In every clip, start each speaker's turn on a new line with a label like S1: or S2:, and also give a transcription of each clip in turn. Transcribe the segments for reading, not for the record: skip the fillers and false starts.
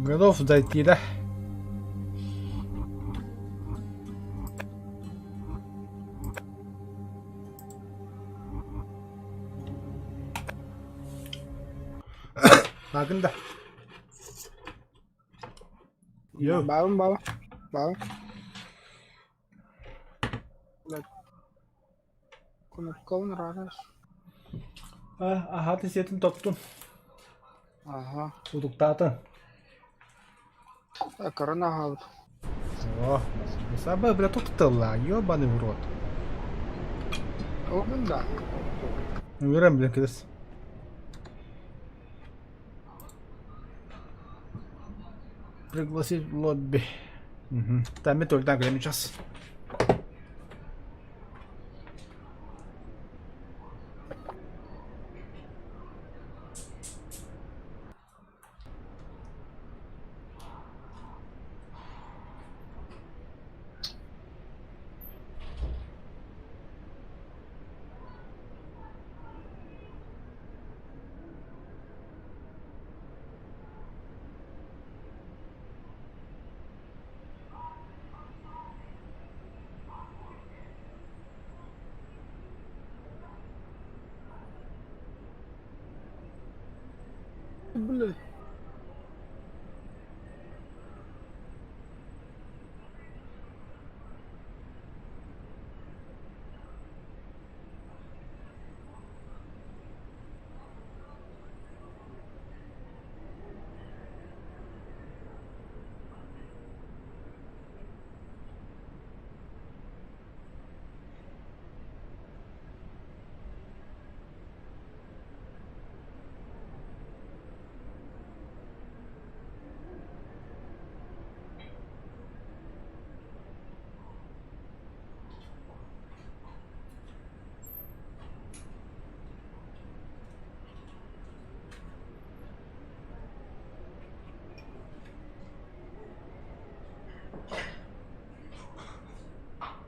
S1: Готов зайти, да? Баҕын да. Йо.
S2: Баабын баба. Баба. Кнопкабын ыраатар.
S1: Аһаатын сиэтин тоттун.
S2: Аха.
S1: Утуктаатын.
S2: Көрөн аһаабыт.
S1: О, саба, бля, тут тылла, ёбаный в рот.
S2: Оҕун да.
S1: Үөрэн, блин, кыыс. Пригласить в лобби. Угу. Там и только так, сейчас.
S2: Бля.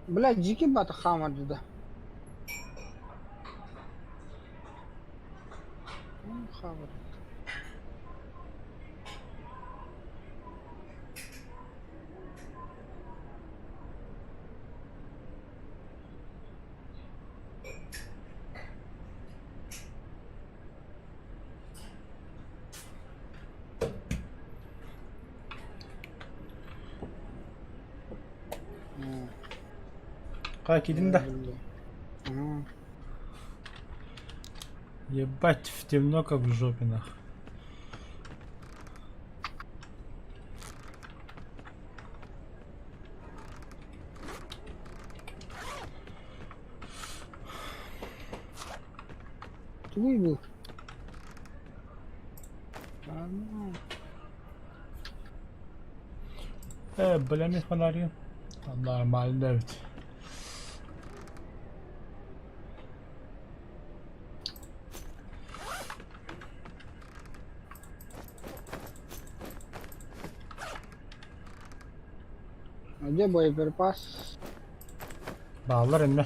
S2: Бля, дьикий бата хаамар да. Хаамар.
S1: Хайа киирдин да? Ебать, в темно как в жопе нах.
S2: Тугуй бу?
S1: Бля, мин фонарим. Нормально ведь.
S2: Где боеприпас?
S1: Бааллар иннэ.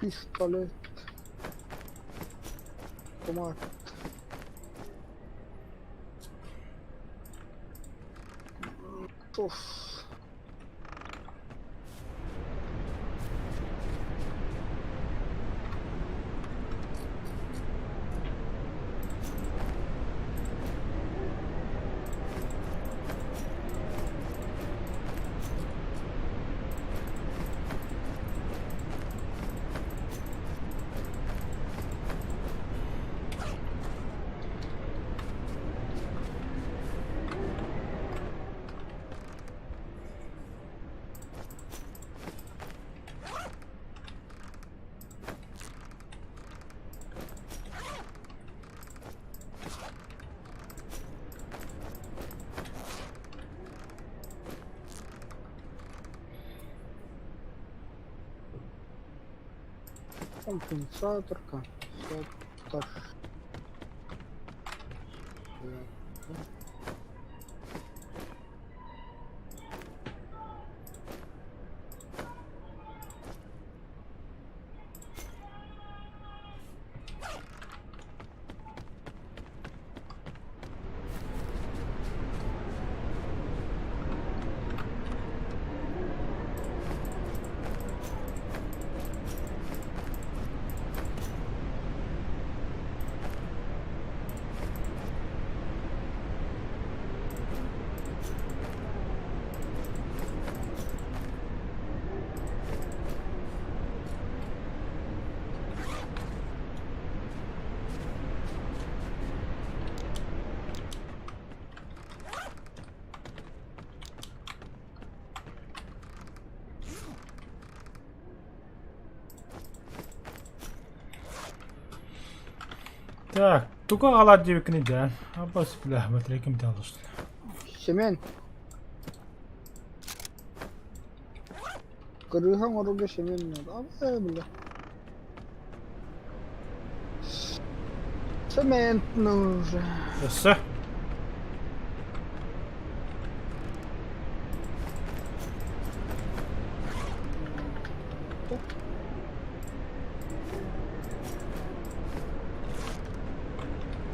S2: Пистолет. Автомат. Уф. Компенсатор, компенсатор.
S1: Так, тугу аҕалаар диэбиккиний дьэ? Абас бля, батарейкам таалыстын.
S2: Семен. Кырыыһа оҥорорго Семен надо. Абай бля. Цемент нужен.
S1: Өссө.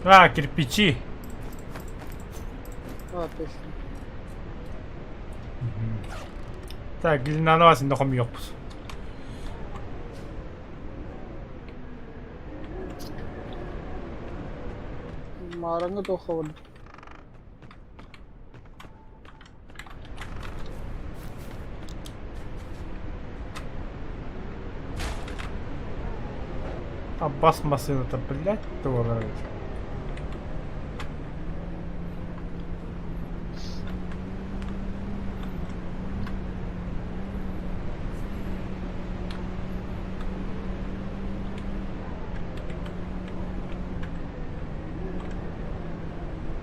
S1: А, кирпичи.
S2: А, точно.
S1: Так, глинаны син хомуйуохпут.
S2: Маараҥҥа туох хабардым.
S1: Аббас массыыната, блядь, туолар эбит.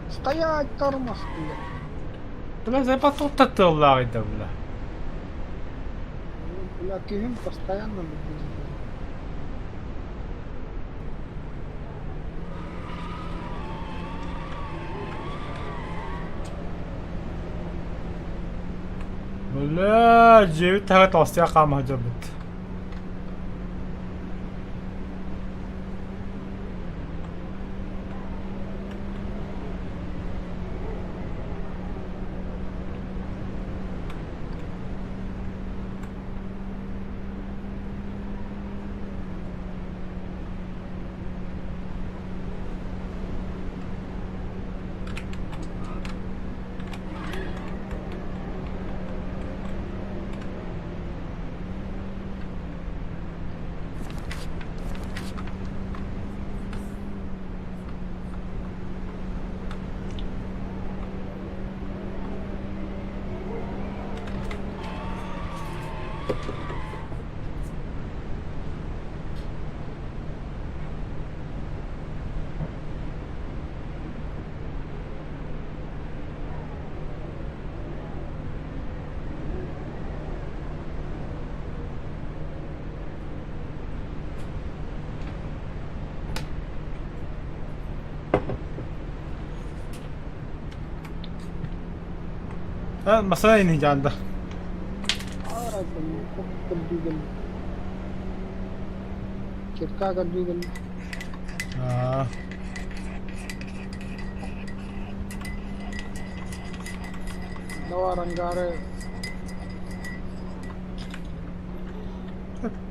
S2: Стоять, тормоз, блядь.
S1: Бля, заебал тыаллаах да, бля.
S2: Ну, бля, киһим постоянно блядь.
S1: Бля, дьиэбит таһыгар толстяк хаама сылдьарбыт. Масана ини дьаанда.
S2: Кирка көрдүү кэллим.
S1: Аа.
S2: Давай ангары.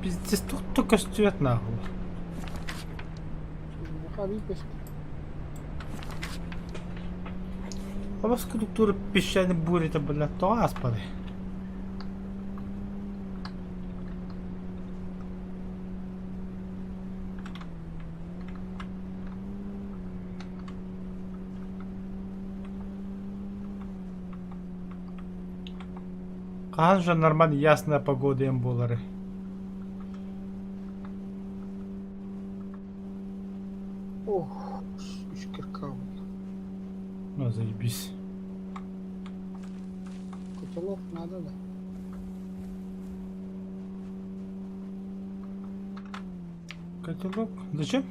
S1: Пиздец, тут көстүбэт нахуй.
S2: Хари көстү.
S1: Абас култуура песчаный буря бля, тоҕо ааспатай? Хаһан же нормально ясная погода им буолары?
S2: Ох, үс кирка
S1: Ну, заебись.
S2: Котелок надо, да?
S1: Котелок. Зачем?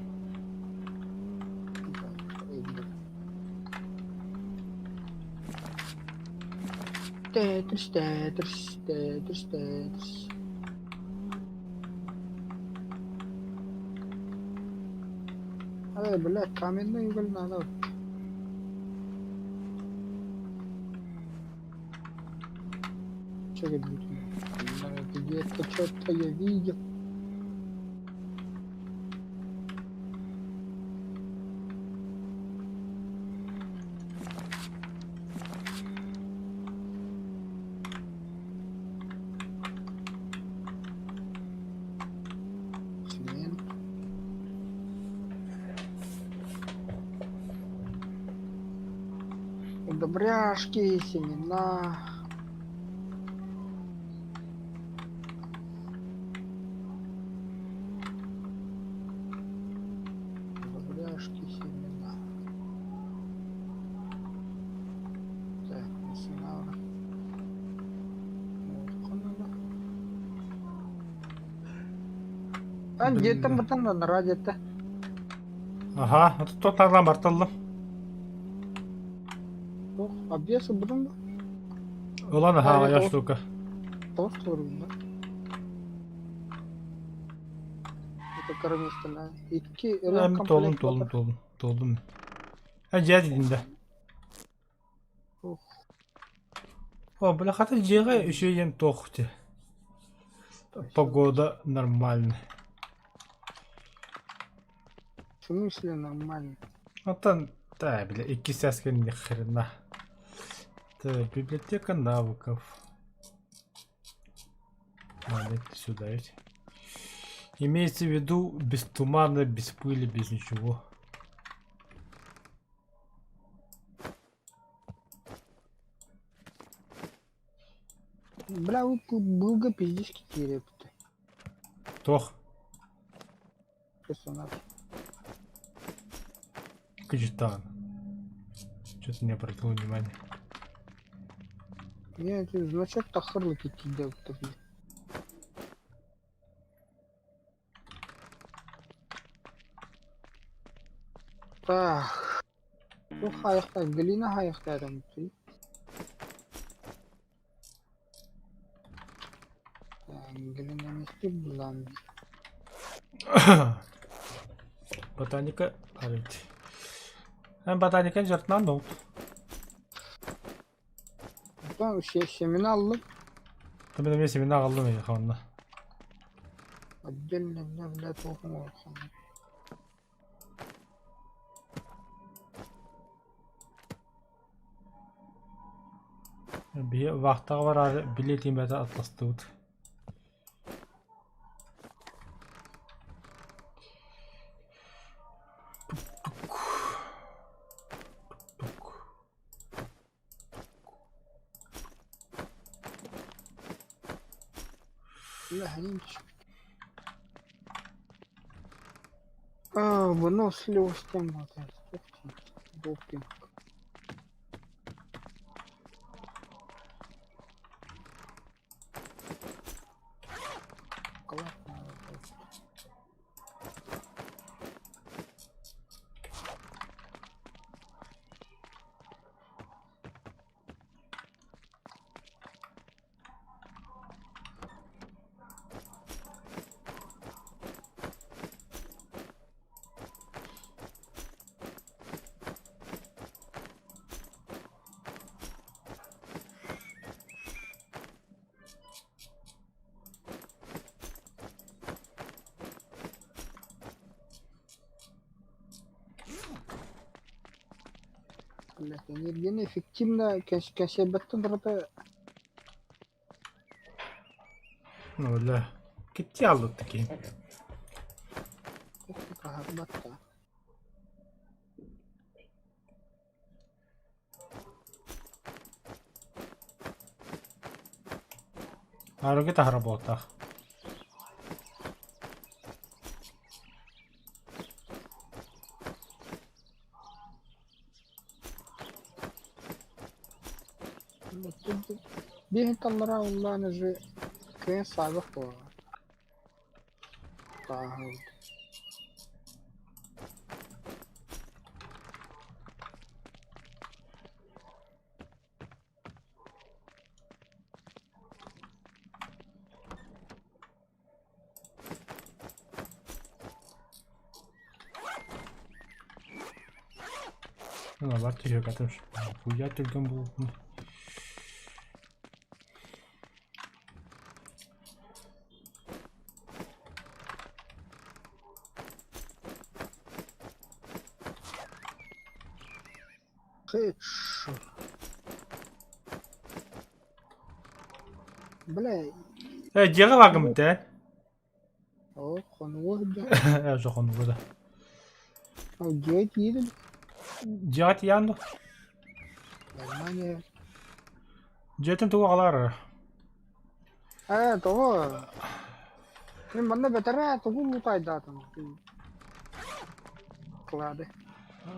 S2: Тетрис, Тетрис, Тетрис, Тетрис. Э, бля, каменный уголь надо. Че Где-то что-то я видел. Цемент. Удобряшки, семена. Удобряшки, семена. Так, семена. Ан дьиэттэн бытан анараа диэтэ.
S1: Аха, тотарлаан барталлым.
S2: Туох, объезд ылбытыҥ да?
S1: Ылан аһаа аҕыйах штука.
S2: Тоҕус туругун да? Это кыра Икки
S1: Эм толлум, толлум, толлум, толлум. Э, дьиэ дидин да. О, бля, хата дьиэҕэ үчүгэйин туох ти. Погода нормальная.
S2: В смысле нормально?
S1: Оттон, да, бля, икки сааска ни хрена. Так, библиотека навыков. Надо это сюда ведь. Имеется в виду без тумана, без пыли, без ничего.
S2: Бля, быылга пиздец киириэбит.
S1: Туох?
S2: Персонаж.
S1: Капитан. Что-то не обратил внимания.
S2: Я эти значок тахырлык киирдэ бля. Так. Туох хаайахтаах Галина хаайахтаатым Галина мистер булан
S1: Ботаника арыть. Ботаника жартынан oldu.
S2: Оттон семена аллым.
S1: Tabii de семена аллым я ханна.
S2: Отдельно бля бля туохум улахан.
S1: Биһи вахтаҕа бараары билиэтин бэйэтэ атластыбыт.
S2: Бля, А, выносливость там вот, допинг. Блядь, энергияны эффективно кэсэбэттэн турата
S1: Ну, бля. Китти аллыт такие.
S2: хаһарбатта.
S1: Арыгы таһара буолтаах.
S2: Биһин таллара уллаан уже кыайан саабах буолла. Тааһыл.
S1: Аналар түһүөкэтим Хуя түргэн буолбуппун.
S2: Хедшот. Бля,
S1: Э, дьиэҕэ бааргын ээ?
S2: О, хонуга сылдьар.
S1: Ээ, суох хонуга да.
S2: Ол дьиэ тиийдим.
S1: Дьиэҕэ тиийэн дуо?
S2: Нормально.
S1: Дьиэтин тугу аҕалаар
S2: Ээ, тоҕо? Мин манна бэтэрээ тугу мутайдаатым? Клады.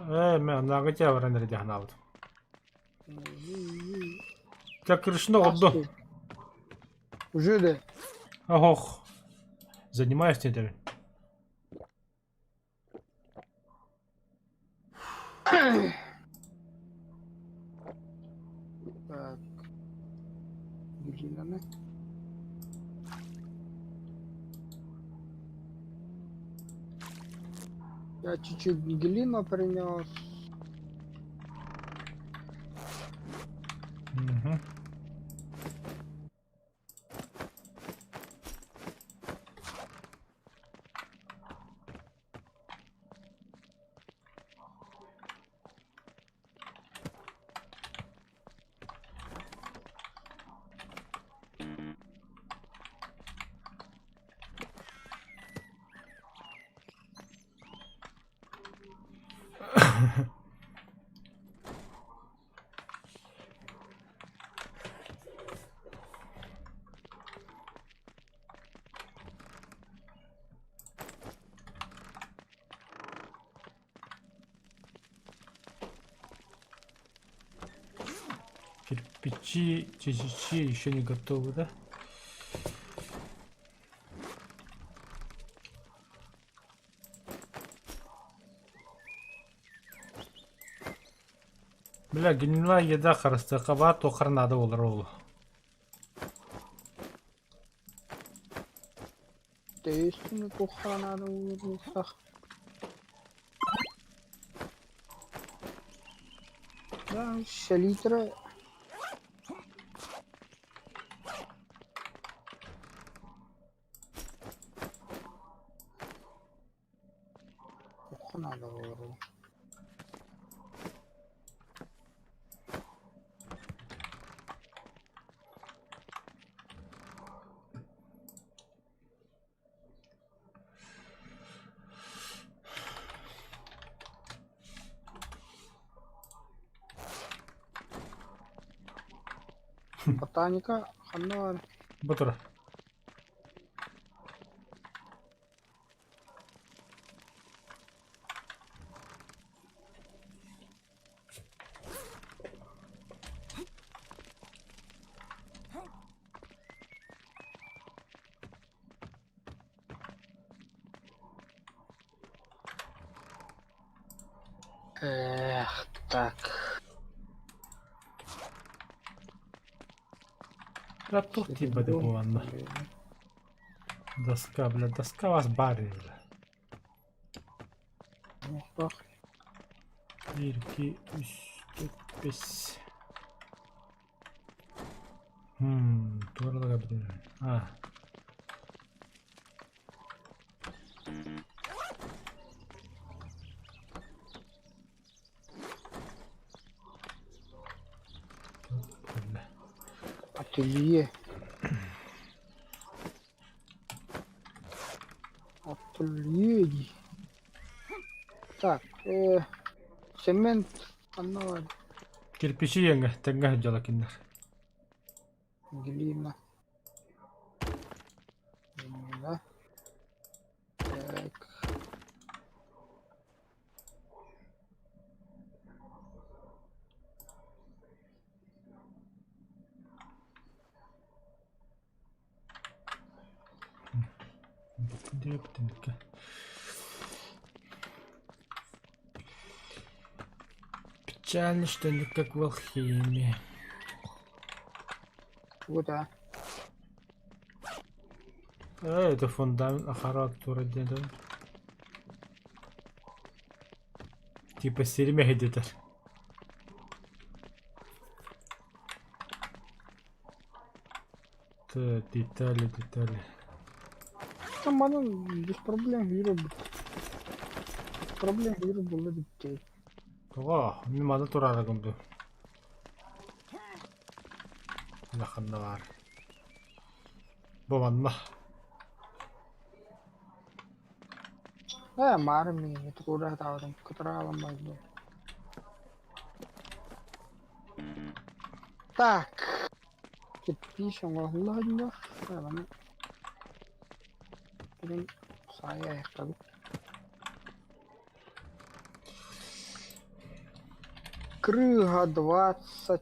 S1: Ээ, мэ анааҕы дьиэ баран эрэ дии санаабытым. Так крышно ордо.
S2: Уже да.
S1: Ох. Занимаюсь теперь.
S2: Так. Глиняны. Я чуть-чуть глину принес.
S1: Угу. Кирпичи, чичичи еще не готовы, да? Бля, гнилая еда харыстыахха туоххар наада буолар ол.
S2: Тэйистини туохха наада буолуохтаах. Да, селитра туохха наада буолар ол. Ботаника ханна баар?
S1: Бу турар.
S2: Эх, так.
S1: Бля, туох тиийбэтэ буоланна. Доска, бля, доска вас барин, бля. Биир, икки, үс, түөрт, бэс. Туора А.
S2: Ателье. Ателье дии. Так, цемент ханна баар?
S1: Кирпичи иэҥэ тэҥҥэ сылдьала кинилэр.
S2: Глина. Глина. Так.
S1: Печально, что не как в алхимии.
S2: Куда?
S1: Это фундамент характера да? Типа сиримэ где-то. Детали, детали.
S2: Там манан без проблем киирэр Проблем киирэр буолла эбит
S1: Тоҕо? Мин маны тураарыгым дуу? Улаханна баар. Бу манна.
S2: Ээ, маары миигин тугура сатаабытым, кытараалан барбытым. Так, кирпич оҥоһуллар, маны бүгүн саайа айахтабыт. Крыга 20.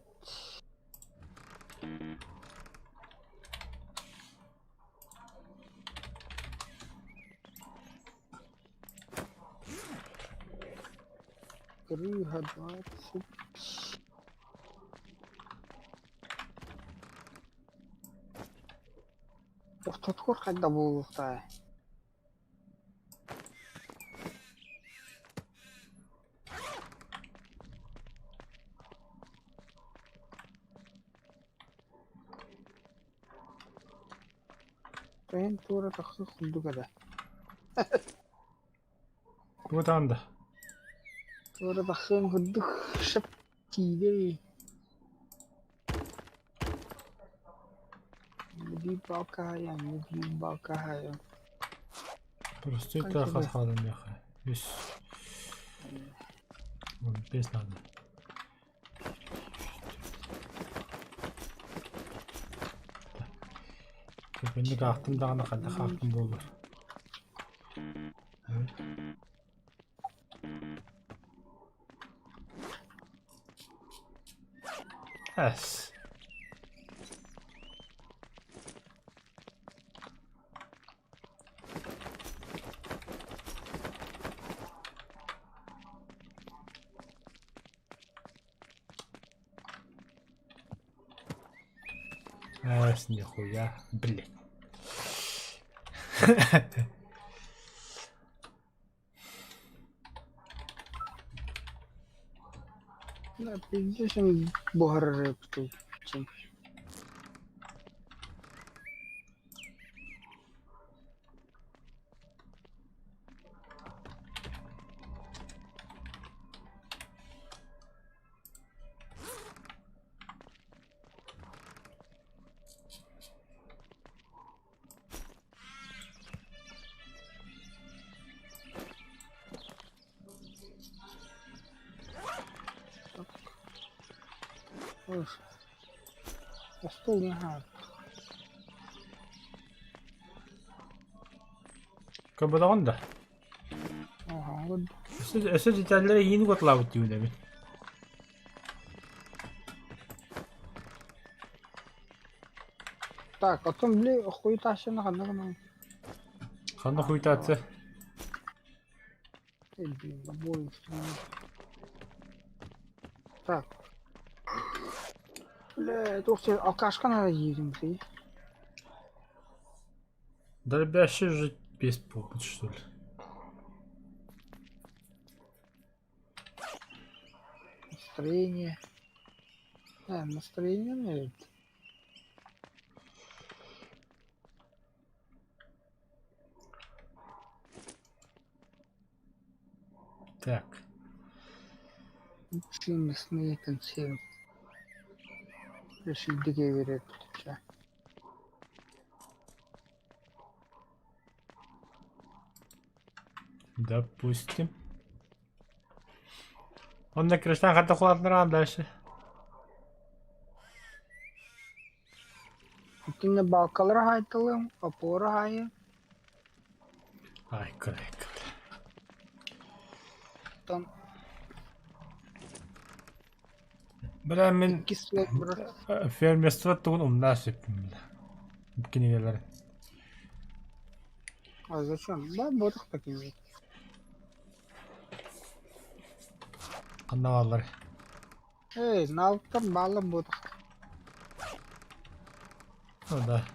S2: Крыга 20. Ортотугар хайда буолуохтаай? Сайын туора тахсыы курдук этэ.
S1: Куотаан да.
S2: Туора тахсыан курдук шып тиийдэй. Биир балкаһайан, биир балкаһайан.
S1: Простой таах хаалан миэхэ. Үс. Без надо. Кэнник аахтым даҕаны хайдах аахтым буоллар. Эс. Эс, нихуя, блядь.
S2: Да, пиздец, он буһарар эбитий. Остуол наһаа
S1: Көбөлөҕүн да? Өссө, өссө деталлары иин угатылаабыт дии эбит.
S2: Так, оттон били хуйтааччыны ханна гынан?
S1: Ханна хуйтааччы?
S2: Любой инструмент. Так. Бля, туох сир алкашка надо едем ты.
S1: Дробящий же без повод, что ли?
S2: Настроение. Да, настроение нет.
S1: Так.
S2: Лучшие мясные консервы. Решили верят.
S1: Допустим. Онно Криштан хата кулаатынар дальше.
S2: Итиннэ балкалары хаайталыам, опора хаайы.
S1: Ай, кырайка.
S2: Оттон
S1: Бля, мин
S2: иккис суол
S1: фермерство тугун умнаа сөппүн бля. Кинигэлэр.
S2: А зачем? Да, буотах такие.
S1: Ханна бааллар?
S2: Эй, наалтан бааллар буотах.
S1: Ну да.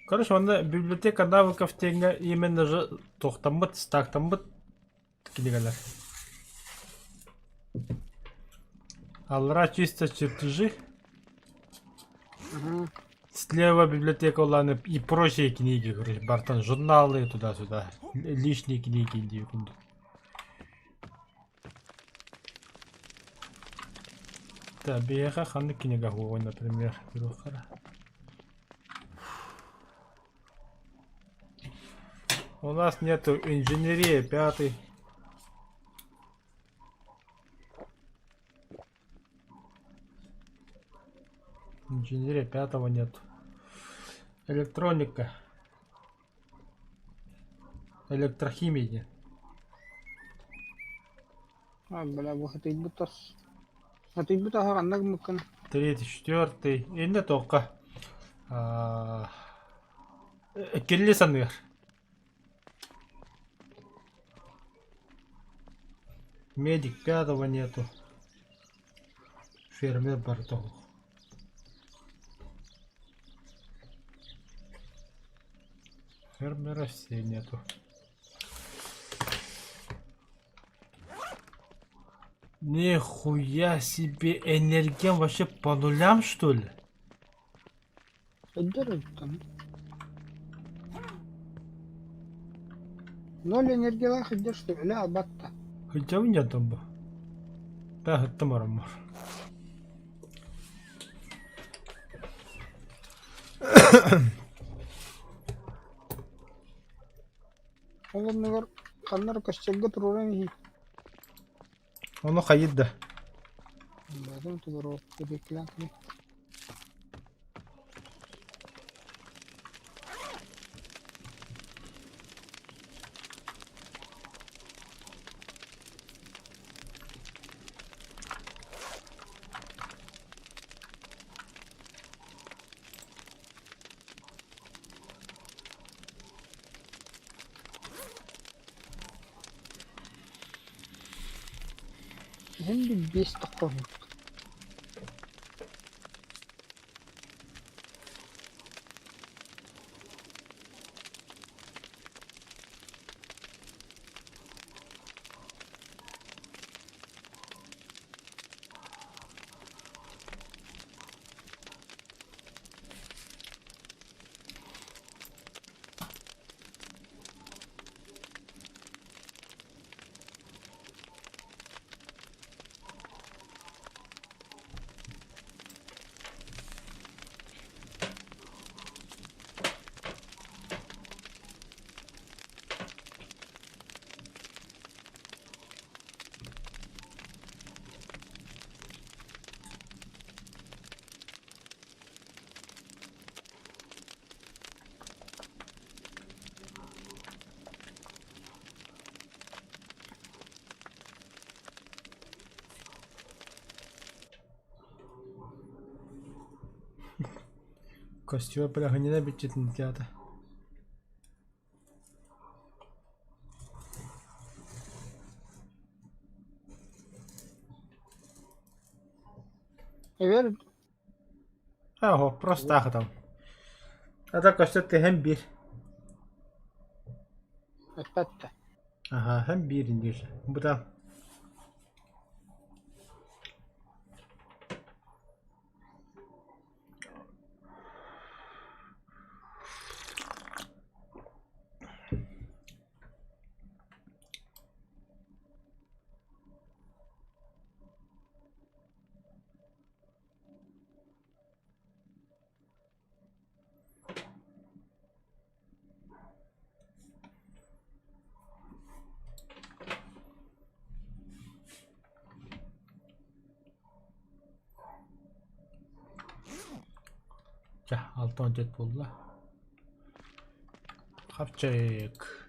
S1: Короче, онно библиотека навыков диэҥҥэ именно же туохтаммыт, стактаммыт кинигэлэр. Аллара чисто чертежи.
S2: Угу.
S1: Слева библиотека улааны и прочие книги, короче, бартан журналы туда-сюда, лишние книги дии курдук. Так, биһиэхэ ханнык кинигэ уһуоҕуй, например, көрүөххэ. У нас нету инженерии пятый. Инженерия пятого нет. Электроника. Электрохимия.
S2: А, бля, бу хатыйбыт тас. Хатыйбыт аһа ханна гыммыккын?
S1: Третий, четвертый. Иннэ тоққа. Килли саныыр. Медик пятого нету. Фермер барда Фермера все нету. Нихуя себе, энергия вообще по нулям, что ли?
S2: Өйдөр оттон. Ноль энергиялаах илдьэр что үлэ албатта.
S1: Хотя нет там бы. Да, это марамар.
S2: Ол оннугар ханна эрэ костелга туруоран иһин.
S1: Ону хайыт да.
S2: Баҕатын туруору диэкилээн кини. Иһин билбиэс тоххоһук.
S1: Костюм бля, бичитин театр.
S2: Эбэр
S1: Ого, просто там. А так костюм ты бир.
S2: эппэт
S1: Ага, һәм биир диир. Бу да. Чэ, алтан дьэт буолла. Хапчык.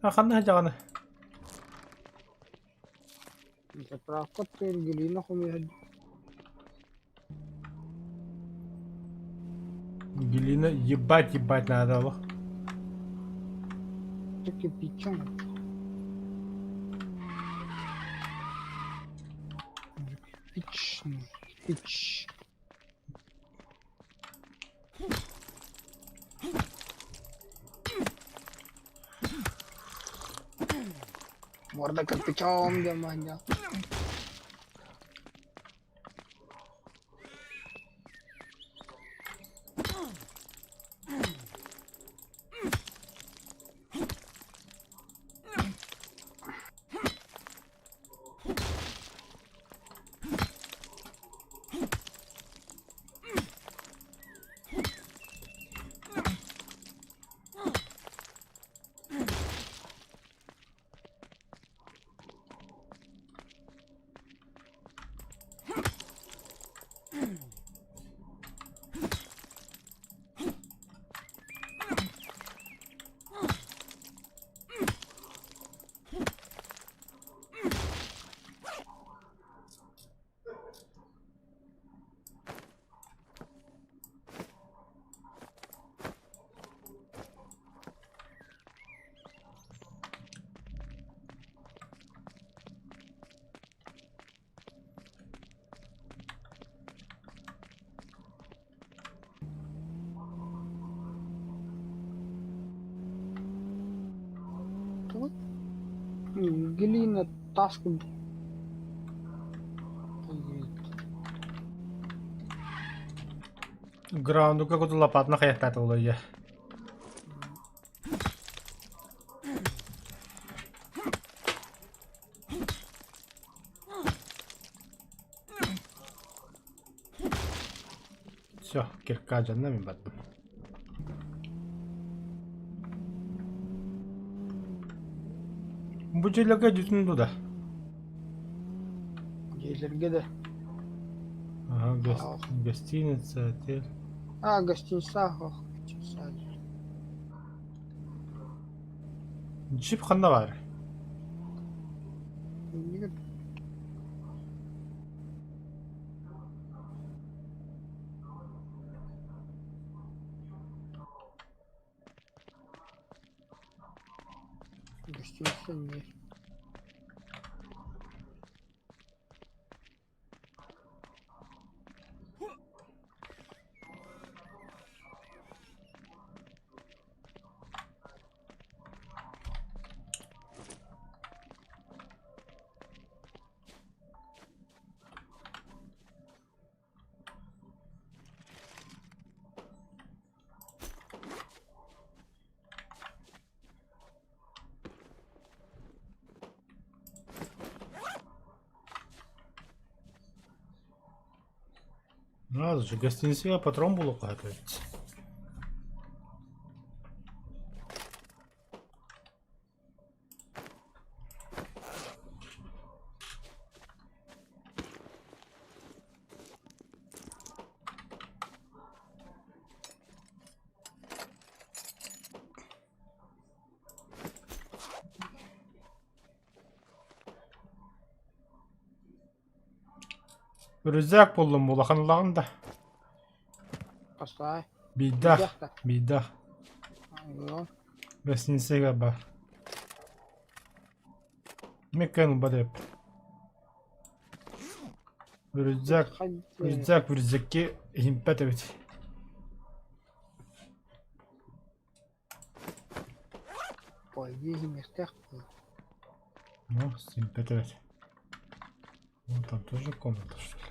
S1: А ханна сылдьаҕыный?
S2: Заправка Ангелина хомуйа
S1: Ангелина, ебать, ебать надо было.
S2: кирпичом. Кирпич, кирпич. Морда кирпичом диэн баанньа. Глина тас курдук.
S1: Граундуга куту лопатына хайахтаата улайя. Все, кирка дьонно мин бардым. Бу дьиэлэргэ бүтүн дуу да?
S2: Дьиэлэргэ да.
S1: Ага, гостиница, отель.
S2: А, гостиница, ох, гостиница.
S1: Джип ханна баар?
S2: Гостиница нет.
S1: Надо же, гостиницаҕа патрон булуохха эбит. Рюкзак буллум улаханлаҕын да.
S2: Постой.
S1: Биирдээх, биирдээх. Гостиницаҕа бар. Меккен ылбат эбит. Рюкзак, рюкзак рюкзакке иһимпэт эбит.
S2: Пойди иһимиэхтээх
S1: Ну, симпэт эбит. Ну, там тоже комната, что ли?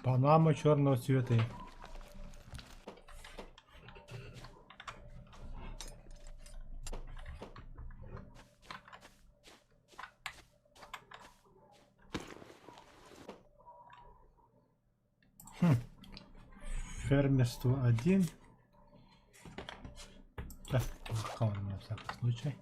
S1: Панама черного цвета. Хм. Фермерство один. Так, на всякий случай.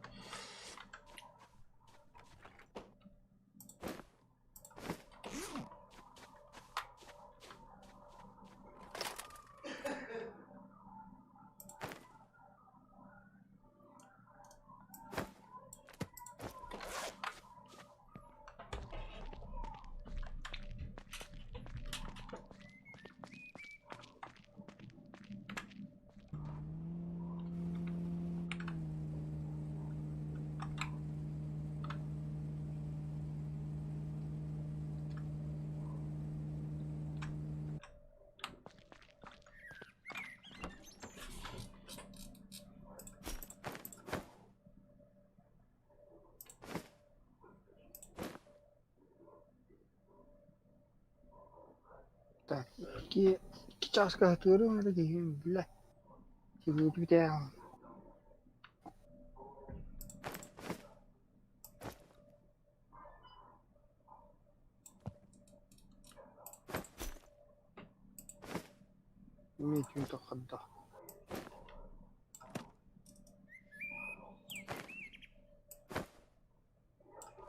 S2: Так, икки икки чааска сатыырым эрэ киһим бля тибиитибитэ Имеет тоххордо.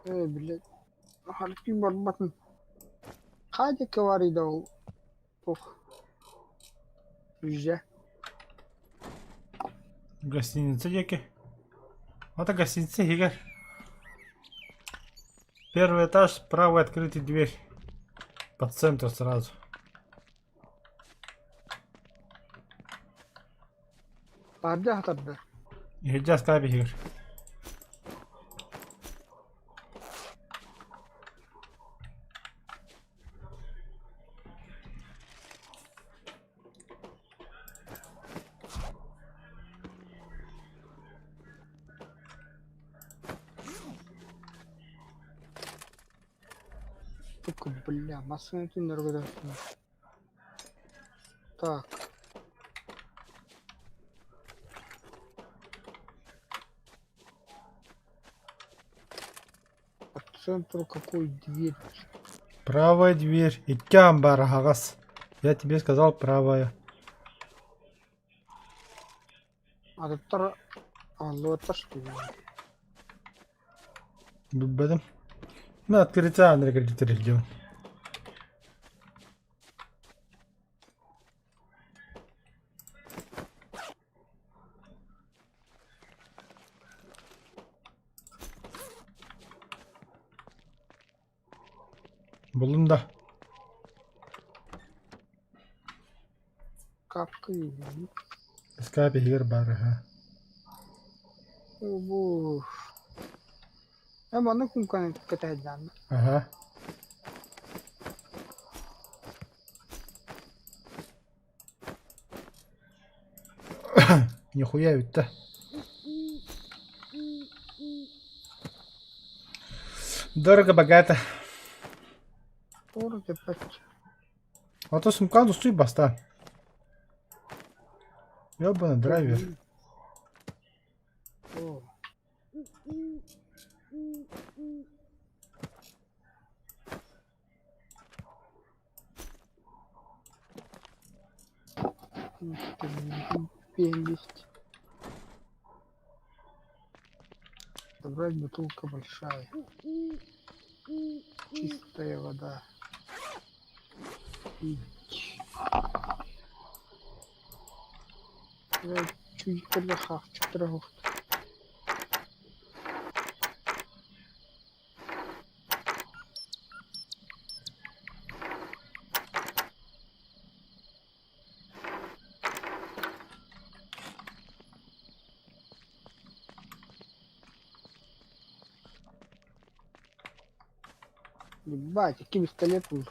S2: Ээ, блядь, харчы барбатын. Хаадьа каварыйда ол туох Үзе.
S1: Гостиница диэки. Вот гостиница иһигэр. Первый этаж, правый открытый дверь. По центру сразу.
S2: Таһырдьа аһатарда.
S1: Иһирдьэ астаап иһигэр.
S2: Сука, бля, массыына түннэргэ Так. По центру какой дверь?
S1: Правая дверь. Икки амбар аһаҕас. Я тебе сказал правая.
S2: Атыттар ааллыбаттар что ли?
S1: Билбэтим. Мен открытие Андрей кредит Буллум да.
S2: Капка иһин.
S1: Скайп иһигэр баар аһа.
S2: Бу Э манна кумканы кэтэһэллээн.
S1: Аха. Нихуя бүттэ. Дорого богато.
S2: Дорого бачча.
S1: А то сумканы устуй баста. Ёбаный драйвер.
S2: О. Пелесть. Забрать бутылка большая. Чистая вода. Пить. Чуть Ебать, какой пистолет был.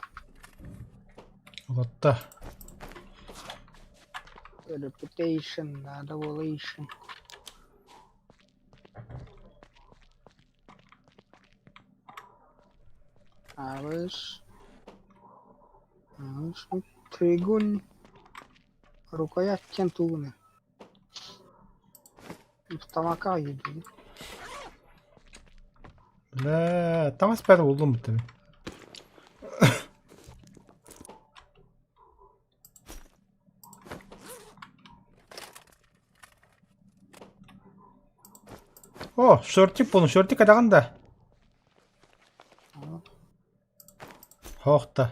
S1: Лотта.
S2: Reputation, Revelation. Аҕыс. Треугольник рукоять диэн тугунай? Автомака дии.
S1: Бля, таҥас бары буллум бүттүм. О, шортик буолун, шортик адаҕын да? Хоох да.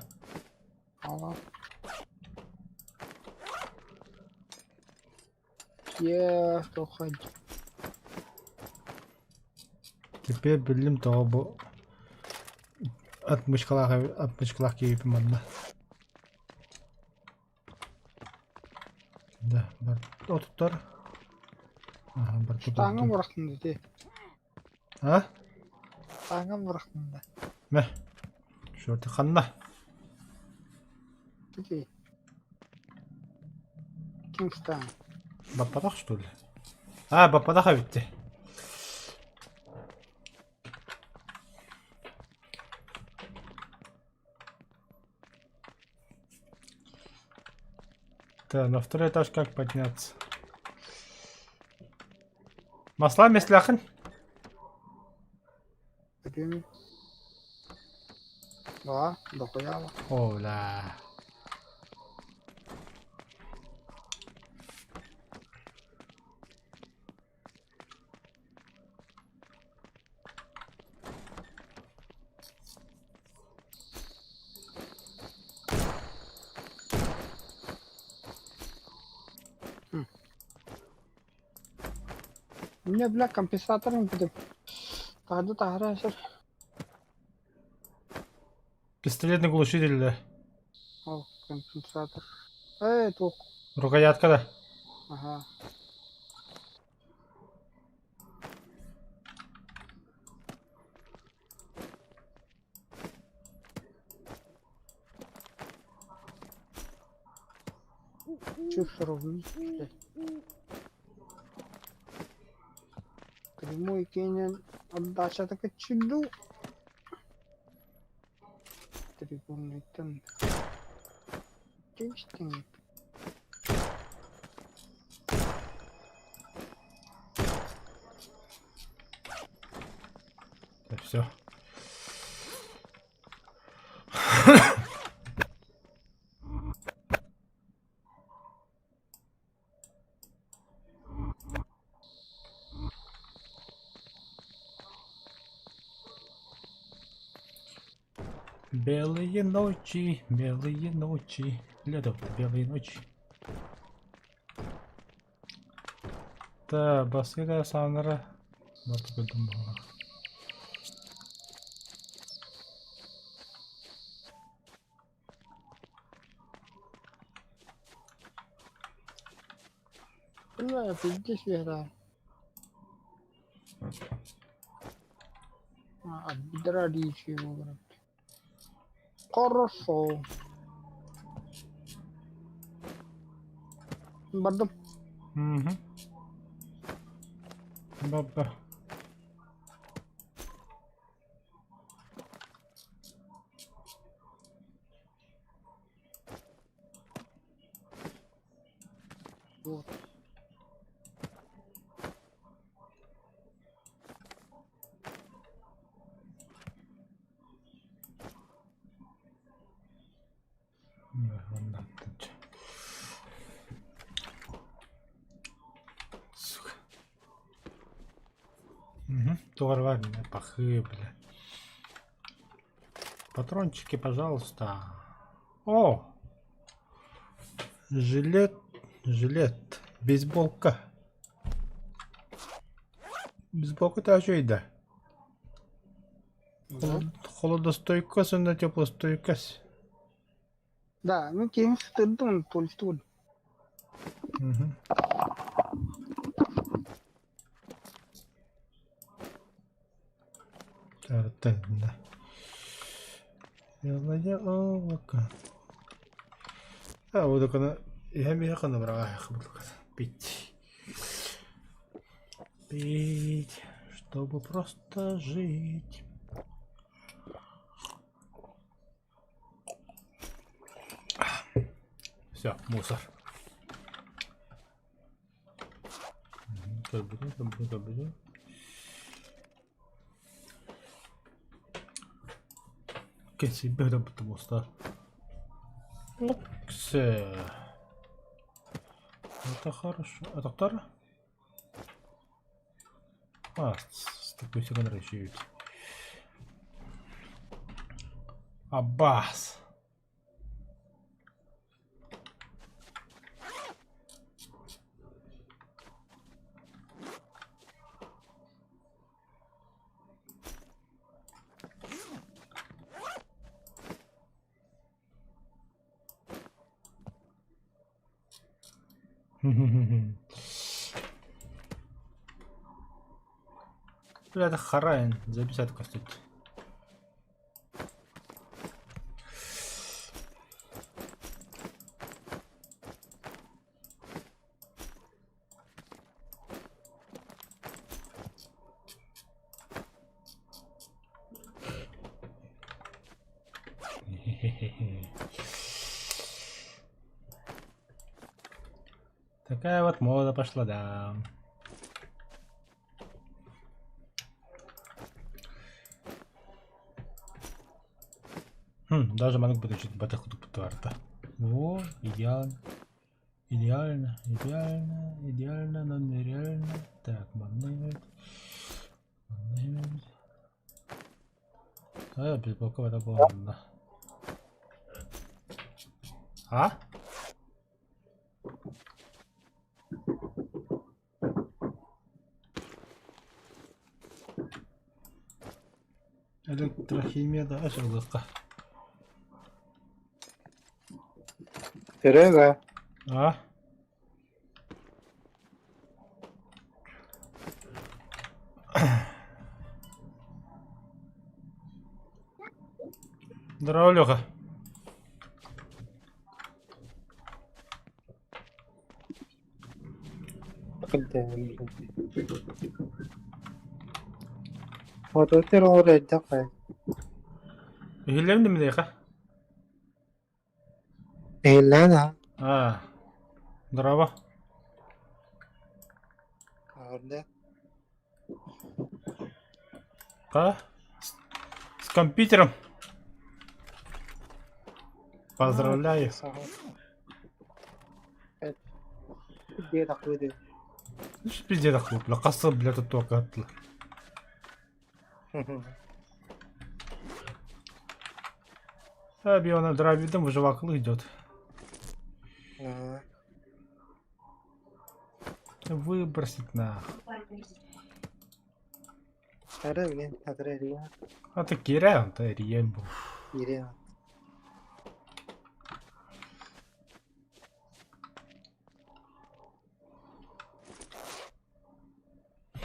S2: Е, тоқай.
S1: Теперь биллим тоҕо бу отмычкалаах отмычкалаах киһибин манна. Да, бар отуттар. Аха, барты
S2: Таҥа
S1: көрдүм.
S2: бырахтым дии.
S1: А?
S2: Таҥа бырахтым да.
S1: Мэ. Шорты ханна?
S2: Ити. Ким стан?
S1: Баппатах что ли? А, баппатах эбитти. Так, на второй этаж как подняться? Масла месляхын?
S2: Время. Да, дохуя.
S1: О, бля.
S2: У меня, бля, компенсатором будет. Тахда тахара сэр.
S1: Пистолетный глушитель, да.
S2: О, компенсатор. Эй, тух.
S1: Рукоятка, да.
S2: Ага. Цифру вниз, блядь. Прямой кинен отдача так чуду. Трибунный тендер. Тестинг.
S1: Так, все. Белые ночи, белые ночи, лето белые ночи. Та басыра санара барты көрдүм буоллах.
S2: Бля, пиздец игра. А, от бедра речи его, брат. Хорошо. Бардым.
S1: Угу. Баба.
S2: Вот.
S1: Сука. Угу. Тугар пахы, бля. Патрончики, пожалуйста. О! Жилет, жилет, бейсболка. Бейсболка тоже да.
S2: Да?
S1: Холодостойкость, уонна теплостойкость.
S2: Да, ну кем стыдун, туль туль.
S1: Угу. Да. Белое облако. А, вот она. Я меха набрала. Пить. Пить, чтобы просто жить. Все, мусор. Көрбүтүм, көрбүтүм, көрбүтүм. Кэсийбэт потому что Все. Это хорошо. Это второ? А, с такой секунд Аббас. Бля, это харайн, записать костыть. Такая вот мода пошла, да. Хм, даже маннык бытычыт батах кутуппутуарта. Во, идеально. Идеально, идеально, идеально, но нереально. Так, манна манна А, беспокойно буолла. А? Электрохимия да ылыахха.
S2: Серега,
S1: А? Здорово, Леха.
S2: Хоту оҥорор эрдэххэ
S1: Иһиллэбин да миэхэ?
S2: Иһиллээн аһа
S1: А, здорово.
S2: Аҕырда
S1: А? С компьютером. Поздравляю. Пиздец, бля, касса, бля, тут только Биона дровидом выживакл идет. Выбросить на. А ты Киря, он то Риен был.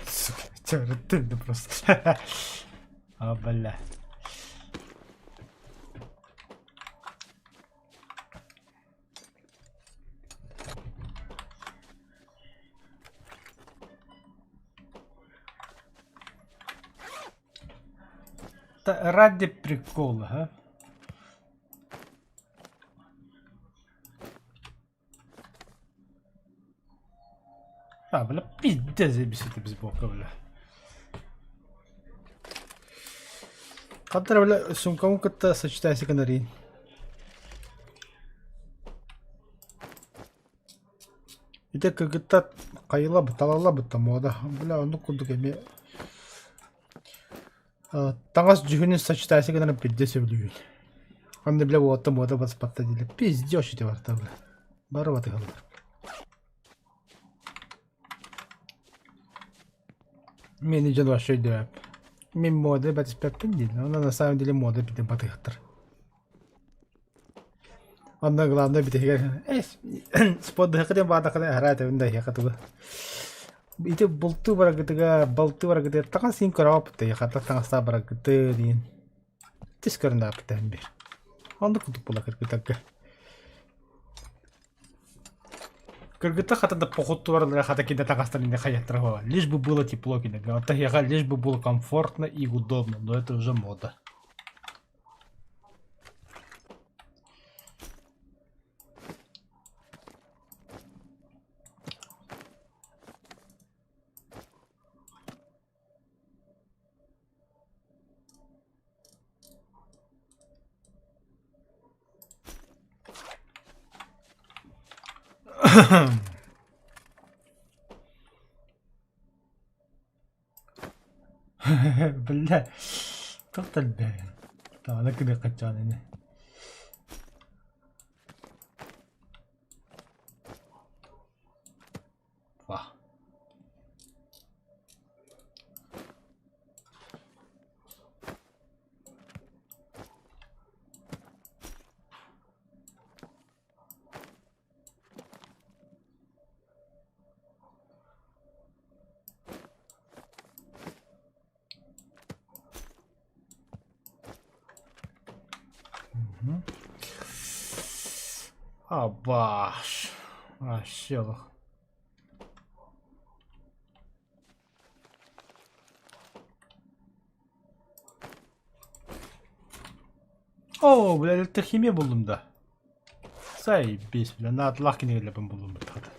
S1: Сука, ты просто. А, бля. Та ради прикола, а? А, бля, пиздец, заебись это без бока, бля. Хантар, бля, сумкабын кытта сочетайся гынарыйын. Ити кыргыттар хайыла талалла муода. Бля, оннук курдук эмиэ таҥас дьүһүнүн сочетайся гынарын пиздец сөбүлүүбүн. Аны бля уота муода баспатта дииллэр. Пиздёж ити барыта бля. Бары батыһаллар. Мени дьон вообще өйдөөп. Мин муода батыспаппын дииллэр. Онно на самом деле муода бүтүн батыһыттар. Онно главное бүтэһигэр спордуһахха диэн баардаххына аһара этэбин да эһиэхэ тугу. Ити бултуу бараргытыгар, балтыы бараргытыгар таҥас иһин көрөҕүт эһиэхэ таҥастаах бараргыты диэн тис көрөн ааспыттарын биир. Оннук курдук буолар кыргыттарга. Кыргыттар хата да походту бараллара хата кине таҥастарын инде хайаттара буолар. Лишь бы было тепло кинеге. Оттон эһиэхэ лишь бы было комфортно и удобно, но это уже мода. Бля, туох да элбэҕин. Таҕана кыныахха чаан ини. Вах. Мгм. Абаш. Вообще олох. Оо, бля, электрохимия буллум да. Заебись, бля, наадалаах кинигэлэрбин буллум быттаҕыт.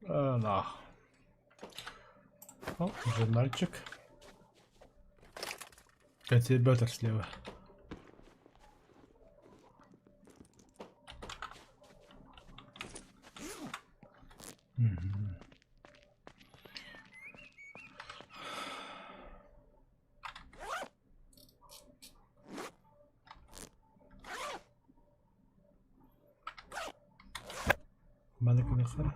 S1: На. О, журнальчик. Консерватор слева. Мгм. Маны кыныхара.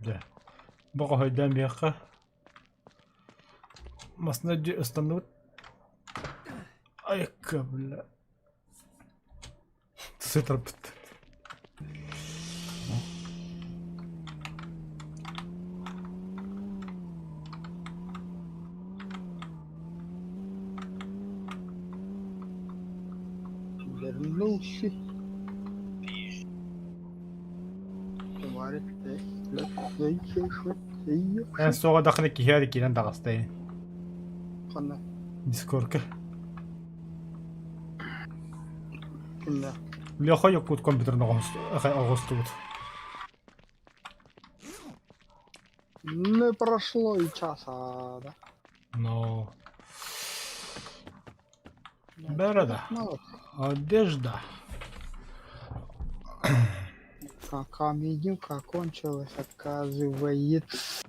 S1: Дьэ, бу хоһойдоон биһиэхэ масына дьиэ ыстанныбыт. Айка, бля. Сытырбыт.
S2: Вернулся.
S1: Эн суоҕа дахына киһи эрэ киирэн таҕыста ини.
S2: Ханна?
S1: Дискорка.
S2: Кимнэ?
S1: Леха Якут компьютерын оҕустубут.
S2: Не прошло и часа, да?
S1: Но... Борода.
S2: Мало.
S1: Одежда.
S2: Каменюка кончилась, оказывается.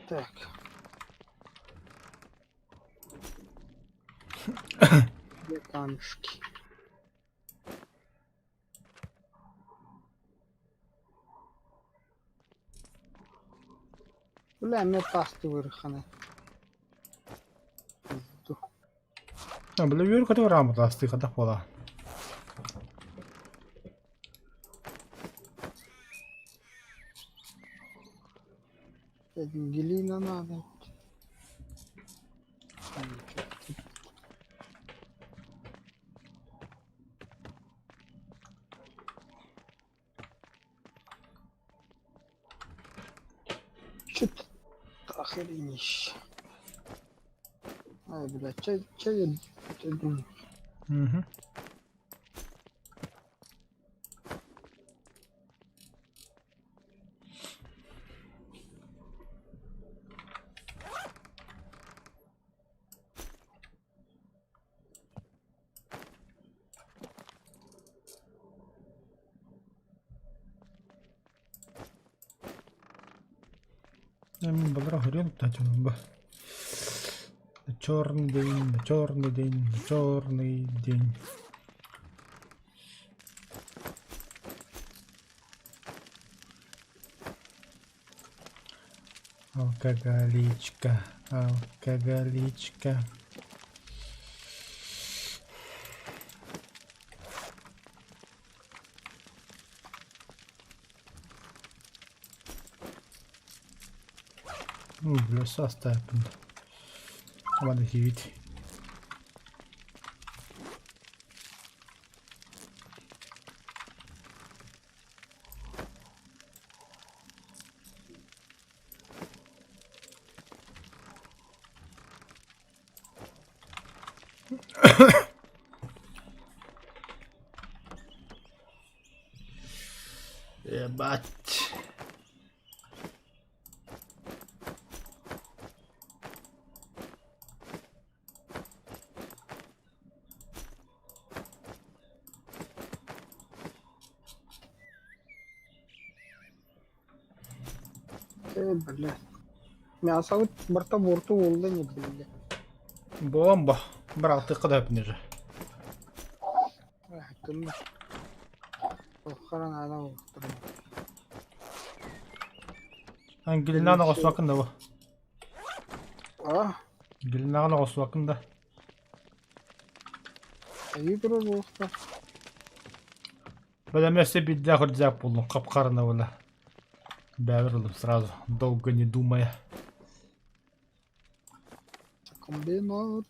S2: Так. Где камешки? Бля, мне тасты вырханы. Пизду.
S1: А, бля, үөр көтө рааматаастыы хатах буола.
S2: Блядь, Глина надо. Там чё-то. Чё ты охренища? Ай, блядь, чё я чё думаю?
S1: Мгм. Мин балара хөрүөн тачанба. Черный день, черный день, черный день. Алкоголичка, алкоголичка. Ну, бля, састайпын. Надо хивить. Ебать.
S2: Э, бля. Мясо барта буорту буолла ини биллэ.
S1: Буолан бо. Быраҕытыахха да сөп же.
S2: Кынна. Хара наада буолуохтара.
S1: Ангелинаны оҕостуоххун да бу.
S2: А?
S1: Гелинаҕын оҕостуоххун да.
S2: Айыы турар буолуохтаах.
S1: Бэлэм өссө биирдээх үрдээк буоллум хап-харана була. Бэбэр ылым сразу, долго не думая.
S2: Комбинат.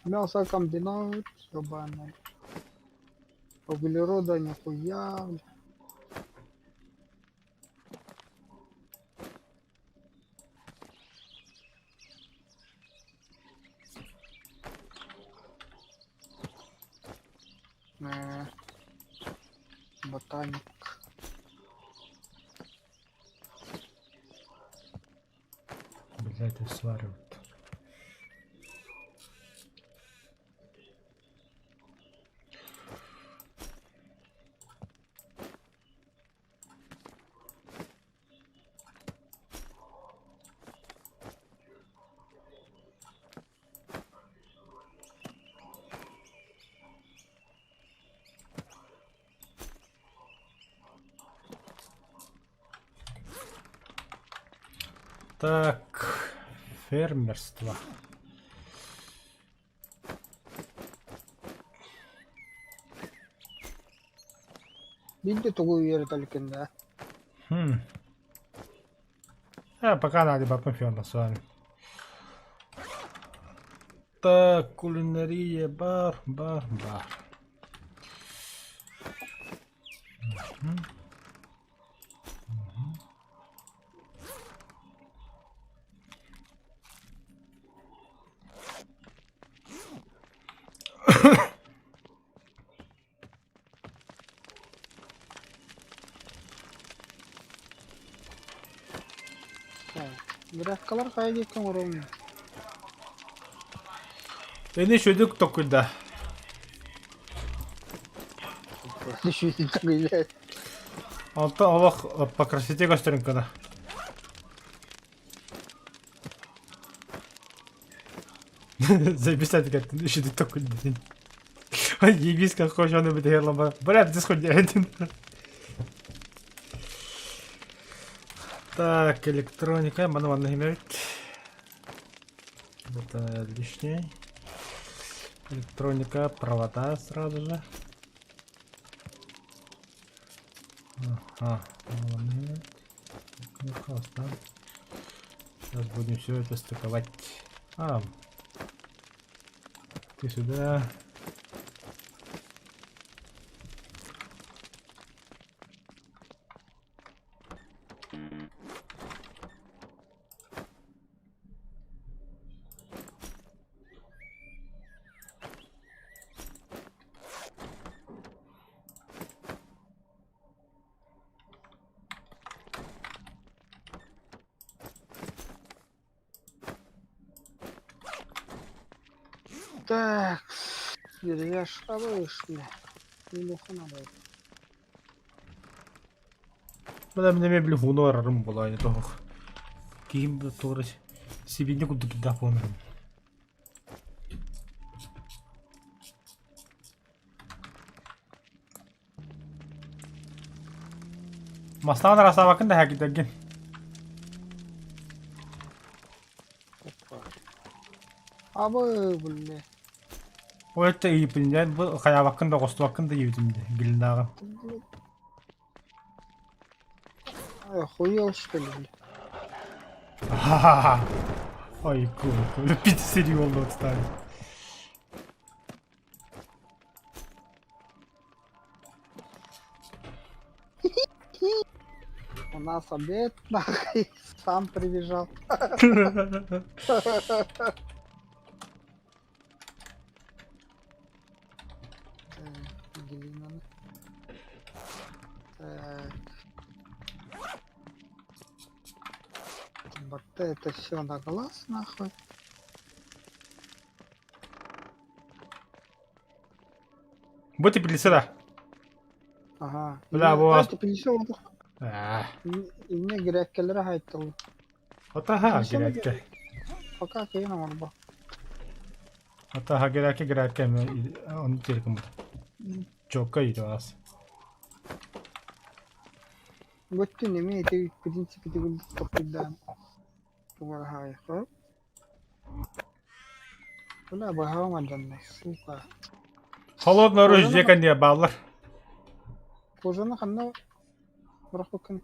S2: Мясокомбинат, ебаный. Углерода нихуя. Э, Ботаник.
S1: Блядь, и сваривают. Так, фермерство.
S2: Биирдэ тугу үөрэтэликкин да?
S1: Хм. А, пока надо потом ферма с вами. Так, кулинария, бар, бар, бар. Мгм. Мгм.
S2: Графикалар хайа диэки оҥоруоҥ
S1: Ини үчүгдүк токуйда. Онтон олох по красоте көстөрүн гына. Заебись кеттин үчүгдүк токуйда. Ой, ебись, как хочешь, он бит ломба. Бля, ты сходи. Так, электроника, маны манна химерит. Это лишнее. Электроника, провода сразу же. Ага, ну, классно. Сейчас будем все это стыковать. А, ты сюда.
S2: Так, деревяшка вышли. Неплохо надо.
S1: Бля, мин эмиэ били ууну барарым буолаа ини тоһох. Киһим туора сибиинньэ курдук кирдээх буолан Мастаан араастаабаккын да һээкирдэргин.
S2: Опа. Абы, бля.
S1: Ол өттө ыйыппын бу хайаабаккын да оҕустубаккын да диэбитим дии гилинааҕын.
S2: Охуел, что ли, бля?
S1: Ха-ха-ха. Ой, кур, пить серьезно отстали.
S2: У нас обед, нахуй, сам прибежал. Это все на глаз нахуй.
S1: Бу теплица да.
S2: Ага.
S1: Бля, бу
S2: Теплица олох.
S1: Аа.
S2: Инне греккелere хайтал.
S1: Атаха грекке.
S2: Пока кыйын оҥорбо.
S1: Атаха грекке грекке оны терким. Чокка идас.
S2: Бүттүн эмиэ ити в принципе тигил толкуйдаан тугар Бля, быһаҕым алдьанна, сука.
S1: Холодное оружие дьиэ кэннигэр бааллар.
S2: Кожаны ханна бырахпыккын?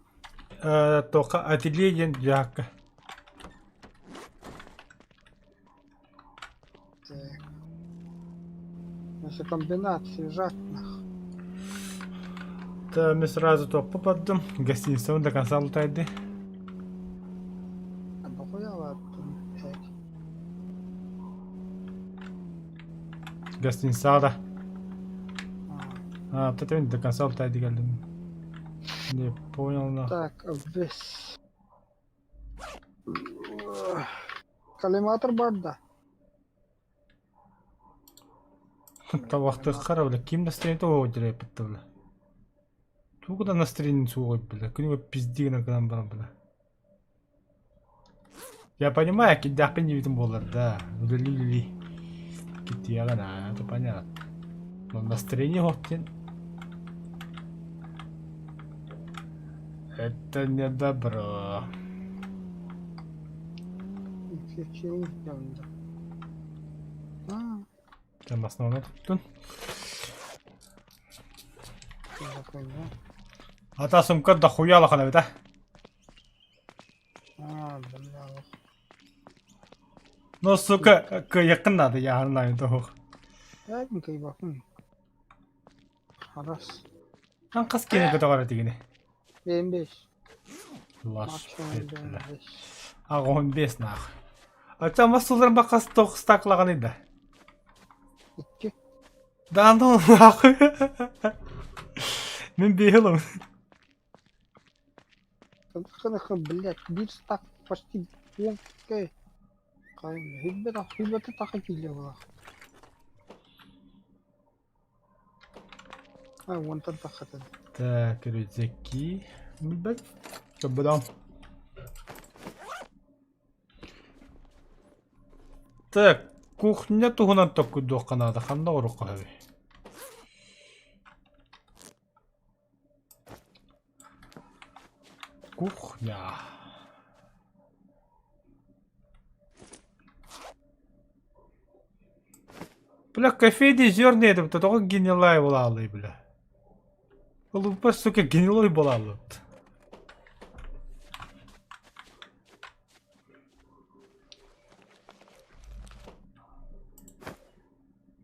S1: Э, туохха ателье диэн дьаакка.
S2: Так. Мясокомбинат, свежак нах.
S1: Та мен сразу туохпа бардым. Гостиницабын до конца лутайды.
S2: А дохуя бардым, блядь.
S1: Гостиницаҕа А, вот до конца лутайды кэллим. Не понял нах.
S2: Так, вес. Коллиматор бар да.
S1: Табахтыаххара бля, ким настроение оҕо дьирэйбит бля. Тугу да настроение суоҕуй бля, күнүгэр пизди гына гынан баран бля. Я понимаю, кирдээхпин диэбитим буоллар да, үлэлии-үлэлии киртийэҕин аа, это понятно. Но настроение суох диэн это не добро. Там основной туттун. Ата сумка дохуя улахан эбит а. Ну, сука, кыайыаххын наада, яһарнаайын тоһуох.
S2: Харас.
S1: Ан хас киһини көтөҕөр этигини?
S2: 25.
S1: Лаш
S2: Максимум
S1: бля.
S2: 25.
S1: Аҕыс биэс наах. Оччо мас суларан бакас тоҕустааклаганый да?
S2: 2.
S1: Да ну нахуй. Мин биэһи ылабын.
S2: Блядь, биир стак почти уон Хүйбэтэ таха киилэ буолар. А, уонтан таххатын.
S1: Так, рюкзаки. Билбэт. Көрбөтөҕүм. Так, кухня туһунан толкуйдуохха наада. Ханна оруохха сөбүй? Кухня. Бля, кофе зерна это тоҕо гнилая буолаалый, бля. Улуппа, сука, гнилой буолааллыбыт.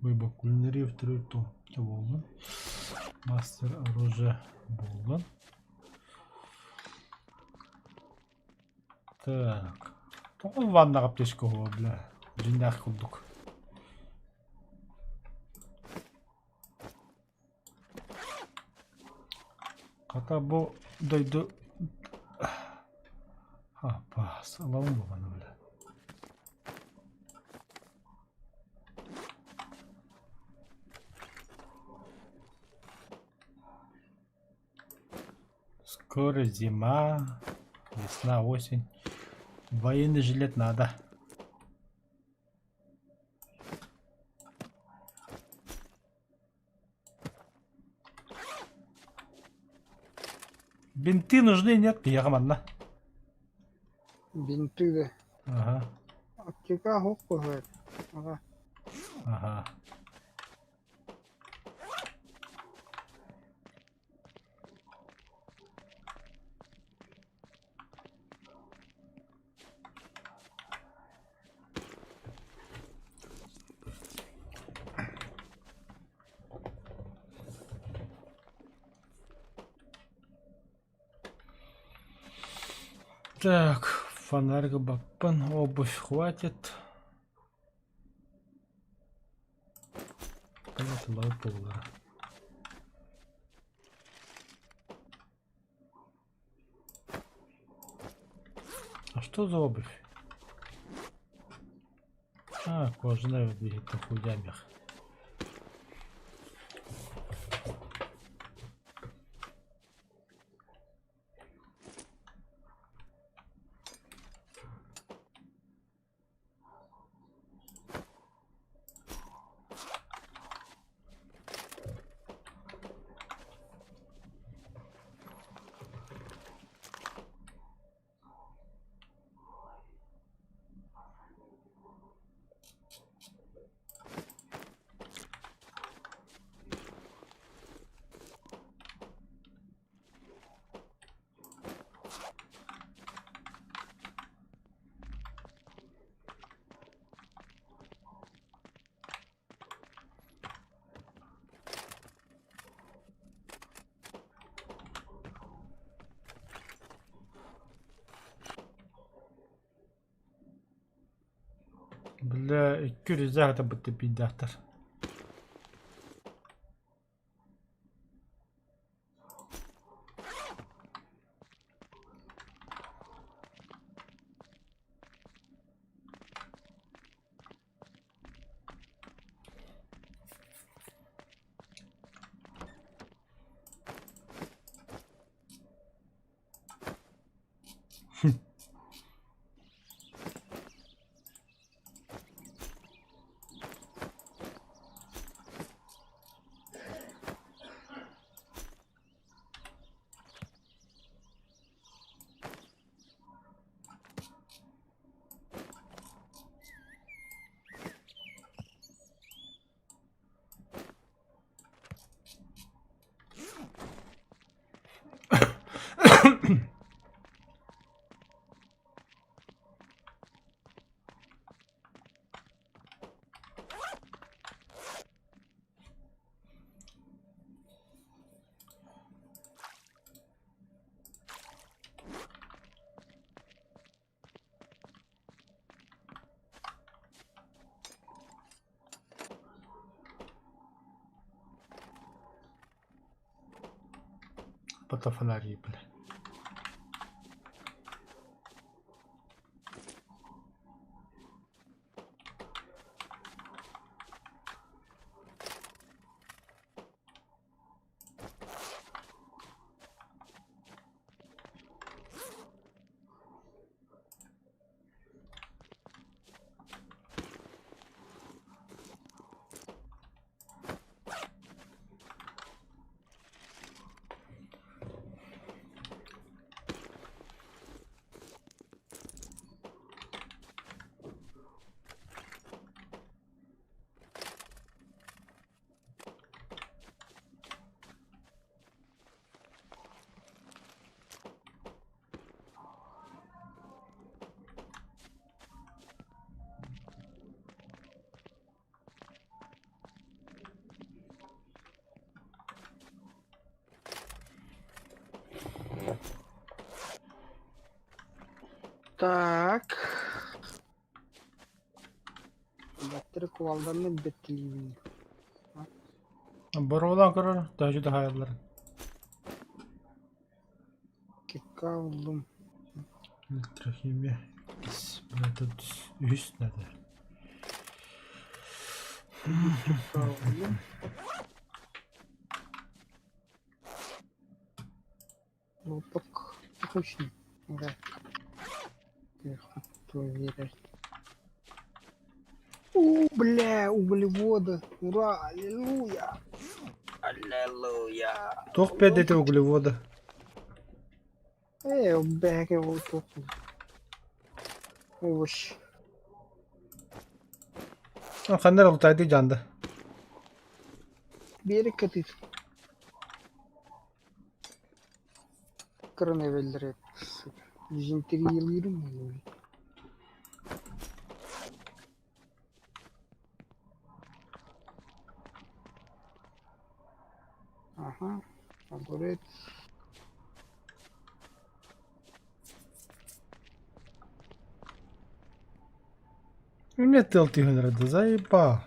S1: Выбор кулинарии второй том буоллун. Мастер оружия буоллун. Так. Тоҕо ваннаҕа аптечка уһуо, бля. Дьиҥнээх курдук. Хата бу дойду Аппаас, ылабын буолан бля. Скоро зима, весна, осень. Военный жилет надо. Бинты нужны, нет? Биһиэхэ манна.
S2: Бинты да.
S1: Ага.
S2: Аптека суох быһыыт. Ага.
S1: Ага. Так, фонарь баппын, обувь хватит. Понятно, А что за обувь? А, кожаная биһиттэн хуйдаамиах. Бля, икки рюкзак хатырбыт биирдээхтэр. Фотофонари, бля.
S2: Так. Баттары кувалданан бэттилиибин.
S1: Боруолаан көрөр, төһө таһаайалларын.
S2: Кикка буллум.
S1: Электрохимия. Это үһүс надо.
S2: Кикка буллум. Лопок. Точно. Да. Проверять. О, бля, углеводы. Ура, аллилуйя. Аллилуйя.
S1: Туох пиэдэтэ углевода?
S2: Э, бэгэ ол туох. Овощ.
S1: Ханна эрэ лутаайдыы дьаанда.
S2: Биэрик кэтит. Коронавирус. Дизентериялыырым. Ага. Огурец.
S1: Эмиэ тыал түһэн эрэ да заебал.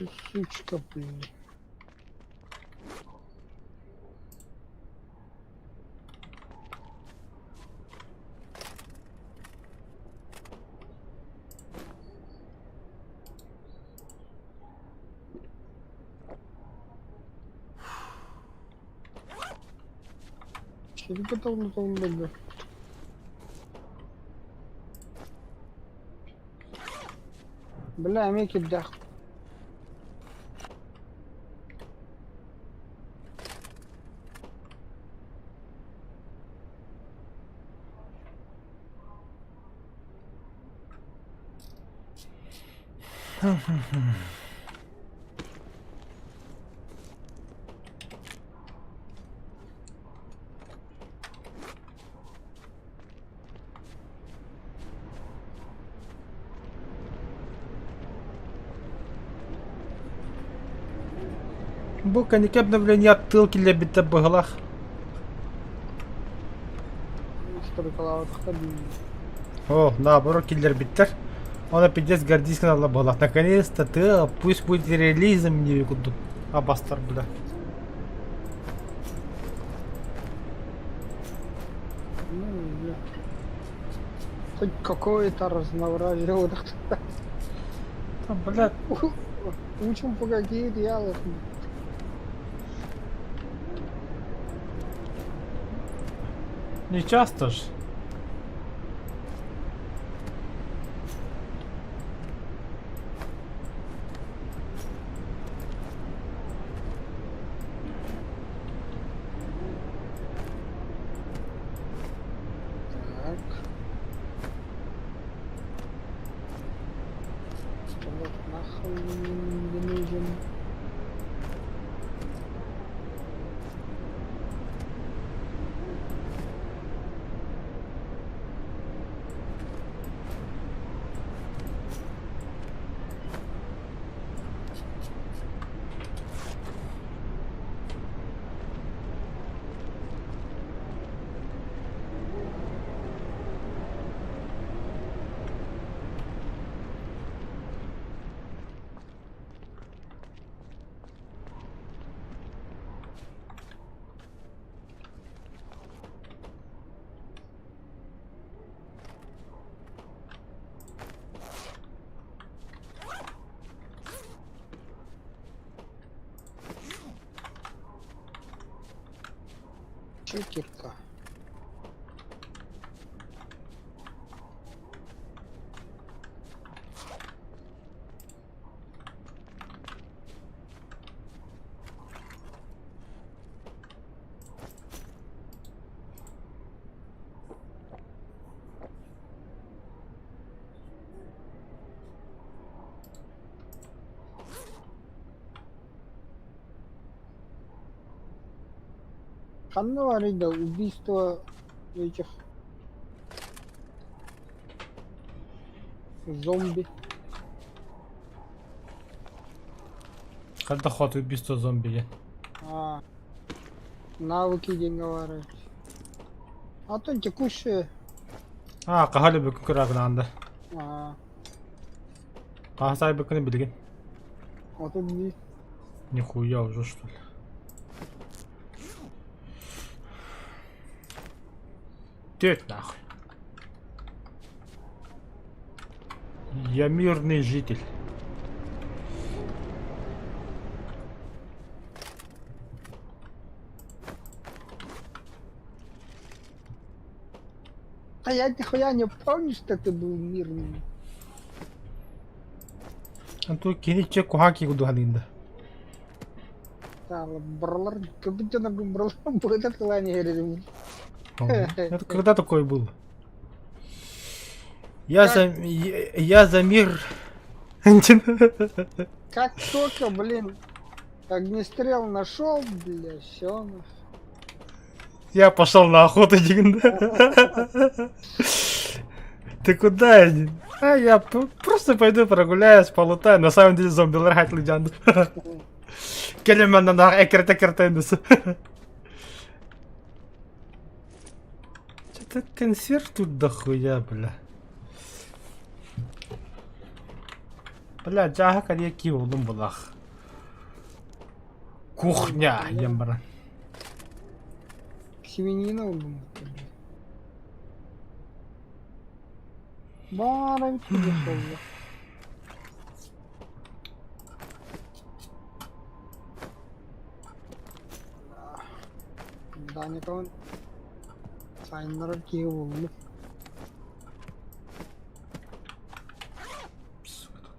S2: Ты сучка, блин. Сиргэ толло-толло Бля, эмиэ кирдээх.
S1: Бу кэнники обновление тыл киллэрбиттэр быһылах.
S2: Стройкалаабатахтар дии.
S1: О, наоборот киллэрбиттэр. Он пиздец гордись гыналла быһылах. Наконец-то ты, пусть будет реализм не курдук. Абастар, бля.
S2: Ну, бля. Хоть какое-то разнообразие вот
S1: Там, бля,
S2: Учим по какие идеалы.
S1: не часто ж.
S2: Так. Пистолет нахуй не нужен. Че кирка? Ханна баарый да убийство этих зомби.
S1: Хайдах хот убийство зомби диэн.
S2: А, навыки диэҥҥэ баарый. А то текущие.
S1: А, хаһа бүкүн көрөкүн
S2: А,
S1: Хаһа саайбыккын билигин.
S2: а тут не
S1: Нихуя уже что ли. Теть нахуй. Я мирный житель.
S2: А я нихуя не помню, что ты был мирным.
S1: А то кини че куһаҕан киһи курдук саныыбын да.
S2: Бралар, как будто на бралар будет клане
S1: Это когда такое было? Я за, я за мир.
S2: Как только, блин, огнестрел нашел, бля, все.
S1: Я пошел на охоту, диэн. Ты куда? А я просто пойду прогуляюсь, полутаю. На самом деле зомбилар хатлыдьан. Кэлэн на эккирэтэ эккирэтэ Что-то консерв тут дохуя, бля. Бля, дьааһык арыйа кии буллум булах. Кухня диэн баран.
S2: Свинина буллум. Баара эбит буолла. Даникабын сайыннарар киһи буллум.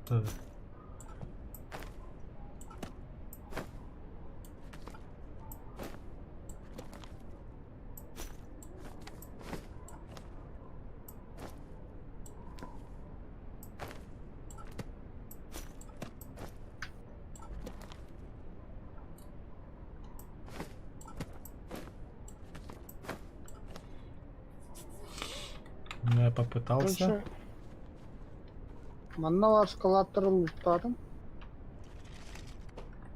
S1: Tabii. Ну, я попытался.
S2: Короче, манна баар шоколадтары лууктаатым.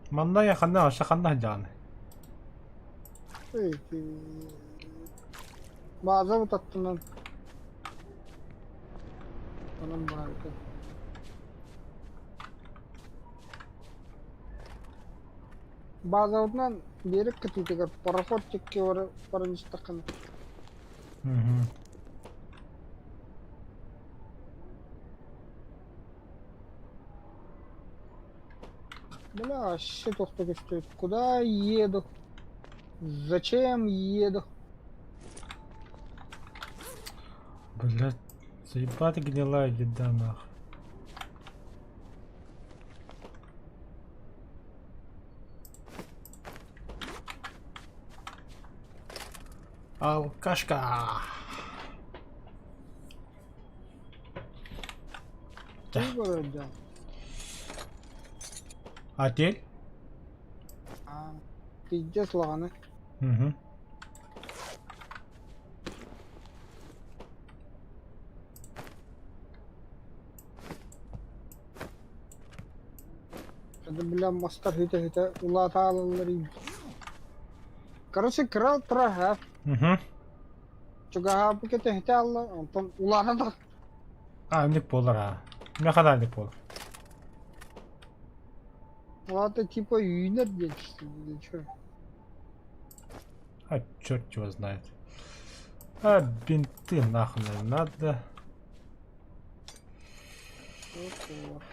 S1: Манна я ханна, аша ханна дьааны.
S2: Бааза бутаттынан. Онон баарга. Баазабытынан биэрик кытыытыгар пароход тикки баран истэххинэ.
S1: Угу.
S2: Бля, вообще тохто көстүбүт. Куда еду? Зачем еду?
S1: Блять, заебата гнилая еда нах. Алкашка!
S2: Ты город
S1: Отель?
S2: А, пиздец лаҕаны.
S1: Угу.
S2: Это, бля, мастар хүтэ-хүтэ улаатаалаллар Короче, кыра тура
S1: Угу.
S2: Чугаһаабы кэтэһитэ алла, онтон улаата да
S1: А, инник буолар аа. Миэхэ да инник буолар.
S2: Улаата типа үүнэр диэн или чё?
S1: А черт его знает. А бинты нахуй надо.
S2: Вот.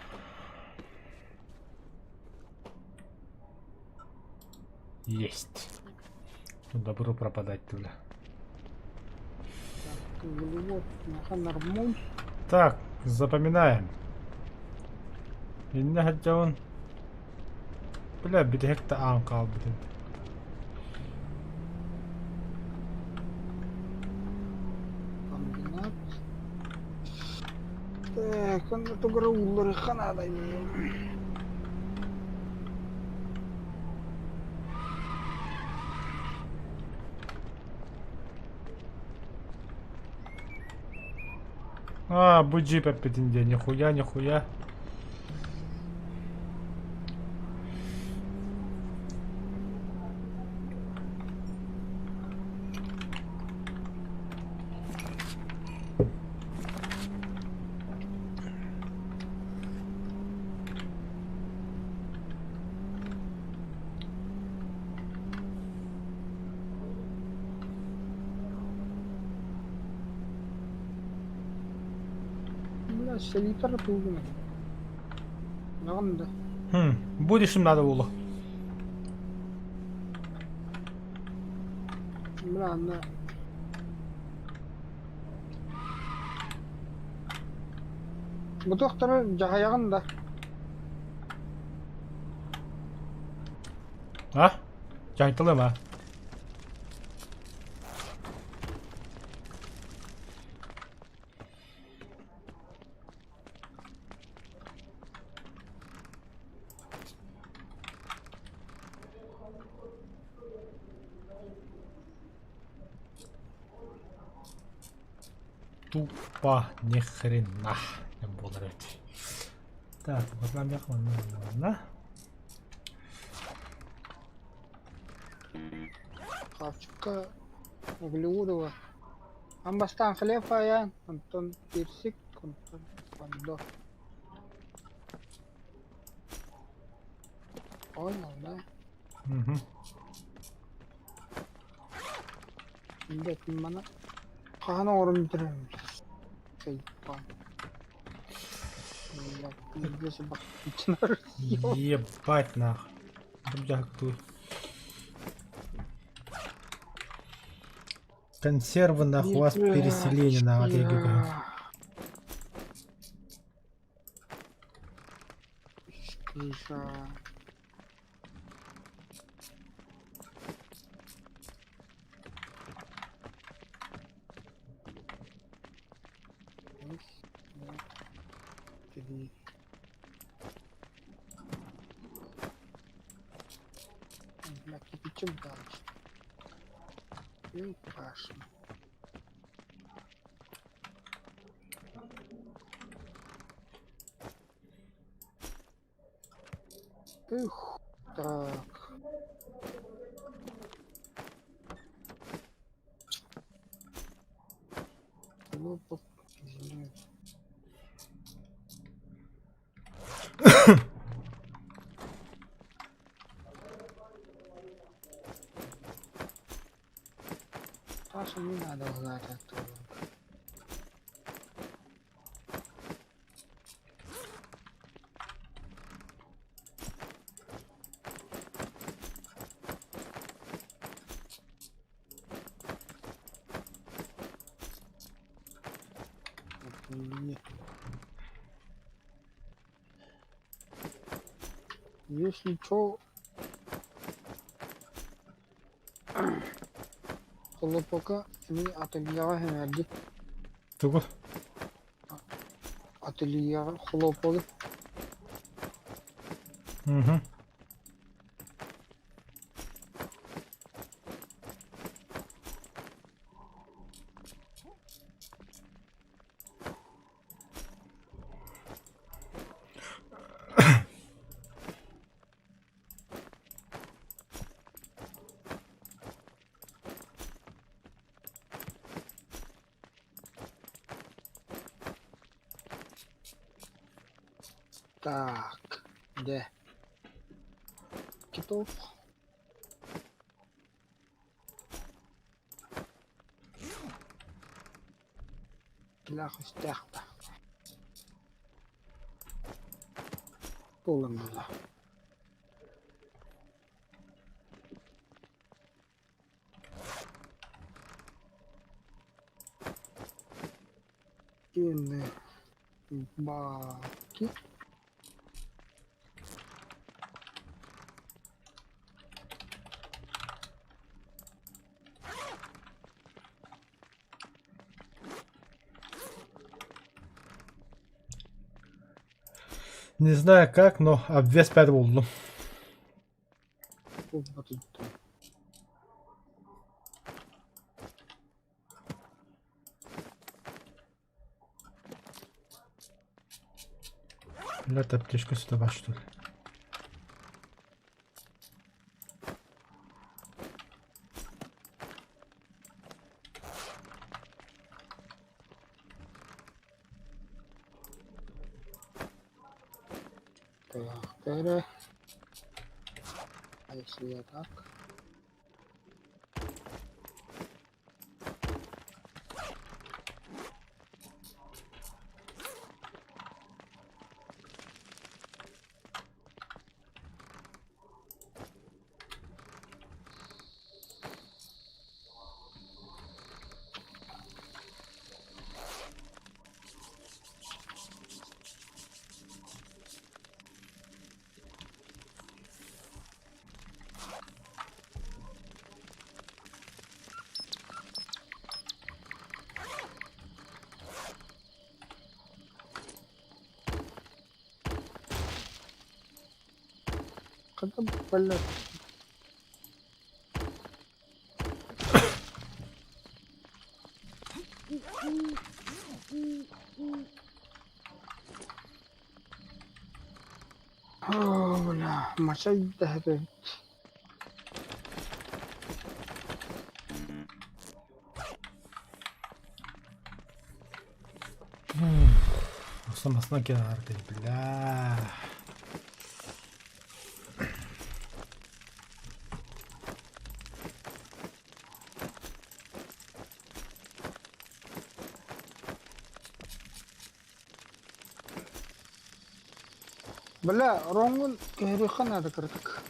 S1: Есть. Ну, добро пропадать бля.
S2: Так, углевод, нормуль.
S1: Так, запоминаем. Иннэ сылдьабын. Бля, бүтэһик да аан хаалбыт эбит.
S2: Комбинат. Так, онно тугура уулларыахха наада
S1: А, бу джип эппитин диэн, нихуя, нихуя.
S2: Бля, селитра тугунан. Наҕан да.
S1: Хм, будешь им надо было.
S2: Бля, анна. Бу туохтары дьаһайаҕын да.
S1: А? Дьаһайталыам а? Тупо ни хрена не буолар эбит. Так, манна манна манна.
S2: Хавчикка углеводова. Ан бастаан хлеб айаан, онтон персик, онтон помидор. Понял, да?
S1: Угу.
S2: Блядь, маны хаһан оҥорон бүтэрэрим Сайпан. Блядь, пиздец, бахтычнар.
S1: Ебать нах. Дьаһыктыы. Консервы нах у вас переселение на отреагирую.
S2: Крыша. Раз, два, три. Бля, кипячок дальше. И кашу. Эх, так. Хлопок, блядь. Саша, не надо лгать оттуда. Нет. Если чё, хлопока эмиэ ательеҕа иһэрдик.
S1: Тугу?
S2: Ательеҕа хлопогы.
S1: Угу.
S2: Так, дьэ. Китов. Килээх үстээх да. Буолан буолла. Итиэннэ баки
S1: Не знаю как, но обвес пять буллум.
S2: Булбатыттан.
S1: Блядь, аптечка сюда что ли?
S2: Так, эрэ. А если я так? Когда блядь. Оо, бля, мачай дэһэбит.
S1: Самасына киһи бля.
S2: Бля, ороҥҥун көһөрүөххэ наада кыратык.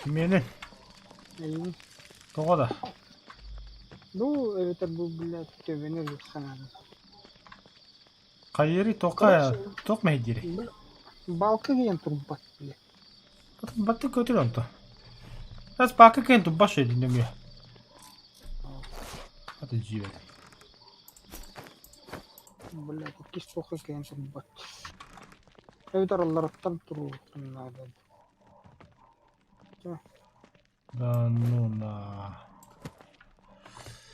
S1: Миэнэ
S2: Эйигин.
S1: тоҕо да?
S2: Бу эбэтэр бу блядь төбөнү өлүөххэ наада.
S1: Хайыырый туохха
S2: Короче,
S1: туох мэһэйдиирий?
S2: Балка киэн турбат бile.
S1: Баттык көтөр онто. Тас баакы киэн турбат шөйдүн нөҥүө. Аты дьиибэт.
S2: Блядь, иккис туохха киэн турбат. Эбэтэр аллараттан туруохтун наада.
S1: Да ну на.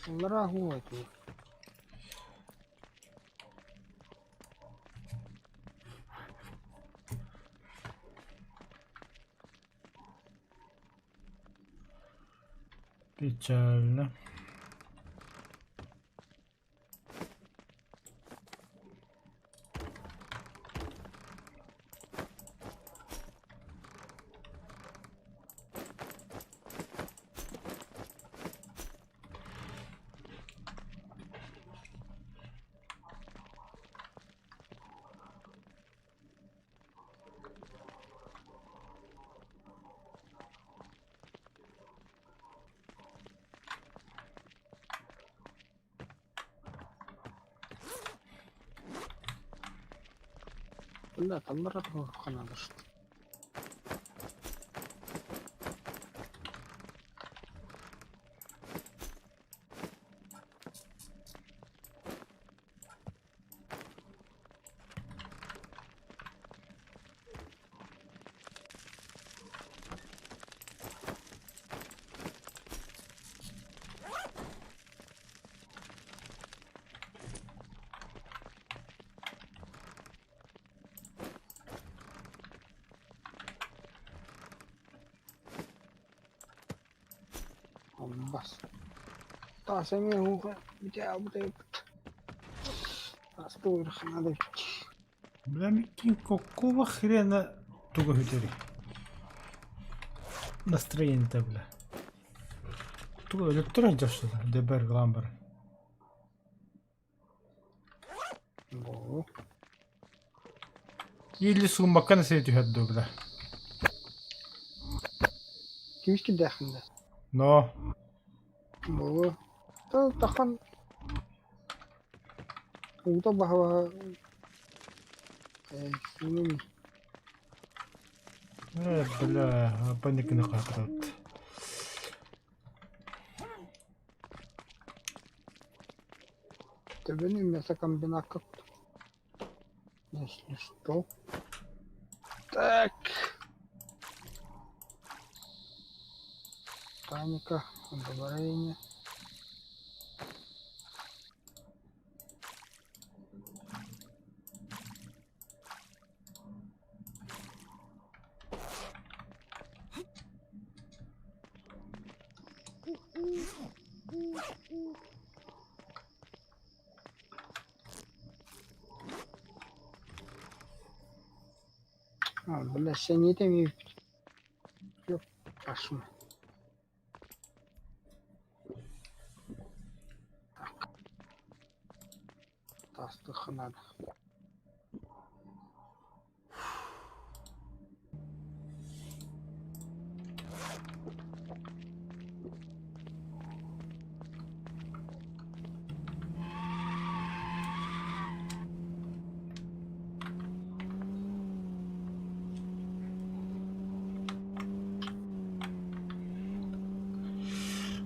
S2: Аллараа һуу этии.
S1: Печально.
S2: Бля, аллара туруохха наада что. Бас. Таас эмиэ ууга бүтээбит. Таас туруохха наада эбит.
S1: Бля, миккин какого хрена тугу үтэрий? Настроение бля. Тугу өлөттөр дьахсыта, ДБР гылаан баран.
S2: Бу.
S1: Или сууммакка на сири түһэр дуо, бля.
S2: Күүс кирдээххин да.
S1: Но.
S2: Бу. Тахан уута баһа-баһа э,
S1: Э, бля, паниканы хаатырат.
S2: Төбөнү мясокомбинакка если что. Так. Паника, одобрение. А, бля, сэниэтэ эмиэ Yok, ашма. Так. Таастыахха наада.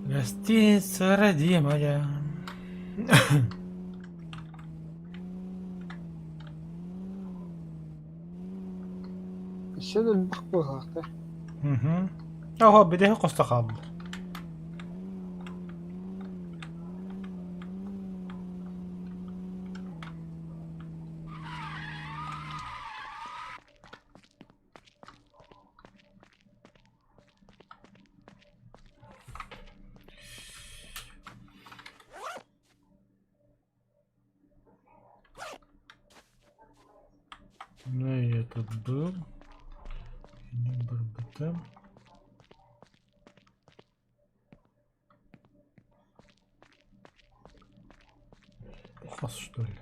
S1: Гостиница родимая.
S2: Өссө да элбэх быһыылаах
S1: Мгм. Ого, бидэһи хосто хааллар. Ну и этот был. Не барбата. Хос, что ли?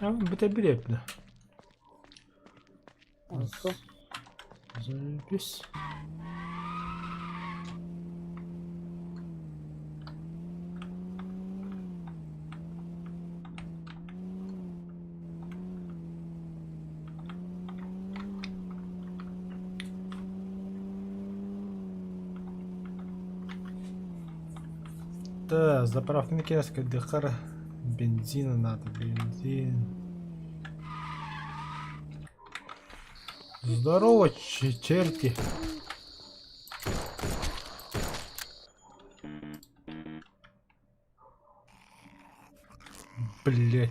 S1: Бүтэрбит эбит.
S2: Онто
S1: Запись. Да, заправканы кэскэрдиэххэ бензина надо, бензин. Здорово, черти. Блять.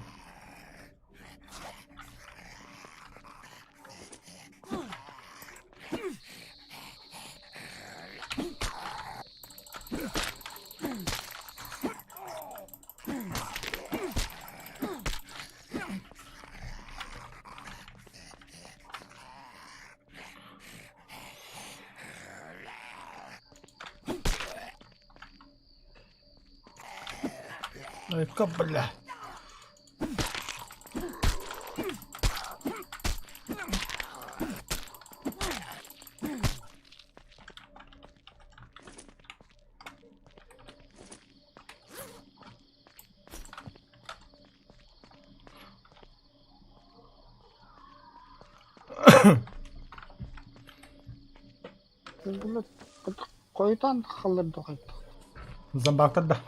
S1: Айка, бля.
S2: Bunu хойутаан хааллар хайдах?
S1: Зомбактар да.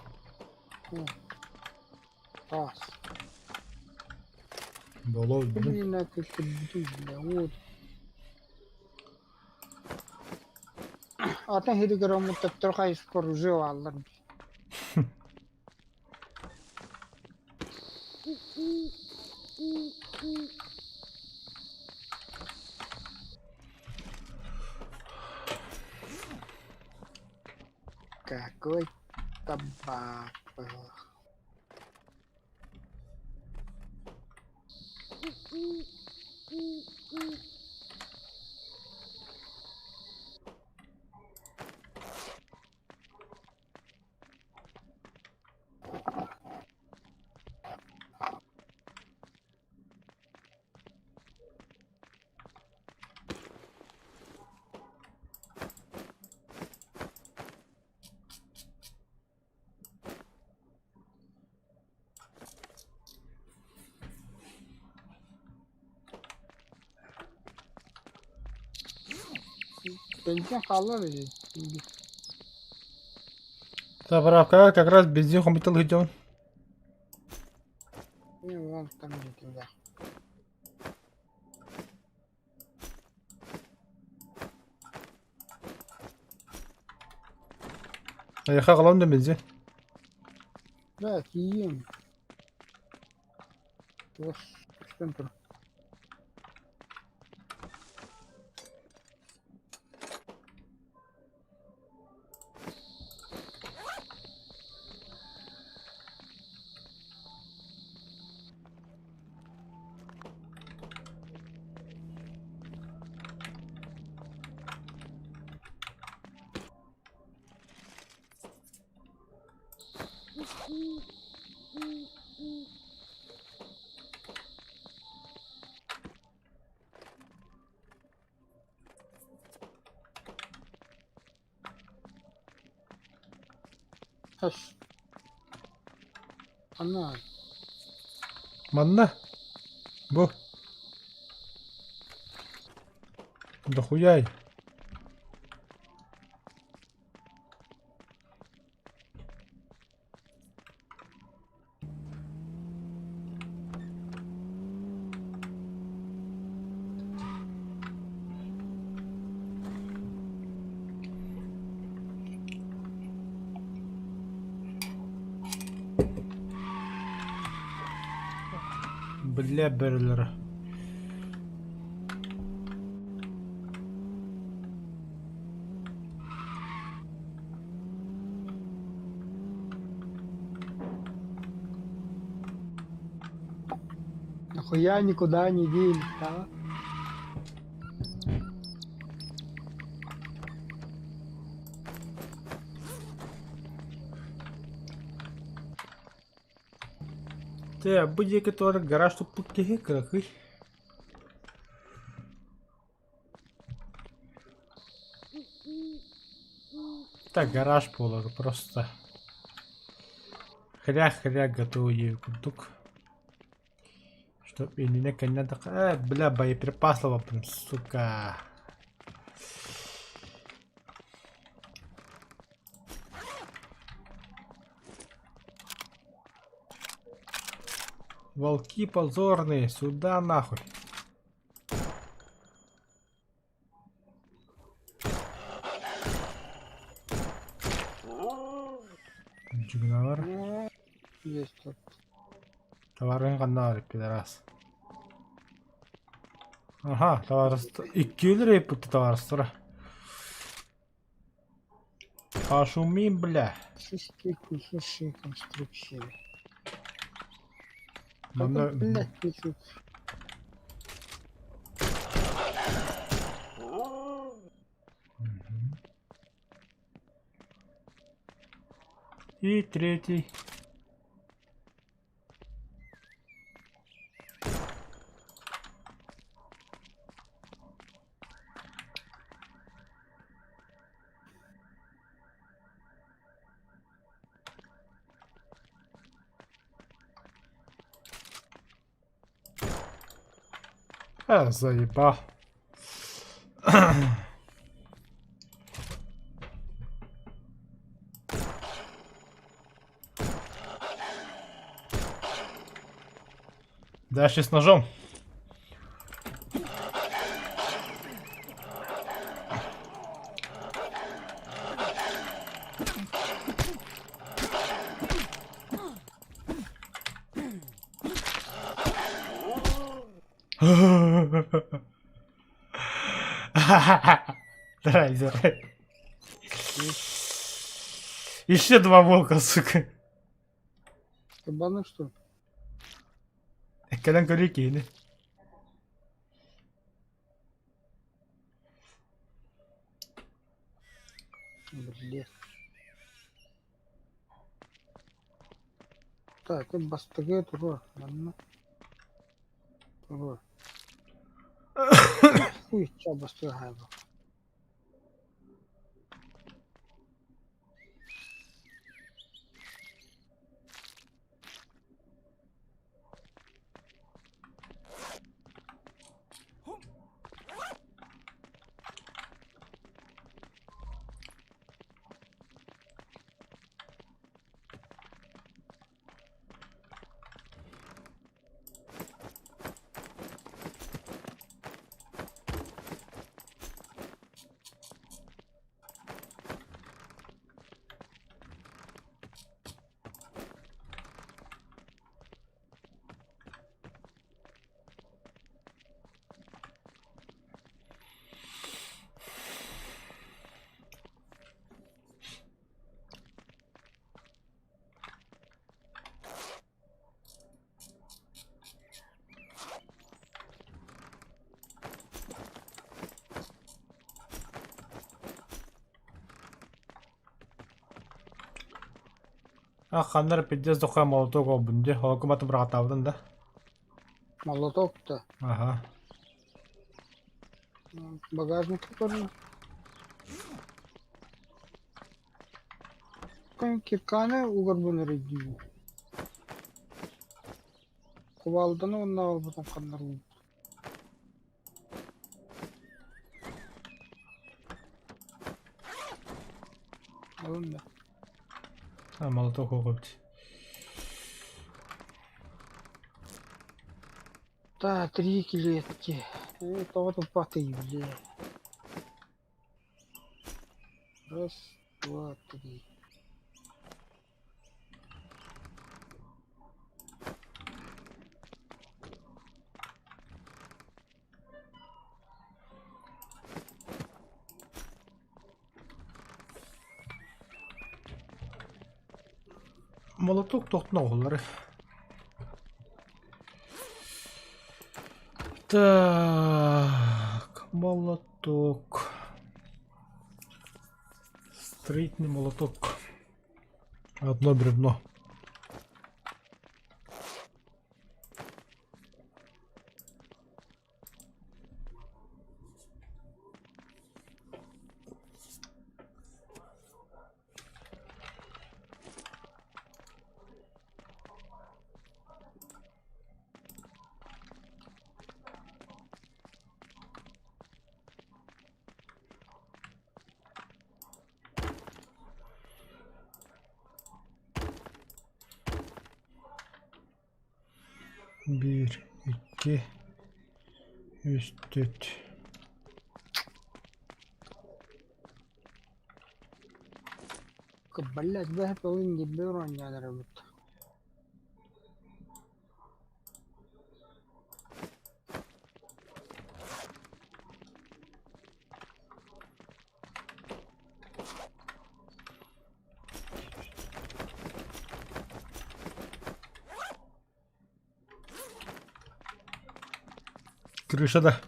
S2: Таас.
S1: Боло блин.
S2: Блин, кэлбитим вот. Атын сиригэр омуттар хайыскар уже бааллар. Какой табак был. Бензин хааллар дии.
S1: Заправка как раз бензин хомутал идем.
S2: Не, вон там где-то, да.
S1: Айха калам да бензин.
S2: Да, тиийиэм. Туох көстөн тур. Хас. Ана.
S1: Манна. Бу. Да хуяй. Бля бөрөлөрө.
S2: Нахуя никуда не дели, да?
S1: Тэ, бу диэки туора гараж туппут киһи кыракый. Так гараж буолар просто. Хря-хря готовый курдук. Чтоб иннинэ кэннэ да э, бля, боеприпас ловоппун, сука. Волки позорные, сюда нахуй. Дьүгүнавар.
S2: Есть тут.
S1: Товарын ханна бар пидорас. Аха, товарыс иккиэлэр эппит товарыстара. Пошумим, бля.
S2: Чистые кусочные конструкции.
S1: Манна
S2: Блядь, пишут.
S1: И третий. А, заебал. Дальше с ножом. Давай, давай. Еще два волка, сука.
S2: Кабаны, что ли?
S1: Кэлэн көрүү киһини.
S2: Блин. Так, это бастыгы туруор, манна. Туруор. Хуй, ча бастыгы хайба.
S1: А ханнар пиздец дохуя молоток олбун дии. Холокум атын быраҕаттаабытын да.
S2: Молоток-то.
S1: Аха.
S2: Багажник тоже. Кирканы угар эрэ Кувалданы уонна аҕалбытын ханнарбыт. Алын да.
S1: А молоток эбит.
S2: Да, три клетки. Тоҕо туппахтый, бля. Раз, два, три.
S1: Молоток тохтун оҕолору. Так, молоток. Строительный молоток. Одно бревно. Биир, икки, үс, түөрт.
S2: Блядь, бэһэ полын дебил оонньоон эрэбит.
S1: Крыша да.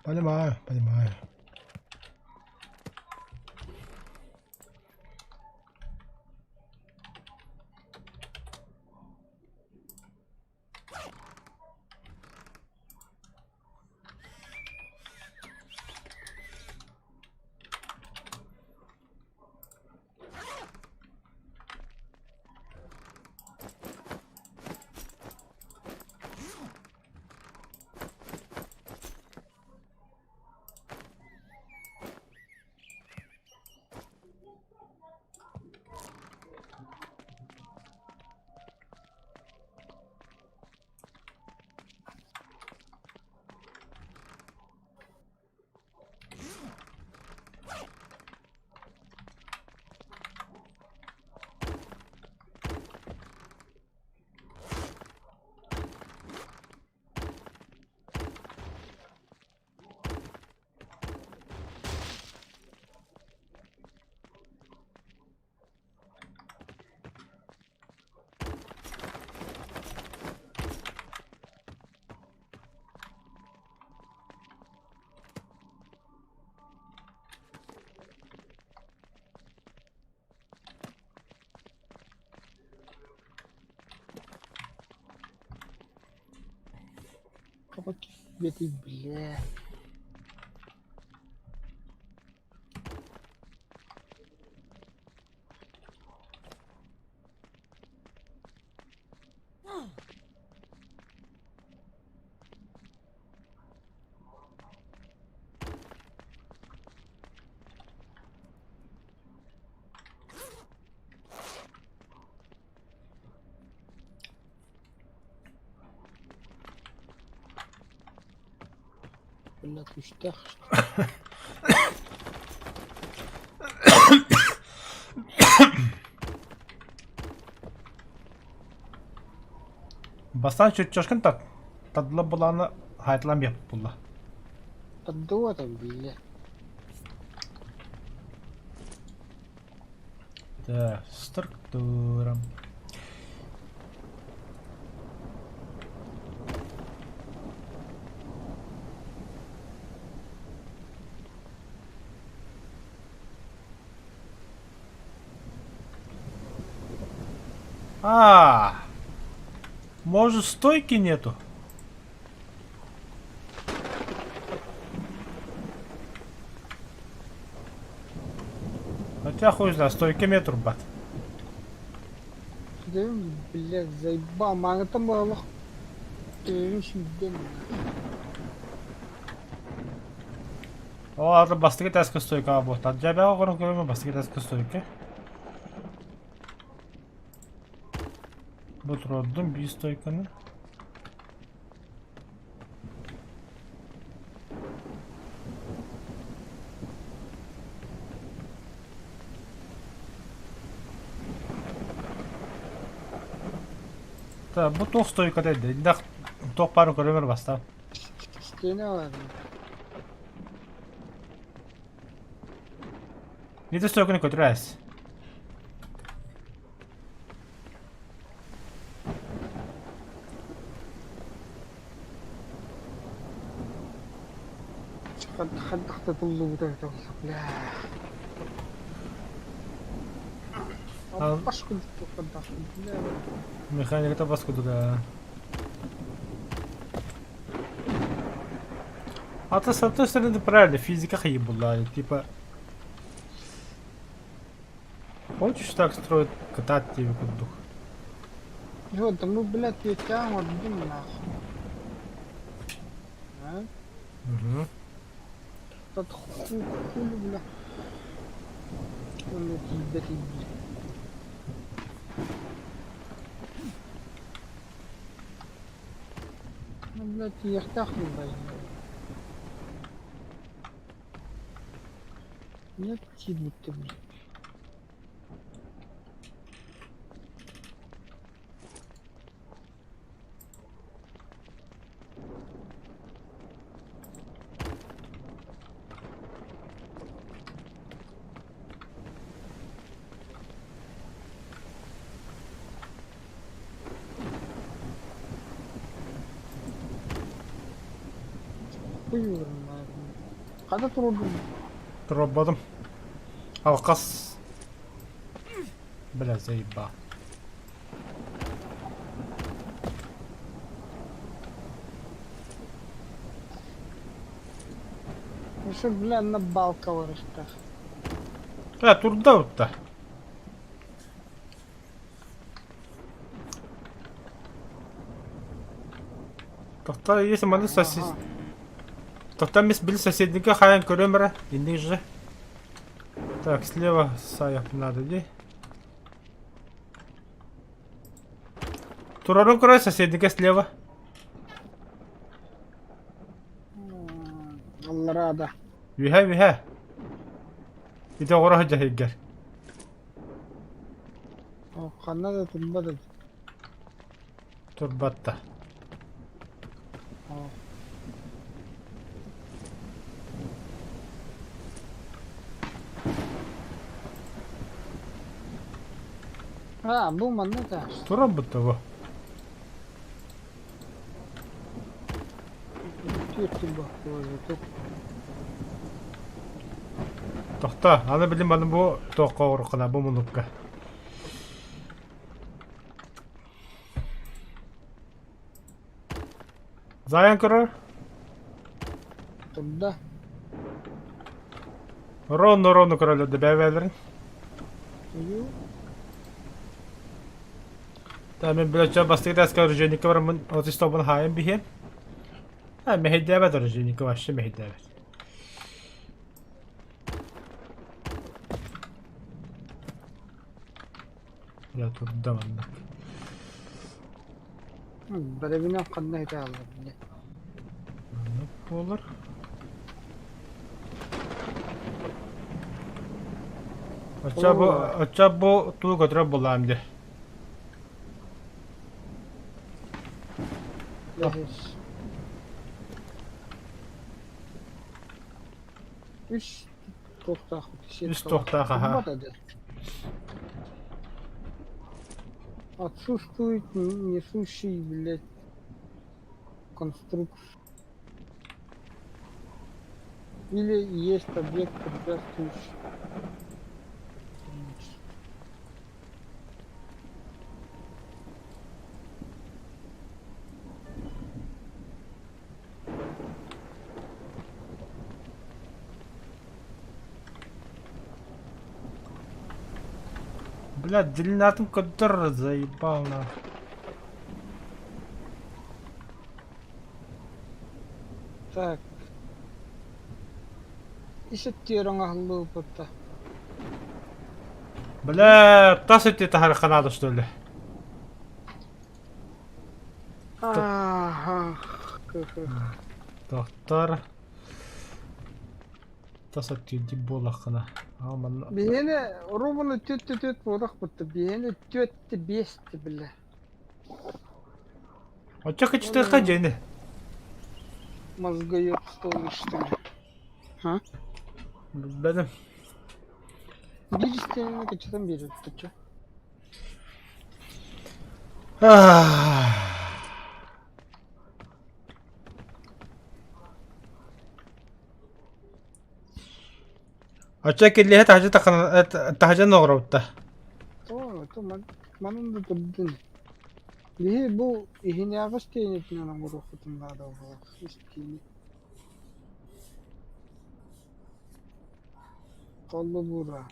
S1: Понимаю, понимаю.
S2: Тоҕо киирбэтий бля. Бля түстээх.
S1: Бастаан чөччөшкүн тат. Тадла булааны хаайталан биэппит булла.
S2: Тардыа бля.
S1: Так, структура. А, может стойки нету? Хотя хуй знает, стойка метр бат.
S2: Блядь, заебал, маны там было.
S1: О, аты бастакы таска стойка буолта. Дьэбэҕэ оҕону көрөмө бастакы таска стойка. Бу турордум биир стойканы. Так, бу туох стойката эдэ? Туох баарын көрөмөр бастаан.
S2: Стена бар.
S1: Ити стойканы көтүрээс.
S2: Хайдах да туллубута бля. Бас курдук бля.
S1: Механиката бас курдук. А то с одной стороны правильно, физика хайы была, типа... Хочешь так строить, катать тебе курдук.
S2: Йо, да мы, блядь, я тебя отбим нахуй. А?
S1: Угу.
S2: Тот хуй, хуй, бля. Он ебать, бля. Блядь, тиийиэхтээх буолла. Нет, киирбиттэр. Хата туруордум.
S1: Туруорбатым. Алкас. Бля, заебал.
S2: Еще, бля, на балка вырастах.
S1: Э, турда утта. Тохтоо, если маны сосед... Тохтоо, мисс били соседника хайан көрөм эрэ, инник же. Так, слева саяк надо, ди. Турарын көрө соседника слева.
S2: Аллараа да.
S1: Үһэ, үһэ. Ити оҕоро сылдьар сиргэр.
S2: Ханна да турбат эбит.
S1: Турбат да.
S2: А, бу манна да.
S1: Турар будто бу. Тохтоо, аны билим аны бу туохха оҕуруккана бу муннукка. Заян көрөр?
S2: Турда.
S1: Ровно ровно көрөлөр да бэйбээлэрин. Та мен билеччэ бастакы таска оружейникка бараммын отистобун хаайан биһиэм. А мэһэйдээбэт оружейникка вообще мэһэйдээбэт. Я турда маннык.
S2: Бэрэбинэ ханна ити ааллар бile.
S1: Маннык буолар. Оччо бу оччо бу туу көтөрө булаам дии.
S2: Үс туохтаах
S1: Үс туохтаах аһа.
S2: Отсутствует несущий, блядь, конструкцию. Или есть объект, препятствующий.
S1: Блядь, длиннотым который заебал на.
S2: Так. Исэттиэр оҥоһуллубута.
S1: Бля, тас өттү таһарыхха наада что ли?
S2: Ааха.
S1: Тохтор. Тас өттү буолаххына. Аа манна.
S2: Биһиэнэ ровно түөттэ түөт буолах бутта. Биһиэнэ түөттэ биэстэ бile.
S1: Оччо кычтыахха дьиэни.
S2: Мозгоёб столы что ли? А?
S1: Билбэтим.
S2: Биир истиэнэни кыччатан биэрэр чэ.
S1: Оччо киллиһэ таһдьа таһдьа ноҕоробутта.
S2: Оо, то манан да турдун. Биһи бу иһинээҕи истиэнэтинэн оҥоруохпутун наада буолуох истиэни. Холобура.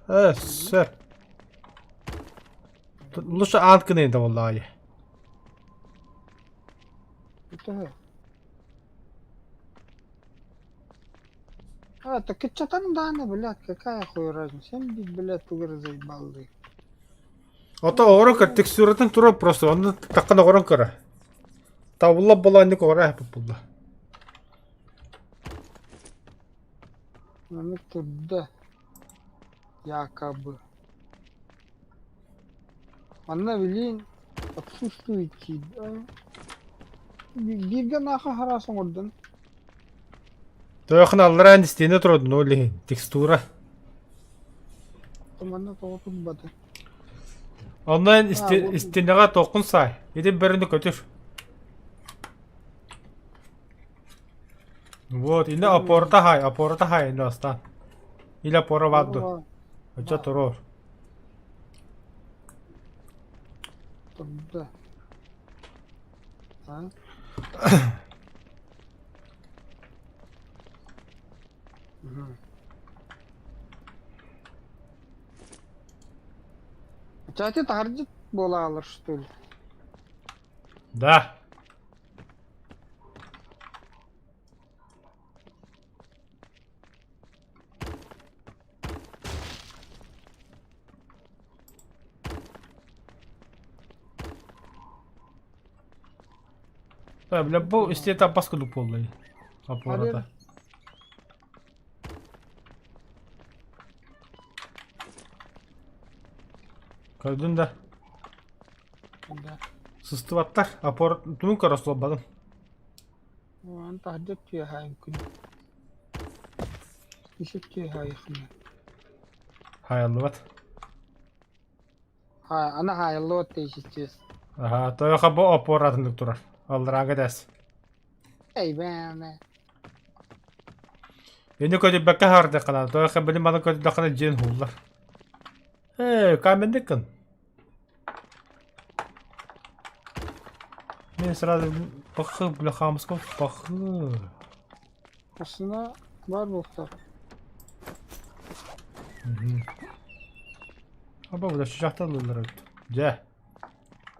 S1: Э, сэр. Лучше аан гынайын да буоллаҕай.
S2: Төһө? А, так кыччатан даҕаны, блядь, какая хуй разница? Сен бит, блядь, тугу заебал дыы.
S1: Ото оҕоро көр, текстуратын тура просто, онно таххан оҕорон көрө. Табыллар буолаанньык оҕоро эһэппит булла.
S2: Маннык турда. Якобы. Манна билин отсутствует Бииргэ нааха хараас оҥордун.
S1: Тойохун аллараа истиэнэ туродун ол иһин текстура.
S2: Манна тоҕо турбата.
S1: Онно эн истиэнэҕэ туоххун саай. Ити бөрөнү көтүр. Вот, инде опората хай, опората хай инде астан. Или опора вадду. Оча турор.
S2: Турда. А? Чати таһырдьыт буолаалар что ли?
S1: Да. Да, бля, бу истиэтэ бас курдук буолла. Опората. Көрдүн да.
S2: Да.
S1: Сыстыбаттар. Опор тумун көрө суолбадым.
S2: Уон таһырдьа түөһаайын күн. Исик түөһаайыхына.
S1: Хаайыллыбат.
S2: Ха, ана хаайыллыбат дейсиччиэс.
S1: Аха, тойоха бу опор атындык турар. Алларааҥҥа тэс.
S2: Эй бээнэ.
S1: Ини көтүппэккэ хаардаххына, тойоха билим маны көтүдэххинэ дьиэн һууллар. Ээ, каменниккын. Мен сразу пахы, бля, хамсков пахы.
S2: Aslında бар буолта.
S1: Аба, бля, шахталылар öldü. Дьэ.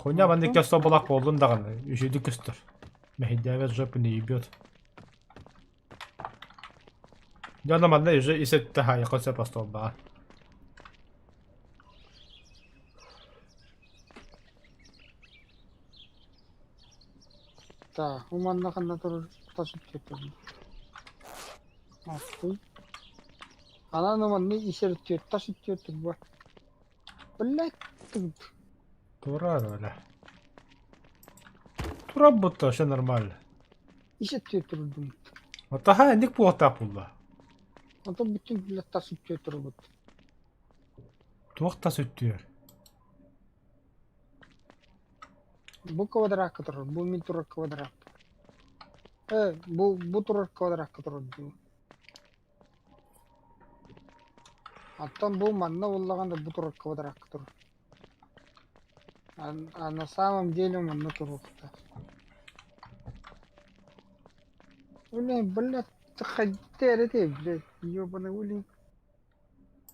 S1: Коня маннык көстө буоллун даҕаны, үчүгүйдүк көстөр. Мэһэйдээбэт жопу не ебет. Дьоно манна уже ис өттө хаайыахха сөп остуолбаҕа.
S2: Так, бу манна ханна турар тас өттө Аттый. Анан манна исер өттү тас өттү турба. Блядь, тут.
S1: Турар бля. Турар будто все нормально.
S2: Ис өттү турдум.
S1: Отаха инник буолтаах буолла.
S2: Онтон бүтүн блядь тас өттү турбут.
S1: Туох тас өттүгэр?
S2: Бу квадракка турар, бу мин турар квадрат. Бу турар квадракка турар дуу. Оттон бу манна буллаҕына бу турар квадракка турар. А на самом деле манна туруохтаах. Блин, блядь, хайдах эрэ блядь, ёбаный блин.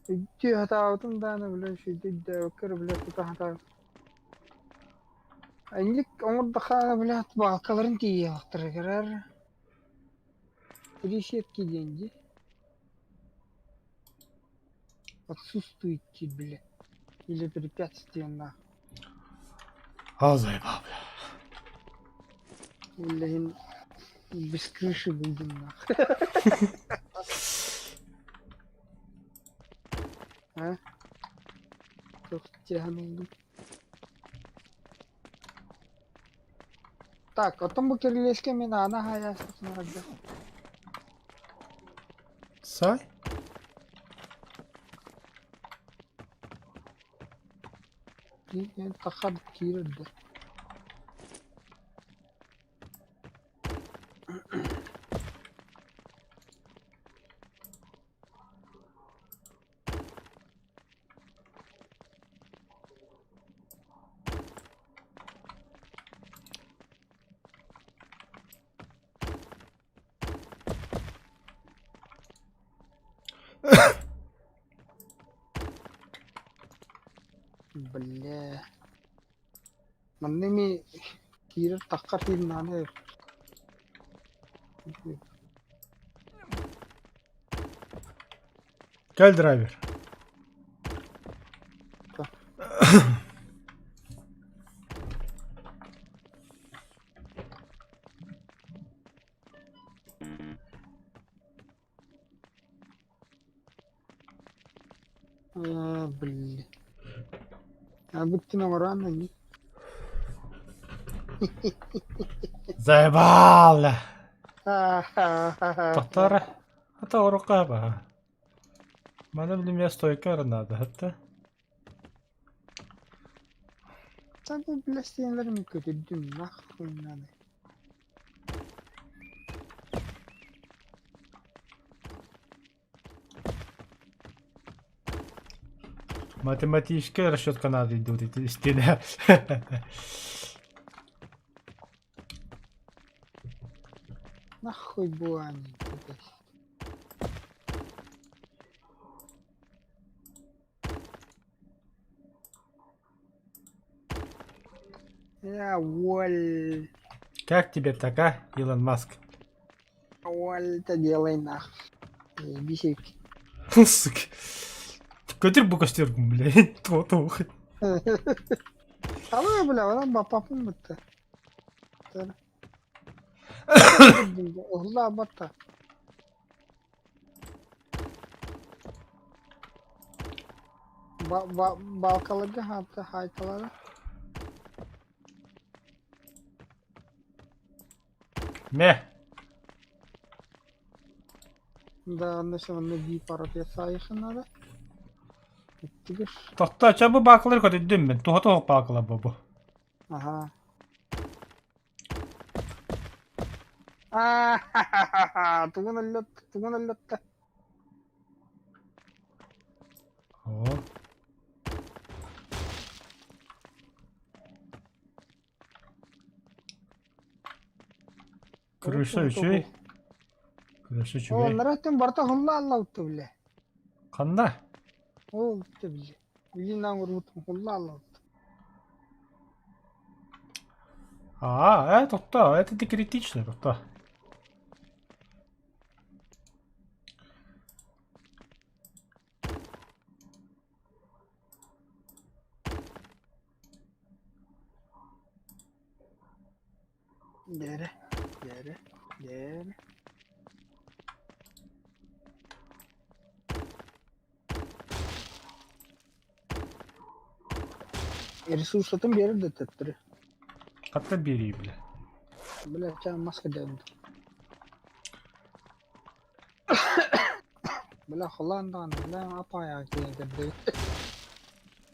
S2: Өйдүү сатаабытым даҕаны, блядь, өйдөөбөккө эрэ, блядь, тута сатаабытым. Инник оҥордоххо, блядь, баалкаларын тиийиэхтэригэр три сетки диэн дии. Отсутствует бля. Или препятствие нах.
S1: А заебал, бля.
S2: Блин, без крыши будем нах. А? Туох тянули. Так, оттон бу кирилиэскэ мин аана хаайаастахпына
S1: Сай?
S2: Тахар киирэр да. Бля. Манна эмиэ киирэр таххар киирнэҕинэ
S1: Кэл драйвер.
S2: Ээ, блин. Бүттүн оҥороон ини.
S1: Заебал! Тохтоор, это урука ба. Маны билим стойка эрэ наада, хатта.
S2: Та бу бля стенлэрин көтүрдүм, нахуй надо.
S1: Математическая расчетка надо идут эти стены.
S2: Нахуй буани, блядь. Я воль.
S1: Как тебе такая, Илон Маск?
S2: Воль это делай нах. Бисик.
S1: Сука. Көтөр бу көстөргүн, блядь. Туох.
S2: Алло, бля, онон баппаппын бытта. Уһулла батта. Ба ба балкаларга хаата хаайталара.
S1: Мэ.
S2: Да, онно онно бии парапет саайыхыннара. Иттигир.
S1: Тохтоо, чэ бу баакалары көтүрдүм мин. Туһа туох баакала бу бу.
S2: Аха. Аа, тугун өллөт, тугун өллөттө.
S1: О. Крыша үчүгэй. Крыша үчүгэй.
S2: Оннара өттүн барыта хулла аллаутта биле.
S1: Ханна?
S2: Ол өттө биле. Билин урбутун хулла аллаутта.
S1: А, это то, это не критично, то.
S2: Дээрэ, дээрэ, дээрэ. Ресурсатын биэрэр да төттөрү.
S1: Хатта биэрии, бля.
S2: Бля, чаа маска дьайбыт. Бля, холаан даҕаны, бля, апаайаҕа киирэн кэрдэ.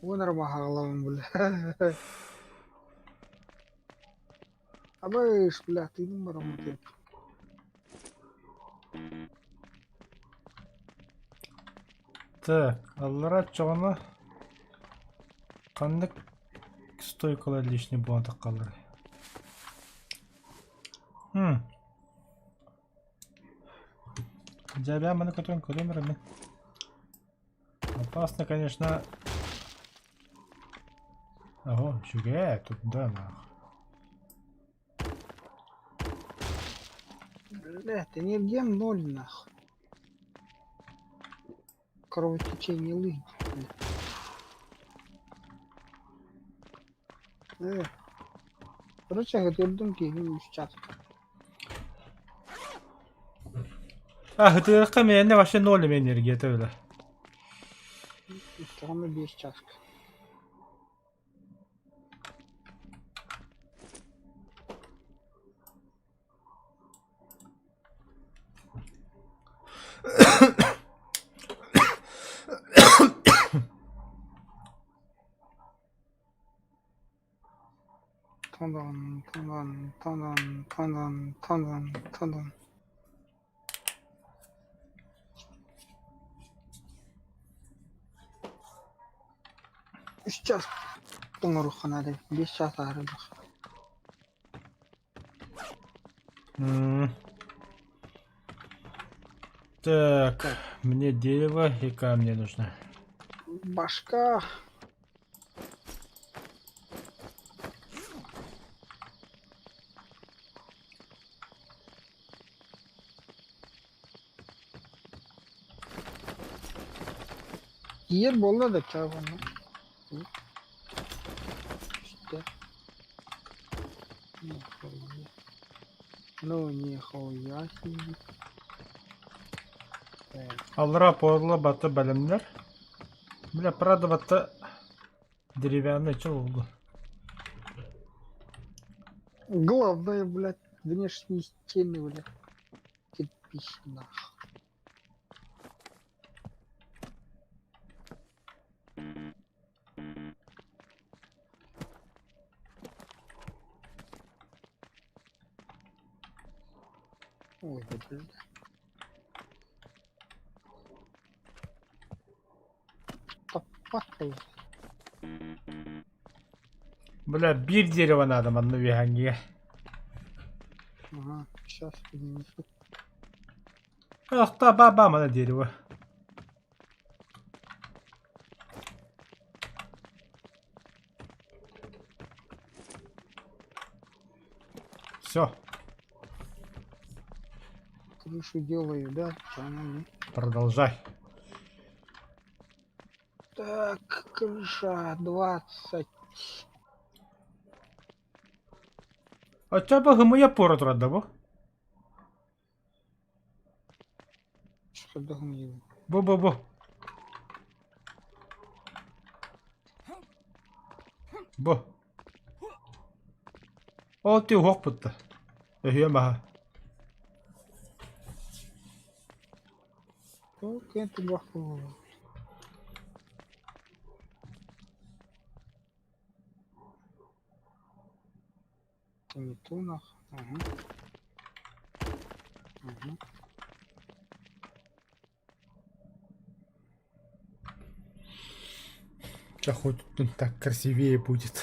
S2: Уон эрэ баһаҕалабын, бля. Абыш, бля, тыыным бараммыт.
S1: Так, аллара оччоҕуна ханнык стойкалар лишний буолан таххаллар? Хм. Дьэ, маны көтөн көрүөм эрэ мин. Опасно, конечно. Ого, үчүгэй, тут да нах.
S2: Блядь, энергия ноль нахуй. Кровотечение лыги. Э. Короче, көтөрдүм киһим үс час.
S1: А, ытыахха мээнэ вообще ноль энергията бile.
S2: Иччэҕинэ биэс чааска. Тондан, тондан, тондан, тондан, тондан, тондан. Үс чаас тоҥоруохха наада, биэс чаас ааһар
S1: Так, мне дерево и камни нужно.
S2: Башка. Иер буолла да чааҕына. Үстэ. Нихуя. Ну нихуя себе. Так.
S1: Аллара порла баты бэлэмнэр. Бля, правда, вот деревянный чё
S2: Главное, блядь, внешние стены, блядь. Кирпич, нахуй. Ой, да, блядь. Топпат.
S1: Бля, биир дерево надо манна үөһээҥҥигэ.
S2: Ага, сейчас принесу.
S1: Ах, та ба ба мана дерево. Все,
S2: Крышу делаю, да? Чё она мне?
S1: продолжай.
S2: Так, крыша 20.
S1: Оччо бу хымыйа пора турар да бу?
S2: Что его?
S1: Бу бу бу. Бу. Ол ти уһуох бутта. Өһүө маһа.
S2: Так, это бахнуло. Это не то нах. Ага. Ага.
S1: Ча хоть тут так красивее будет.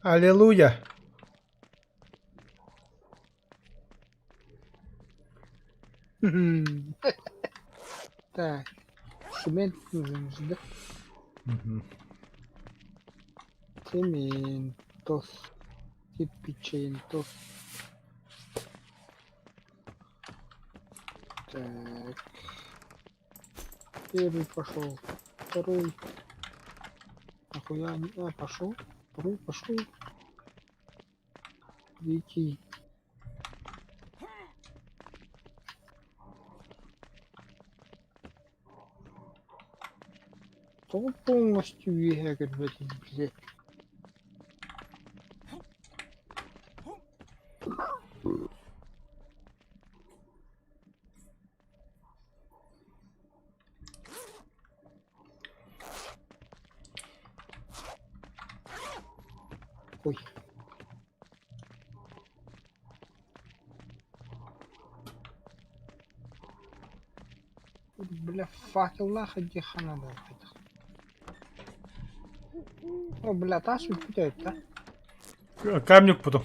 S1: Аллилуйя!
S2: Так, цемент нужен же, да?
S1: Мгм.
S2: Цементос. Кирпичентос. Так. Первый пошел. Второй. Нахуя не... А, пошел. Второй пошел. Третий. То полностью егерь, блядь, блядь. Ой. Бля, факел нахуй надо. О, бля, тас путает, да?
S1: Камнюк потом.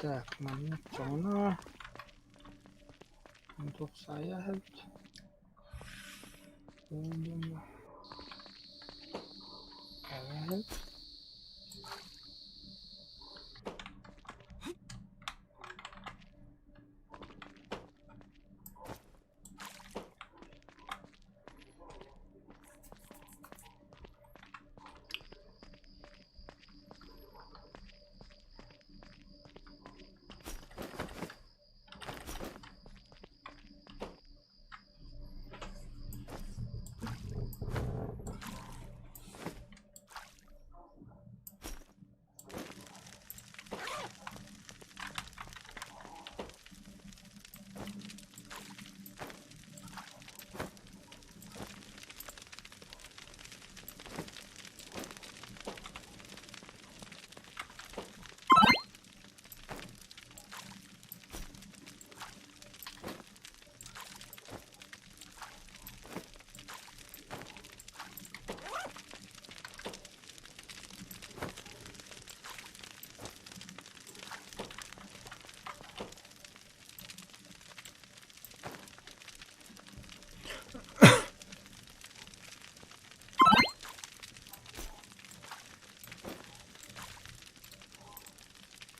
S2: Так, манна чона. Untuk saya Saya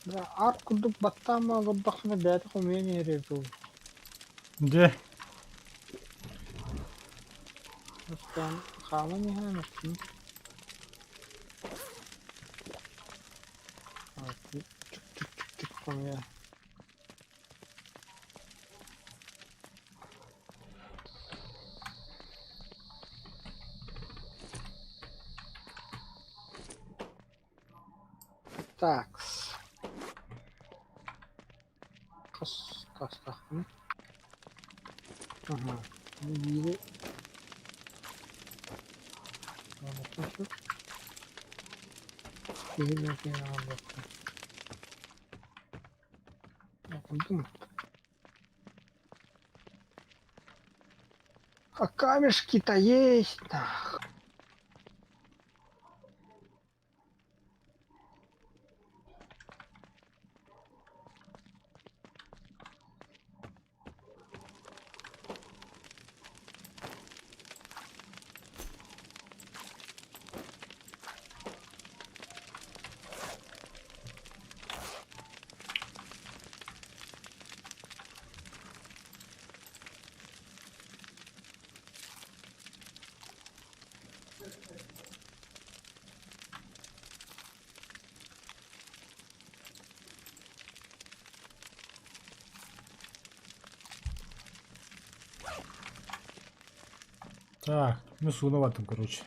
S2: Бля, аар курдук баттаан олордоххуна бэйэтэ хомуйан иһэр эбит ол.
S1: Дьэ,
S2: Бастаан хаалан иһэн астына. Чук-чук-чук-чук хомуйа. Так. Хас таастаахпыный? Аһаа, биири сөп. Киһи бэйэтин аҕалбакка. А камешки-то есть нах.
S1: Так, ну сууна бардым короче.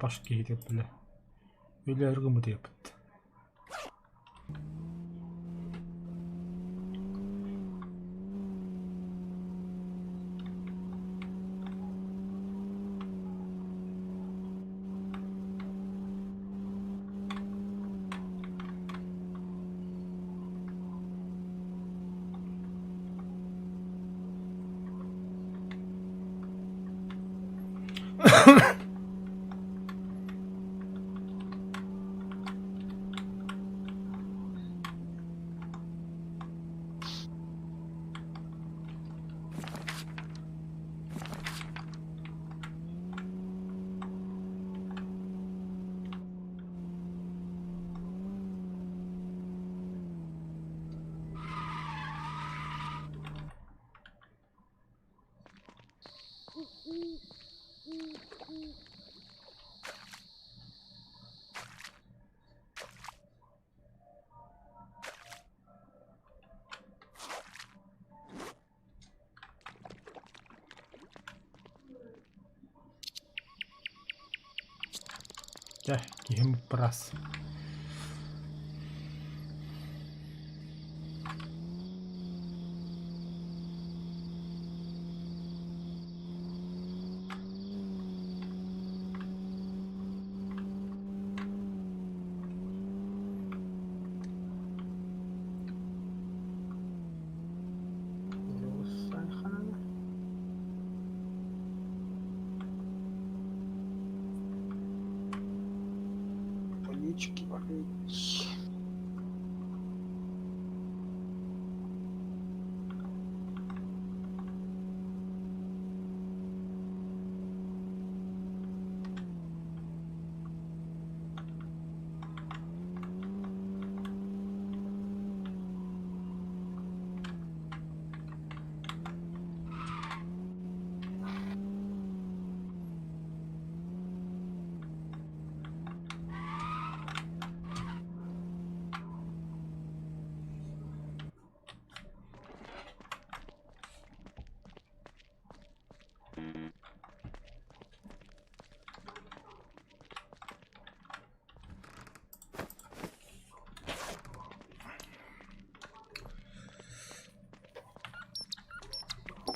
S1: Баш киһитэ бile. Өлөөрү гыммыт ыйаппыт. Дьэ, киһим бырас.
S2: Водички попить.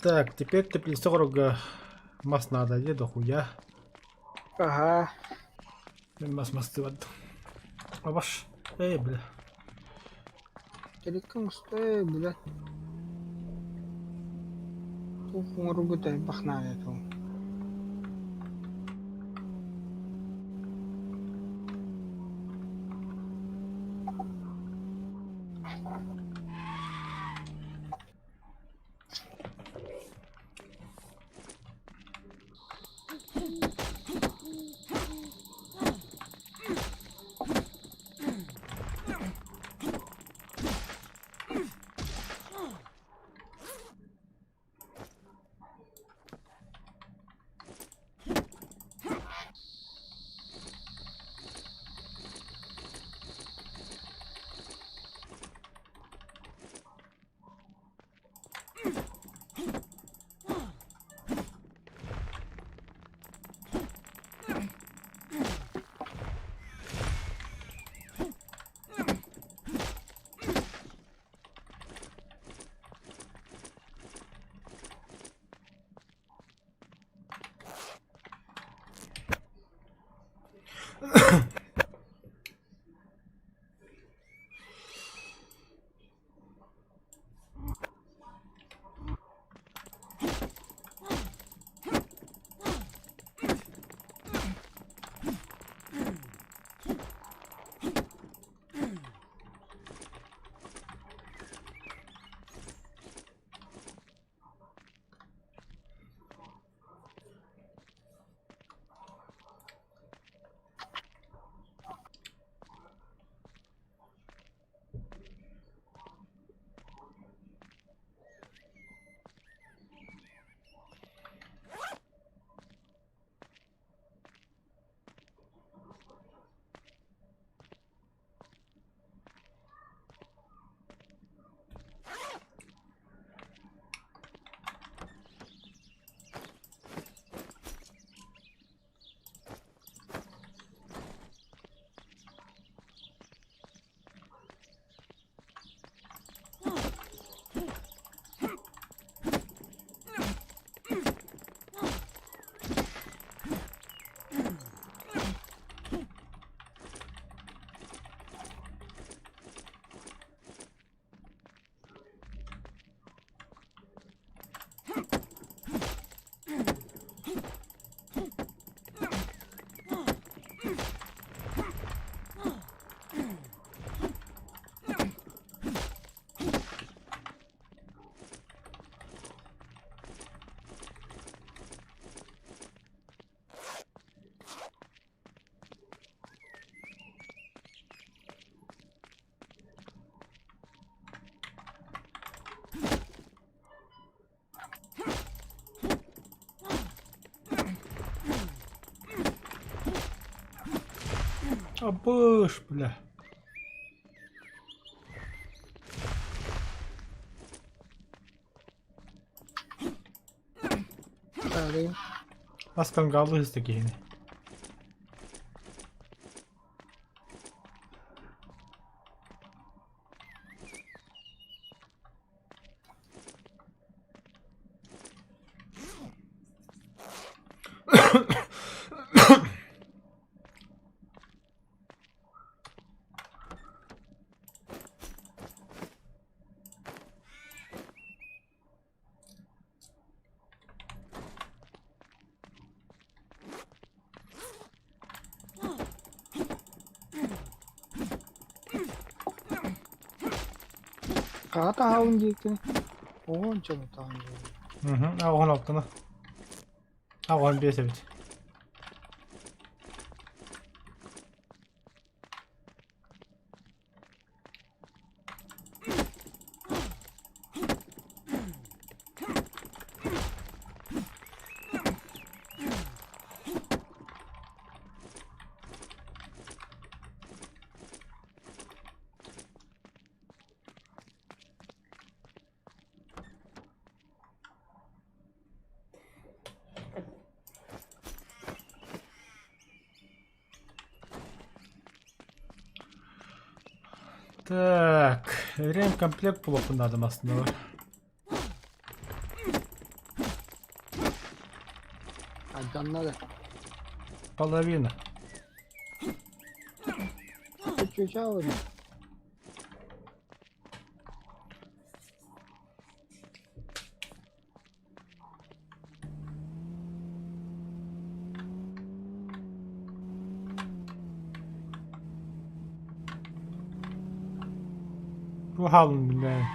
S1: Так, теперь теплица оҕорго мас наада дии дохуя.
S2: Ага.
S1: Мин мас мастыбат. Абаш. Эй, бля.
S2: Тэриккэ оҥосто, бля. Туох оҥорорго элбэх наада этэ.
S1: Абыш, бля.
S2: Арыйым.
S1: Астан галлы истэ киһини.
S2: Хаҕа таһаабын диэки оҕончону таһан диэки.
S1: Аҕыһын алтана. Аҕыһын биэс эбит. Так, ремкомплект булуохпун наада массыыналар.
S2: Айданна да.
S1: Половина.
S2: Чуча
S1: Бу хаалын билбээн.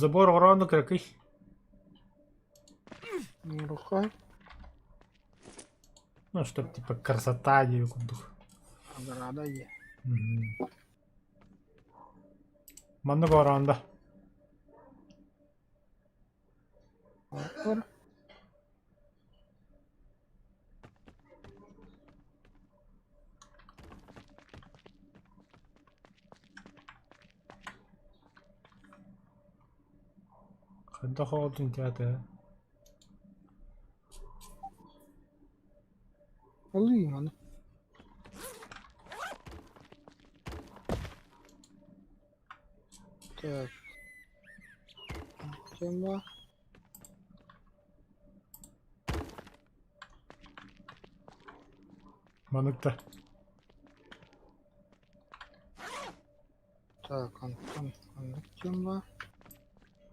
S1: Забор ороonu кыракый.
S2: Рука.
S1: Ну, чтоб типа красота диэби курдук.
S2: Ограда е.
S1: Маннык ороонда.
S2: Ор.
S1: Хайдах оҕотун театра?
S2: Алыйм аны. Так. Тема.
S1: Маныкта.
S2: Так, Антон, ханнык тема?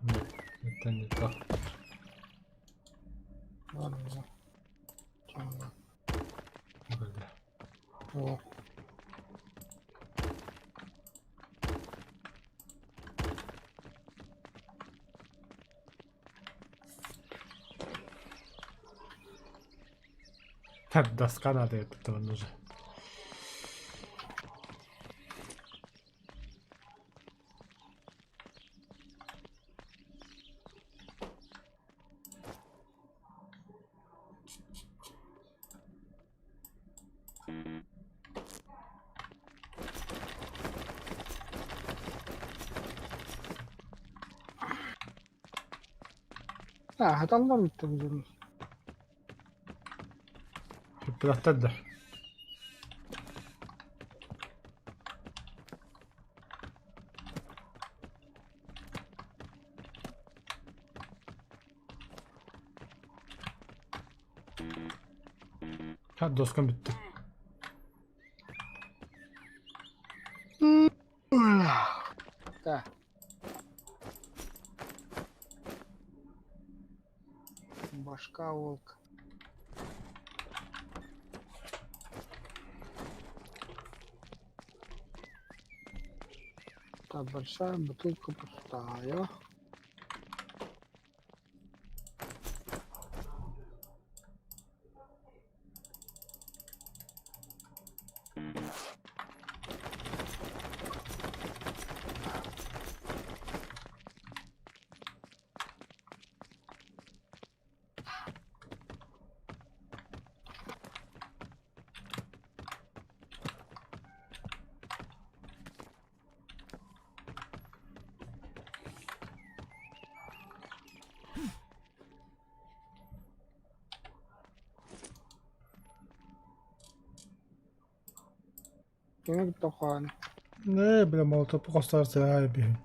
S1: Нет, это не то.
S2: Ладно. Тема.
S1: Бля.
S2: О.
S1: Так, доска надо этого нужно.
S2: А, хаталлар бүттэ
S1: Бырахтар да. Ha, доскам бүттэ.
S2: Да. Башка волка. Так, большая бутылка пустая. Кими кытта хоһооно?
S1: Ээ, бля, молотопу хостоор сыһаа биһин.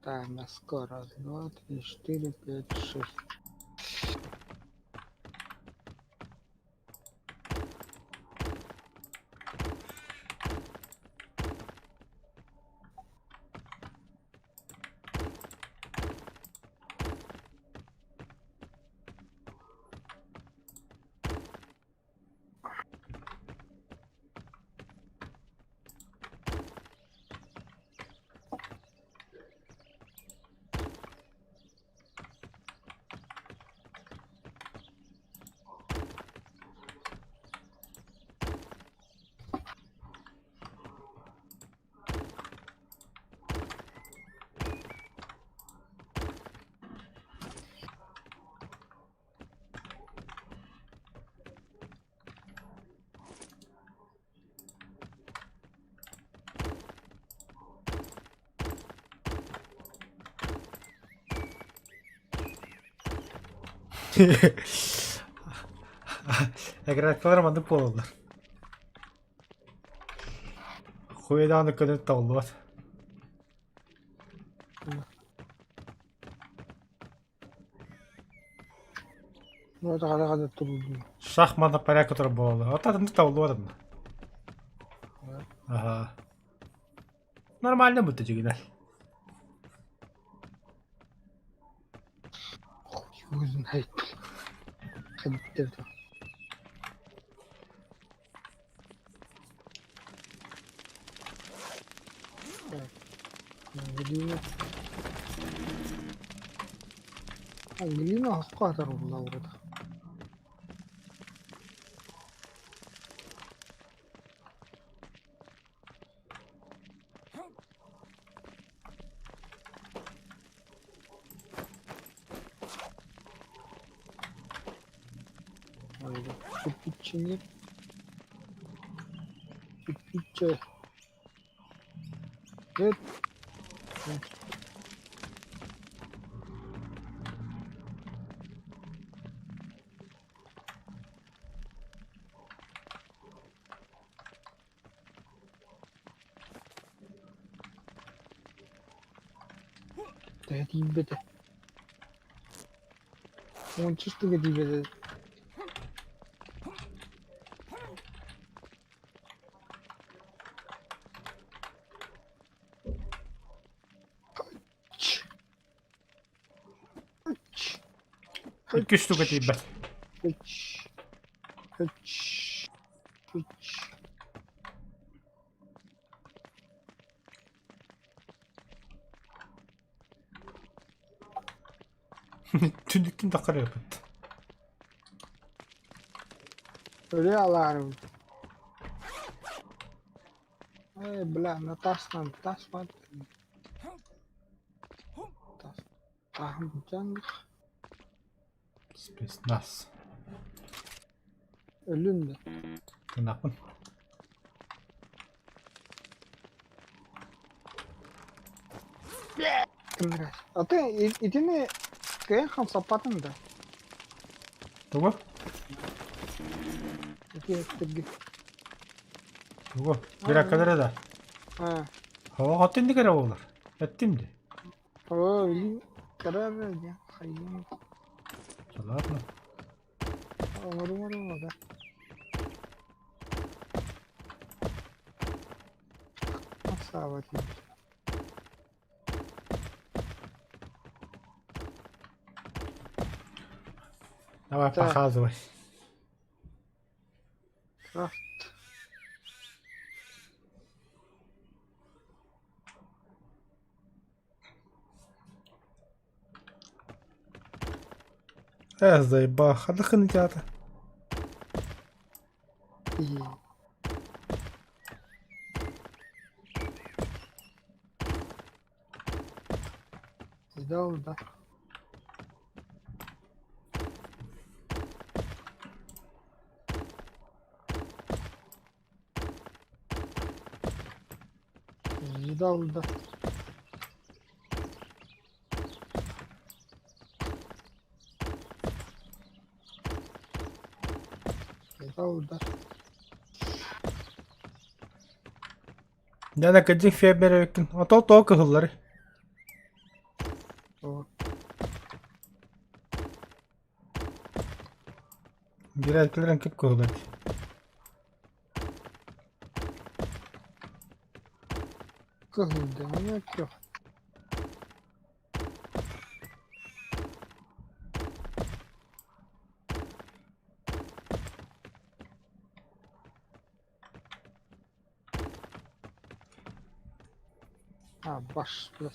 S2: Так, мяско. Раз, два, три, четыре, пять, шесть.
S1: Эгрекалар маннык буолаллар. Хуйдааны көнө толлубат.
S2: Ну, это хада-хада турдум.
S1: Шахматный порядка турар буолаллар. Оттон атыннык табыллыбат онно. Аха. Нормально будто дьигинэр.
S2: Хуй знает. Ходить Так, глина. А, глина хохко атар уллаабыта. Кирпичини. Кирпиччэ. Эт. Төһө тиийбэтэ? Уонча штука тиийбэтэ.
S1: Икки штука тиийбэт.
S2: Үч. Үч. Үч.
S1: Түннүктэн таххар эбит.
S2: Өлө алаарым. Эй, бля, на тас нам, тас баар. Тас. Таһым
S1: Спецназ.
S2: Өлүн да.
S1: Тынапын.
S2: А ты итини кыайан хамсаппатыҥ да?
S1: Тугу?
S2: Ити өттүргүт.
S1: Тугу? Бираккалары да.
S2: А,
S1: Оо, инник эрэ буолар. Эттим дии.
S2: Оо, билин кыра эрэ диэн хайыам.
S1: Ладно.
S2: Оҥорум да. Красава дии.
S1: Давай
S2: Так.
S1: показывай.
S2: Крафт.
S1: Э, заебал, хадахын театр.
S2: И Сделал, да. Видал, да. Видал, да.
S1: Дьэ, кырдьык фермер эбиккин. Ото тоҕо кыһылларый?
S2: О,
S1: Гирээккилэрин кып кыһыллар дии.
S2: Кыһылдыҥы күөх. А, баш, бля,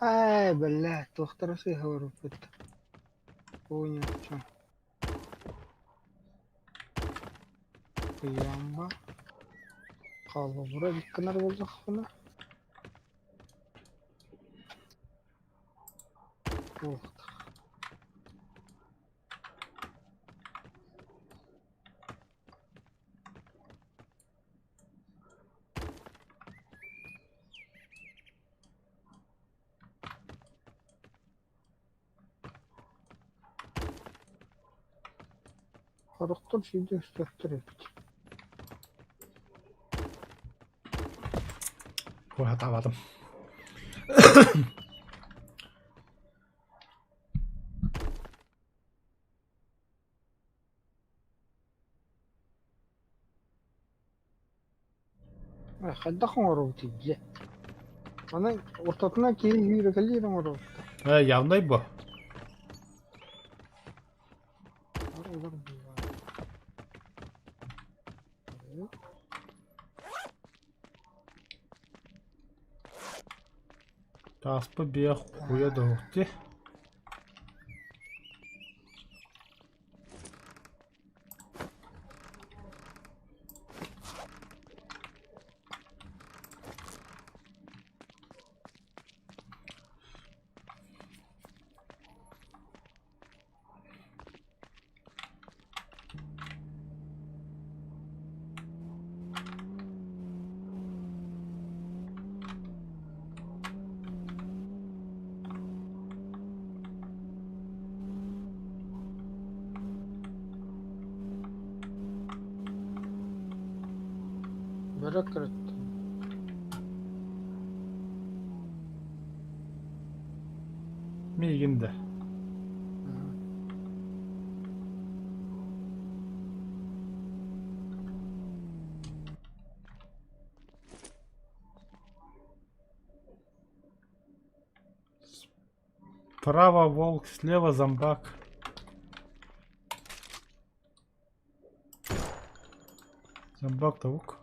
S2: Ай, бля, туохтара сыыһа барбыт. Понял, чё. Кыйаамба. Холобура гынар буоллахпына. Туох. Хорохтор сүүрдэ өстөөхтөр эбит.
S1: Хатаабатым.
S2: Хайдах оҥоробутуй дьэ? Аны ортотунан киһи сүүрэкэлиир оҥоробуттар.
S1: Э, явнай бу.
S2: Олор быылаах.
S1: Тааспы биэ хуйа да
S2: Бөрө көрүттүм.
S1: Миигин да. Справа волк, слева зомбак. Зомбак тавук.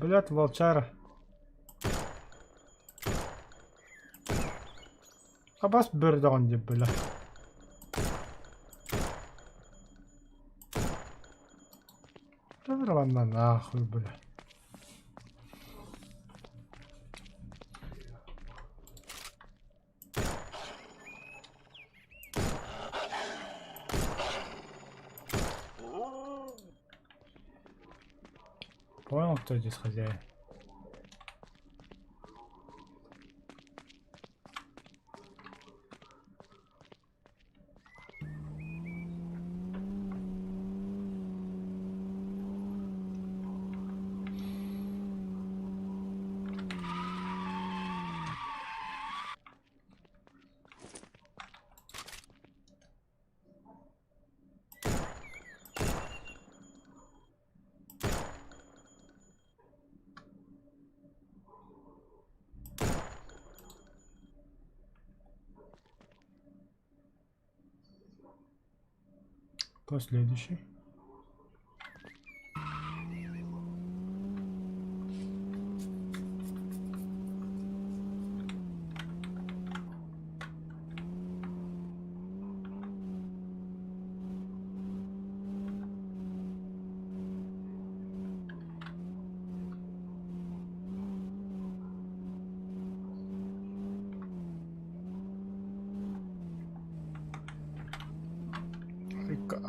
S1: Блядь, волчара. Абас бөрдөҕүн дип бля. Да нахуй, бля. Понял, кто здесь хозяин? Кто следующий? Айка.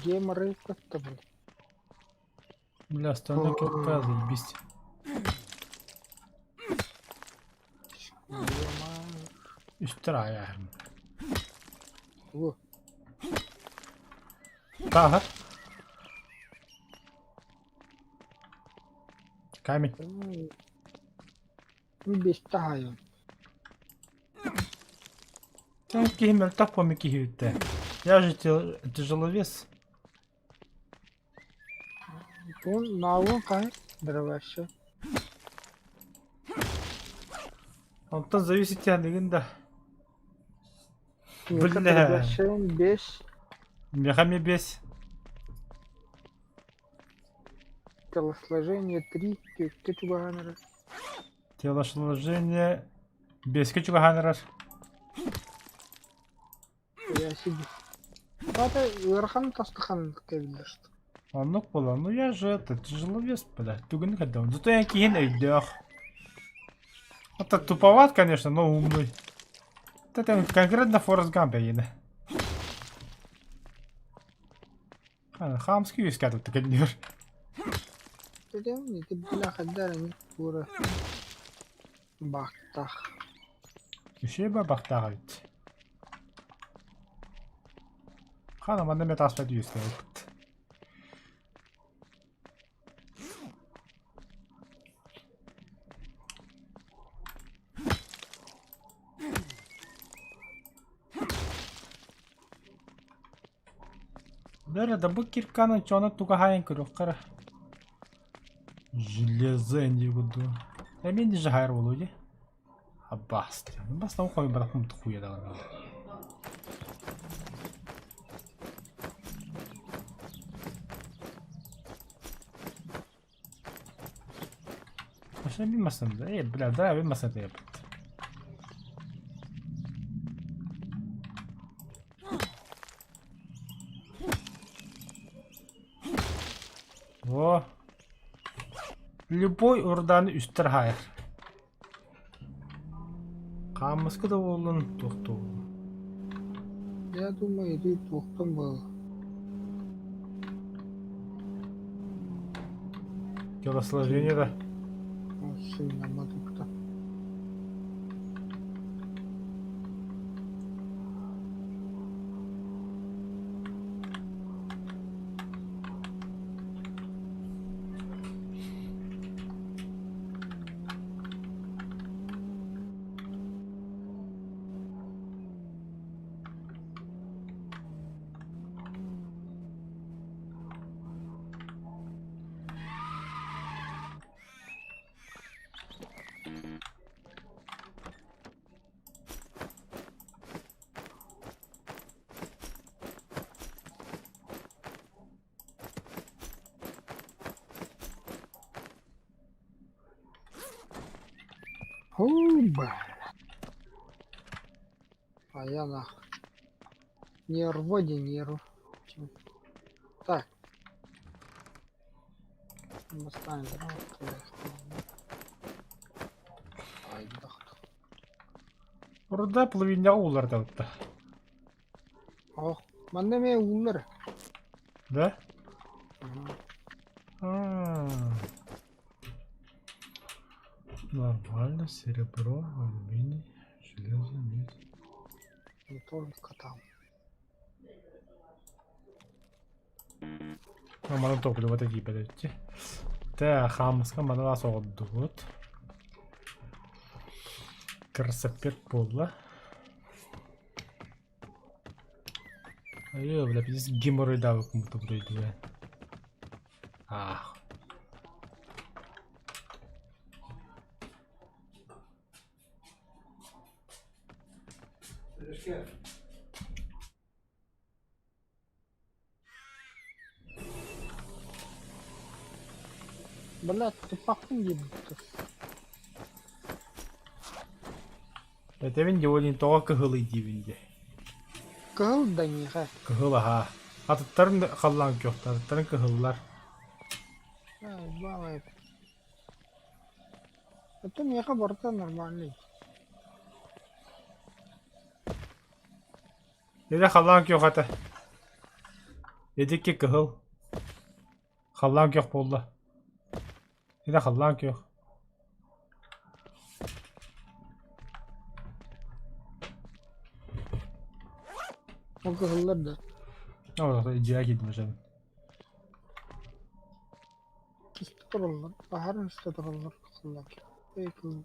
S2: Геморрой как-то, блин.
S1: Бля, остальной кирка, заебись. Үстер айаарым.
S2: Тугу?
S1: Тааһар. Камень.
S2: Бес таһайын.
S1: Киһи мөлтөх помми киһи үттэ. Я же тяжеловес.
S2: Бу наалын хаһан дроваще.
S1: Онтон зависит яныгын да.
S2: Миэхэ
S1: Бля.
S2: дроващайын 5,
S1: Миэхэ эмиэ 5.
S2: телосложение 3, түөккэ чугаһаан эрэр.
S1: Телосложение 5-кэ чугаһаан эрэр.
S2: Я себе. Хата ыарахан тастахан кэбиллэр.
S1: Оннук буолан, ну я же это тяжеловес, бля, түгүнү көрдөм. Зато я киһин өйдөөх. Это туповат, конечно, но умный. Это конкретно Форест Гамп эйине. Хамский үскәтіп тікелдер.
S2: Билем, ити бля хаддар ини кура баахтаах.
S1: Үчүгэй ба бахтаах эбит. Хана манна эмэ тааспат үөскээбиппит. Бөрө да бу кирканы чоно тугаһайын көрүөххэ эрэ. Железо дии курдук. Эмиэ не жаһайар буолуо дии. Аббас бастан хойбатахпын хуя даҕаны. Вообще билмесем да. Э, бля, да, билмесем да yapıt. Во. Любой урданы үстэр хайар. Хаамыска да буоллун, туох да буоллун.
S2: Я думаю, ити туохтан буолла.
S1: Телосложение да.
S2: Сыннамматыкта. Хуба. А я нах. Нерводи нерв. Так. Бастаан Айдах.
S1: Руда половиняҕа ууллар да
S2: Ох, манна эмиэ ууллар.
S1: Да? А. Нормально, серебро, алюминий, железо, медь.
S2: Не только там.
S1: Нормально топливо такие подойти. Тэ, хаамыска манан соҕурдубут. Красопет буолла. Айыы, бля, пиздец геморройдаабыккын бутубутуйдуга. Аах.
S2: Блядь, туппахпын диэбиттэр.
S1: Этэбин дии, ол иһин тоҕо кыһылый диибин дии.
S2: Кыһыл да эйиэхэ.
S1: Кыһыл аһаа. Атыттарын да халлаан күөхтэр, атыттарын кыһыллар.
S2: Ай, баҕай. Оттон миэхэ барыта нормальный.
S1: Илэ халлаан күөх этэ. Эдикки кыһыл. Халлаан күөх буолла. Илэ халлаан күөх.
S2: Ол кыһыллар да.
S1: Ол дьиэ киирдим дьон.
S2: Үстэ тураллар. Баһарын үстэ тураллар кыһыллар. Эй кыһыл.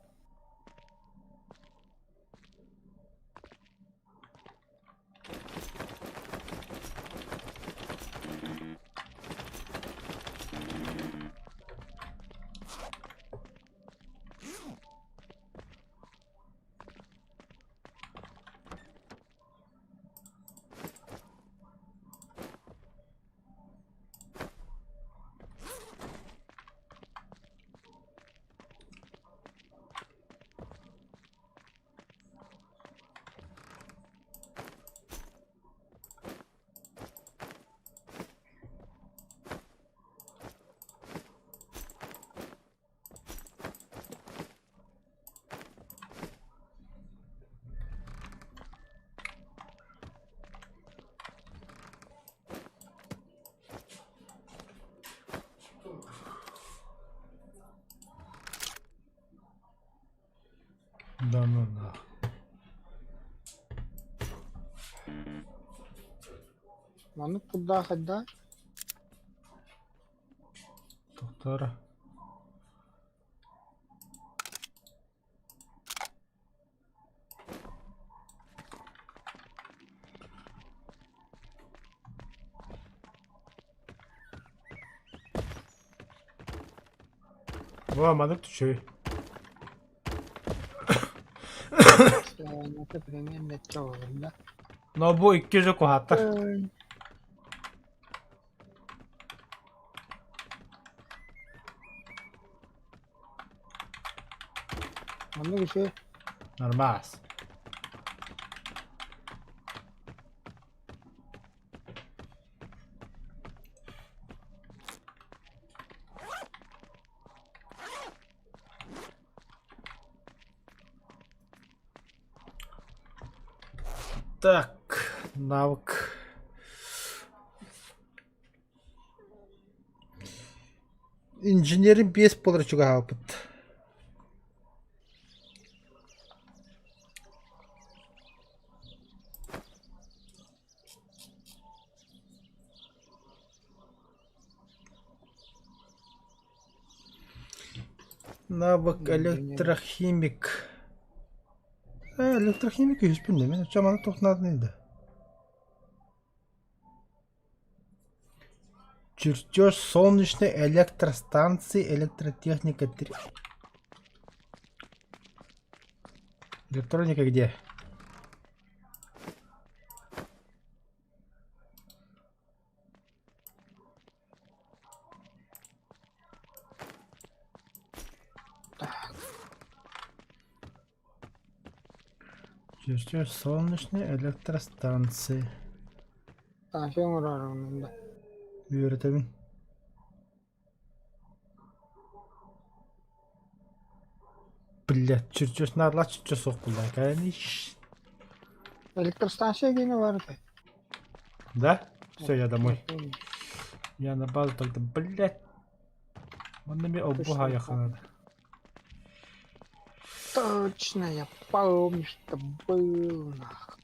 S1: Да ну нах.
S2: Маннык курдаах хайда?
S1: Тохтор. Во, маннык түчүй. Но бу икки же куһааттар.
S2: Маннык үчүгэй.
S1: Нормас. Так, навык. Инженерин биэс буолар чугаһаабыт. Навык электрохимик. Электрохимик үһүспүн да мин оччо маны туох нааданы да. Чертеж солнечной электростанции электротехника 3. Электроника где? Чертеж солнечной электростанции.
S2: Станция оҥорор онно.
S1: Үөрэтэбин. Блядь, чертеж наадалаах чертеж суох буолла. Конечно.
S2: Электростанция диэни баар этэ.
S1: Да? Все, я домой. Я на базу тогда, блядь. Манна мне обуха надо.
S2: Точно, я помню, что был нах.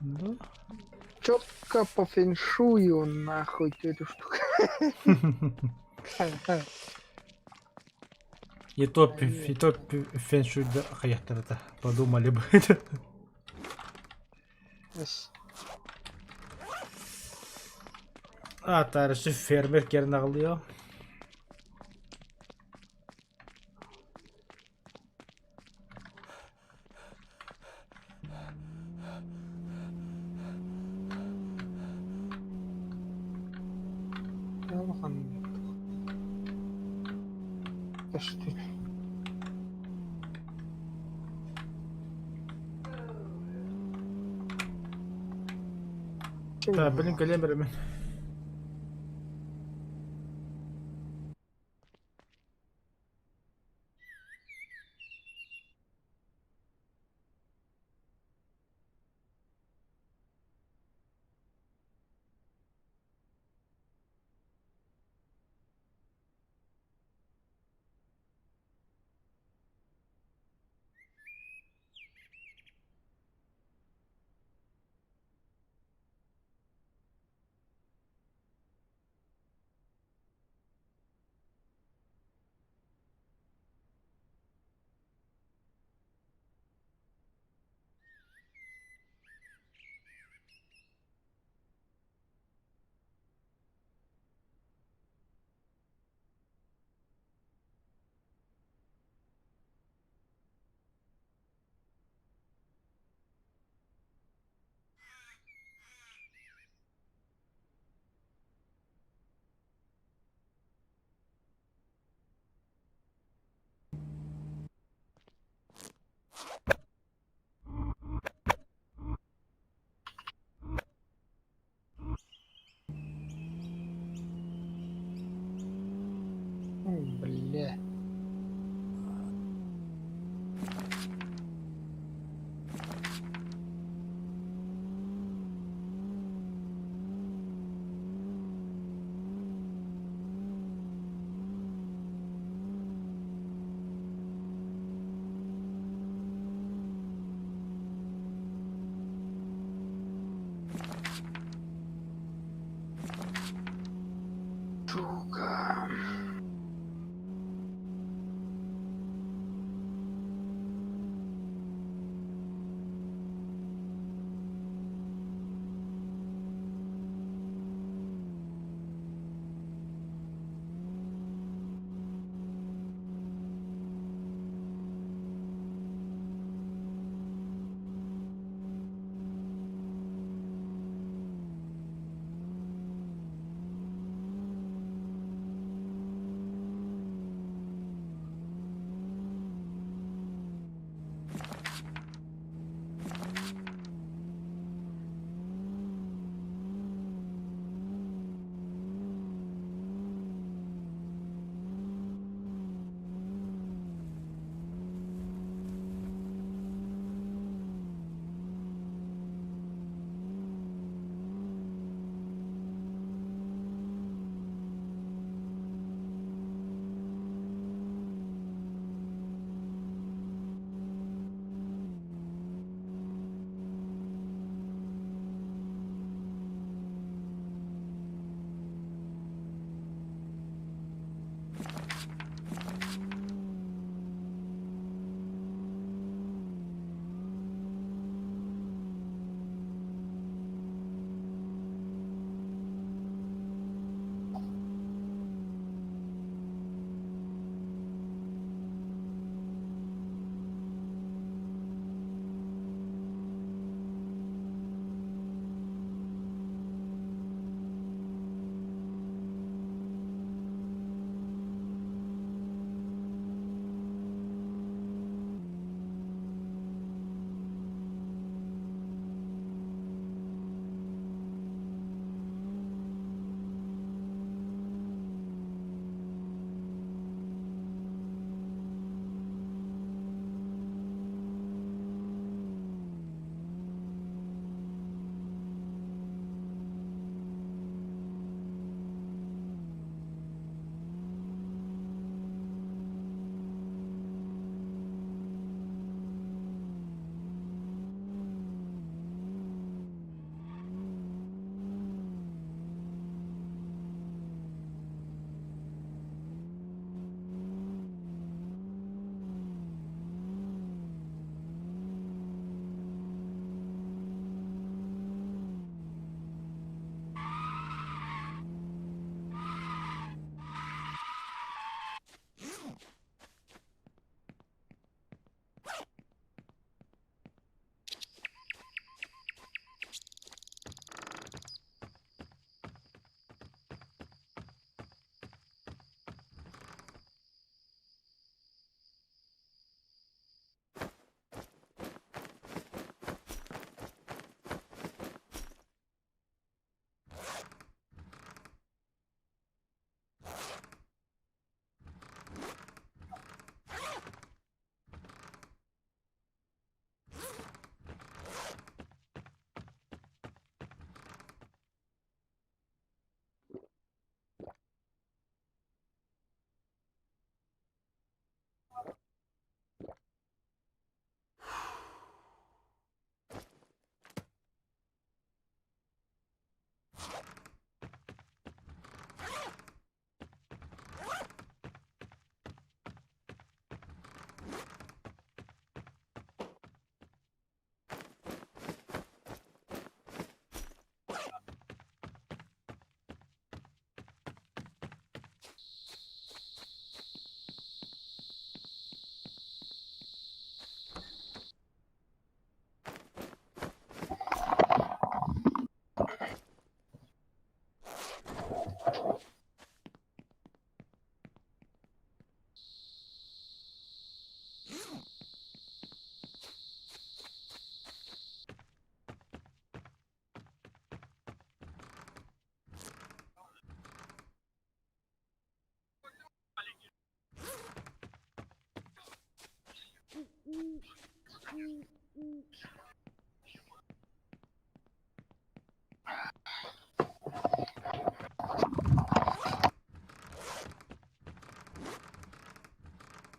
S1: Да?
S2: Четко по фэншую нахуй эту штуку.
S1: Не то фэншуй да хайахтарата подумали бы. А, тарышы фермер керін ағылıyor. Та, блин, кэлэн барамын.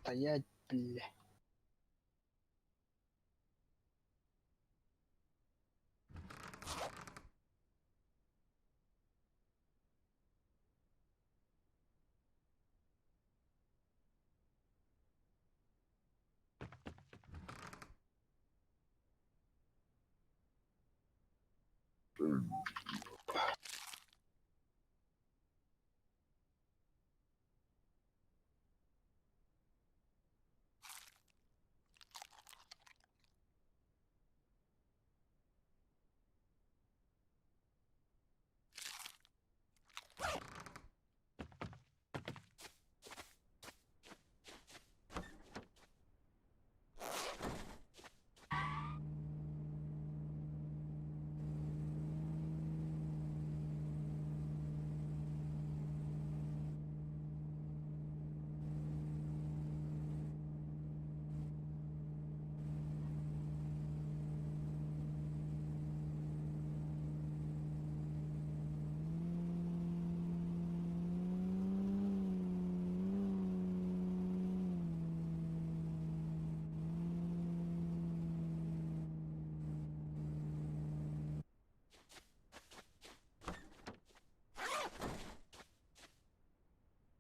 S2: Стоять, бля.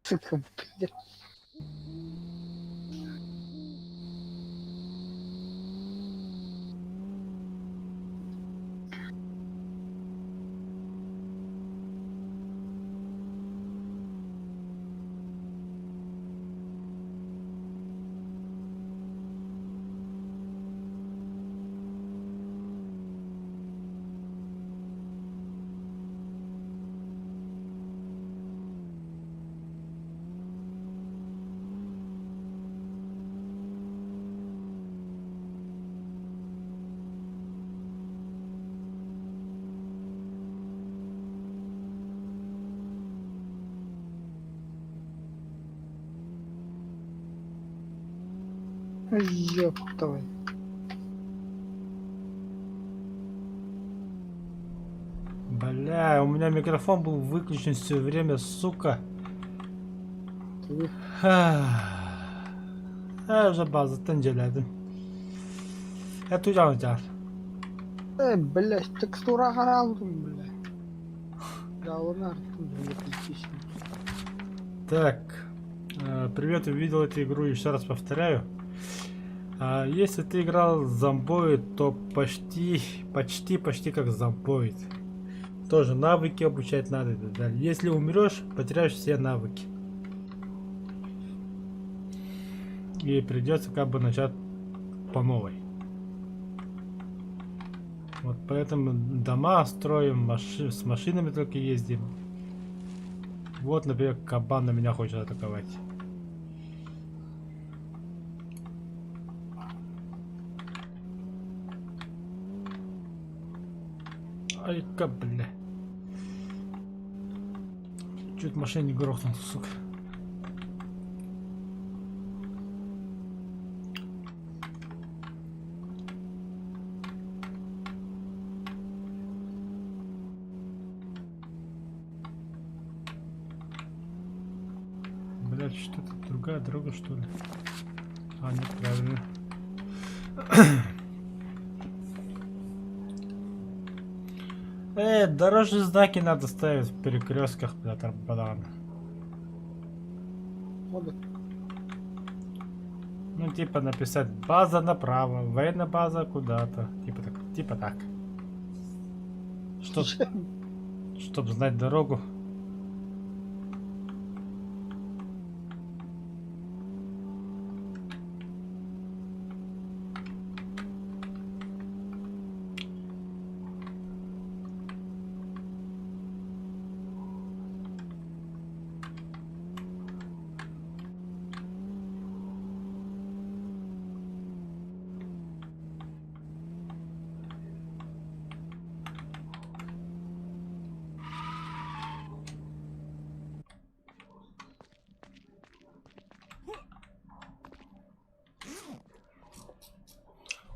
S2: Сука, блядь. Ёб твою.
S1: Бля, у меня микрофон был выключен все время, сука. Я уже базаттан дьиэлээтим. Я тужан.
S2: Блядь, текстура хараалдым, бля. Галына артым, блядь.
S1: Так, привет, увидел эту игру, еще раз повторяю. Если ты играл в Zomboid, то почти, почти, почти как Zomboid. Тоже навыки обучать надо и так далее. Если умрешь, потеряешь все навыки. И придется как бы начать по новой. Вот поэтому дома строим, с машинами только ездим. Вот, например, кабан на меня хочет атаковать. Ай-ка, бля. Чуть машину не грохнул, сука. Блять, что это другая дорога, что ли? А, нет, правильно. Дорожные знаки надо ставить в перекрестках, бля, тарбадан.
S2: Вот.
S1: Ну, типа написать база направо, военная база куда-то. Типа так. Типа так. Чтоб знать дорогу.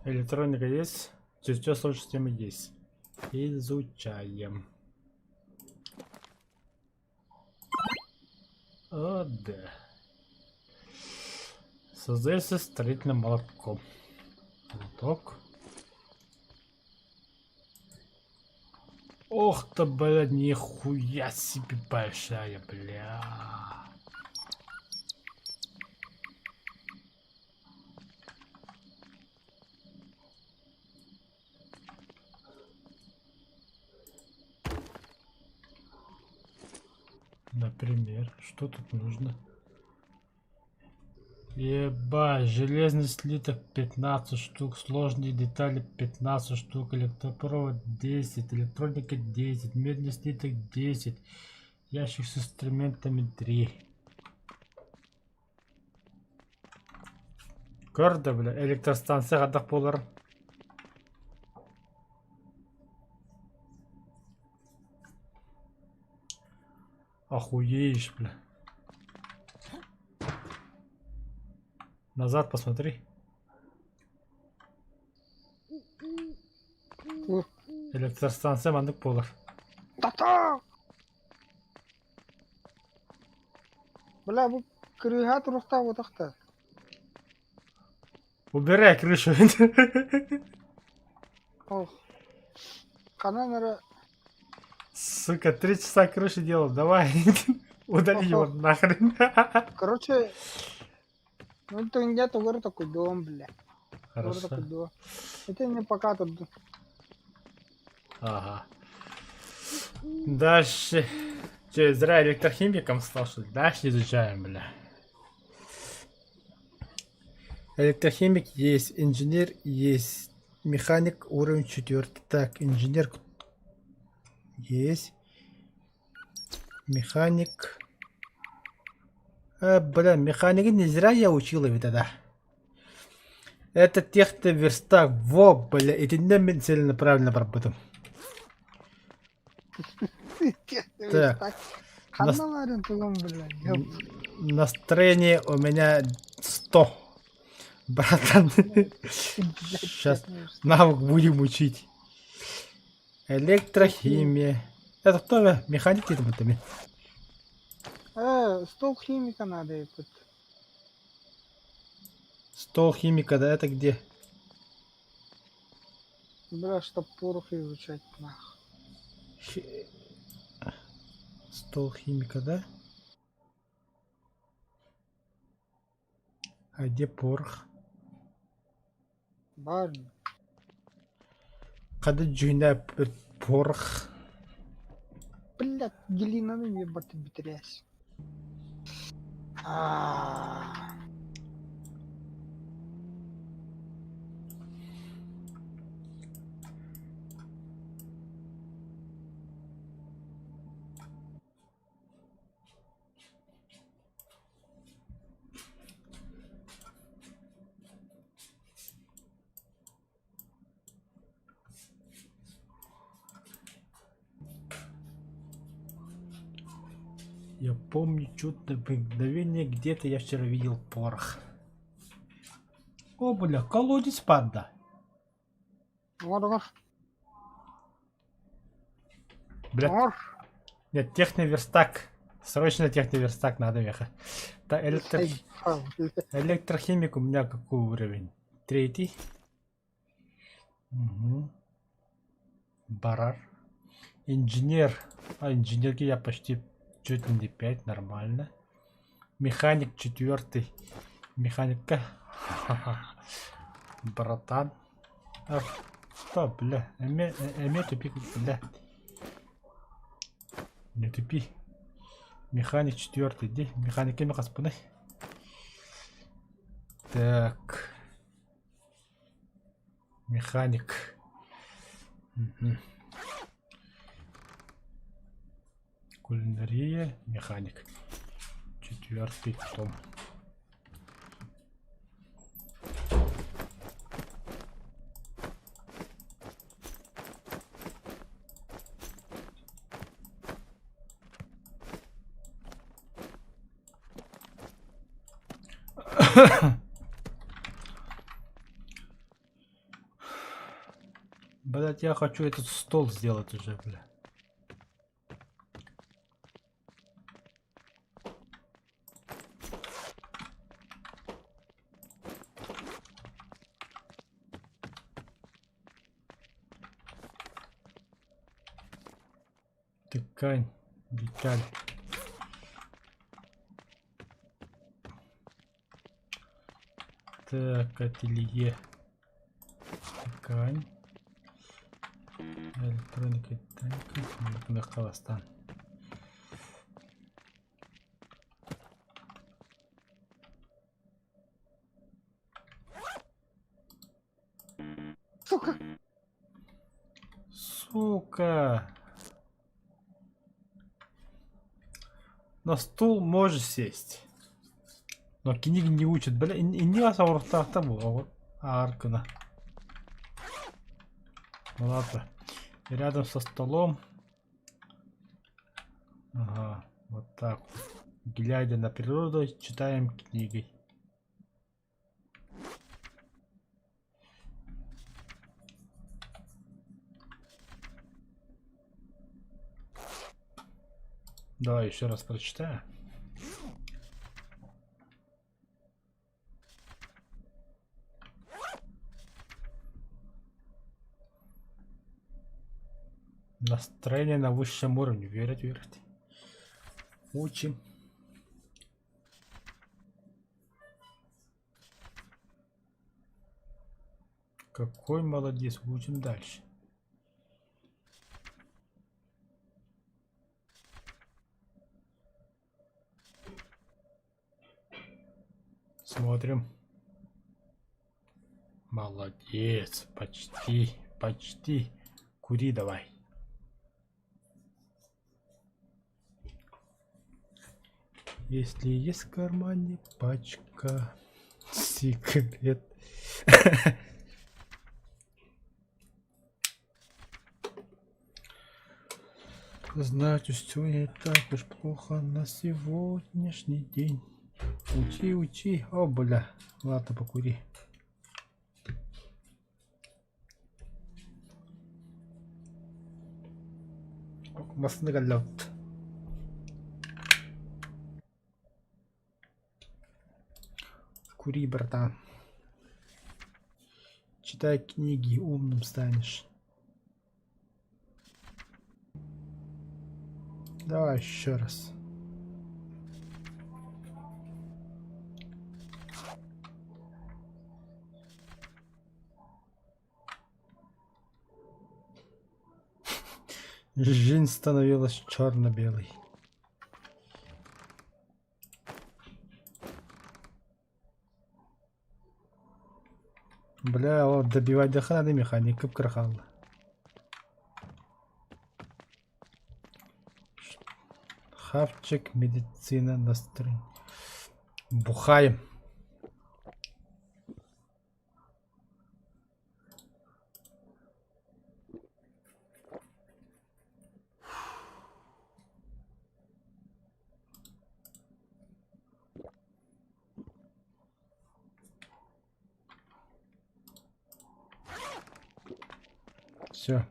S1: Электроника есть, чертеж системы есть. Изучаем. О, да. Создается строительным молотком. Молоток. Ох ты, блядь, нихуя себе большая, бля. Например, что тут нужно? Еба, железный слиток 15 штук, сложные детали 15 штук, электропровод 10, электроника 10, медный слиток 10, ящик с инструментами 3. Көр да, бля, электростанция хайдах буолар? Охуеешь, бля. Назад посмотри. Электростанция маннык буолар.
S2: Тата! Бля, бу кырыыһа туруктаах утахта.
S1: Убирай крышу.
S2: Ох. Ханан эрэ
S1: Сука, 3 часа крыши делал, давай. Удали его нахрен.
S2: Короче, ну ты не говорю такой дом, бля. Говорю
S1: Хорошо.
S2: такой дом. Это не пока тут.
S1: Ага. Дальше. Че, зря электрохимиком стал, что ли? Дальше изучаем, бля. Электрохимик есть, инженер есть, механик уровень четвертый. Так, инженер есть, механик. Бля, механики не зря я учила ведь тогда. Это техноверстак, во, бля, итиннэ мин целенаправленно барбытым. Так,
S2: Так. Ханна ларын тугум, бля. Ёп.
S1: Настроение у меня 100. Братан, сейчас навык будем учить. Электрохимия. Это кто? Механик где-то?
S2: Стол химика надо этот.
S1: Стол химика, да, это где?
S2: Бля, чтоб порох изучать, нах.
S1: Стол химика, да? А где порох?
S2: Барни.
S1: Когда джуна порох?
S2: Блядь, глинаны ебать битрясь. А.
S1: Я помню чудное мгновение, где-то я вчера видел порох. О, бля, колодец панда.
S2: Оҥор оҥор.
S1: Бля,
S2: Оҥор.
S1: нет, техноверстак. Срочно техноверстак надо ехать. Так, электрохимик у меня какой уровень? Третий. Угу. Барар. Инженер. А, инженерки я почти чуть ли не 5, нормально. Механик четвертый. Механика. Братан. А, что, бля? Эмиэ, эмиэ тупик, бля. Не тупи. Механик четвертый. Иди. Механик кими хаспыный. Так. Механик. Мгм. Кулинария, механик. Четвертый том. Блядь, я хочу этот стол сделать уже, бля. Ткань, деталь. Так, ателье. Ткань. Электроника, танка. Бастан.
S2: Сука!
S1: Сука! На стул можешь сесть. Но книги не учат. Бля, иннигас оҥоруохтаахтар буолуо ааркына. Ну ладно. Рядом со столом. Ага, вот так. Глядя на природу, читаем книги. Давай еще раз прочитаю. Настроение на высшем уровне. Верить, верить. Учим. Какой молодец. Учим дальше. Смотрим. Молодец. Почти, почти. Кури давай. Если есть в кармане пачка сигарет. Значит, все не так уж плохо на сегодняшний день. Учи, учи. О, бля. Ладно, покури. Массыына кэллэбит. Кури, братан. Читай книги, умным станешь. Давай еще раз. Жизнь становилась черно-белой. Бля, вот добивать до надо механик, кып-кыра Хавчик, медицина, настрой. Бухаем. Все.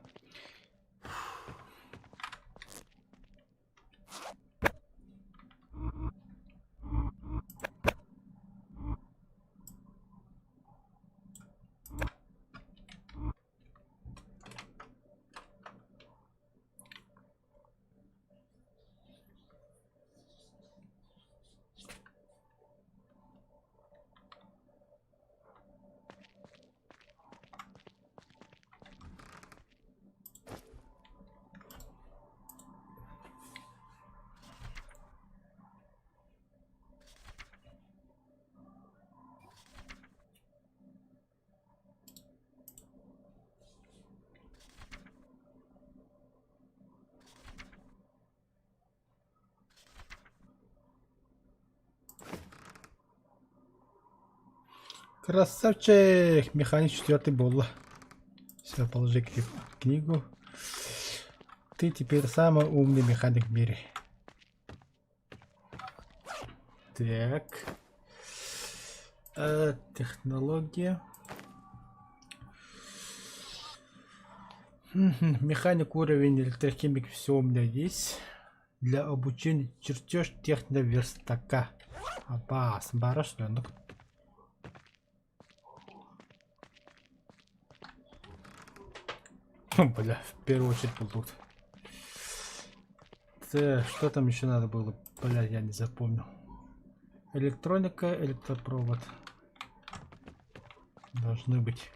S1: Красавчик! Механик четвертый буолла. Все, положи книгу. Ты теперь самый умный механик в мире. Так. Э, технология. Механик уровень, электрохимик, все у меня есть. Для обучения чертеж техноверстака. Абаас, бара что ли? Бля, в первую очередь был тут. Что там еще надо было? Бля, я не запомнил. Электроника, электропровод. Должны быть.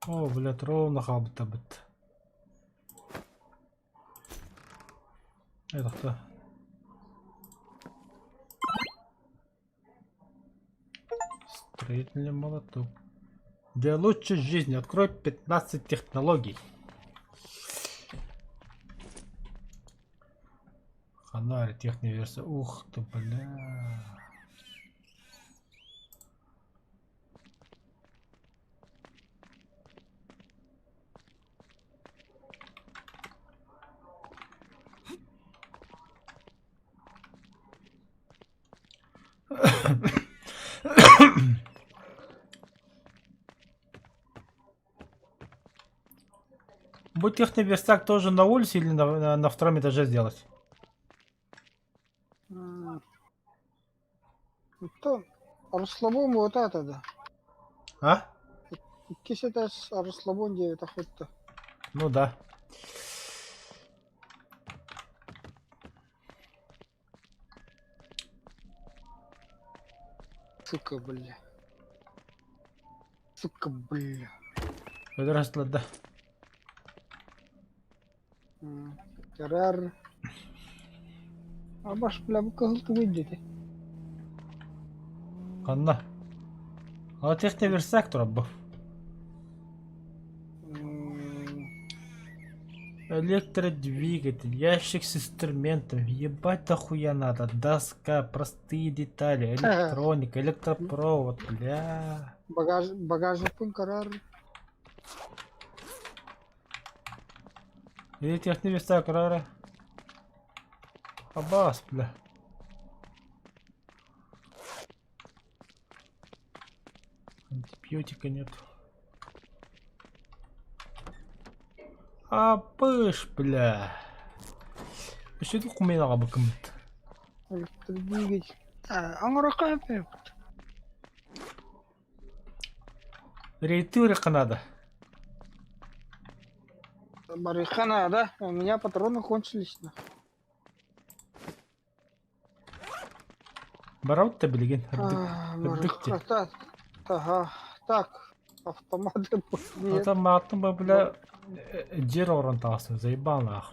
S1: О, блядь, ровно хаалбыта быт. Это кто? Строительный молоток. Для лучшей жизни открой 15 технологий. Ханарь, техноверсия. Ух ты, бля. Будет техноверстак тоже на улице или на втором этаже сделать?
S2: Оттон расслабон буотаата да?
S1: А?
S2: Иккис этээс расслабон диэбитэх кутта.
S1: Ну да.
S2: Сука, бля. Сука, бля.
S1: Здравствуй, да.
S2: Террор. Абаш, бля, бу кыһыл тугуй диэтэ?
S1: Ханна? А техноверстак турар бу. Электродвигатель, ящик с инструментами, ебать дохуя надо, доска, простые детали, электроника, электропровод, бля.
S2: Багаж, багажникпын көрөр.
S1: Или техноверстак, рара. Абас, бля. Антибиотика нет. А пыш, бля. Өссө кумена бакымыт.
S2: Электродвигатель. Оҥороххо сөп.
S1: Рейтырыка надо.
S2: Барыха надо. У меня патроны кончились.
S1: Бараут та билигин.
S2: Барыха. Ага. Так. Автоматы нет.
S1: А там аттым бля дьиэ оҥорон таҕыстым, заебал нах.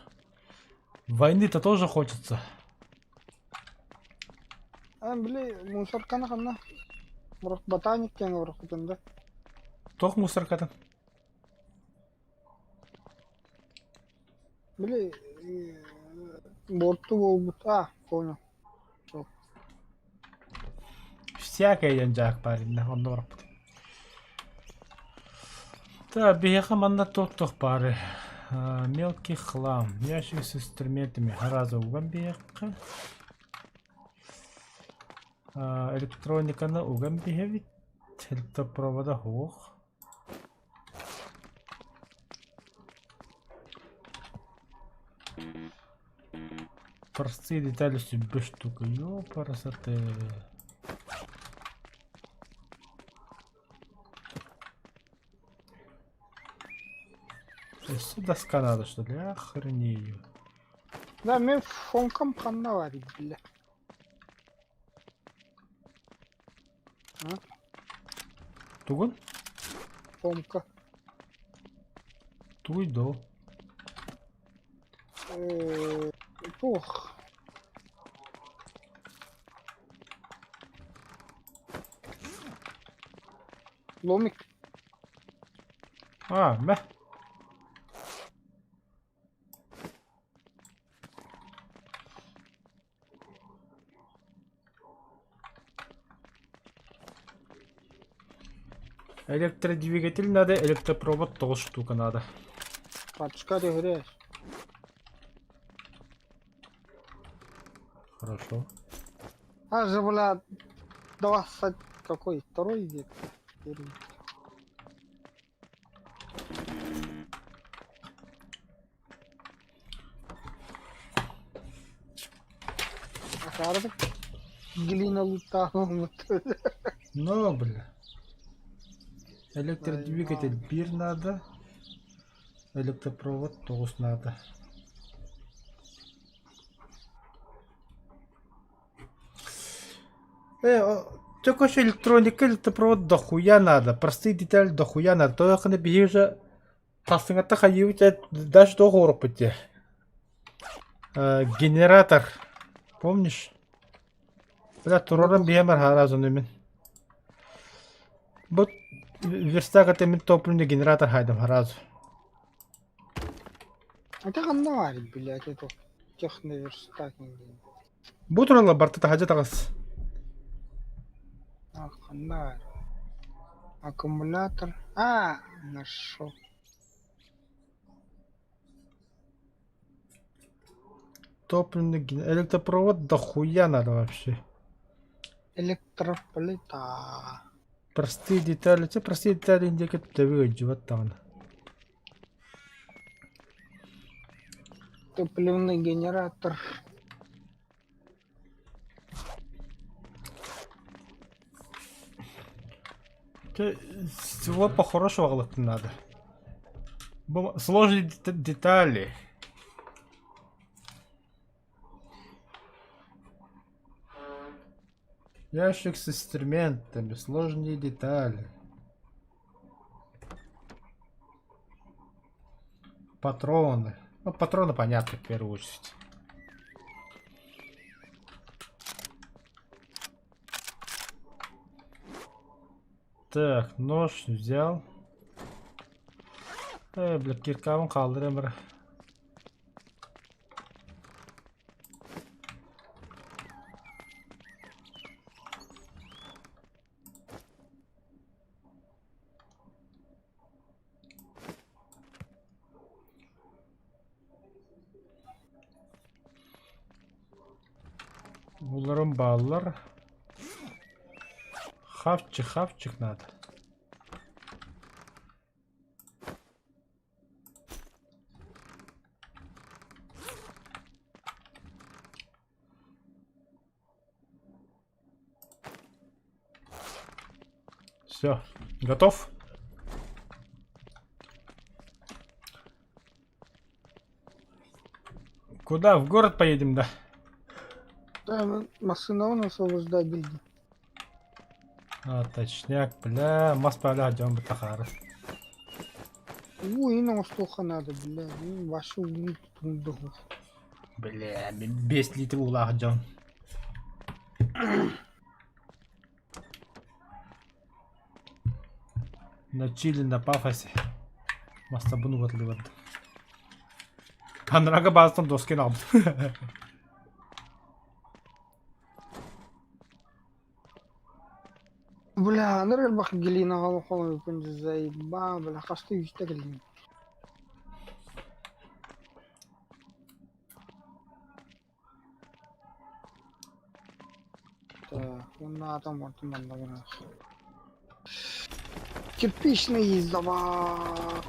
S1: Войны-то тоже хочется.
S2: А, били, мусорканы ханна. Ботаник диэн уруккутун да.
S1: Туох мусоркатын?
S2: Били, буорту буолбут. А, понял.
S1: Всякое диэн дьаак баар иннэ, онно бараппыт. Так, биһиэхэ манна туох-туох баары? Мелкий хлам, ящик с инструментами сразу уган биһиэххэ. Электрониканы уган биһэбит. Электропровода суох. Простые детали себе штука. Ёпарасоте. Өссө доска надо, что ли? Охренею.
S2: Да, мин фонкам ханна бар бля.
S1: Тугун?
S2: Фомка.
S1: Туй до.
S2: Туох. Ломик.
S1: А, мэ. Электродвигатель надо, электропровод тоже штука надо.
S2: Пачка түһэрээр.
S1: Хорошо.
S2: А же, бля, 20 какой? Второй век? Первый. Акаарытык глина луттаах
S1: Ну, бля. Электродвигатель биир надо, электропровод тоҕус надо. Только что электроника, электропровод дохуя надо, простые детали дохуя надо. Тоҕо биһиги уже тастыҥатта хайыыбыт даже туох оҥоруохпут дии. Генератор, помнишь? Бля, туруоран биһиэмэр сразу мин. Бу верстак это мин топливный генератор хайдам сразу.
S2: Это ханна баар, блядь, это техноверстак диэн.
S1: Бу тураллар барыта таһырдьа таҕыс.
S2: А, ханна баар? Аккумулятор. А, нашел.
S1: Топливный электропровод дохуя надо вообще.
S2: Электроплита.
S1: Простые детали, те простые детали индики төбө даҕаны.
S2: Топливный генератор.
S1: Те всего по-хорошему аҕалыахпын надо. Бу сложные детали. Ящик с инструментами, сложные детали. Патроны. Ну, патроны понятно в первую очередь. Так, нож взял. Бля, киркабын хаалларыам эрэ. Буларым бааллар. Хавчик, хавчик надо. Все, готов? Куда? В город поедем, да?
S2: Да, массыына освобождать билдим.
S1: А, точняк, бля, мас бля, дьон бытахары.
S2: Уу, ин оҥостуохха надо, бля, вообще уу тундуһу.
S1: Бля, 5 литр уулаах дьон. На чили, на пафосе. Мастабын угатылыбат. Панрага базаттан доскин албыт.
S2: Бля, аныр элбэх глинаҕа олоххо заебал, бля, хаста үстэ кэллим. Так, уонна аата оҥордум манна гына. Кирпичный завал.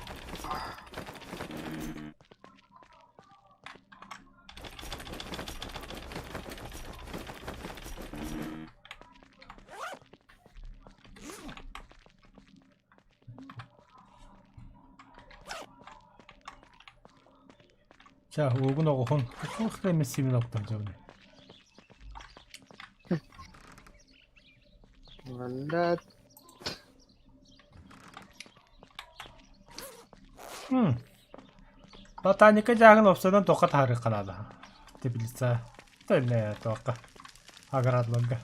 S1: Чэ, уугун оҕуһун туох да эмэ симин оттон дьону.
S2: Блядь.
S1: Ботаника дьааһын уопсайынан туохха таһаарыахха наада? Теплица. Тэннэ туохха? Огородларга.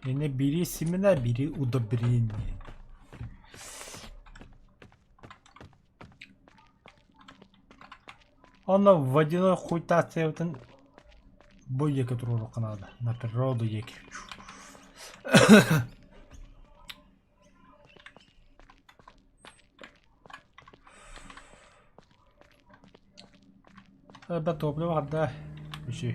S1: Не бери семена, бери удобрение. Онно водяной хуйтаациябытын бу диэки туруоруохха наада, на природу диэки. Да топливо хадда үчүй.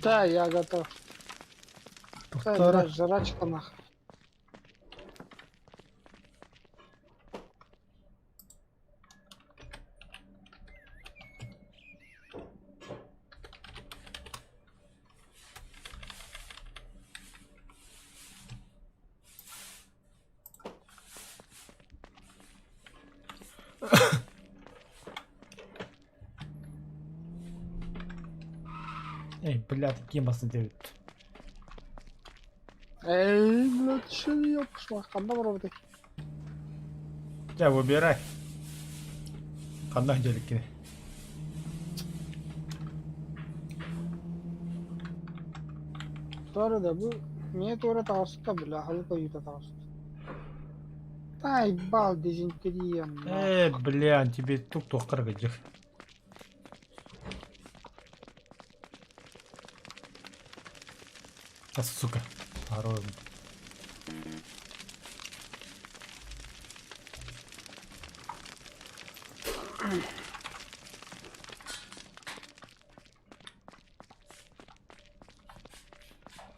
S2: Да, я готов. Да,
S1: Тохтоо.
S2: бля, жрачка нахуй.
S1: Эй, блядь, ким басын диэбит.
S2: Эй, блядь, что ёпшла, ханна барабытай.
S1: Дьэ, выбирай. Ханна дьэликкини.
S2: Туора да бу миэ туора таҕыста бля, халык ойуута таҕыста. Тай бал дизентерия
S1: Э,
S2: нах.
S1: бля, тебе тук туоххар гыдьык. А, сука. Порой.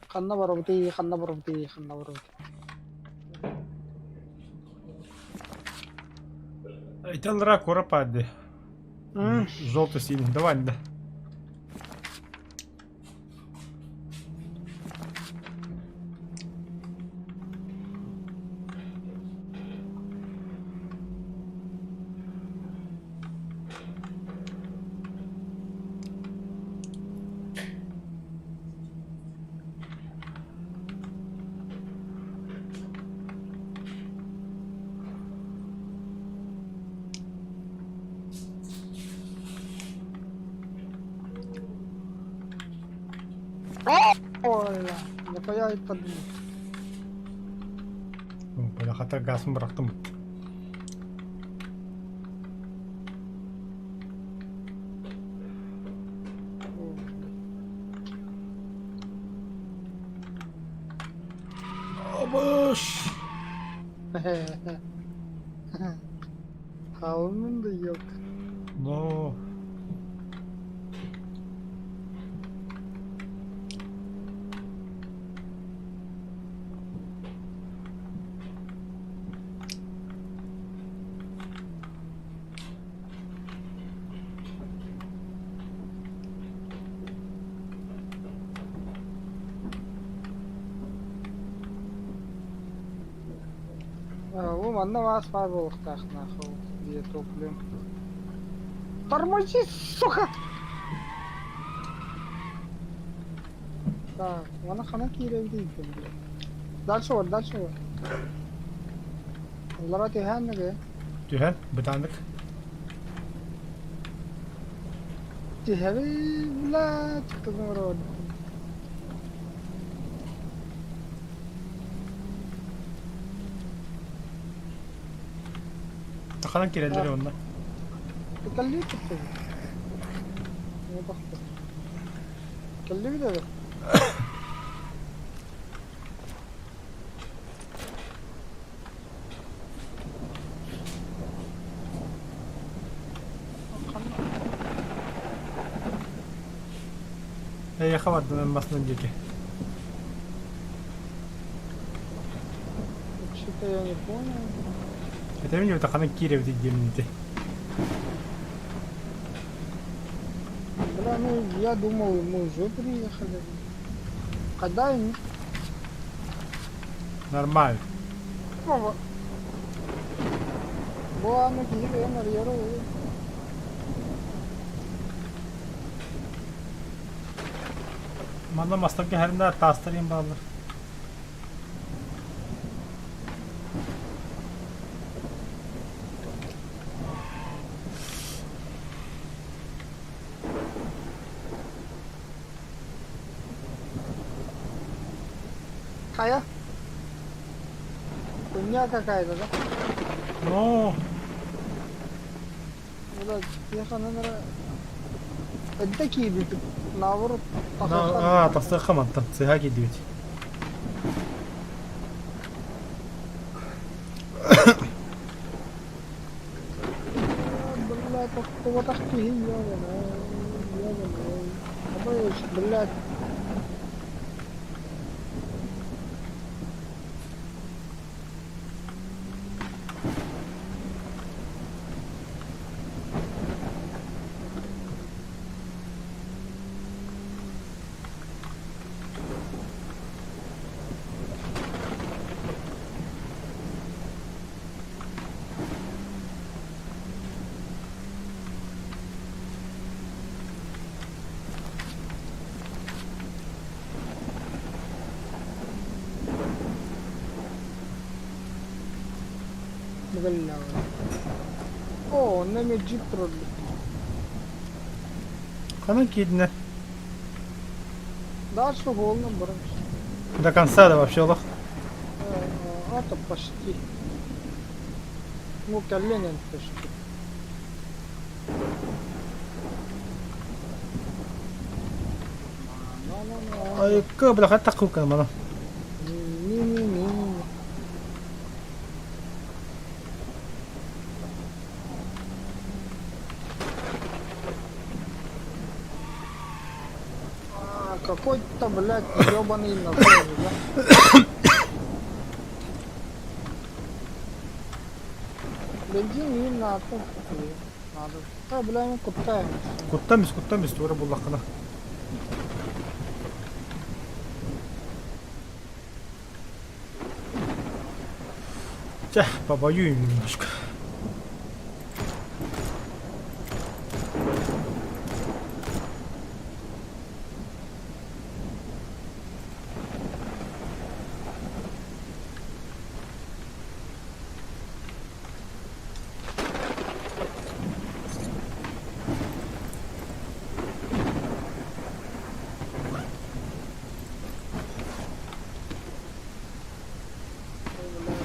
S2: Ханна барабытый, ханна барабытый, ханна барабытый.
S1: Италра куропады. Желтый синий. Давай, да.
S2: Ой, нахуя это подумал.
S1: Бля, хата газын бырахтым. Абыш!
S2: Хаалымын да ёлка.
S1: Но...
S2: Бу манна баас баар буолуохтаах нахуй диye топлем. Тормози, сука! Так, мана хана киирэбит блядь. Дальше вот, дальше вот. Лара түһээн
S1: Түһэн, бытааннык.
S2: Түһэби, блядь, кто
S1: Таханан киирэллэр онно.
S2: Кэллии туттубут. Кэллибит эбит.
S1: Эйиэхэ бардым басынан диэки.
S2: Что-то я не понял.
S1: Этэбин дьэ ханан киирэбит диэмин ити.
S2: Бля, ну я думал, мы уже приехали. Когда им?
S1: Нормально.
S2: Бу аны киһи бэйэм арыйара уһу.
S1: Манна мастарга хэриннэр таастар иһин бааллар.
S2: Хайа? Хуйня какая-то, да?
S1: Ну,
S2: Бля, тихо, наверное... Это киирбит, наоборот,
S1: а, тахсыахха мантан, сыһа киирдибит.
S2: Блядь, тохтубатах киһи ёбаный, ёбаный. Абыш, блядь. Оо, онно эмиэ джип турар
S1: Ханан киирдинэ?
S2: Дальше уолунан баран
S1: До конца да вообще олох.
S2: Это почти. Ну, кэллиэн почти.
S1: Айка, бля, хатта кукан мана.
S2: Не-не-не. А, какой-то, блядь, ебаный насос, да? Бензин им надо. Надо. А, бля, мы куттаем.
S1: Куттан бис, куттан бис, туора буллаххына. Чэ, побоюем немножко.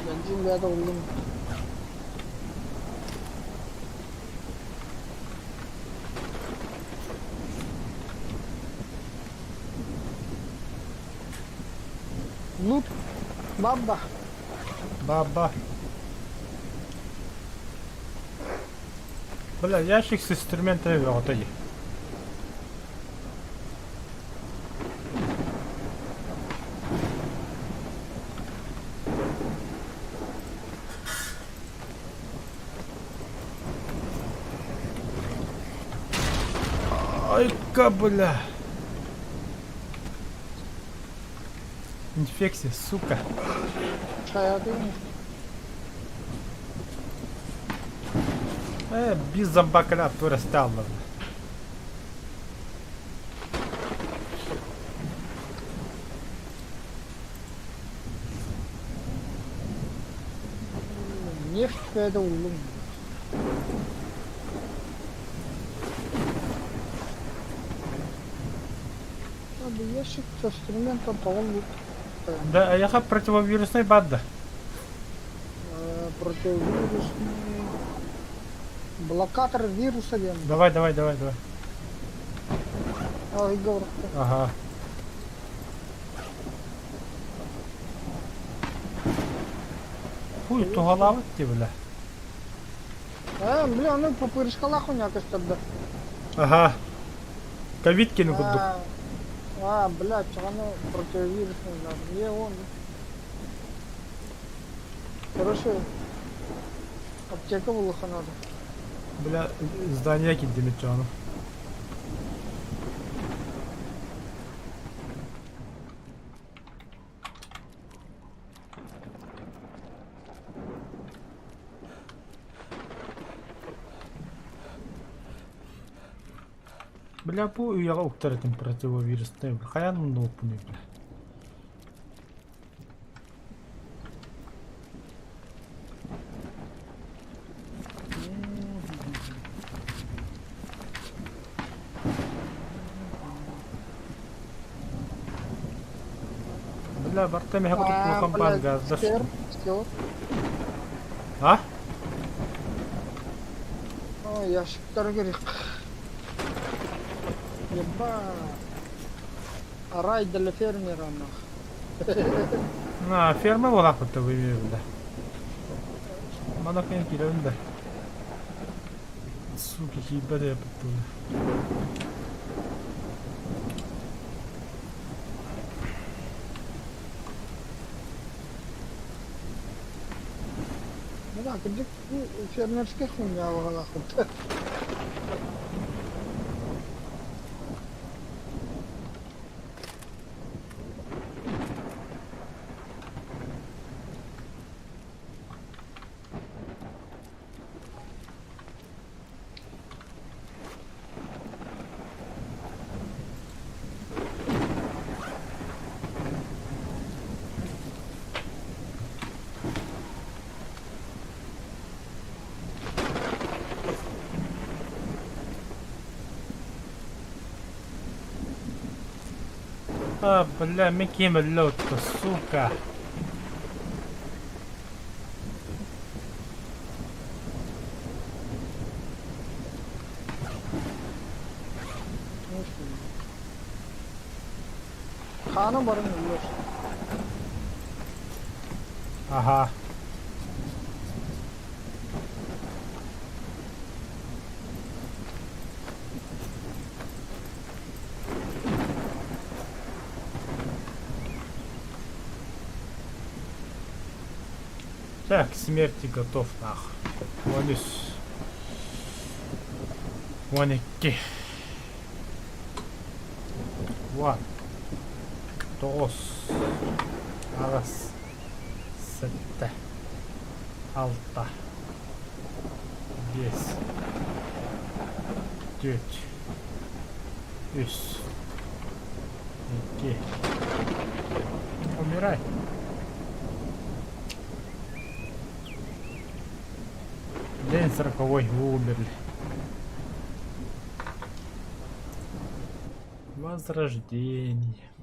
S2: Бензин бэйэтэ буллум. Лут баба.
S1: Баба. Бля, ящик с инструментами бөҕөтө дии. Айка, бля. Инфекция, сука. Э, без зомбака тура стало.
S2: Нефть это улум. Надо ящик с инструментом по-моему.
S1: Да, я противовирусный бад да.
S2: Противовирусный. Блокатор вируса диэн.
S1: Давай, давай, давай, давай. Ага. Хуй, туһалаабыт дии бля.
S2: Э, бля, ну пупырышкалаах хуйня көстөр да.
S1: Ага. Ковид кини курдук.
S2: А, блядь, оно противовирусный надо. Не он. Короче, аптека булуха надо.
S1: Бля, здание киддим иччону. Бля, бу үйэҕэ уктар этим противовирусный. Хайаан умнубуппунуй, бля. Бля, барта миэхэ курдук
S2: А,
S1: улахан баар
S2: блядь,
S1: газдар.
S2: стер, все.
S1: А?
S2: Ой, ящиктар керек. Еба. Рай для фермера, нах.
S1: На, ферма буолаахпыт бля. Мана кэн киирэн да. Суки, киирбэт эппит.
S2: Ну да, где фермерская хуйня была.
S1: А, бля, мин ким өллө, сука.
S2: Хаана барын өлөр.
S1: Ага. Так, к смерти готов, нах. 13. 12. 1. 9. 8. 7. 6. 5. 4. 3. 2. Умирай. День 40-й, вы умерли. Возрождение.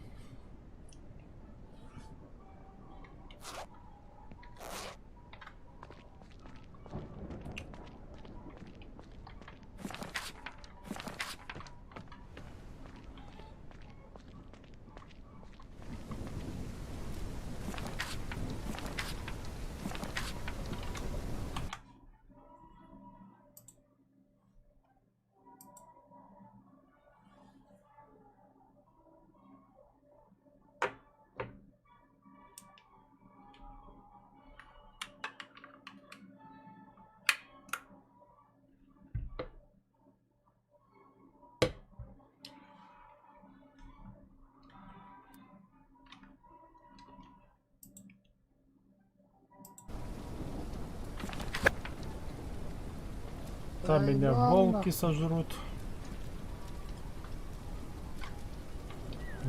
S1: Там меня волки сожрут.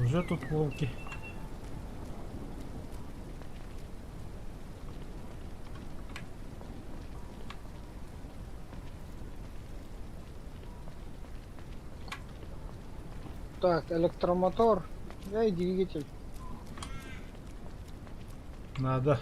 S1: Уже тут волки.
S2: Так, электромотор. Я и двигатель.
S1: Надо.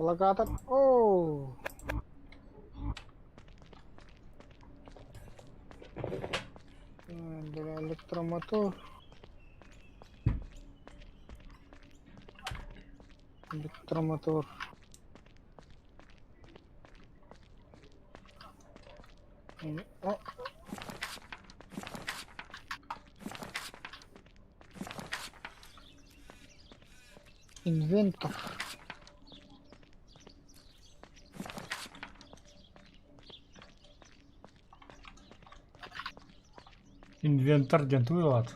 S2: Локатор. Оо! Бля, электромотор. Электромотор. О. Инвентор.
S1: Инвентарь диэн тугуй аат?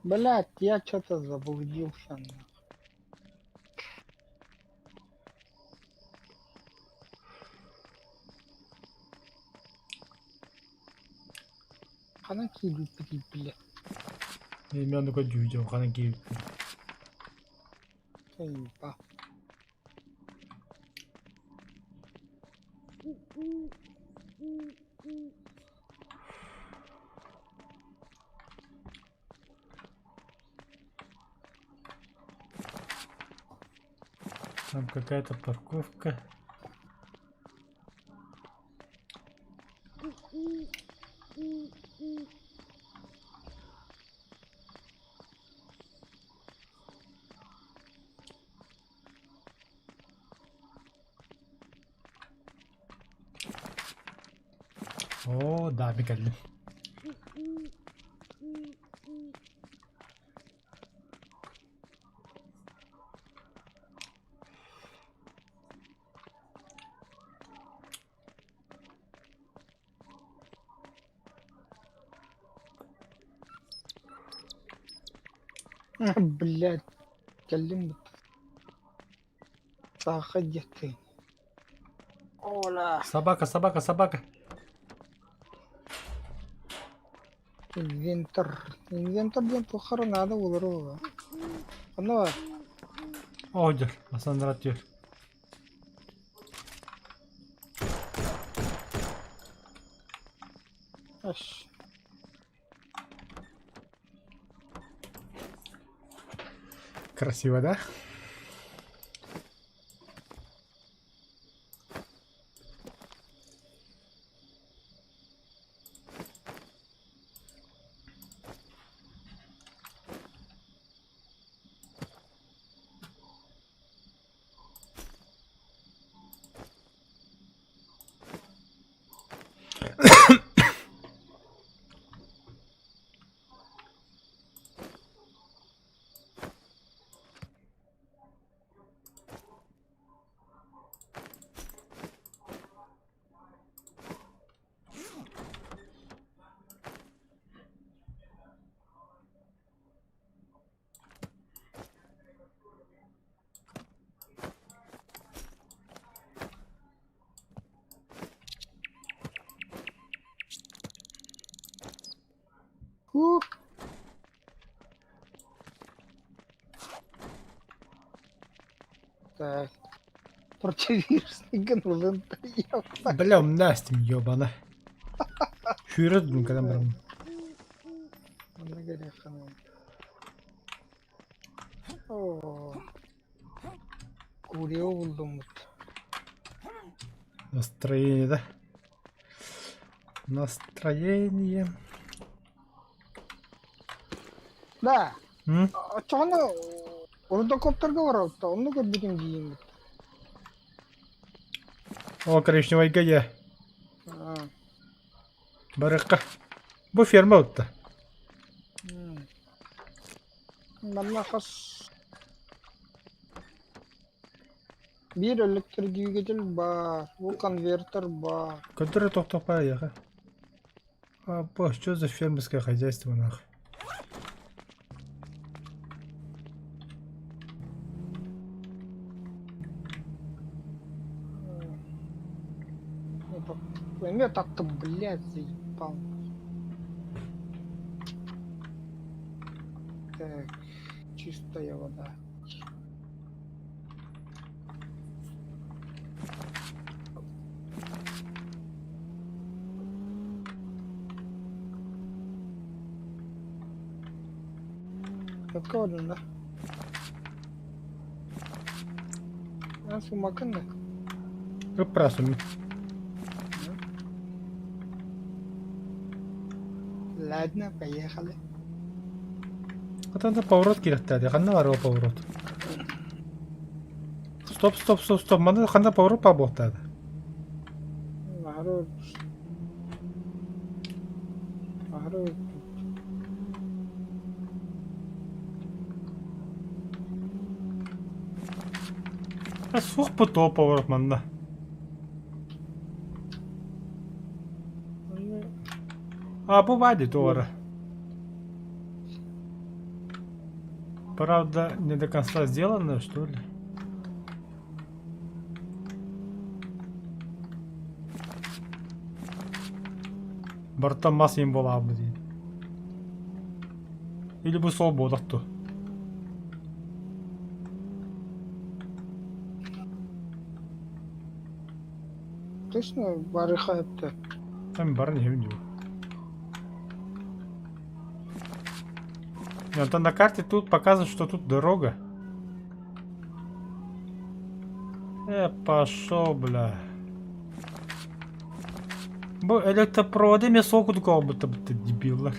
S2: Блять, я что-то заблудился. нахуй. Ханан киирбиппитий, блядь.
S1: Мен онно көрдүүдүм ханан киирбиппин.
S2: Тыйба.
S1: Там какая-то парковка. Оо, да, мин кэллим.
S2: Блядь, кэллим саха диэхтиин. Ола.
S1: Собака, собака, собака.
S2: Инвентор. Инвентор диэн туохха наада буолар ол. Онно бар.
S1: Оодьор, Асандрат түөр.
S2: Аш.
S1: Красиво, да?
S2: Ух. Так. Противовирусный ган
S1: Бля, умнастим, ёбана. Сүүрэ дун кэлэн бараммын.
S2: Оо, курио буллуммут.
S1: Настроение, да? Настроение.
S2: Да,
S1: М?
S2: оччоҕуна рудокоптерга барабыт онно көрбүтүм дииммит.
S1: О, коричневайга я.
S2: Аа.
S1: Барыахха. Бу ферма утта.
S2: М. Манна хас биир электродвигатель баар, бу конвертер баар.
S1: Который тохтопа А, бо, что за фермерское хозяйство нахуй?
S2: Эмиэ таттым, блядь, заебал. Так, чистая вода. Сөпкө бардым да. Эн суммакын да.
S1: Ыппырасым.
S2: Ладно, поехали.
S1: Хатан да поворот кириэхтээх. Ханна баар ол поворот? Стоп, стоп, стоп, стоп. Манна ханна поворот баар буолтаата?
S2: Аһары аһары
S1: Суох бу тоҕо поворот манна? А бу баар дии тоҕо эрэ. Правда, не до конца сделано, что ли? Барыта мас иһин буолаабыт дии. Или бу суол буолар дуо?
S2: Точно барыха эптэ.
S1: Там баран иһэбин дии. Нет, на карте тут показано, что тут дорога. Пошел, бля. Бу электропроводы эмиэ суол курдук оҥорбуттар будто дебиллар.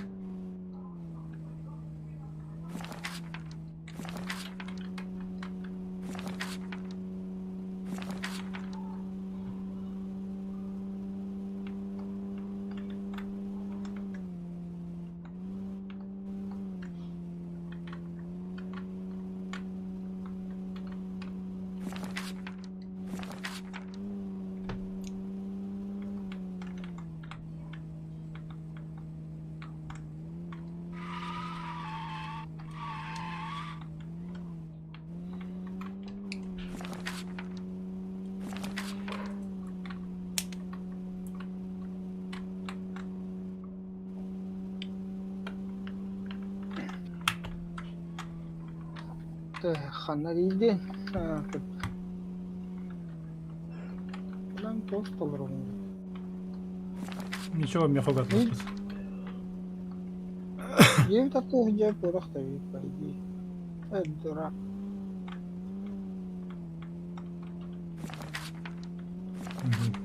S2: Ханна диидин? Lan tost olurum.
S1: Ничего, мне хугат.
S2: Дьиэм таттыы сылдьар куорах да эбит по идее. Э, дурак.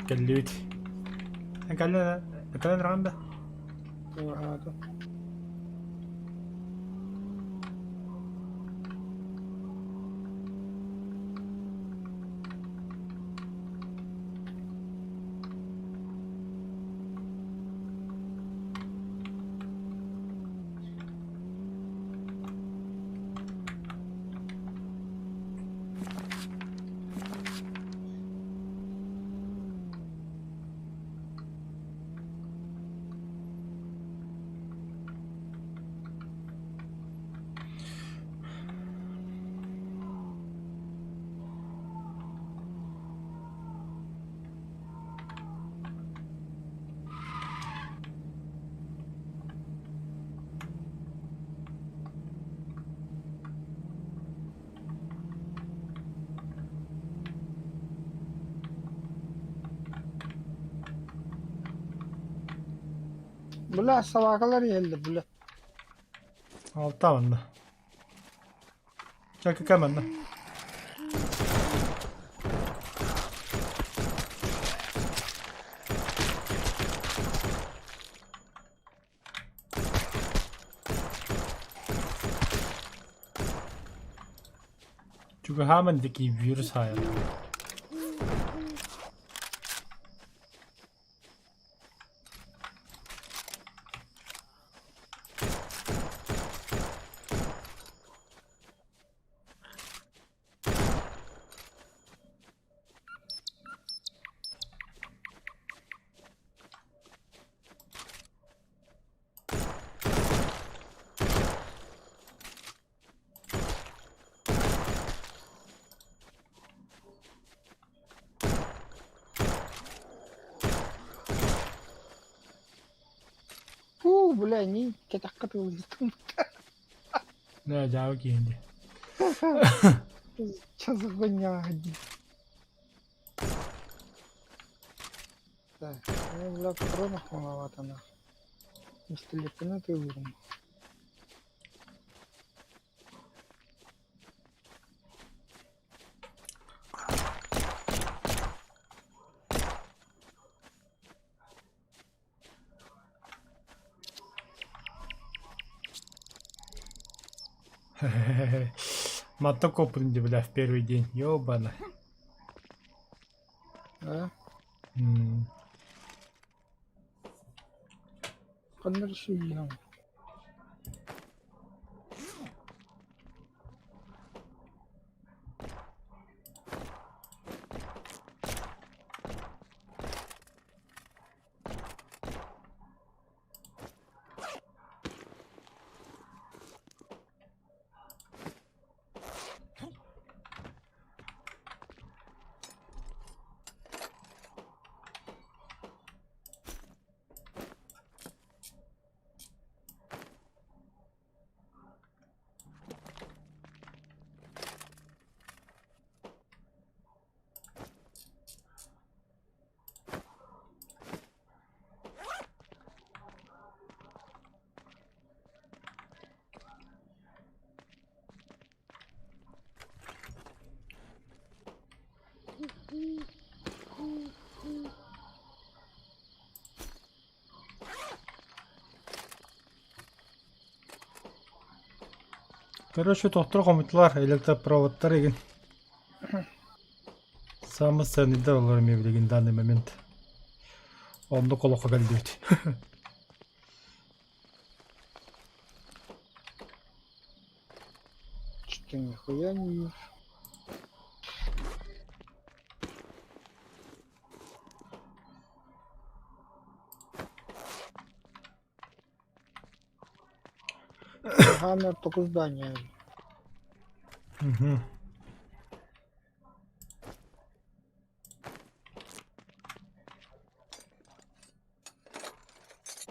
S1: Кэллибит. Кэллэ, кэлэн раҕан да?
S2: Туораата. Бля, собакалар иһэллэр, бля.
S1: Алта манна. Чакыка манна. Чугаһааман диэки вирус хаайар.
S2: Фу, бля, не кэтэххэ тыллыстым.
S1: Да, дьаабы киһин дии.
S2: Что за хуйня дии. Так, ну, бля, патронов маловато нахуй. Пистолетына тылырым.
S1: Моток опытный, бля, в первый день. Ёбана.
S2: Да?
S1: М.
S2: Ханна эрэ сүүйэҕин.
S1: Короче, тохтор хомутулар электропроводтар игин. Самый ценныйдар олор эмиэ билигин данный момент. Оннук олоххо кэллибит.
S2: Что нихуя не вижу. Хаммер только здание.
S1: Мгм.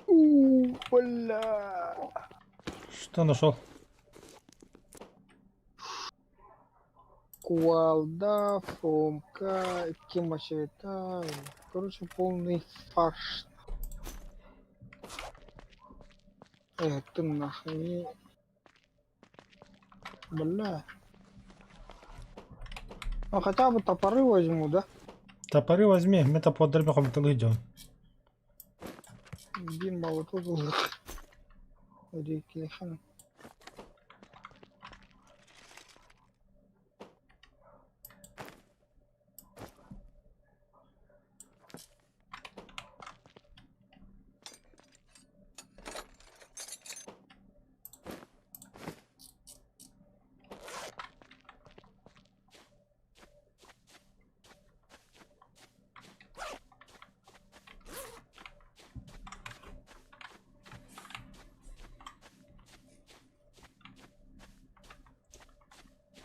S2: У, бля.
S1: Что нашел?
S2: Кувалда, Фомка, Кимасета. Короче, полный фарш. Ты нахуй. Бля. Ну хотя бы топоры возьму, да?
S1: Топоры возьми, мы топордарбы хомуталыы дьон.
S2: Биир молоток ыллык. Реклехан.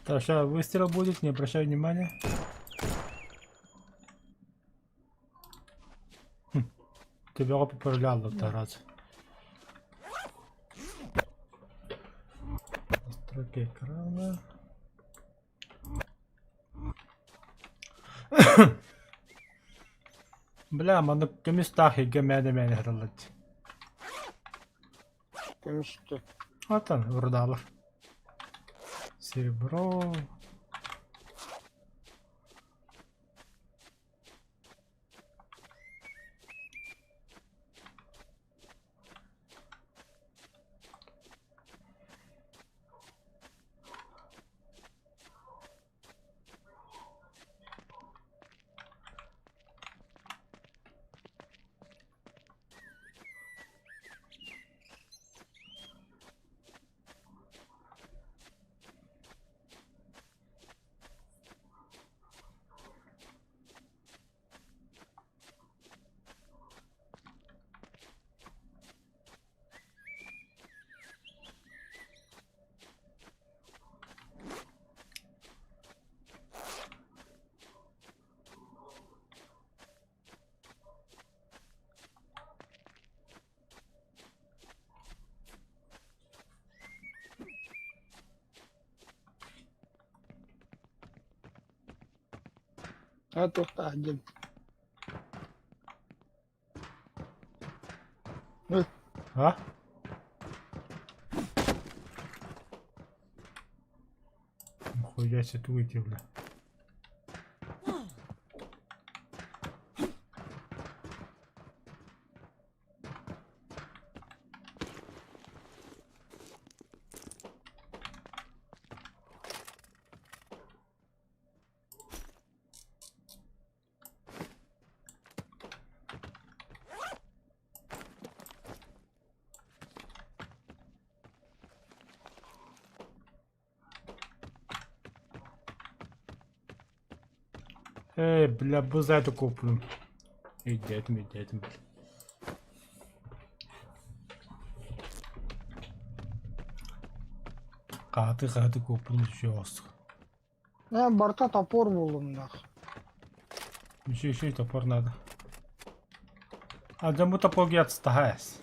S1: Так, сейчас выстрел будет, не обращай внимания. Хм, Тебя поправлял раз. Настройки экрана. Бля, маннык көмүс таах игэ мээнэ-мээнэ сыталлар дии.
S2: Көмүстэ.
S1: Оттон урудаалар. Серебро.
S2: А туохтаах диэн.
S1: А? Нихуя себе тугуй бля. Э, бля, бу зайду куплю. Өйдөөтүм, өйдөөтүм. Хааты хааты куоппун үчүгэй оҕустук.
S2: Ээ, барыта топор буоллумнаах.
S1: Үчүгэй үчүгэй топор надо. Алдьаммыт топорга ятыстаһа эс.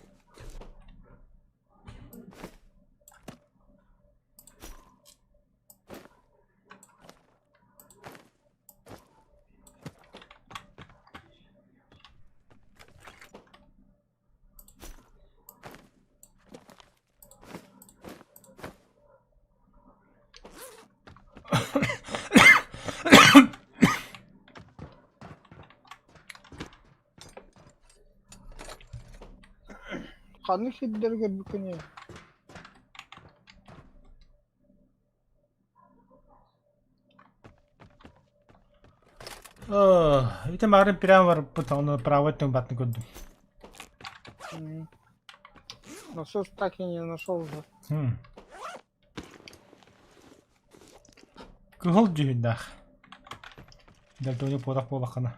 S2: Ханнык сирдэри көрбүккүнүй?
S1: Ити марын прямо барбыт, ону правой өттүн баттын көрдүм.
S2: Но все так и не нашел же.
S1: Кыһыл дьүһүннээх. Дальтония буолах буолаххына.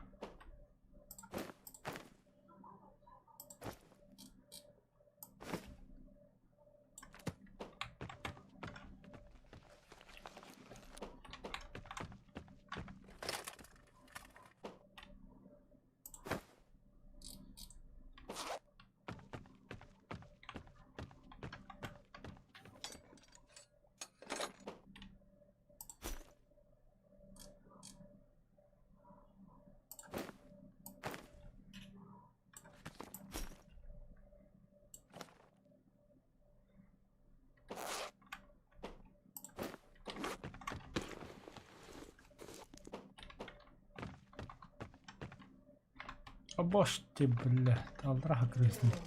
S1: Обошти, бля, аллараа кырыысынат.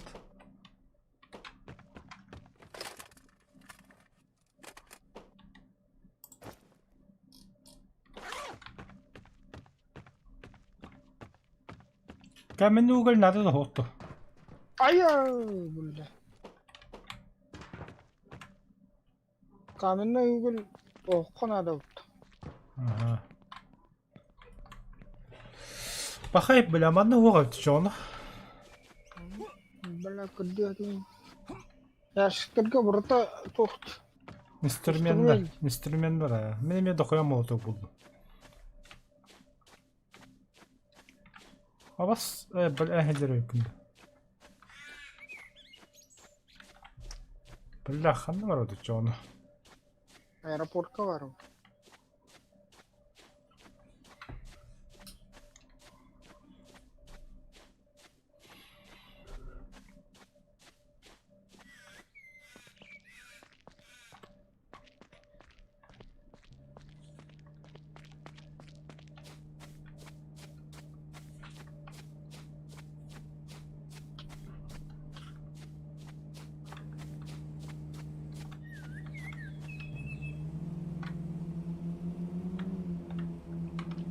S1: Каменный уголь надо да хоту.
S2: Айа, бля. Каменный уголь оһоххо наада эбит.
S1: Ага. Пахай, бля, манна уоҕа чоно.
S2: Бля, кырдьыатын. Ящиктарга барыта туох
S1: Инструменнар,
S2: инструмент.
S1: инструменнар. Мин эмиэ дохуя молоток булдум. Абас, бля, эһэлэр өйкүндэ. Бля, ханна барабыт чоно?
S2: Аэропортка барым.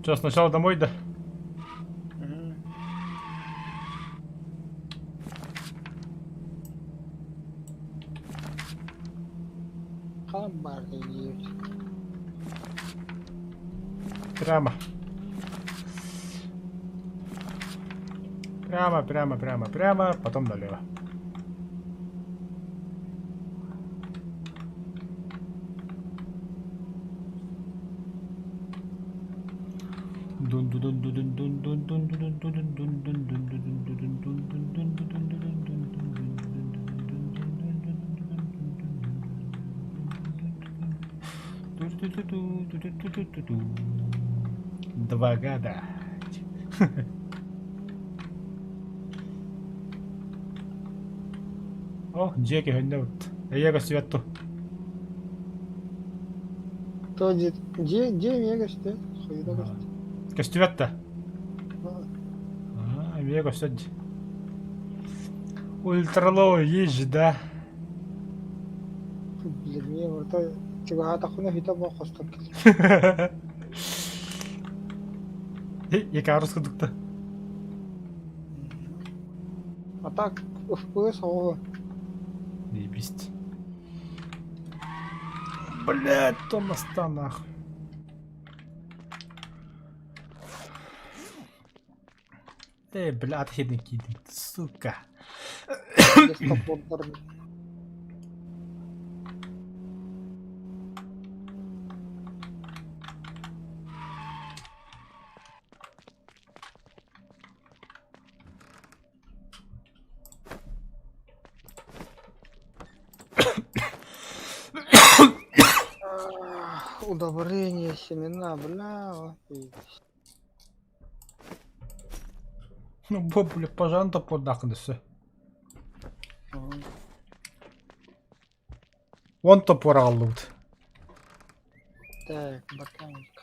S1: Че, сначала домой, да?
S2: Хаан баар диир.
S1: Прямо. Прямо, прямо, прямо, прямо, потом налево. Два года. О, дьиэ көһүннэ бут. Эйэ көстүбэт ту.
S2: То дьиэ дьиэ дьиэ эмиэ көстө, хойута көстө.
S1: Көстүбэт да? Аа, эмиэ көстөр дии. Ультралоу есть да?
S2: Билимиэ барыта чугаһаатахпына хитэ буох хостон кэлэр.
S1: Икарус курдук да.
S2: А так FPS оҕо.
S1: Заебись. Блядь, Томас нахуй. Э, блядь, херня кидает, сука.
S2: Удобрение, семена, бля, пиздец.
S1: Ну, бу, бля, пожалуйста, поддахын өссө. Уон топор аҕаллыбыт.
S2: Так, ботаник.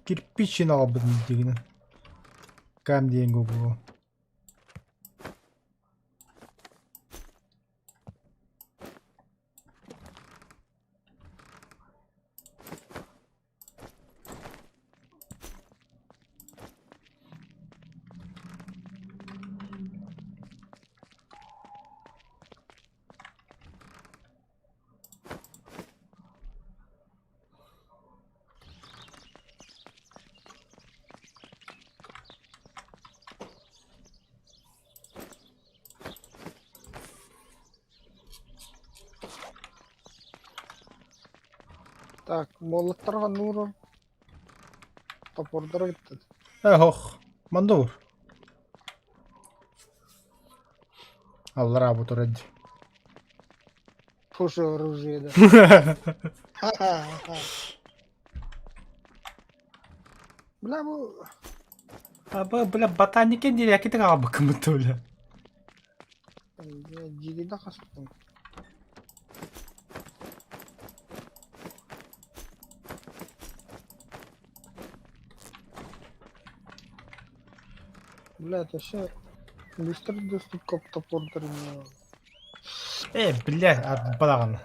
S1: Кирпичин аҕалбытын дигинэн. Кам диэн гугу.
S2: Так, молоттарга нууру топордоро бүттэ.
S1: Эх, мандур. Аллараа бу турар дии.
S2: Слушай, оружие, да. Бля, бу...
S1: Аба, бля, ботаника диэки аҕалбыккын бля.
S2: Дьигидэ хаспытым. Бля, это все быстро доступ к топордарым.
S1: Э, бля, балаҕан.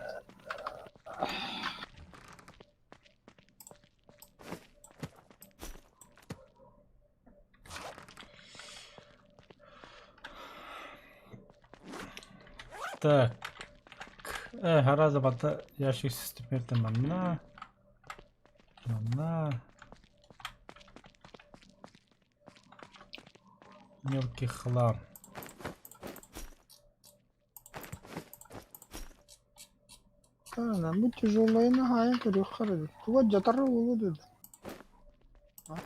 S1: Так. Э, гораздо ящик с манна. Манна. Мелкий хлам.
S2: А, бу тяжелая нога, көрүөххэ Туга дьатар буолуо дуо?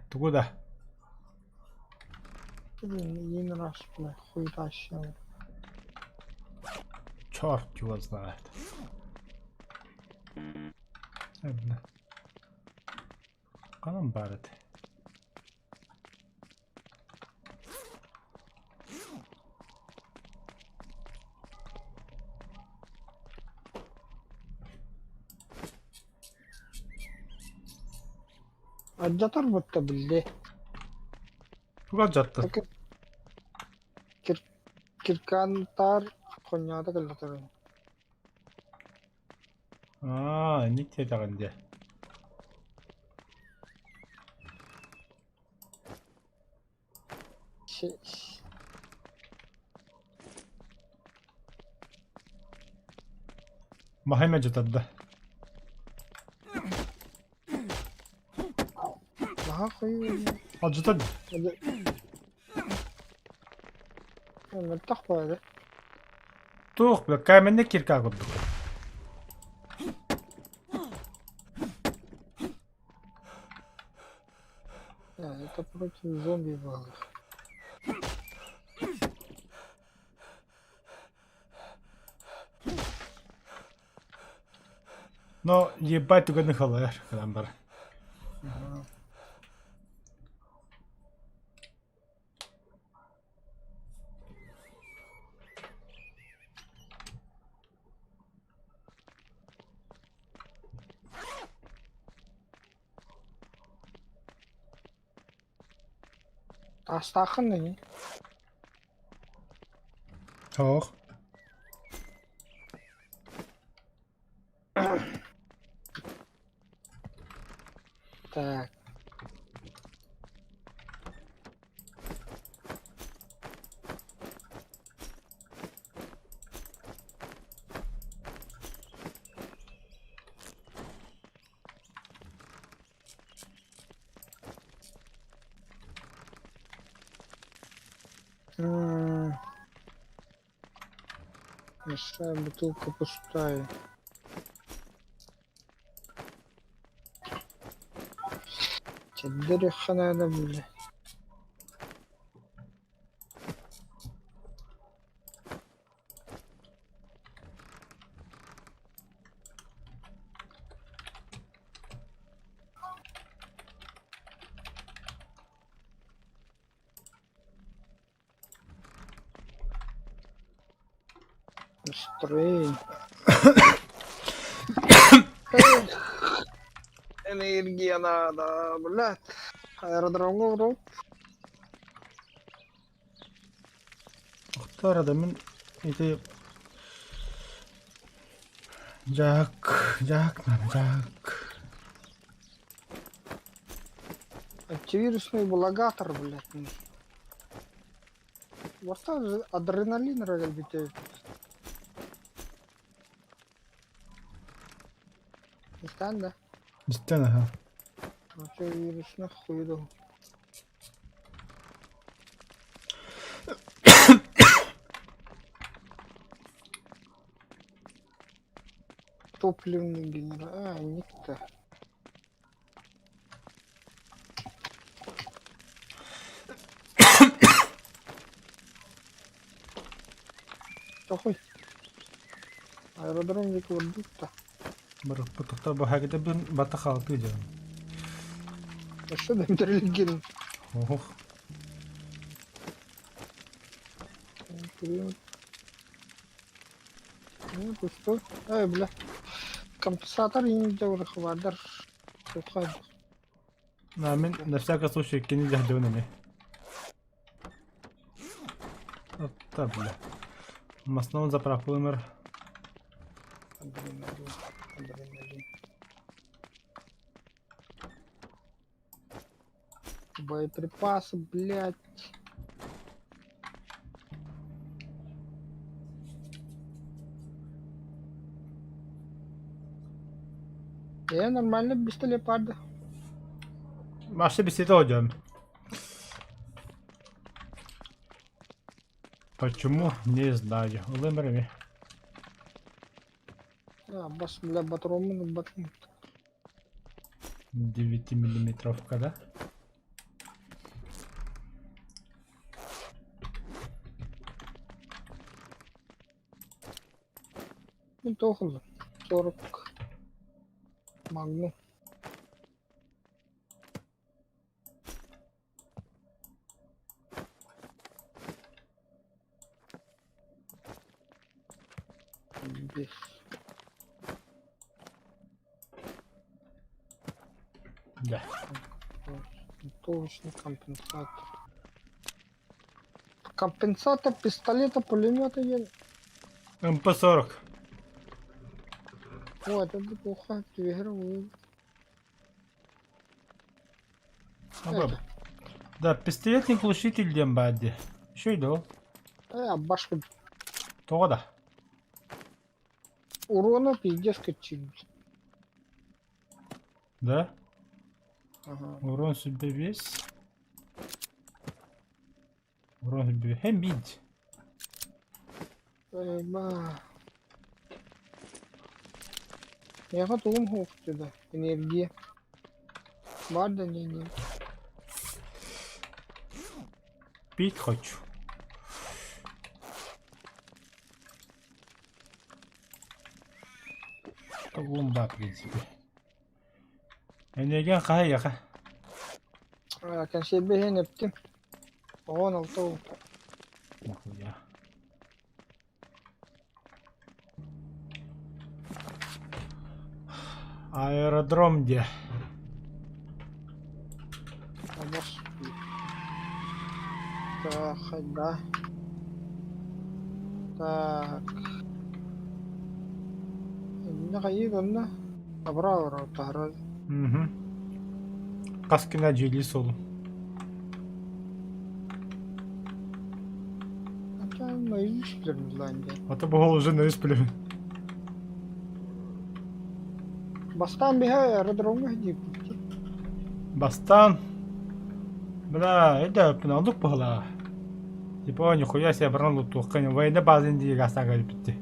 S1: Тугу да?
S2: Блин, раз, бля, хуета села.
S1: Черт его знает. Э, бля. Ханан баар этэ?
S2: Алдьатар бутта били.
S1: Тугу алдьаттын?
S2: Кир Киркантаар хонньоото кэллэ
S1: Аа, инник диэтэҕин дии. Маһы мэлдьитэрдэ.
S2: Наһаа хойуу.
S1: Алдьатар
S2: Мөлтөх баҕайы.
S1: Туох бля, каменный кирка курдук.
S2: Это против зомби было.
S1: Но ебать түгэнэ халайар кэлэн бар.
S2: Таастааххын ини.
S1: Суох.
S2: Так. М, Большая бутылка пустая. Чэддэриххэ наада били. Быстрей. Эх, энергия надо, блядь. Аэродромҥа олоробут.
S1: Охтор да мин ити Дьаак, дьаак надо, дьаак.
S2: Антивирусный благатор, блядь. Бастаан адреналин эрэ кэлбитэ Истээн да?
S1: Истэн аха.
S2: Антивирусный хуй дуу. Топливный генератор. А, никто. Тохуй. Аэродром диэки барбыт да.
S1: Барыппыт тохтоо баһаагыта бын бата хаалтыы дьон.
S2: Өссө да бүтэрилгин.
S1: Ох.
S2: Ну, пустой. Эй, бля. Компенсатор иҥдэ хабардар. Суха.
S1: На, мин на всякий случай кини дьаһдыбын эмиэ. Отта, бля. Маснон заправкалымыр.
S2: Адреналин. Адреналин. Боеприпасы, блядь. Я нормально пистолет падаю.
S1: Вообще беседа идем. Почему? Не знаю. Улымырми.
S2: А, бас, бля, батромын батын.
S1: 9-миллиметровка, да?
S2: Ну, тохула. 40. Магну. Без.
S1: Да.
S2: Винтовочный компенсатор. Компенсатор пистолета, пулемета диэн.
S1: МП-40.
S2: О, это неплохо. Түбэһэр уол.
S1: Это. Да, пистолетный глушитель диэн баар дии. Үчүгэй да ол.
S2: Э, башка
S1: Тоҕо да?
S2: Урона пиздец кыччыыр.
S1: Да?
S2: Ага.
S1: Урон сүрбэ биэс. Урон сүрбэ Һэн биир.
S2: Ба. Миэхэ тугум суох да энергия. Бар да не не.
S1: Пить хочу. Тугум да, в принципе. Энергия хаһа яха.
S2: Кэнсиэрбэ иһэн эптим. 16 ол.
S1: Нахуя. Аэродром где?
S2: Абас. Так, да. Так. Иннэ хайыы онно? Абра таһара.
S1: Угу. Хас күнэ дьиэлии суолум.
S2: Наизусть билэрин
S1: Ата бу уже наизусть билэбин.
S2: Бастаан биһэ аэродромҥа диэбит.
S1: Бастаан бля это оннук быһылаа. Типа нихуя себе баран лутуохха военный базын дии гастан кэлбитти.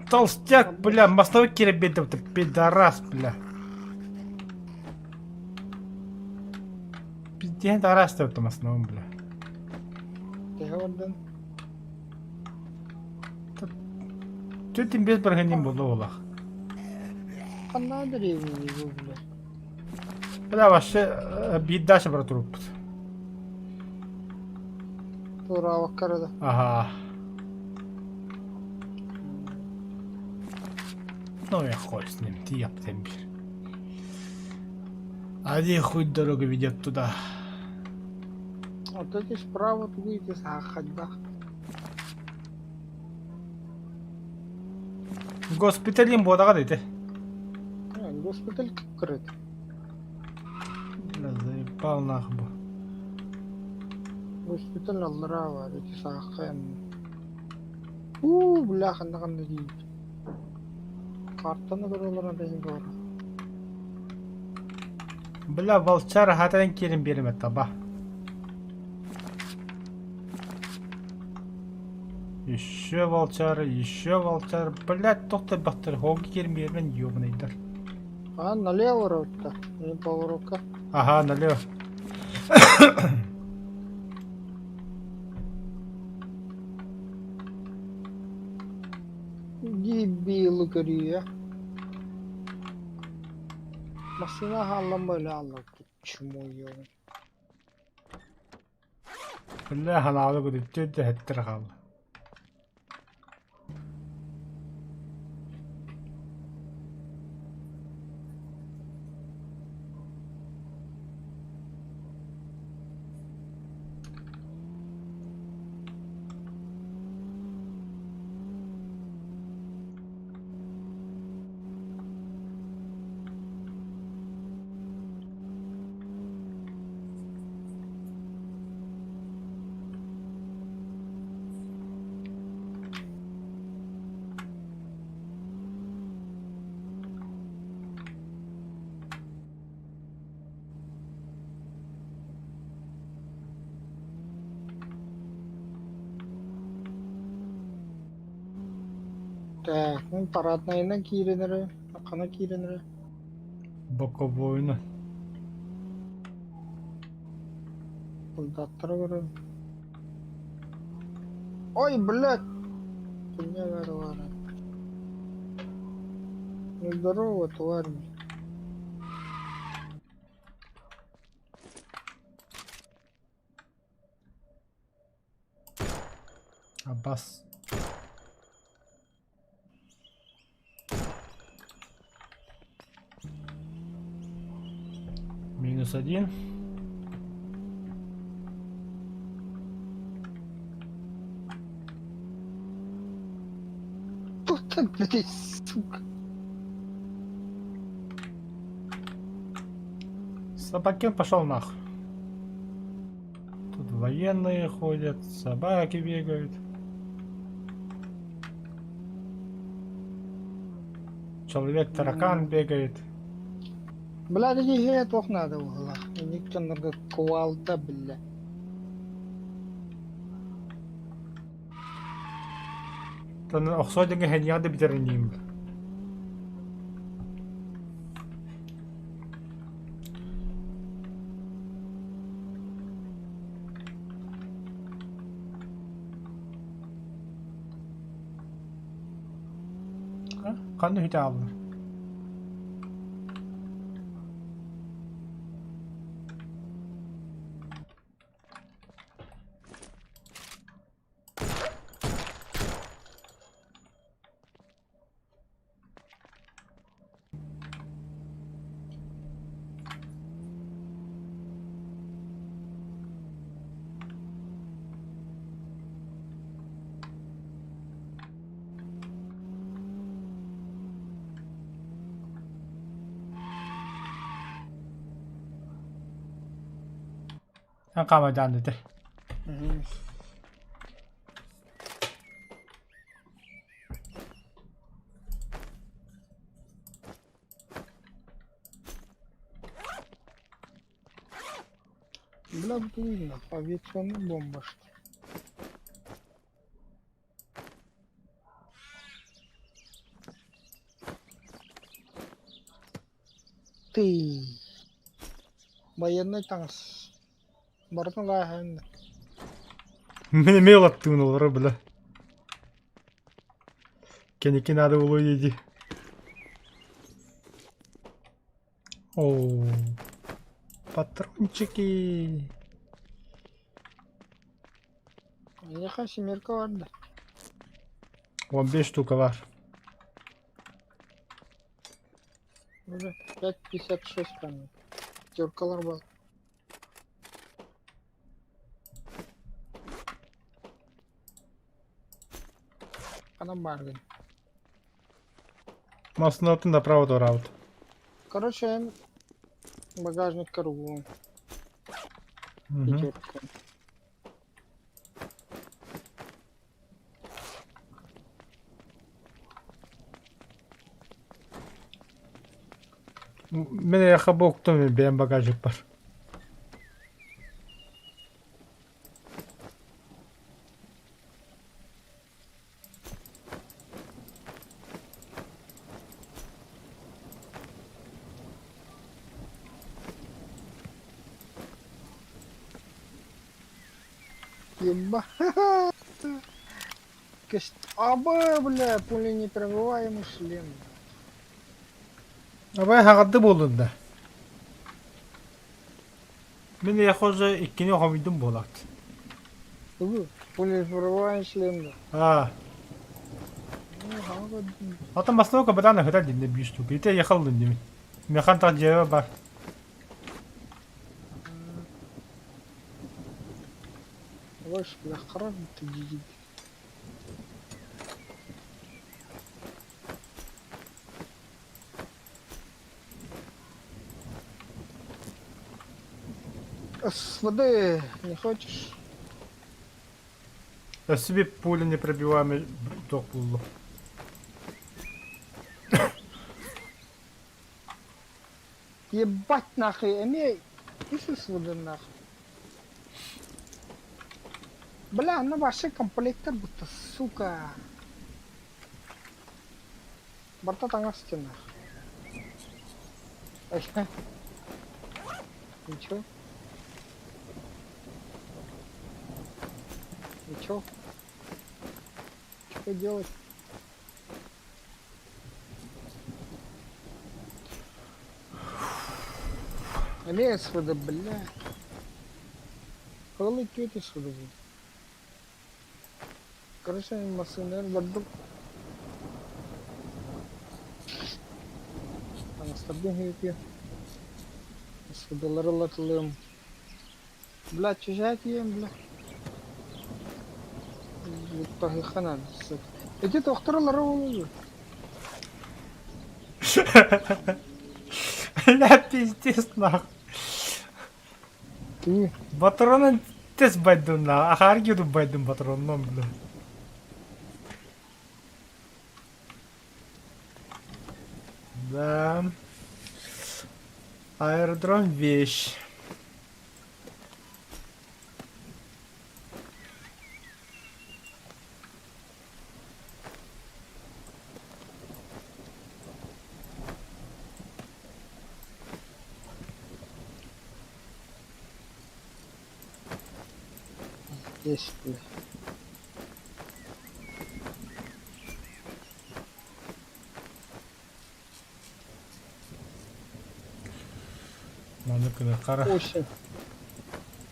S1: Толстяк, бля, мостовой киребетов, ты пидорас, бля. Пиздец, тарас ты в основном, бля.
S2: Төһө ордон?
S1: Түтин без барганин буолла буолах.
S2: Ханна дэриэбинэ бу бля?
S1: Бля, вообще биир дальше бара туруппут.
S2: Туораабакка да.
S1: Ага. Ну я хуй с ним, ты яптем бир. Один хуй дорога ведет туда.
S2: Вот эти справа тугуйте саахадда.
S1: Госпиталин буодаҕа дити.
S2: Госпиталь кыккырыт.
S1: Бля, заебал нахуй бу.
S2: Госпиталь аллараа баар ити сааххайан. Уу, бля, ханна ханна диибит. Картаны көрө олорон тэһин баар.
S1: Бля, волчара хатан киирин биэримэ таба. Еще волчары, еще волчары. Блядь, тоқтай бақтыр, хоги киирин биэрмэн ёбаныйдар.
S2: А, налево ротта. Не поворотка.
S1: Ага, налево.
S2: Дебилы көрүө. Массыына хааллан бөлө хаалла чмо ёбун.
S1: Бля, ханаалы көтүттү да хэттер хаалла.
S2: Так, ну параднайынан киирэн эрэ, хана киирэн эрэ.
S1: Боковойна.
S2: Солдаттары көрөн. Ой, блядь! Хуйня баар Ну здорово, тварь.
S1: Аббас. Минус один.
S2: Тут блядь, сука.
S1: Собакен пошел нахуй. Тут военные ходят, собаки бегают. Человек-таракан бегает.
S2: Бля, иһэ туох наада буолла? Инник дьоннорго кувалда, бля.
S1: Охсоо диҥҥэ хэниэҕэ да бүтэр инниим. Ханна үһүтэ ааллар? Хаамайдаан этэ.
S2: Бля, видно, авиационная бомба что. Ты военный таҥас. Барытын лааһын.
S1: Мин эмиэ ылаттыын олоро бля. Кэники надо было иди. О, патрончики.
S2: Эйиэхэ семерка бар да?
S1: 15 штука бар.
S2: Уже 5.56 там. Пятеркалар бар. Ханан бааргын.
S1: Массыынатын направо туораабыт.
S2: Короче, эн багажниккар угуом. Пятерка.
S1: Мин эйиэхэ бу уктум бэйэм багажникпар.
S2: Еба. Абы, бля, пуленепробиваемый шлем.
S1: Абай хаҕарды буоллун да. Мин эйиэхэ уже иккини хомуйдум буолаат.
S2: Тугу? Пуленепробиваемый шлем да.
S1: Аа. Атын массовка бытаан ыһытар динне биир штука. Ити эйиэхэ ыллын димин. Механ тах дьиэбэ бар.
S2: Ваш, бля, харам ты дидит. С воды не хочешь?
S1: Өссө bir пуля непробиваемый туох буллум.
S2: Ебать нахуй, эмиэ ис воды нахуй. Бля, ну вообще комплектор будто, сука. Барта таҥас стена. Ничего. Ничего. Что делать? Лес вода, бля. Коли тетя сюда. Короче, массыынанан бардым. Таҥастарбын иһитиэм. Сыдалары ылатылыам. Бля, чужая тиийэн, бля. Таһыахха наада. Ити тохтор олорор буолуо.
S1: Бля, пиздец нах.
S2: Кини
S1: Батронун тес байдым на. Ахаар гиду байдым патронном, бля. Да. Аэродром вещь.
S2: Есть, бля.
S1: Маны күнэ хара.
S2: Осень.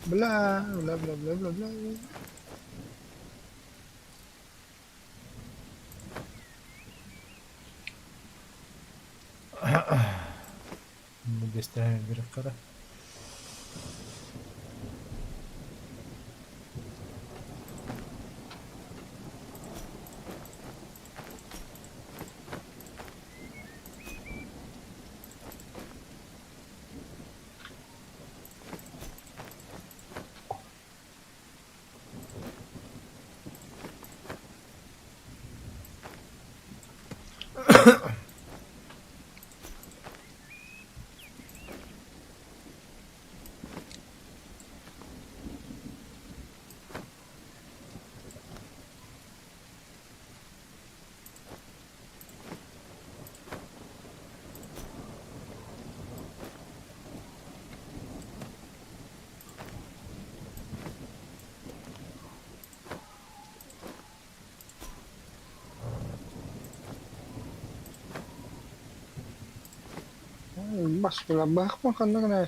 S2: Бля, бля, бля, бля, бля, бля.
S1: Бэстэһэн бирэххэ
S2: Бас бля, баахпын ханна гына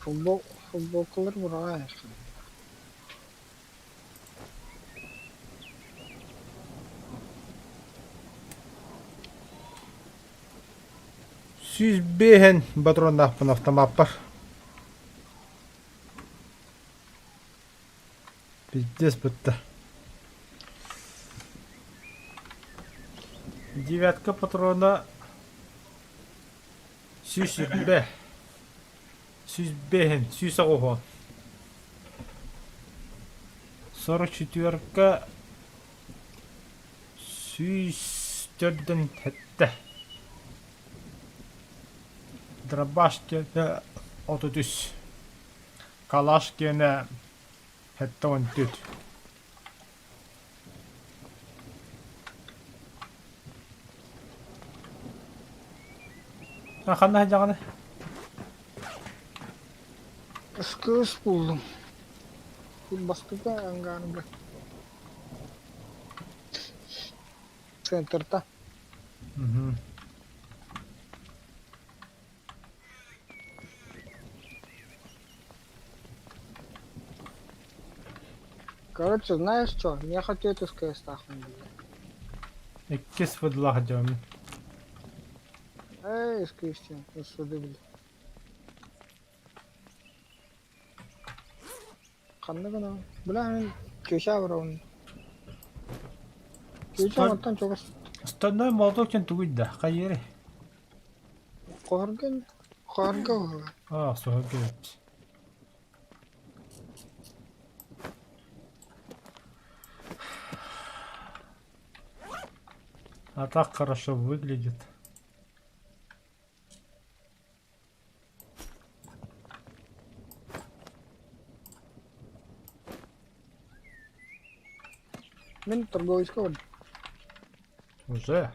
S2: Футбол, футболкалар быраҕаайаххын.
S1: 105 патроннаахпын автомаппар. Пиздец бытта. Девятка патрона 100 105 100 44 147 Дробаш диэтэ 33 Калаш диэнэ 74. Ханна сылдьаҕыный?
S2: Кыыс буллум. Бастакы ангаарга. Центрта. Короче, знаешь что? Я хочу эту СКС нахуй, блядь.
S1: Иккис выдлах дьон.
S2: Эй, СКС, СВД, блядь. Ханна гына. Бля, мин чүчэ барабын. Чүчэ оттон чугас.
S1: Стальной молоток диэн тугуй да? Хайыырый?
S2: Хоһоргон, хоһорго буолла.
S1: Аа, суһарга эбит. А так хорошо выглядит.
S2: Мин торговецка бардым.
S1: Уже?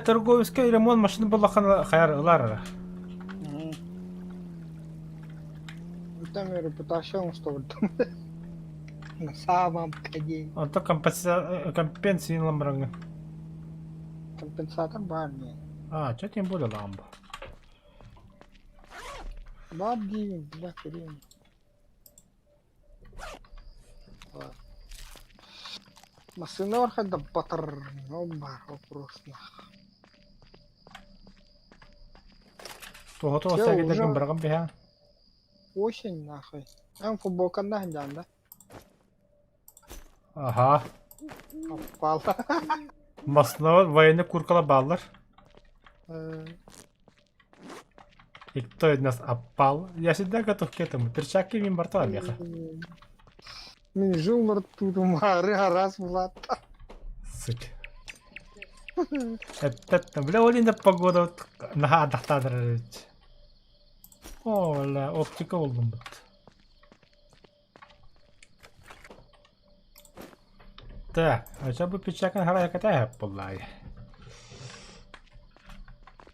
S1: Торговецкай ремонт машина буоллаххына хайар ылар эрэ.
S2: Там репутация оҥостобут. На самом деле.
S1: Онто компенсия ылан бараҥҥын.
S2: Компенсатор баар дии.
S1: А, чё тем более ламба.
S2: Баар диибин, бля, көрүөм. Массыына бархайда батар, ол баар вопрос нах.
S1: Туһата
S2: Всё,
S1: сәгедерген
S2: уже
S1: бырагын биһэ.
S2: осень нахуй. Эн футболканна сылдьаҕын да?
S1: Аха.
S2: Оппал.
S1: Массыыналар военный куркалар бааллар. И кто из нас оппал? Я всегда готов к этому. Перчатки мин барта меха.
S2: Мин жумор тутумаары араас булаатта.
S1: Сык. Эппэт, бля, ол инде погода наһаа ардахтаатар эбит. О, бля, оптика булдум бут. Так, а сейчас бы печакын харай катая буллай.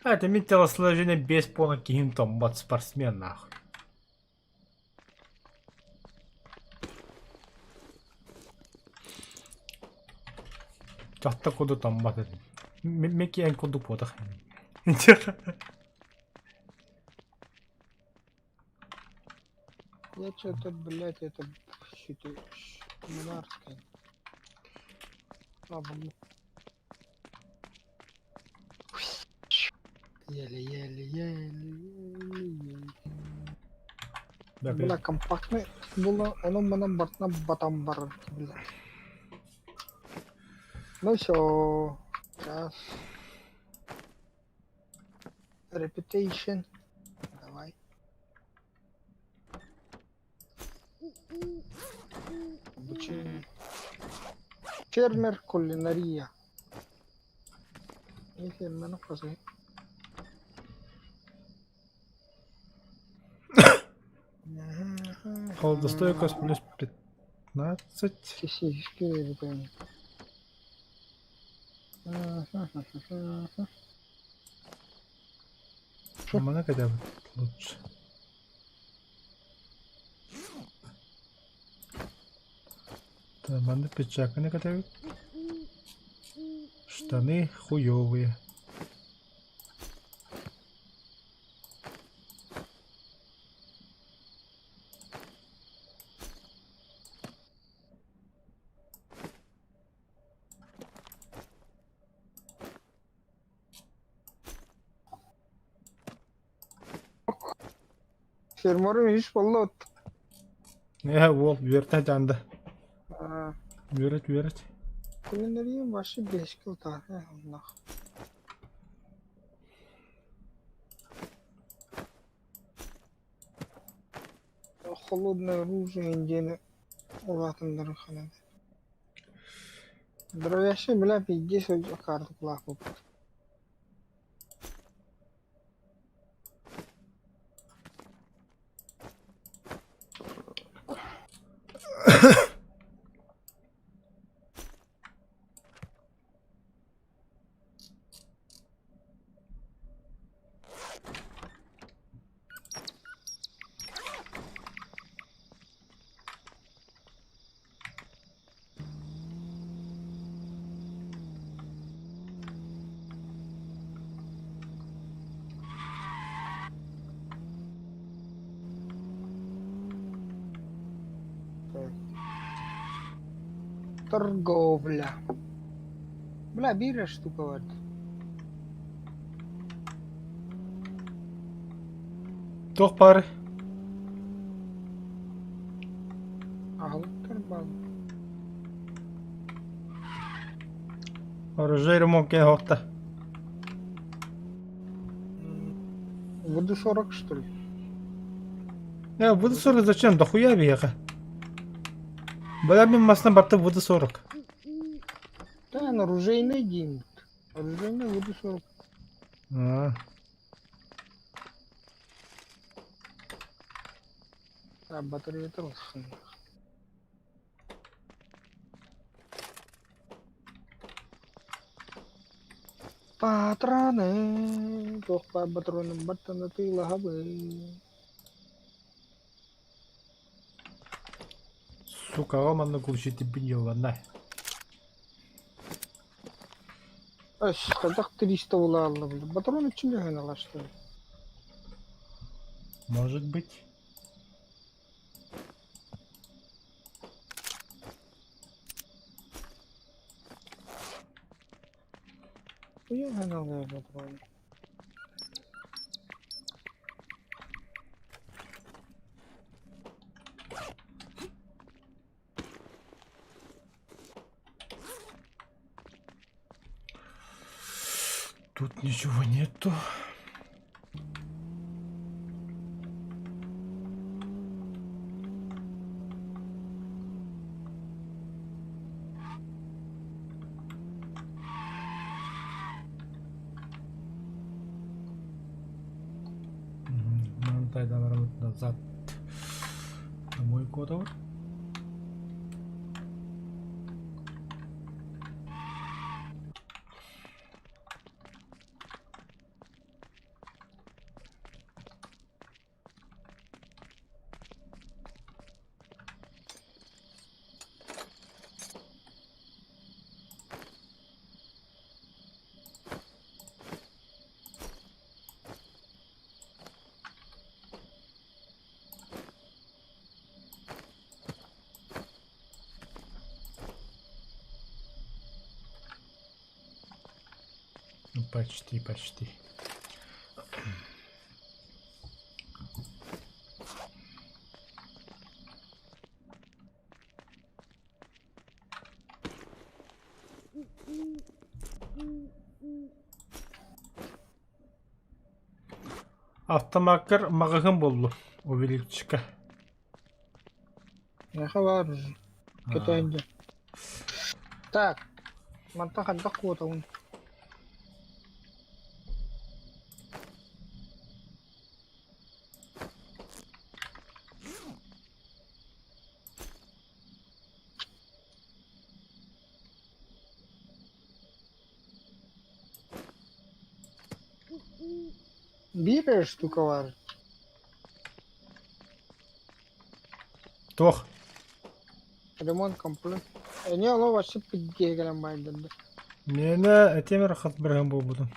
S1: А, это мин телосложение без пона киһим томбот спортсмен нахуй. Дьахтар курдук томмот этим. Микки эн курдук буотах.
S2: Я что-то, блядь, это что-то коммунарское. Еле-еле, еле-еле. Бля, компактный было, оно манан бартына батан барар, бля. Ну все, сейчас. Reputation. Давай. Обучение. Фермер кулинария. Не фермер, ну
S1: Холодостойкость плюс 15.
S2: Физический ребенок.
S1: Мана хотя бы лучше. Манна пиджаканы кэтэбит. Штаны хуёвые.
S2: Фермерым ис буолла
S1: Ээ уол үөртэ дьаанда. Үөрэт үөрэт.
S2: Кулинария вообще бэскэ утаарар оннох. Холодное оружие диэни улаатыннаран ханан. Дровящий бля пиздец картуклаах буолбут. Торговля. Бля, биир штука бар.
S1: Туох баар?
S2: Аһылыктар баар.
S1: Оружие ремонт кэһэ
S2: Буду 40 что ли?
S1: Буду 40 зачем? Дохуя биһиэхэ. Бля мин масына барта буду 40.
S2: Да, оружейный день. Оружейный буду 40.
S1: А.
S2: А, батарея olsun. Патроны, туох баар ботуруонум бартан атыылаһабын.
S1: Сукаҕа манна глушителбин йылланна.
S2: Өс, хайдах 300 улааллыбыт. Батарон үчүн өһөн алаштым.
S1: Может быть.
S2: Уйаһан алыа батарон.
S1: Тут ничего нету. Назад. Домой куда? Ну, почти, почти. Автомаккар маҕаһыын буоллу, увеличка.
S2: Миэхэ баар кэтээн дьэ. Так, мантан хайдах куотабын? Биир эрэ штука баар.
S1: Туох?
S2: Ремонт комплект. Эмиэ олох вообще пиздец кэлэн баайдарда.
S1: Миэнэ этим эрэ хат бырыһын буолбутун.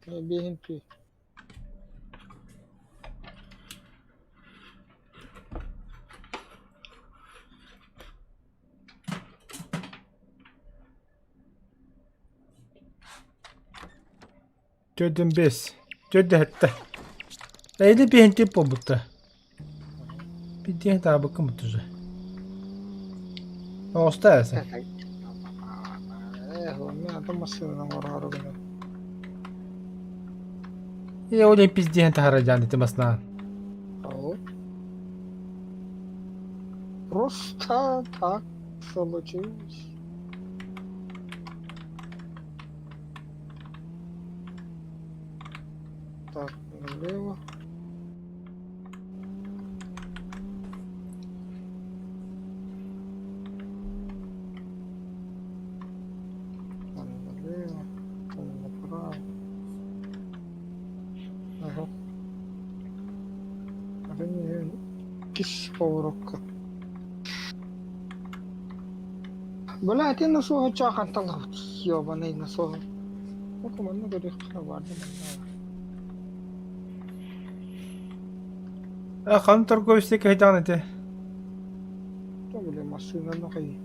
S2: Биэһин түү.
S1: Төрдүн бес. Төрдө хэттэ. Эйли биһин тип буолбутта. Бидиэн таабыккын буттуже. Оҕуста эсэ.
S2: Э, мен атын массыынанан оҥороору гынабын.
S1: Е, ол пиздиэн таһара дьаан ити маснаан.
S2: Ау. Просто так получилось. Так, налево. Там налево, там направо. Ага. Кис поворокка. Бля, ити насоһу чаахантан ёбаный насоһу. Ну-ка, манна көрүөххэ баар да манна.
S1: А хан торговец кэһэдэҕин ити?
S2: То бля массыынаны хайыы.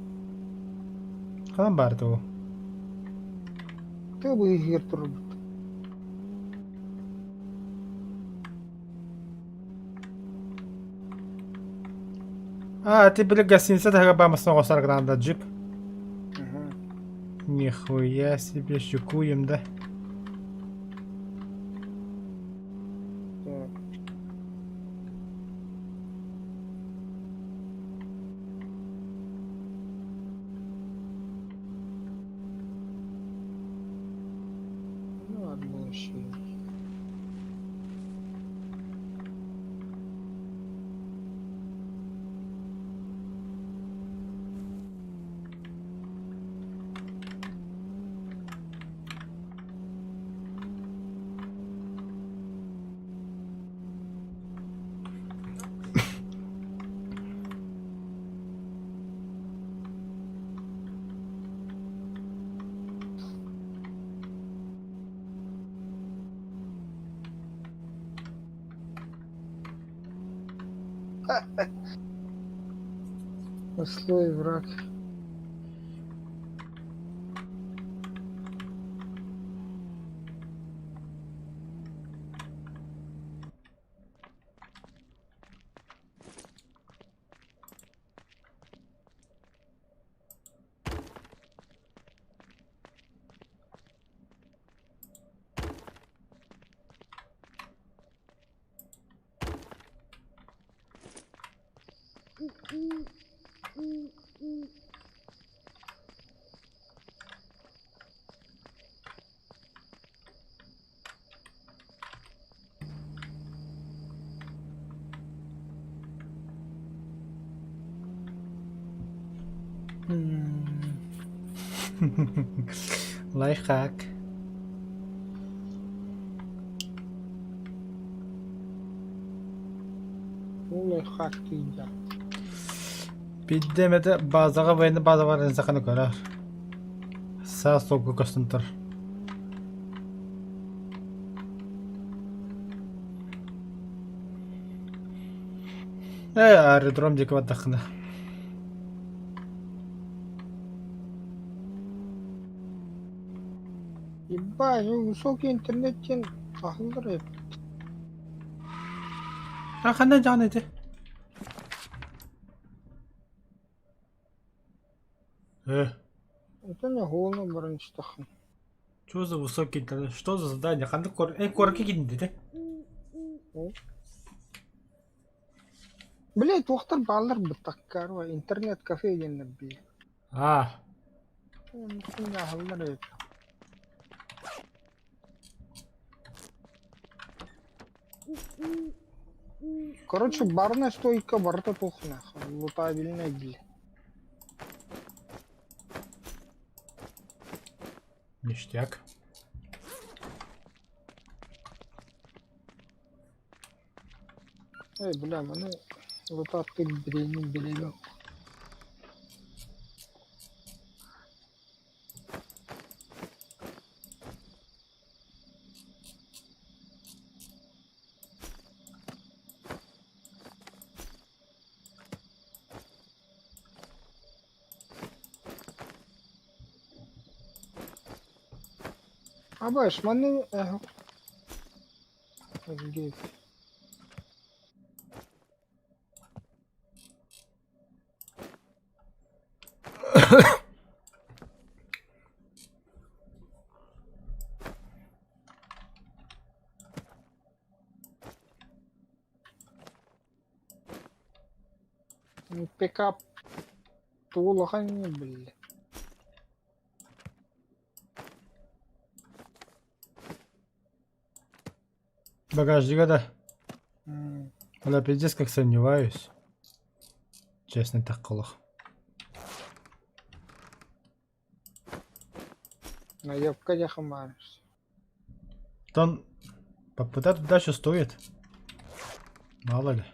S1: Ханан баар ол?
S2: Тыа быыһыгар турбут.
S1: А, ты били гостиница таһыгар баар массыына оҕостор гранда джип. Нихуя себе щукуем, да?
S2: Так. Ну ладно, еще. Злой враг.
S1: Лайфхак.
S2: Ол лайфхак тиийдэ.
S1: Биирдэ эмэтэ базаҕа военный база баар саханы көрөр. Саас суолга көстөн турар. Ээ, аэродром диэки бардаххына.
S2: Ебать, высокий интернет диэн хаһыллар эбит.
S1: А ханна дьаҕан ити? Э,
S2: Это не голову баран истэххин.
S1: Что за высокий интернет? Что за задание? Ханнык кор... Эн куоракка киирдин дии?
S2: Блядь, туохтар бааллар бытаккар интернет-кафе диэннэр бии.
S1: А,
S2: Аһыллар эбит. Короче, барная стойка барыта туох нахуй, лутабельная дии.
S1: Ништяк.
S2: Эй, бля, маны лутааттыыр бириэмин билэбин. Абаш, маны Офигеть. Пикап улахан биллэ.
S1: Багажника, да. Бля, пиздец, как сомневаюсь. Честно, так колох.
S2: Наебка дьахамаарыс.
S1: Там попытаться дальше стоит. Мало ли.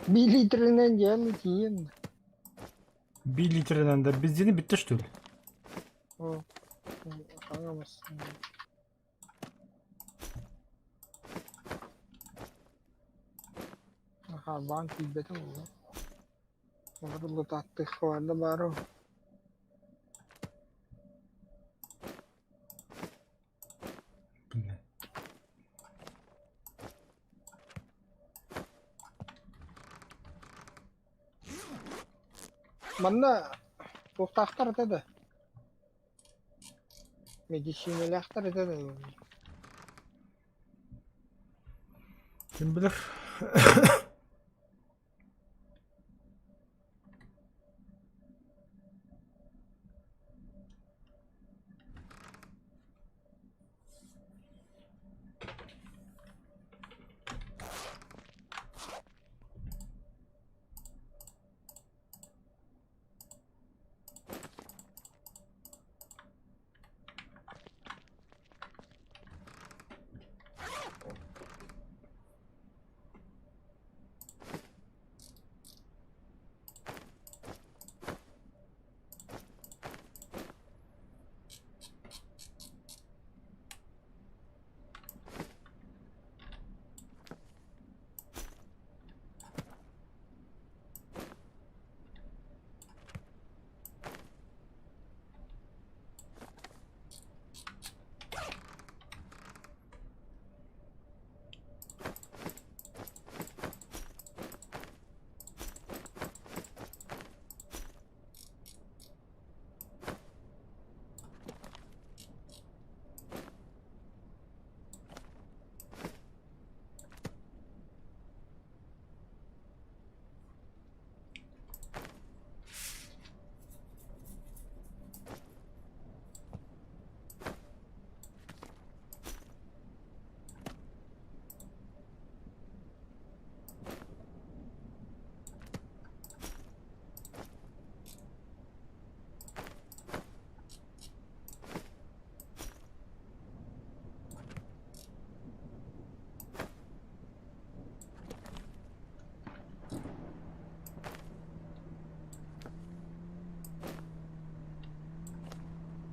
S2: Биир литринэн дьиэм тиийэн
S1: Биир литринэн да бензини бүттэ что ли?
S2: О, хаҥа массыына. Хаабаан тиийбэтим буолуо. Олор лутааттыахха барда баар уу.
S1: Блин.
S2: Манна туохтаахтар этэ да? Мэдиссиинэлээхтэр этэ да
S1: Ким билэр.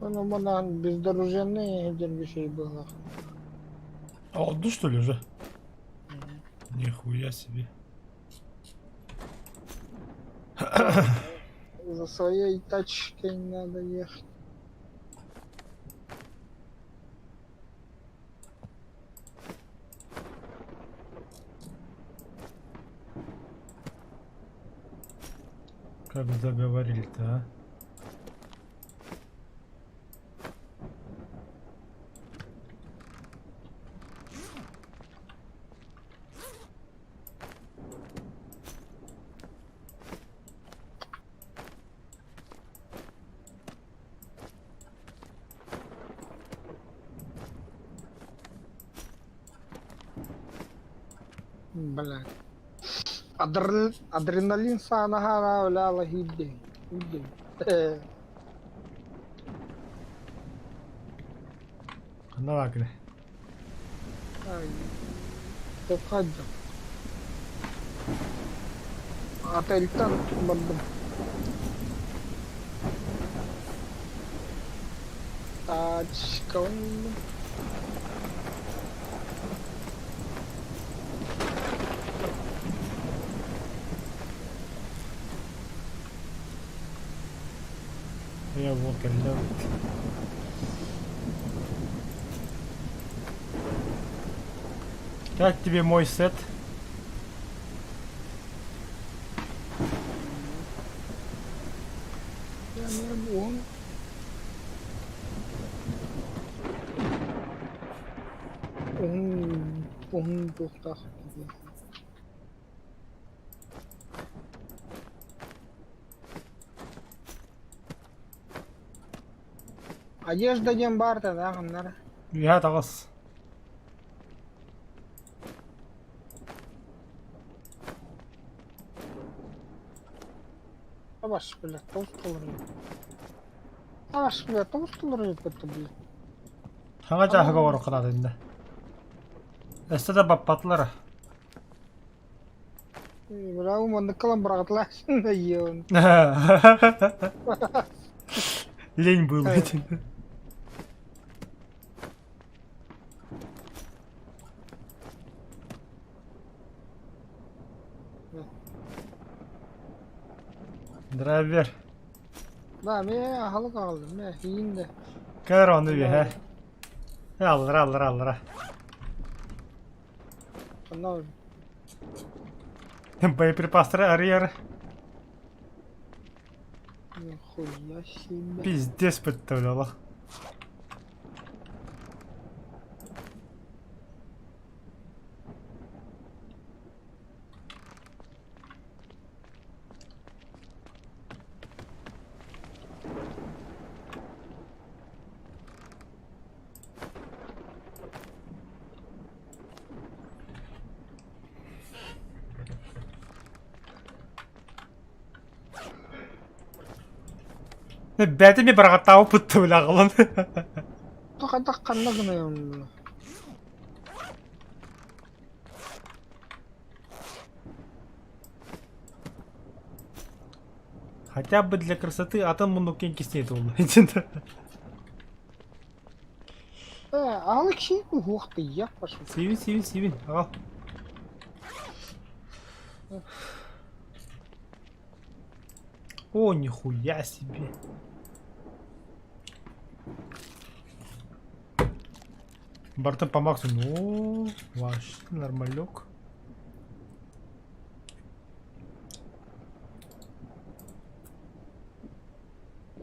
S2: Ону манан бездороженный диэн үчүгэй быһыылаах.
S1: А одну что ли уже? Нихуя себе.
S2: За своей тачкой надо ехать.
S1: Как заговорили-то, а?
S2: Блядь. Адреналин саанаһа бля иирдин иирдин
S1: Ханна баакыны?
S2: Тупхаддым. Отельтан бардым. Тачкаланным.
S1: Я вот кэллэ Как тебе мой сет?
S2: Уон уһун уһун туохтаах Одежда диэн баар да ханнара.
S1: Үөһэ таҕыс.
S2: Абаш, блядь, толстолар. Абаш, блядь, толстолар это, блядь.
S1: Хаҥа дьааһыга олороххо иннэ. Өссө да баппатылар.
S2: Бля, манныккалан быраҕатылаасың да иэҕин.
S1: Лень было этим. Драйвер.
S2: Да, мэ аһылык аҕаллым, мэ иин да.
S1: Көр ону үөһэ. Аллара, аллара, аллара.
S2: Онно
S1: Боеприпастары арыйар.
S2: нихуя себе.
S1: Пиздец представляла. Бэйэтэ эмиэ быраҕаттаабыппыт да бile аҕалан.
S2: Хайдах ханна гынайын?
S1: Хотя бы для красоты атын муннукка кистиэ буолла.
S2: Э, Алексей ух ты, я пошел.
S1: Сиибин, сиибин, сиибин. Аҕал. О, нихуя себе. Бартын по максимуму. О, ваш нормалек.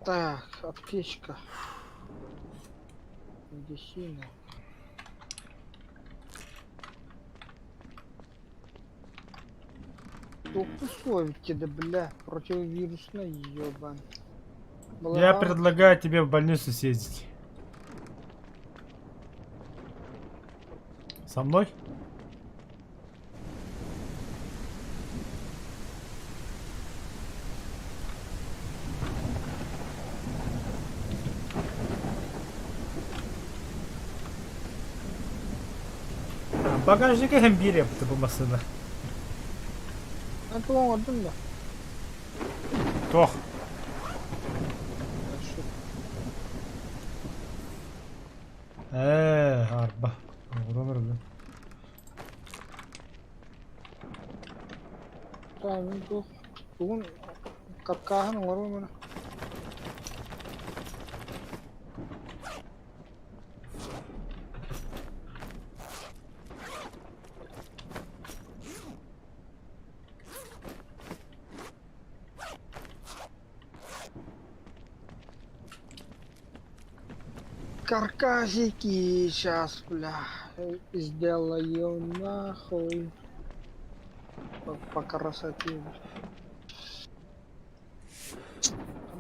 S2: Так, аптечка. Медицина. Туох да, бля, противовирусная, ебан.
S1: Я предлагаю тебе в больницу съездить. Со мной? Багажника hem bir yaptı bu masada.
S2: Ben туоҥордум да.
S1: Тох. Ээ, арба. Оҕурон эрэ.
S2: Таамын туох тугун каркааһын оҥоруом эрэ. Каркасики сейчас, бля, сделаю нахуй. По красоте.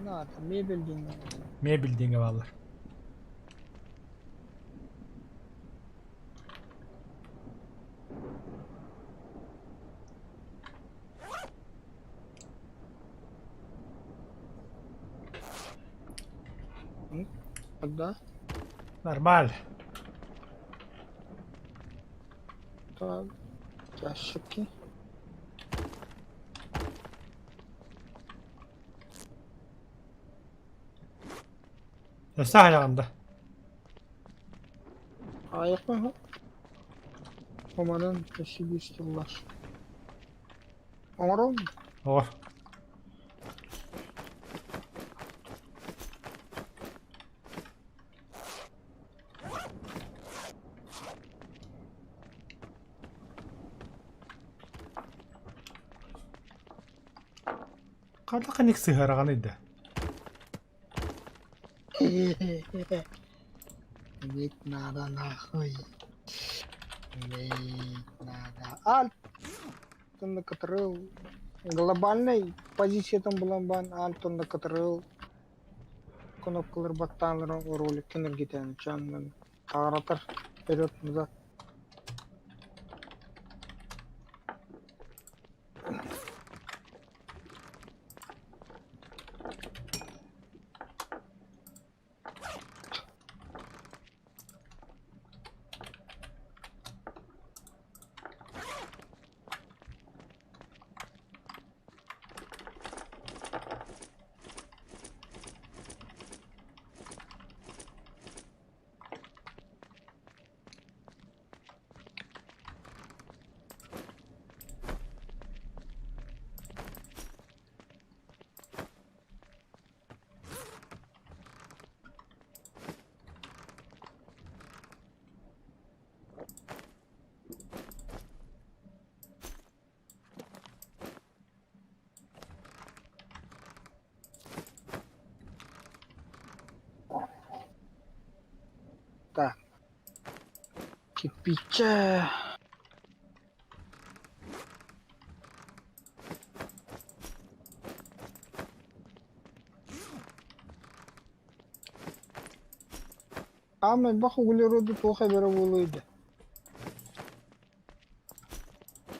S2: Надо, мебель диэн.
S1: Мебель диэҥҥэ бааллар.
S2: Да?
S1: Нормально.
S2: Так, ящики.
S1: Өссө аһайаҕын да?
S2: Аайахпын Хоманан өссө биир стеллаж. Оҥорон?
S1: Оҕор. Хата ханнык сыһыараҕыный да?
S2: Иметь надо нахуй. Иметь надо. Альт. На который глобальной позиция там была бан альт на который кнопкалар баттааннар ролик энергетен чаннан тааратар вперед назад. Так. Кирпича. Аамай бах углероду туох эбэрэ буолуой да?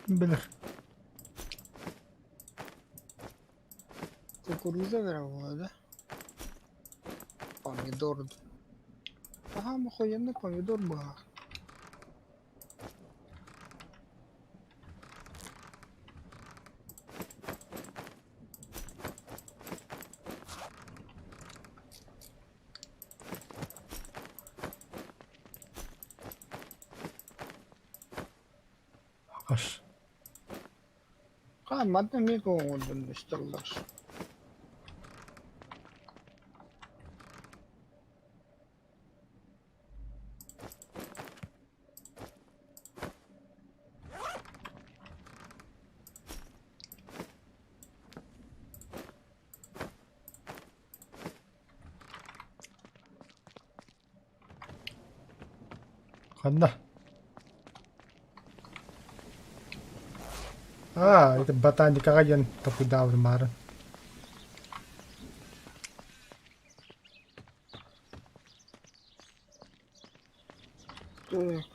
S1: Билэр.
S2: Кукуруза эбэрэ буолуо да? Помидор. Ага, охуенный помидор баар.
S1: Аш.
S2: Ха, манна эмиэ оҥордун истэллэр.
S1: Ханна? Аа, ити ботаникаҕа диэн толкуйдаабытым баарын.
S2: Так.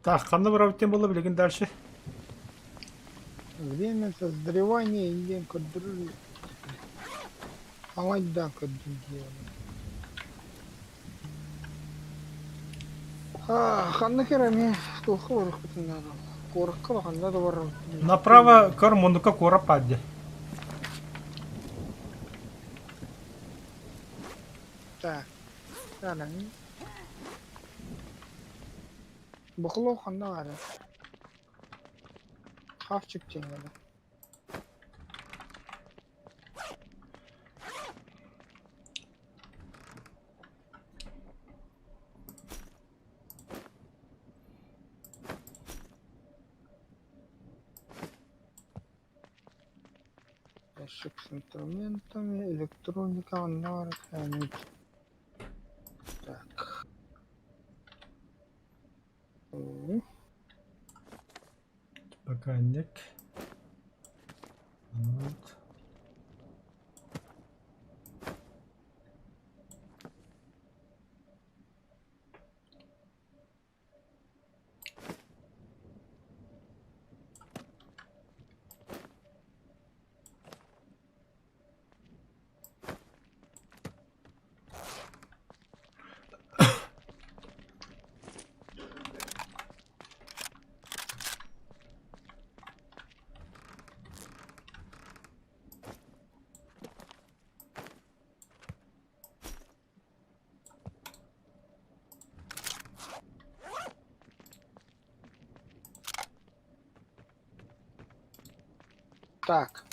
S1: Так, ханна барабыт диэн буолла билигин дальше?
S2: Время созревания диэн көрдөрөр аҥайдаан көрдүм диэҕин. Ханна кэр эмиэ туохха барыахпытын наада куоракка да ханна да барар
S1: Направо көр муннукка куорат баар дии.
S2: Так, Далее. Бухло ханна баарый? Хавчик диэн Ящик с инструментами, электроника, нары хранить. Так.
S1: Пока нет. Вот.
S2: Так.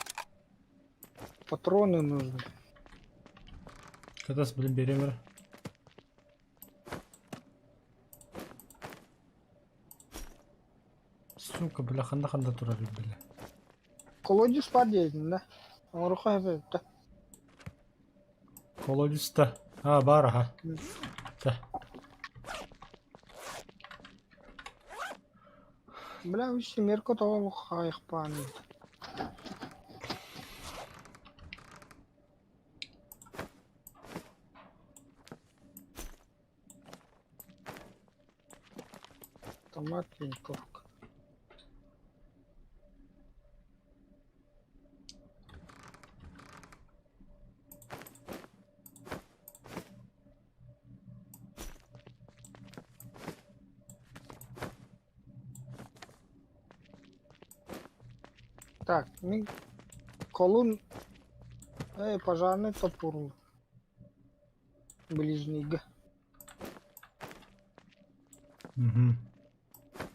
S2: Патроны нужны.
S1: Катас, блин, берем. Сука, бля, ханна-ханна турар бля.
S2: Колодец подъедем, да? Оҥоруохха сөп да.
S1: Колодец-то. А, бар, ага. Да.
S2: Бля, үс семерка тоҕо хаайыхпаан. Автомат, винтовка. Так, мин колун эй, пожарный топор ближнийга.
S1: Угу.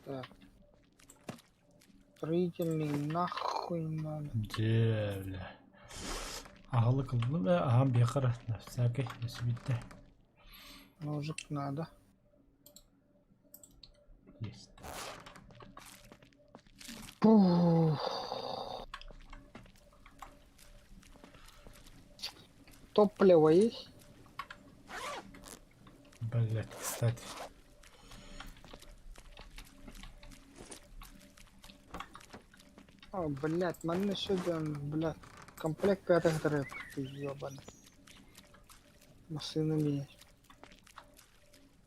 S2: Так. Строительный нахуй надо.
S1: Дьэ, бля. Аһылык ыллым ээ, аһаан биэххэ эрэ, всякай, өссө
S2: Ножик надо.
S1: Есть.
S2: Пух. Топливо есть?
S1: Блять, кстати.
S2: О, блядь, манна еще блядь, комплект пятых дрэп, ты ебаный. Машина менять.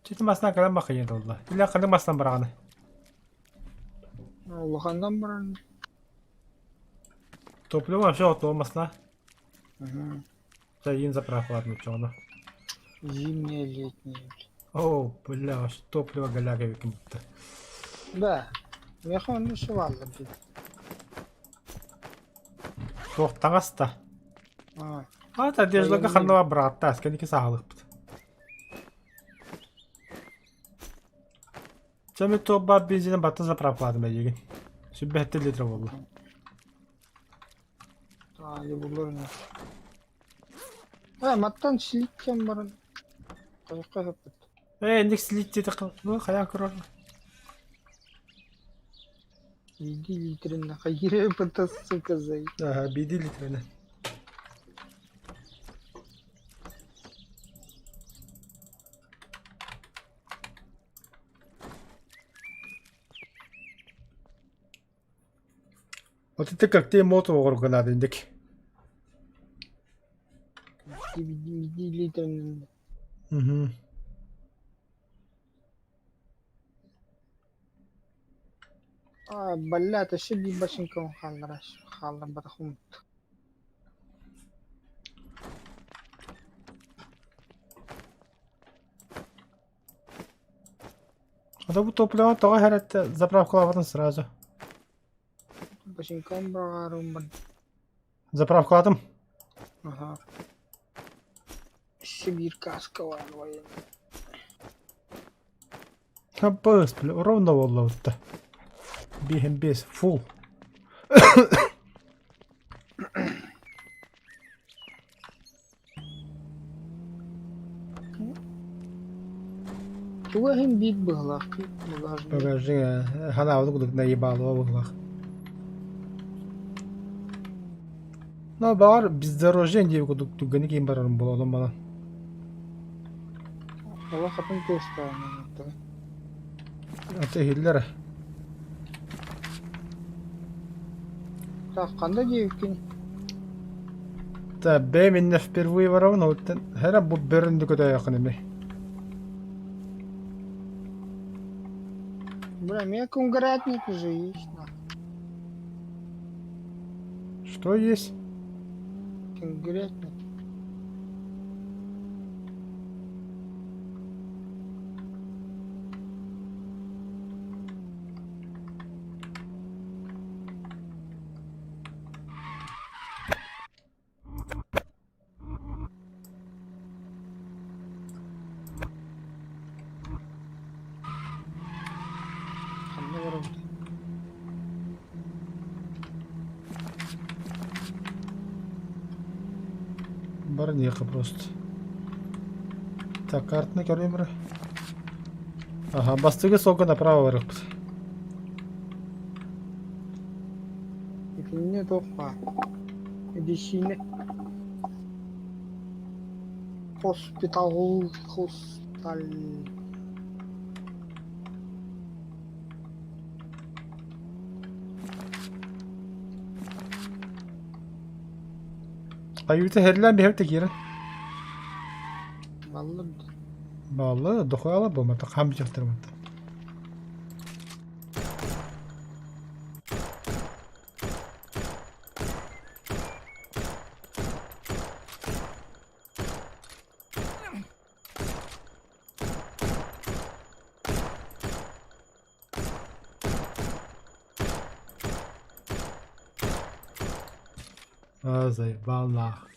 S1: Чити масынан кэлэн бахыйан толла. Илэ ханнык масынан бараҕаны?
S2: Улахандан баран.
S1: Топливо вообще отуо масна.
S2: Угу.
S1: Сайын заправкалаатын оччоҕуна.
S2: Зимнее, летнее.
S1: О, бля, аж топливо голяга эбиккин бутта.
S2: Да. Миэхэ онно сыбааллар дии.
S1: Туох таҥас да.
S2: А,
S1: А, одеждага ханна бырааттаас, кэнники саһалыкпыт. Чэ, туох бензинин батта заправкалаатым эйигин. Сүбэһэттэ литр буолла.
S2: Таайы булар ини. Ээ, маттан слиттэн баран хайахха саппыт.
S1: Ээ, инник слит диэтэх, ну, хайаан көрөр.
S2: Биирдии литрин хайыра быта сука зай.
S1: Ага, биирдии литрини. Вот это коктейль Молотова оҥорорго наада инник.
S2: Биирдии литрин
S1: Угу.
S2: А, блядь, өссө биир бачыыҥкабын хааллара хаалларбатахпын.
S1: А то бу топливо тоҕо иһэр заправкалаабатын сразу.
S2: Бачыыҥкам баҕарым бар.
S1: Заправкалаатым.
S2: Аха. Өссө биир кааска баар военный.
S1: Хаппыс, бля, ровно буолла Биэһин биэс, фул.
S2: Туга иһин биир быһылаах багажник.
S1: Багажник ханаабыт курдук наебалова быһылаах. Но баҕар бездорожье диэбит курдук түргэнник иин барарым буолуо онон манан.
S2: Олох атын тыастаах
S1: Аты иһиллэр.
S2: Так, ханна диэбиккин?
S1: Та бэйэм иннэ впервые барабын, ол хэра бу бөрүндү көтөөйөххүн эми.
S2: Бля, у меня кунгратник уже есть, на.
S1: Что есть?
S2: Кунгратник. Ханна барабыт?
S1: Барниха просто. Так, картаны көрөйүм эрэ. Ага, бастыгы суолга направо барыахпыт.
S2: Итиннэ туох баар? Мэдиссиинэ. Хоспитал, хосталь.
S1: Айыыта һэрлээн биһэбит да киирэн.
S2: Баллы
S1: Баллы, дохуяла буолбатах, хаам дьахтарбыт. А, заебал нах.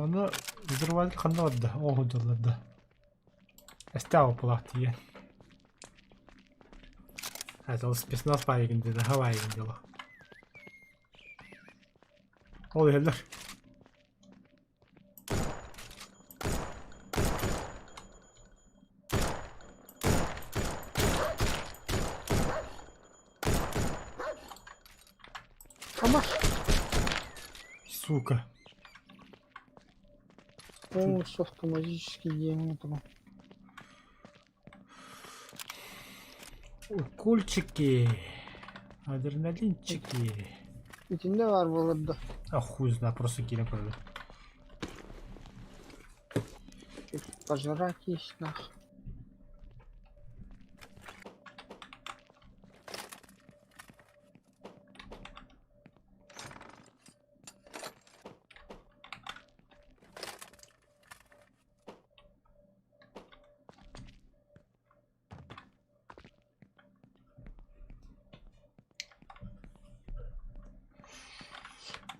S1: Ону взрыватель ханна барда? Ол сылдьаллар да. Эстэ опылаах тиийэн. Это ол спецназ баайыгын диэн, аһа баайыгын дьоло. Ол иһэллэр.
S2: Ама
S1: Сука.
S2: полностью автоматически диэҥҥэ туран.
S1: Укольчики. Адреналинчики.
S2: Итиннэ баар буолар да.
S1: А хуй знает, просто киирэн көрдө.
S2: Пожрать есть нах.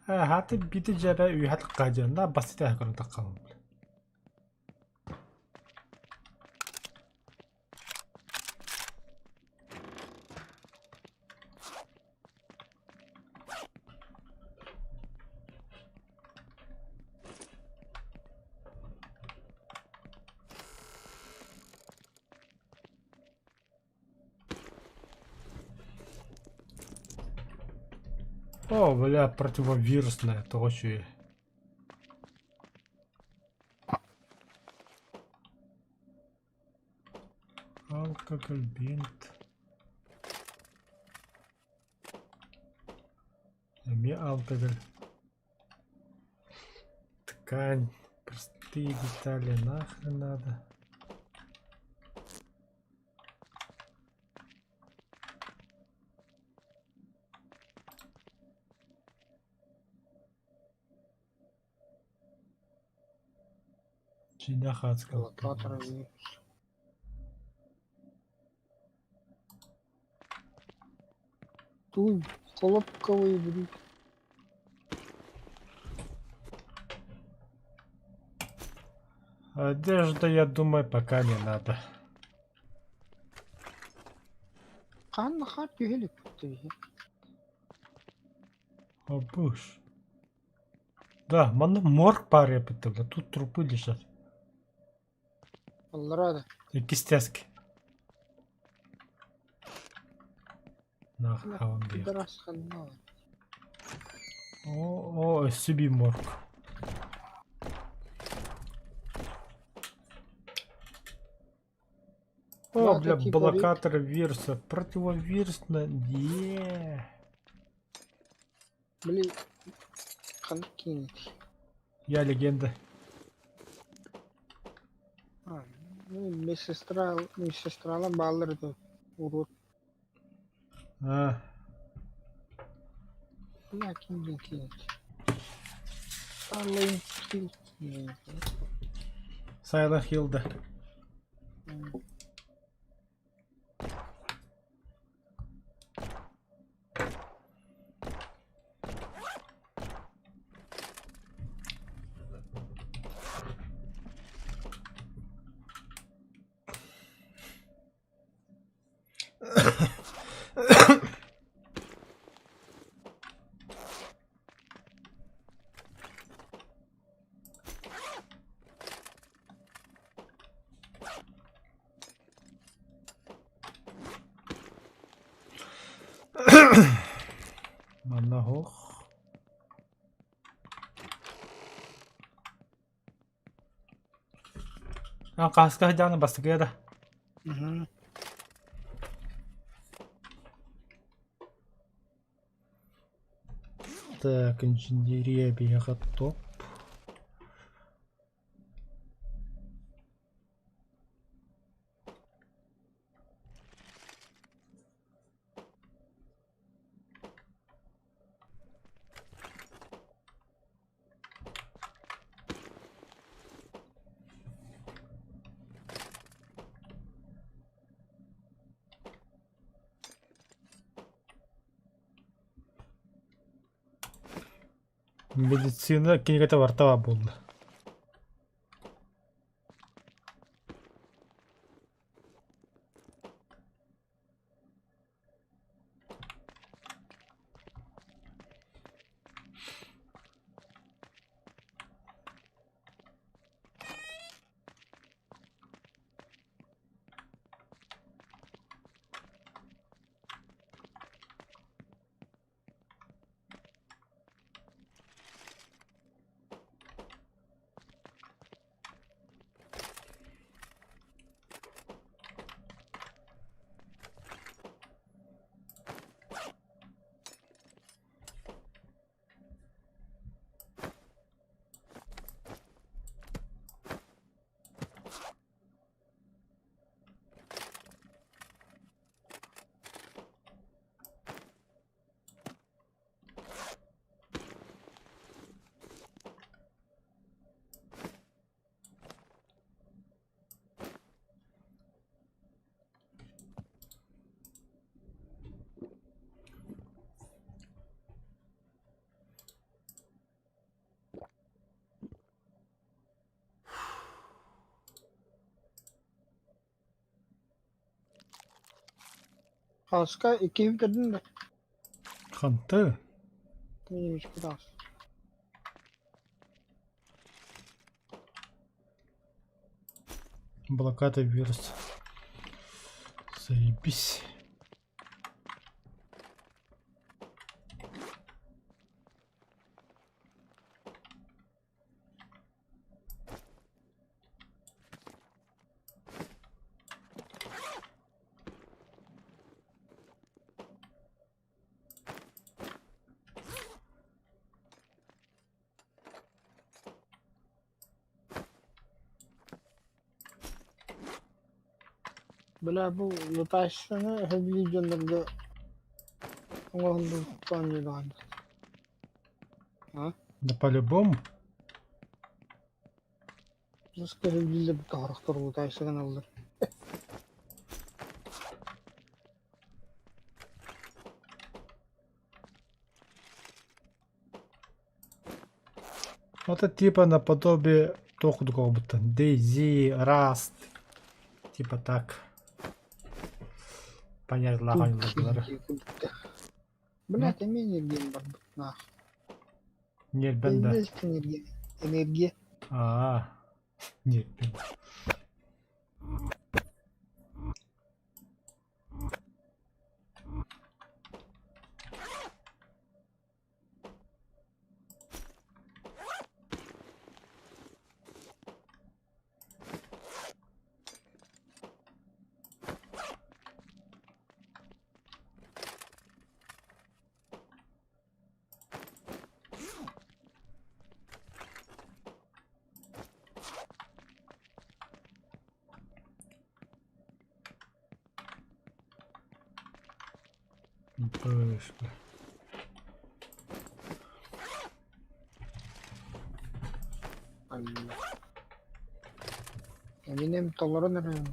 S1: Хаты бити дьэбэ үһэ тахха басыта көрөн таххалым. О, бля, противовирусное, тоҕо үчүгэй. Алкоголь, бинт. Эмиэ алкоголь. Ткань. Простые детали нахрен надо. Дьиҥнээх адскай
S2: Локатор вирус. Туй, хлопковый брюки.
S1: Одежда, я думаю, пока не надо.
S2: Хаан хаар түһэ иликпит биһи.
S1: Обуш. Да, манна морг баар эбит да, тут трупы лежат.
S2: Аллараа да.
S1: Иккис тэск. Нах, хаван диэх.
S2: Пидорас ханна.
S1: О, о, өссө биир морг. О,
S2: Да,
S1: бля,
S2: это типа
S1: блокатор вируса. Противовирусно. Е.
S2: Блин, ханна кинет.
S1: Я легенда.
S2: А, ну, медсестра, медсестралар бааллар этэ. Урут.
S1: А,
S2: Бля, ким диэн кинет. Silent Hill кинет.
S1: Silent Hill да. Манна оһох. А, хаска сылдьаҕына бастакыга да.
S2: Мгм.
S1: Так, инженерия биһиэхэ топ. Медицина кинигэтэ барыта баар буолла.
S2: Хаска иккиһин бүтэрдим да?
S1: Ханты?
S2: Минимичка
S1: Блокада вирус. Заебись.
S2: Бля, бу лутааччыны сөбүлүүр дьоннорго оҥоһуллубут оонньуулаҕын. А?
S1: Да по-любому.
S2: Жестко сөбүлүүллэр тоһорохтор лутааччы гыналлар.
S1: Это типа наподобие туох курдук буолбуттан DayZ, Rust, типа так. Понятно, оонньууллар.
S2: Блядь, эмиэ энергиям барбыт наах.
S1: Ньиэрбэн да.
S2: Энергия. Энергия.
S1: Аа, ньиэрбэн. Быш, бля.
S2: Эминем толорон эрэн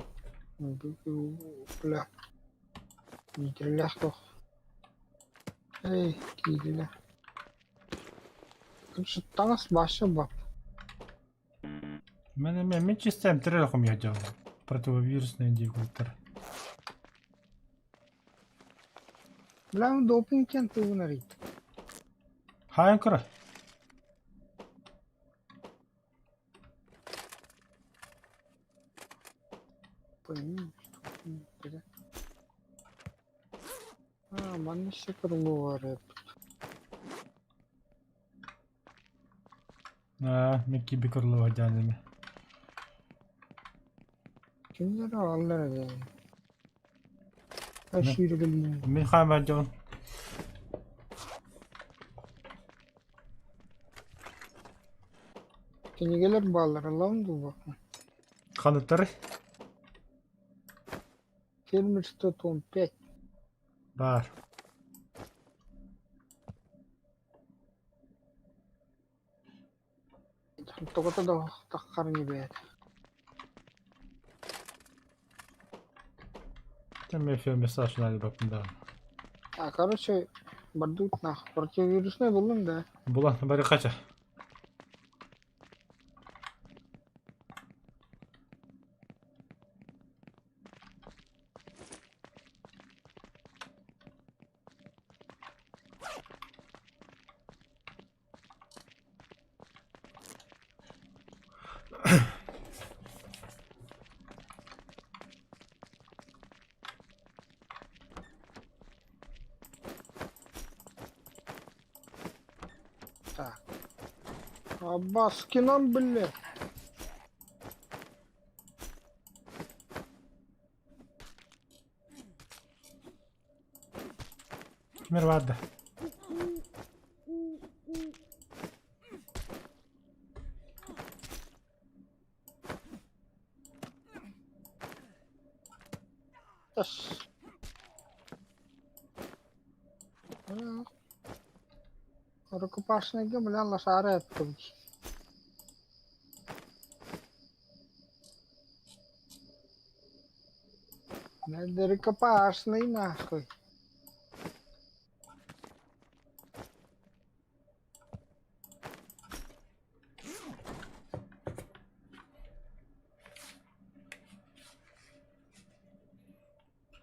S2: бля Миитэрэлээх туох Эй, киирдилэр. Таҥас баша бап.
S1: Мен чисто эмтэрэр хомуйа противовирусный дегультор.
S2: Бля, допинг диэн тугун арыйда.
S1: Хаайан кыра.
S2: А, манна секурлуар
S1: Аа, мен киби кырлыга дьаныме.
S2: Кинилэр аҕаллар эрэ. Сүүрүгүллүн.
S1: Мин хаамар дьон.
S2: Кинигэлэр бааллар, ылаҕын булбаккын.
S1: Ханыттары?
S2: Фермерство том 5.
S1: Баар.
S2: Тоҕото да таххарын эбээт.
S1: Там фермерство надо бапында.
S2: А, короче, бардут нах. Противовирусный буллум да.
S1: Була, бары кача.
S2: Так. Абаскинам, бля.
S1: Кимер баар да?
S2: Тас. Рукопашныйга, бля, лошара эттим. Да рукопашный нахуй.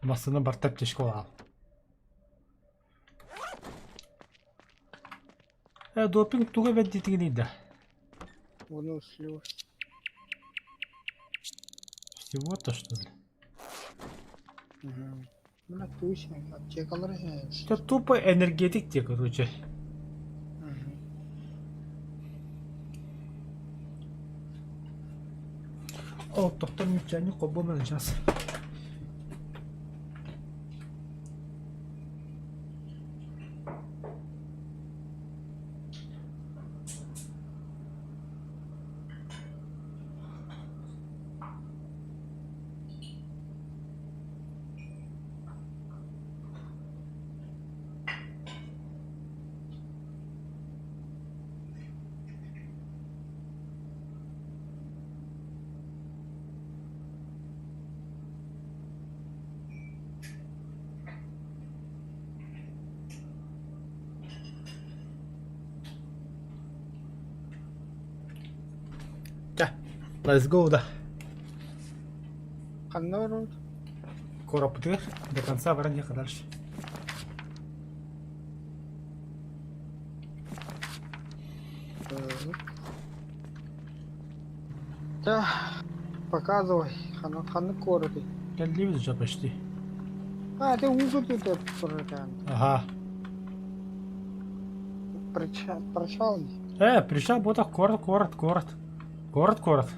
S1: Массыына барта аптечка аал. Допинг тугу эбэт диэтигиний да?
S2: Выносливость.
S1: Всего-то что ли?
S2: Угу. Бля, туй аптекалар
S1: Это тупо энергетик те, короче.
S2: Угу.
S1: О, тохтор мүччэни холбуом сейчас. Чэ, let's go да.
S2: Ханна барабыт?
S1: Куораппытыгар до конца баран иһиэххэ дальше.
S2: Да, показывай. Ханна ханна куораты.
S1: Кэллибит уже почти.
S2: А, ты узу тут турар
S1: Ага.
S2: Прочал.
S1: Пришел бута куорат, куорат, куорат. Куорат, куорат.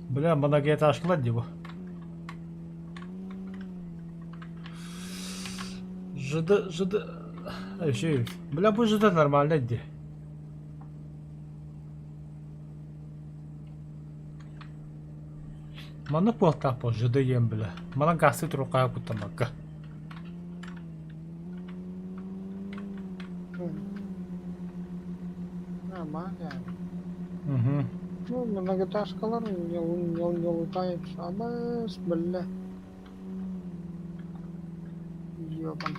S1: Бля, многоэтажкалар дии бу. ЖД, ЖД... Вообще, бля, бу ЖД нормально дии. Маннык буолтаах буол ЖД диэн бля. Манан гасты туруккаҕа куттаммакка.
S2: Нормально.
S1: Угу.
S2: Ну, многоэтажкалар не лутаются. Абас, бля. Ёбан.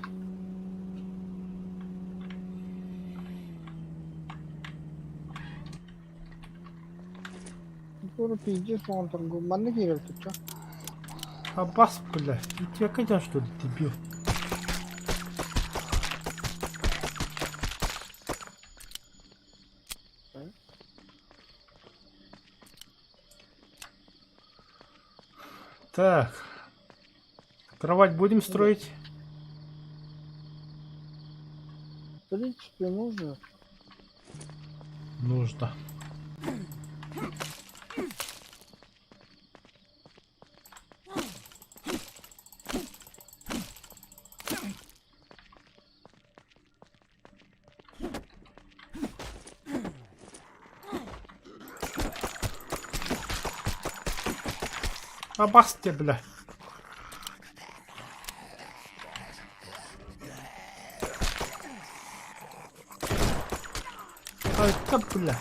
S2: Скоро пиздец, он торгует. Манны киирэр ты чё?
S1: Абас, бля, ты тебя что ли, дебил? Так. Кровать будем строить?
S2: В принципе, можно.
S1: Нужно. Абас тебе, бля. Ай, да, бля.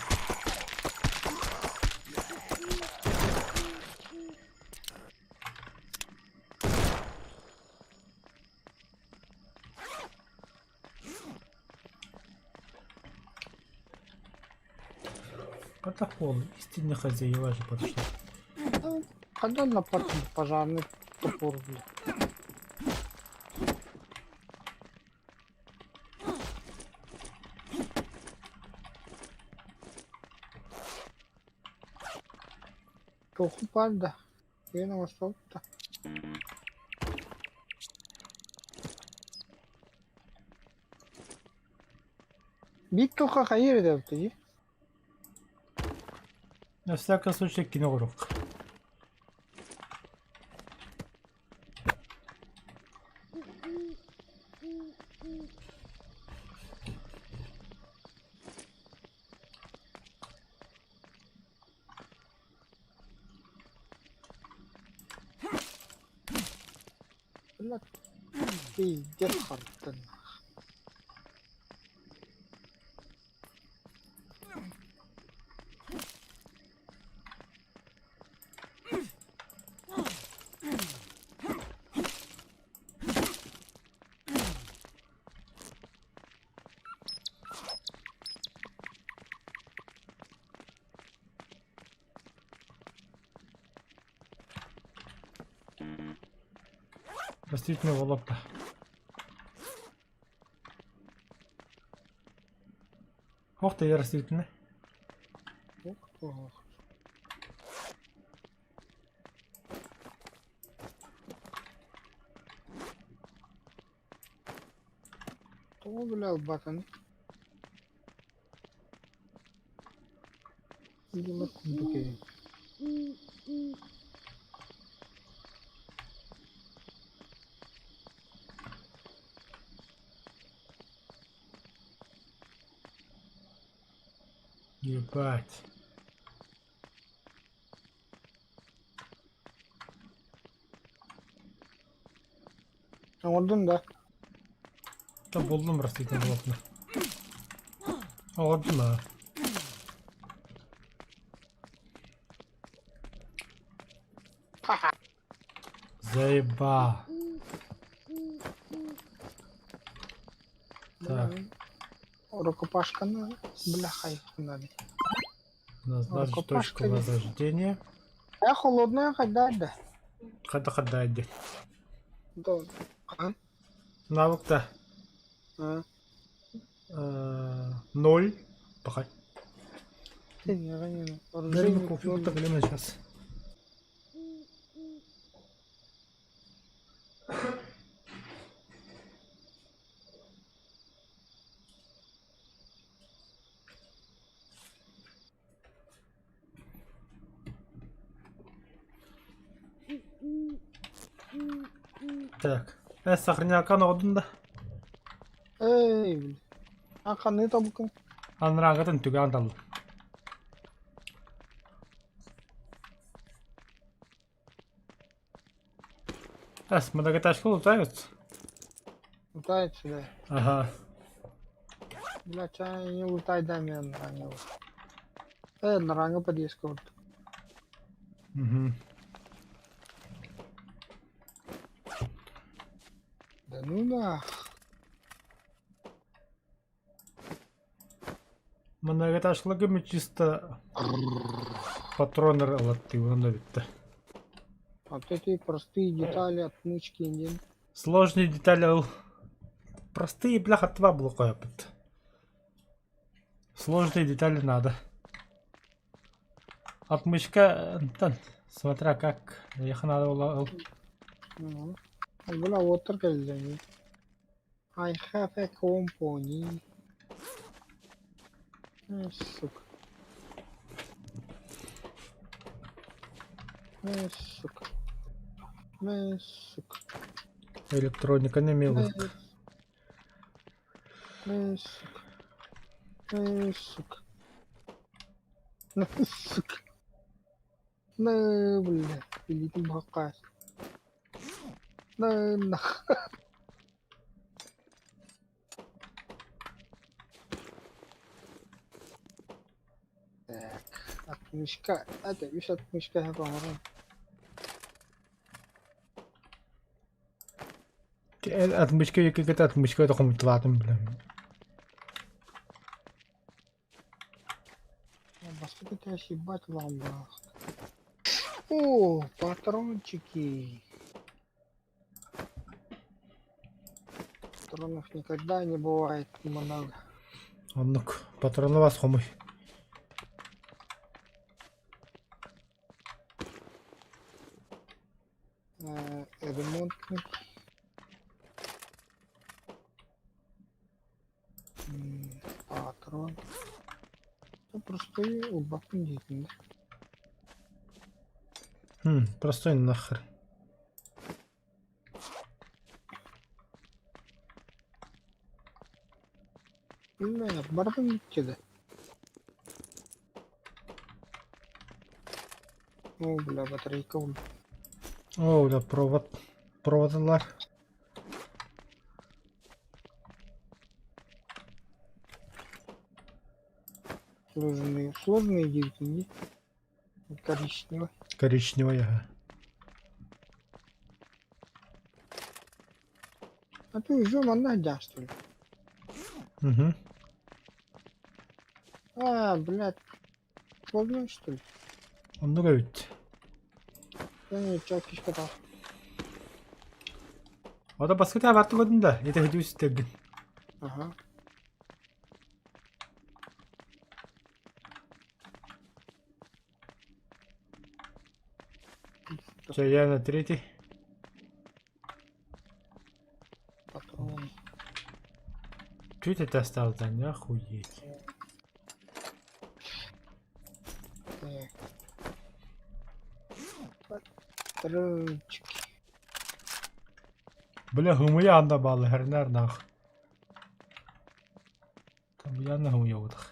S1: Протокол. Истинный хозяева же подошли.
S2: Ну, когда на пожарный топор, бля. Тоху пальда. Я на. Биир туохха хайыр эдэбит
S1: На всякий случай кино урок.
S2: Бля, пиздец хартын.
S1: Растительное волокна. Ох ты, растительное.
S2: Ох, ох. Тоҕо бile албатаны? Дьылар курдук эбит.
S1: Ебать.
S2: Оҥордум да.
S1: Да буллум растительное волокна. Оҥордум аа. Заеба. Так.
S2: Рукопашканы бляха надо.
S1: Назначить точку
S2: Рукопашка
S1: возрождения.
S2: Э, холодная хайда да.
S1: Хада хада иди.
S2: Да. А?
S1: Навык-то
S2: А.
S1: ноль. Пока.
S2: Ты не ранен.
S1: Дай мне кофе, так сейчас. Так. Сохранялканы оҕодун да.
S2: Эй, бля. А ханны тобукун?
S1: Анараагытын түгээн таллым. Эс, многоэтажка лутаются?
S2: Лутается, да.
S1: Ага.
S2: Бля, чай не лутай, дай мне наранил. Наранга подъездка вот.
S1: Угу.
S2: Да ну да.
S1: Многоэтажкаларга чисто патроннар ылаттыы онно бүттэ.
S2: Вот эти простые детали, отмычки, не.
S1: Сложные детали ыл. Простые бляха два блока опыт. Сложные детали надо. Отмычка, смотря как, их надо было.
S2: Ну, бля, вот только I have a company. Сука. Сука. Сука.
S1: Электроника не милых.
S2: Сука. Сука. Сука. Ну, бля, илиитин баһыккаас. Ну, нах. Так, отмычка. Это үс отмычка оҥорон.
S1: Отмычка какая-то отмычка это хомутулаатым бля.
S2: Бастакы этээс ебать ламбах. О, патрончики. Патронов никогда не бывает много.
S1: Оннук патрону бас хомуй.
S2: Ремонтный. Патрон. Это простые убакын диэтин да.
S1: Простой нахер.
S2: Бля, бардым да. О, бля, батарейка.
S1: О, бля, провод. Проводлар.
S2: Сложные, сложные диэтин Коричневый.
S1: Коричневый, ага.
S2: А ты уже манна да, что ли?
S1: Угу.
S2: А, блядь. Сложный, что ли?
S1: Оннук эбит.
S2: Да не, чё, кишка.
S1: Ото баскыта барты көрдүм да, ити хүдүү ситтэргин.
S2: Ага.
S1: Че, я на третий.
S2: Патрон.
S1: Чуть это осталось, да, не охуеть.
S2: Так. Патрончики.
S1: Бля, хымыя анда баалы хернер нах. Хымыяны хымыябытах.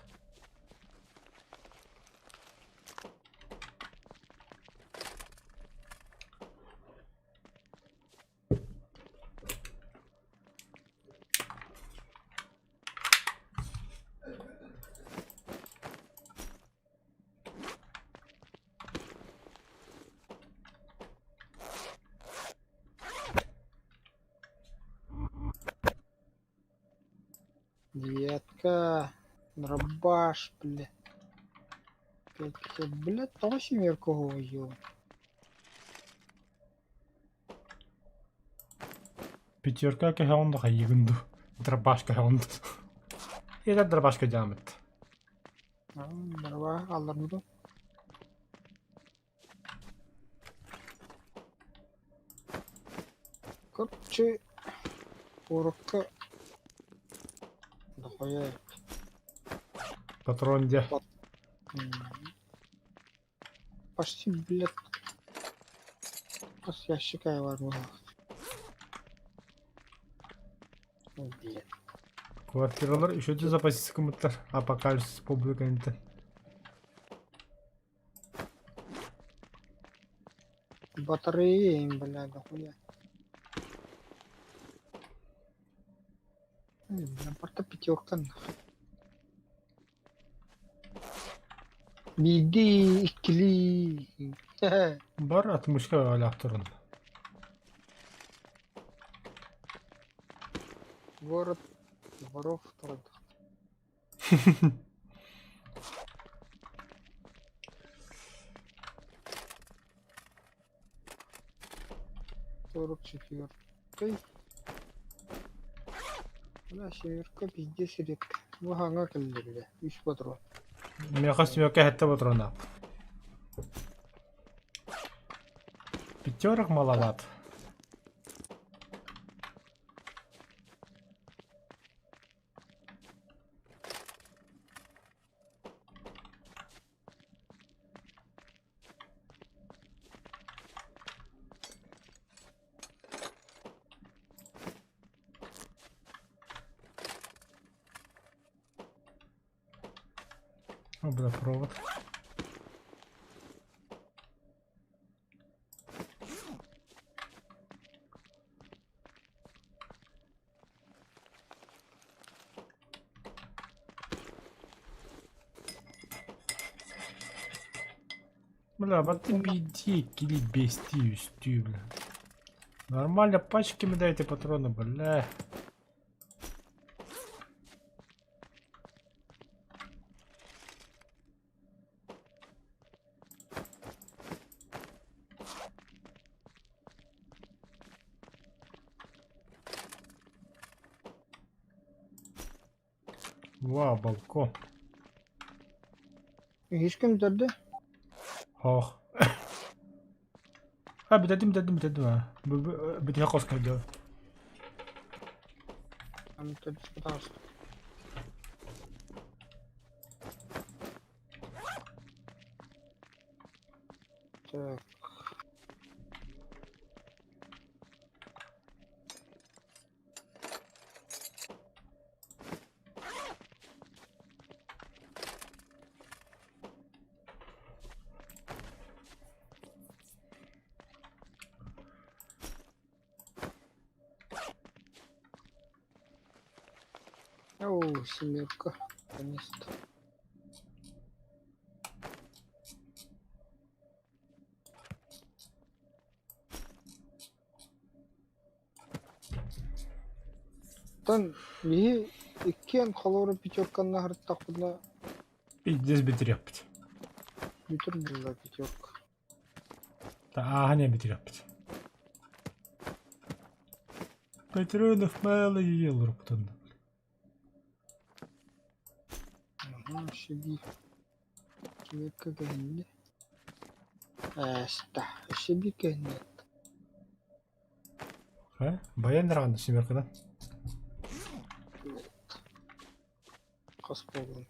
S2: Девятка. Дробаш, бля. Пять, бля, тоҕо семерка ё.
S1: Пятерка кэһэҕин да хайыгын дуу. Дробашка кэһэҕин дуу. Это дробашка дьаамыт.
S2: Дроба алларбытым. Короче, куоракка дохуя
S1: Патрон где?
S2: Почти, блядь, Хас ящика бар буолла. Блядь.
S1: Квартиралар еще те запасись кымыттар. Апокалипсис публика интен.
S2: Батареи, блядь, дохуя. Бля, порта пятерка нахуй. Биирдии, иккилии.
S1: Бар отмычка өлөөхтөрүн.
S2: Город воров турар. 44-й. Бля, семерка пиздец редко. Бу хаҥа кэллэ бля. Үс патрон.
S1: Миэхэ семерка сэттэ патроннаах. Пятерок маловато. О, бля, провод. Бля, вот ты беди, кили бести, үстүү, бля. Нормально пачками дайте патроны, бля. Вау, балкон.
S2: Үһүс ким төрдө?
S1: Ох. А, бүтэрдим, бүтэрдим, бүтэрдим аа. Бүтүһэ хоско дьон.
S2: Аны төрдүскэ таҕыста. Так. О, семерка. Наконец-то. Оттон биһи иккиэн холоро пятерканы аһартахпытына
S1: Пиздец бүтүрүөхпүт.
S2: бүтэр буолла пятерка.
S1: Ааһан бүтүрүөхпүт. Патронов мало ел уруккутун.
S2: Ага, себе Киэпкэ көһүннэ. Ээстэ, себе көһүннэ.
S1: Э, баян рано семеркадан.
S2: Хас буоллун.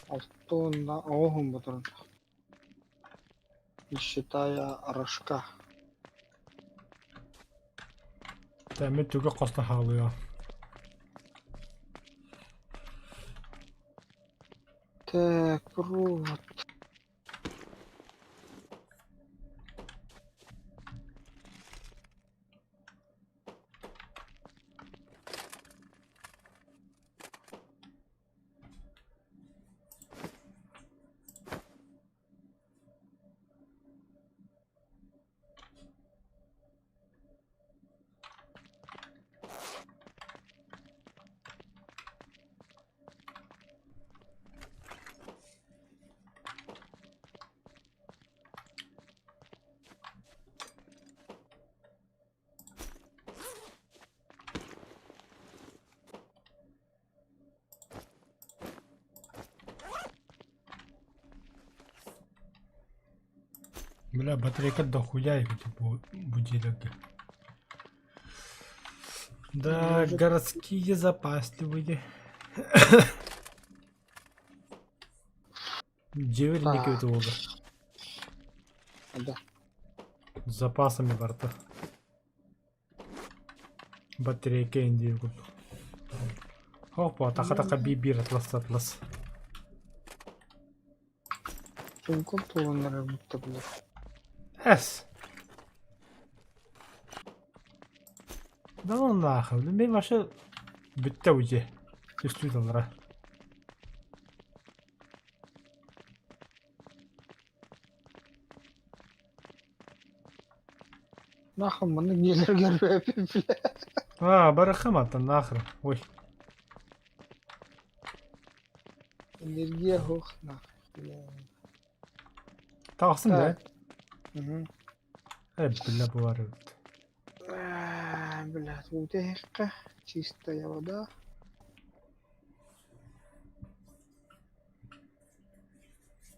S2: Алтыонна оҕуһун ботурун. Не считая рожка.
S1: Тэммит түгэх хосто хаалыа.
S2: Так, провод.
S1: Бля, батарейка дохуя эбит бу будильникка. Да,
S2: Может,
S1: городские запасливые. Дьиэбэр инники
S2: так,
S1: эбит уолга.
S2: да.
S1: С запасами барта. Батарейка индии курдук. Хоппа, таха-таха биир-биир атлас атлас.
S2: Сумкам туоланнар будто били.
S1: Эс! Да ну нахуй, мин вообще бүттэ уже. Түстүү талара.
S2: Нахуй маннык дьиэлэргэр бля.
S1: А, барахым аттан нахрен. Ой.
S2: Энергия суох нахуй. Бля.
S1: Тахсын да?
S2: Так. Мгм.
S1: Э, бля, бывар эбит.
S2: А, Блядь, утехка, чистая вода.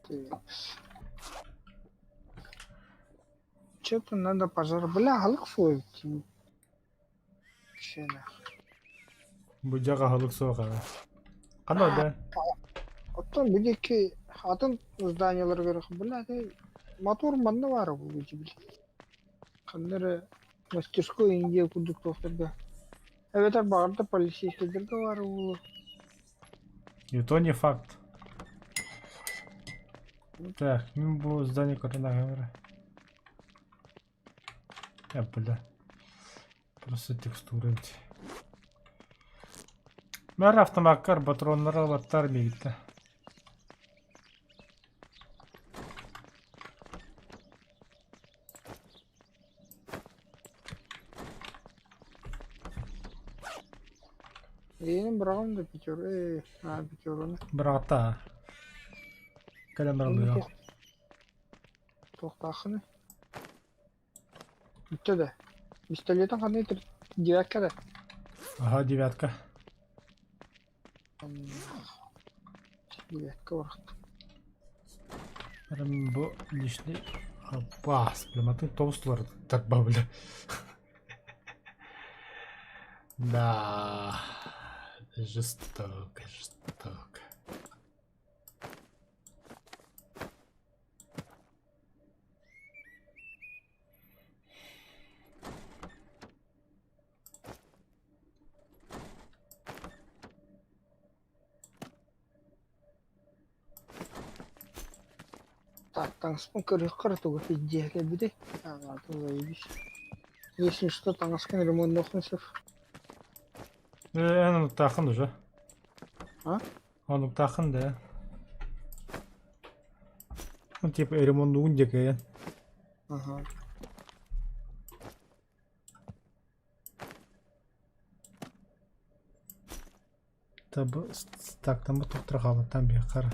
S2: Так. Что-то надо пожар. Бля, халык суой.
S1: Бу дьаҕа аһылык суох ээ. Ханна да?
S2: Оттон бидики атын зданияларыгар бля, мотор манна баара буолуо били. Ханна эрэ мастерской Индия курдук туохтарга. Эбэтэр баҕарда полицейскайдарга баара буолуо.
S1: И то не факт. Так, мин бу здание көрөн аҕай Э, бля. Просто текстура эбит. Мэр автомаккар патроннары ылаттар миигиттэн.
S2: Эйигин быраҕым да пятеру ээ аа пятеруну.
S1: Быраҕаттаа. Кэлэн баран
S2: Туох туохтааххыный? Бүттэ да. Пистолетын ханна девятка да?
S1: Ага, девятка.
S2: Девятка барахта.
S1: Бу лишний Апас, бля, матын тоғыз тарба, бля. Да, жестоко, жестоко.
S2: Так, таҥаспын көрүөххэ эрэ тугу пиздец кэлбитий? Аа, заебись. Если что, таҥаскын ремонтуоххун сөп.
S1: Э, эн онуктааххын уже.
S2: А?
S1: Онуктааххын да. Ну, типа, ремонтугун диэки
S2: Ага.
S1: Табы так, там тохтор хаалаттан биэххэр.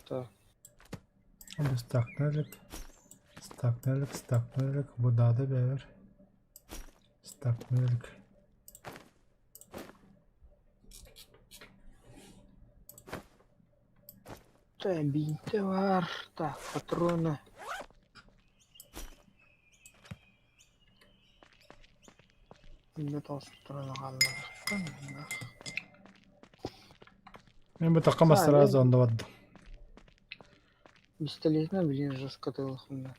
S2: Так.
S1: Стакнелик, стакнелик, стакнелик, бу даада бэбэр. Стакнелик.
S2: Так, биинтэ баар. Так, патроны. Иннэ тоҕус патрона хаалларыахтан.
S1: Мен бу такка мастара зонда бардым.
S2: Бестолетно, блин, жестко ты лохуна.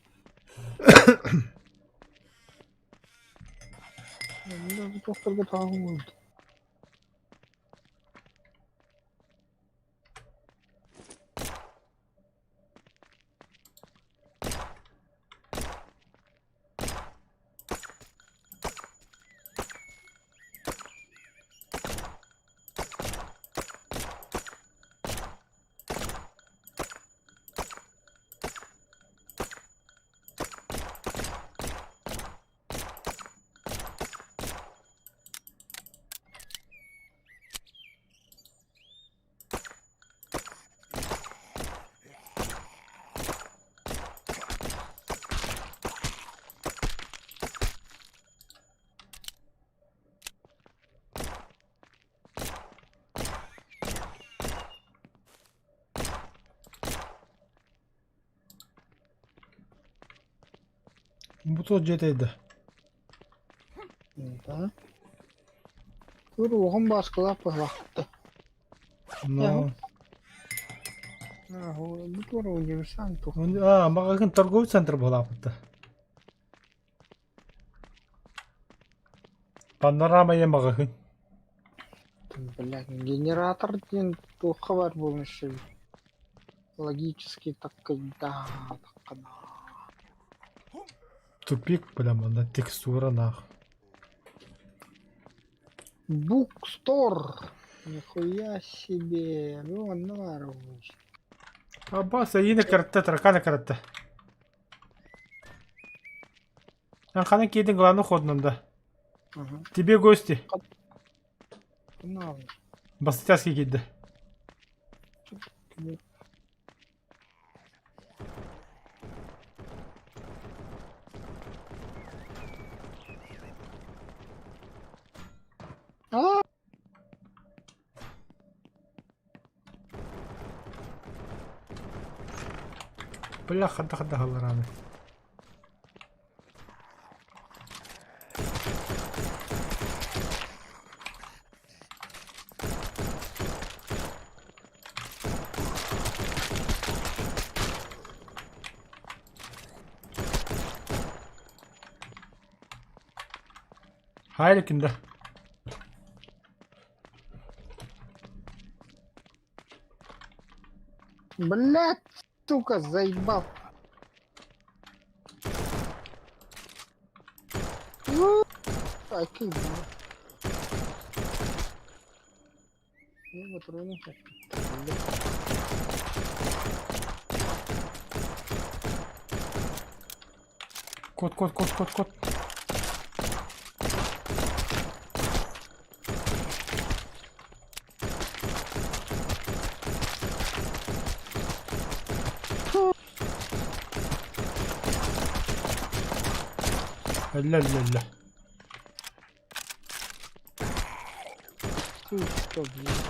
S2: Тохторго тааҕым
S1: Бу туох дьиэтэ да?
S2: Да. Көр уоҕум бааскалаах быһалаахта.
S1: Но.
S2: Бу туора универсал тух.
S1: А, магазин торговый центр буолааппыта. Панорама е магазин.
S2: Блядь, генератор диэн туохха баар буолуон сөбүй? Логически так да, так да.
S1: Тупик, прям, она текстура нах.
S2: Bookstore! Нихуя себе! Ну, наруч.
S1: Аббас, айыны каратта, тараканы каратта. Ханан киирдин главный ходунан да.
S2: Ага.
S1: Тебе гости.
S2: На,
S1: Бастытаски киирдэ.
S2: А!
S1: Бля, хадда-хадда халларааны. Хайрикин да.
S2: Блядь, сука, заебал. Ну, так и было. Я патроны хочу.
S1: Кот, кот, кот, кот, кот. Ля ля ля.
S2: Ты что, блядь?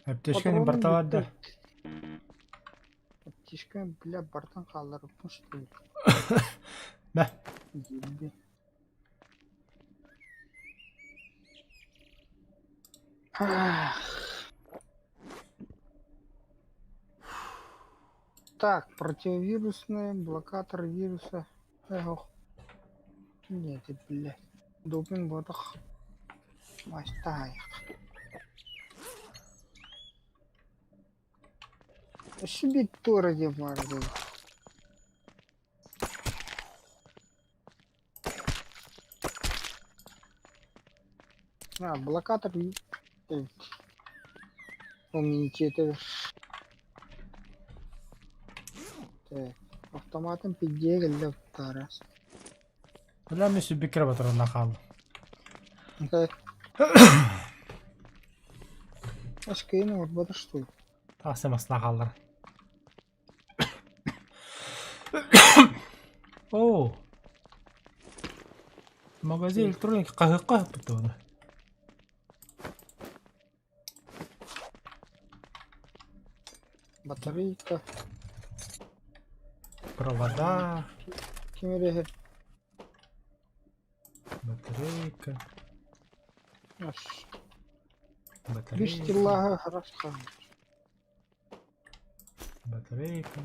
S1: Аптечканы барталар да.
S2: Аптечка, бля, бартан хаалларыппын что ли?
S1: Бә.
S2: Диэби. Так, противовирусная, блокатор вируса. Эх. Нет, блядь. Допинг ботах. Мастай. Себе тороди морду. А, блокатор. Умничает. Так, автоматом пиздели для втора.
S1: Бля, мен сүббүккэ батарына хааллым.
S2: Аскейін оңорбото что ли?
S1: Тахса масла хааллар. О! Магазин электроники хаһыакка ыппыт оны.
S2: Батарейка.
S1: Провода.
S2: Ким эрэ
S1: Батарейка.
S2: Ас.
S1: Батарейка.
S2: Бистиллаһы харасхан.
S1: Батарейка.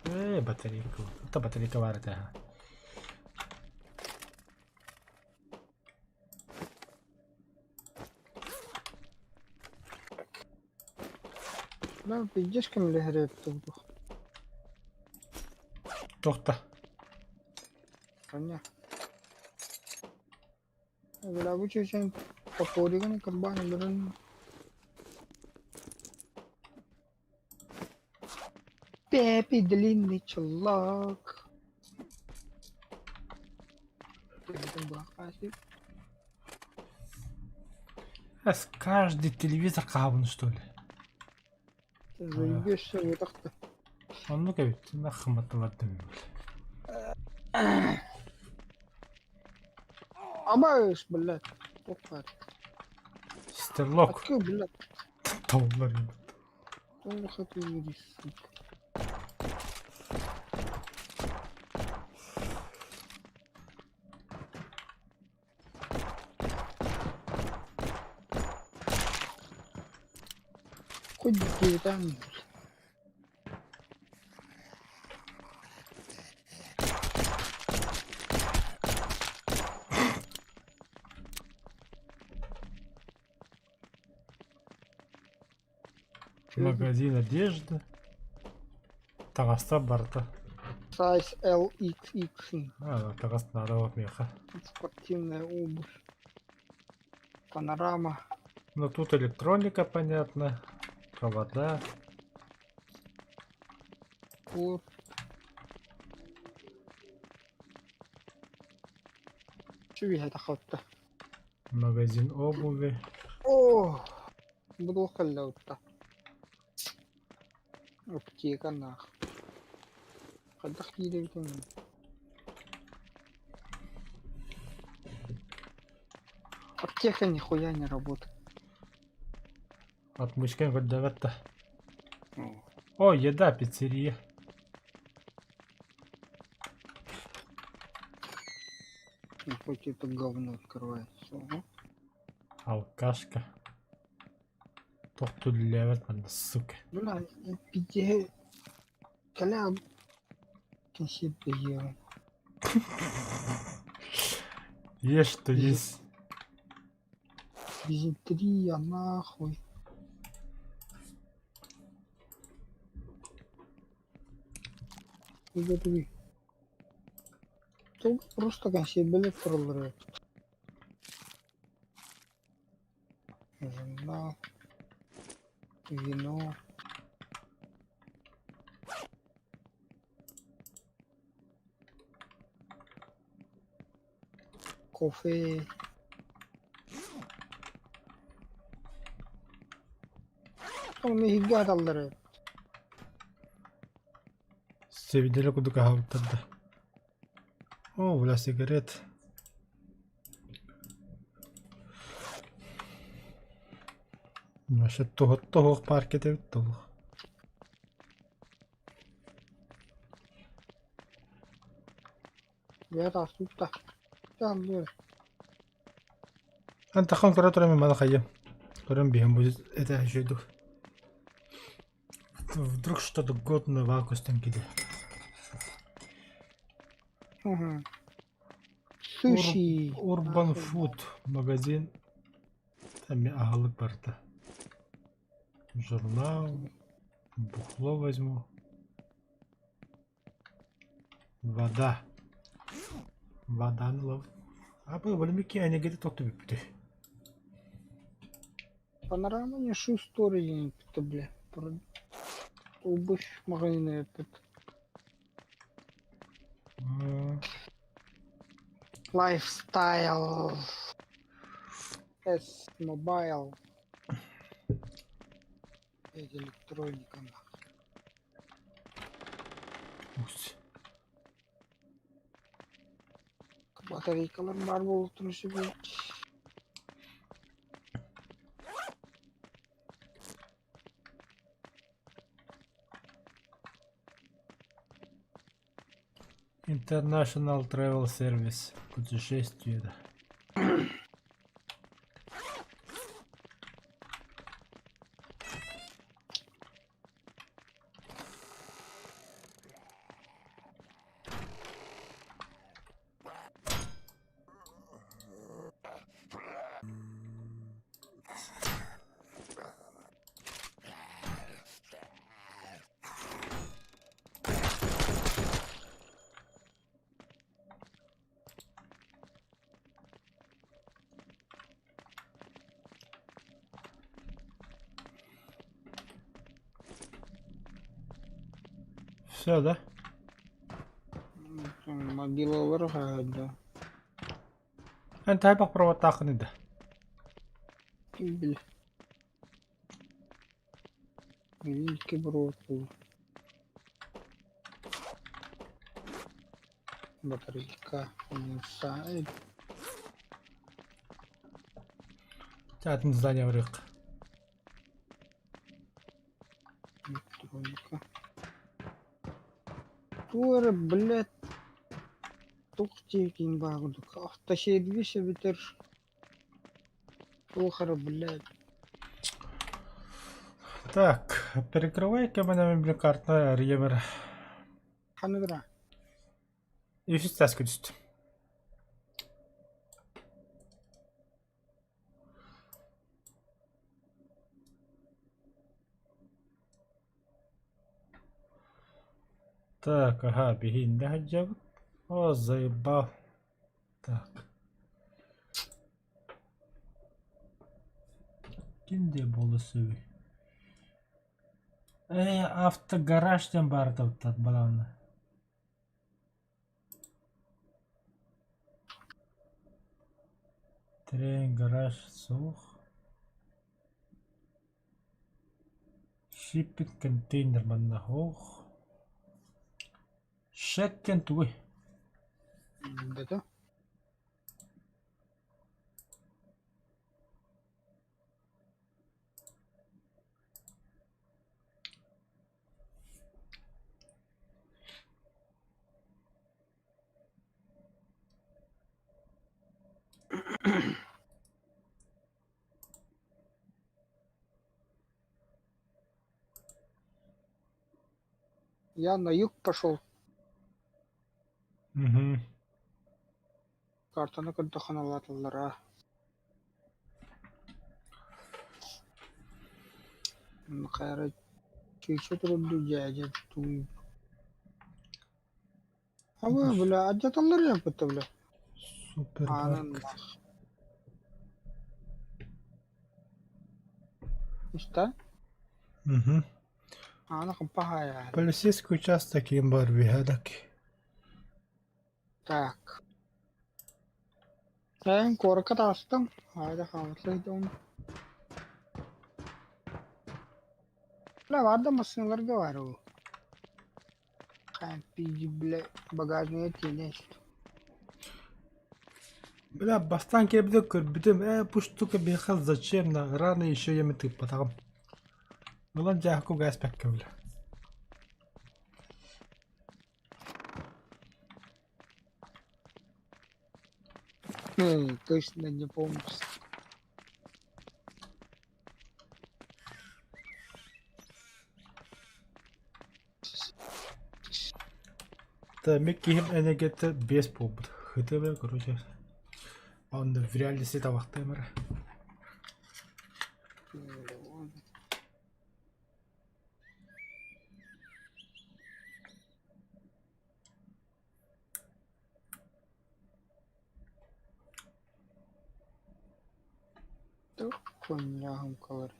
S1: Батарейка. Это батарейка баар этэ.
S2: Да, пиздец кемлэһэр эбит
S1: Туохта?
S2: Коня. Бля, чечен топоригын кырбаан өлөрөн Пеппи длинный чулок.
S1: С каждый телевизор хаабын что ли?
S2: Заебешься вот
S1: Оннук эбит. Нахматылардым.
S2: Абаешь, блядь. Опа.
S1: Стрелок.
S2: Открыл, блядь.
S1: Толлар.
S2: Ох, это сука. Хоть где там.
S1: Магазин одежды. Таҕаста барыта.
S2: Size LXX.
S1: А, таҕас наада вот миэхэ.
S2: Спортивная обувь. Панорама.
S1: Ну тут электроника, понятно. Провода.
S2: Вот. Чү тахатта.
S1: Магазин обуви.
S2: О, буду халлаутта. Аптека нах. Хайдах киирэбитин. Аптека нихуя не работает.
S1: Отмычкаҥ көрдөбөт да. О, еда, пиццерия.
S2: Ну, хоть это говно открывается. Ага.
S1: Алкашка. Тохту үлэлээбэт манна, сука.
S2: Бля, пиздец. Коля, себе
S1: Ешь, что есть.
S2: Дизентерия, нахуй. Игорь. Тут просто консервы тураллар. Журнал. Вино. Кофе. Оны иһиргэ аталлар эбит.
S1: Сэбидэлэ курдук аһаабыттар да. О, бля, сигарет. Вообще туһуох парк этэбит туһуох.
S2: Бэйэ таастубут да.
S1: Антахан көрө туран маны хайым. Көрөн биһэн будет это еще Вдруг что-то годное в көстөн кэлиэ.
S2: Суши.
S1: Urban Food магазин. Там аһылык барыта. Журнал. Бухло возьму. Вода. Воданы ылабыт. А бу энегети тохту бүппүтүй.
S2: Панорама не шусторы бля. Обувь магазина этот. Lifestyle. S Mobile. Электроника.
S1: Ус.
S2: Батарейкалар баар буолуохтарын сөп эбит.
S1: International Travel Service. Путешествие. Да. Все, да?
S2: Мобилалар хаһыйда.
S1: Эн тайбах проводтааххын да.
S2: Ким билэр. Икки провод буолуо. Батарейка универсальный.
S1: Атын здание барыах.
S2: Электроника. Туох эрэ, блядь, туох диэбитин баа курдук автосервис эбэтэр туох эрэ, блядь.
S1: Так, перекрывай-ка мене мобильный реемер.
S2: Ханныгыра?
S1: Үһүс таска түстүм. Так, ага, биһииннэ сылдьабыт. О, заебал. Так. Ким диэ буола сөбүй? Ээ, автогараж диэн баар этэ балаҕанна. Трен гараж суох. Shipping контейнер манна суох. Шек диэн тугуй?
S2: Да Я на юг пошел.
S1: Угу.
S2: Картаны көрдөххүнэ улааталлара. Хайа чыыча турар дьээдьэ туу. Абы бля алдьаталлар яппыта бля. Аанын
S1: Супермаркет.
S2: Что?
S1: Угу.
S2: Аана хаппаһаайаары.
S1: Полицейский участок им бар биһэлэк.
S2: Так. Эн куоракка таҕыстым. Аайда хаамытлай дом. Бля, баар да массыыналарга баар ол. Пиди, бля, багажная тиэнэ
S1: Бля, бастаан кэлбитэ көрбүтүм, ээ, бу штука биһиэхэ зачем на рано еще еми тыыппатаҕым. Ылан дьааһык гээспэккэ бля.
S2: Точно не помню.
S1: Да, мин киһим энергията биэс буолбут. ХТБ, короче. Онно в реальности табахтыам эрэ.
S2: Хуйня колор.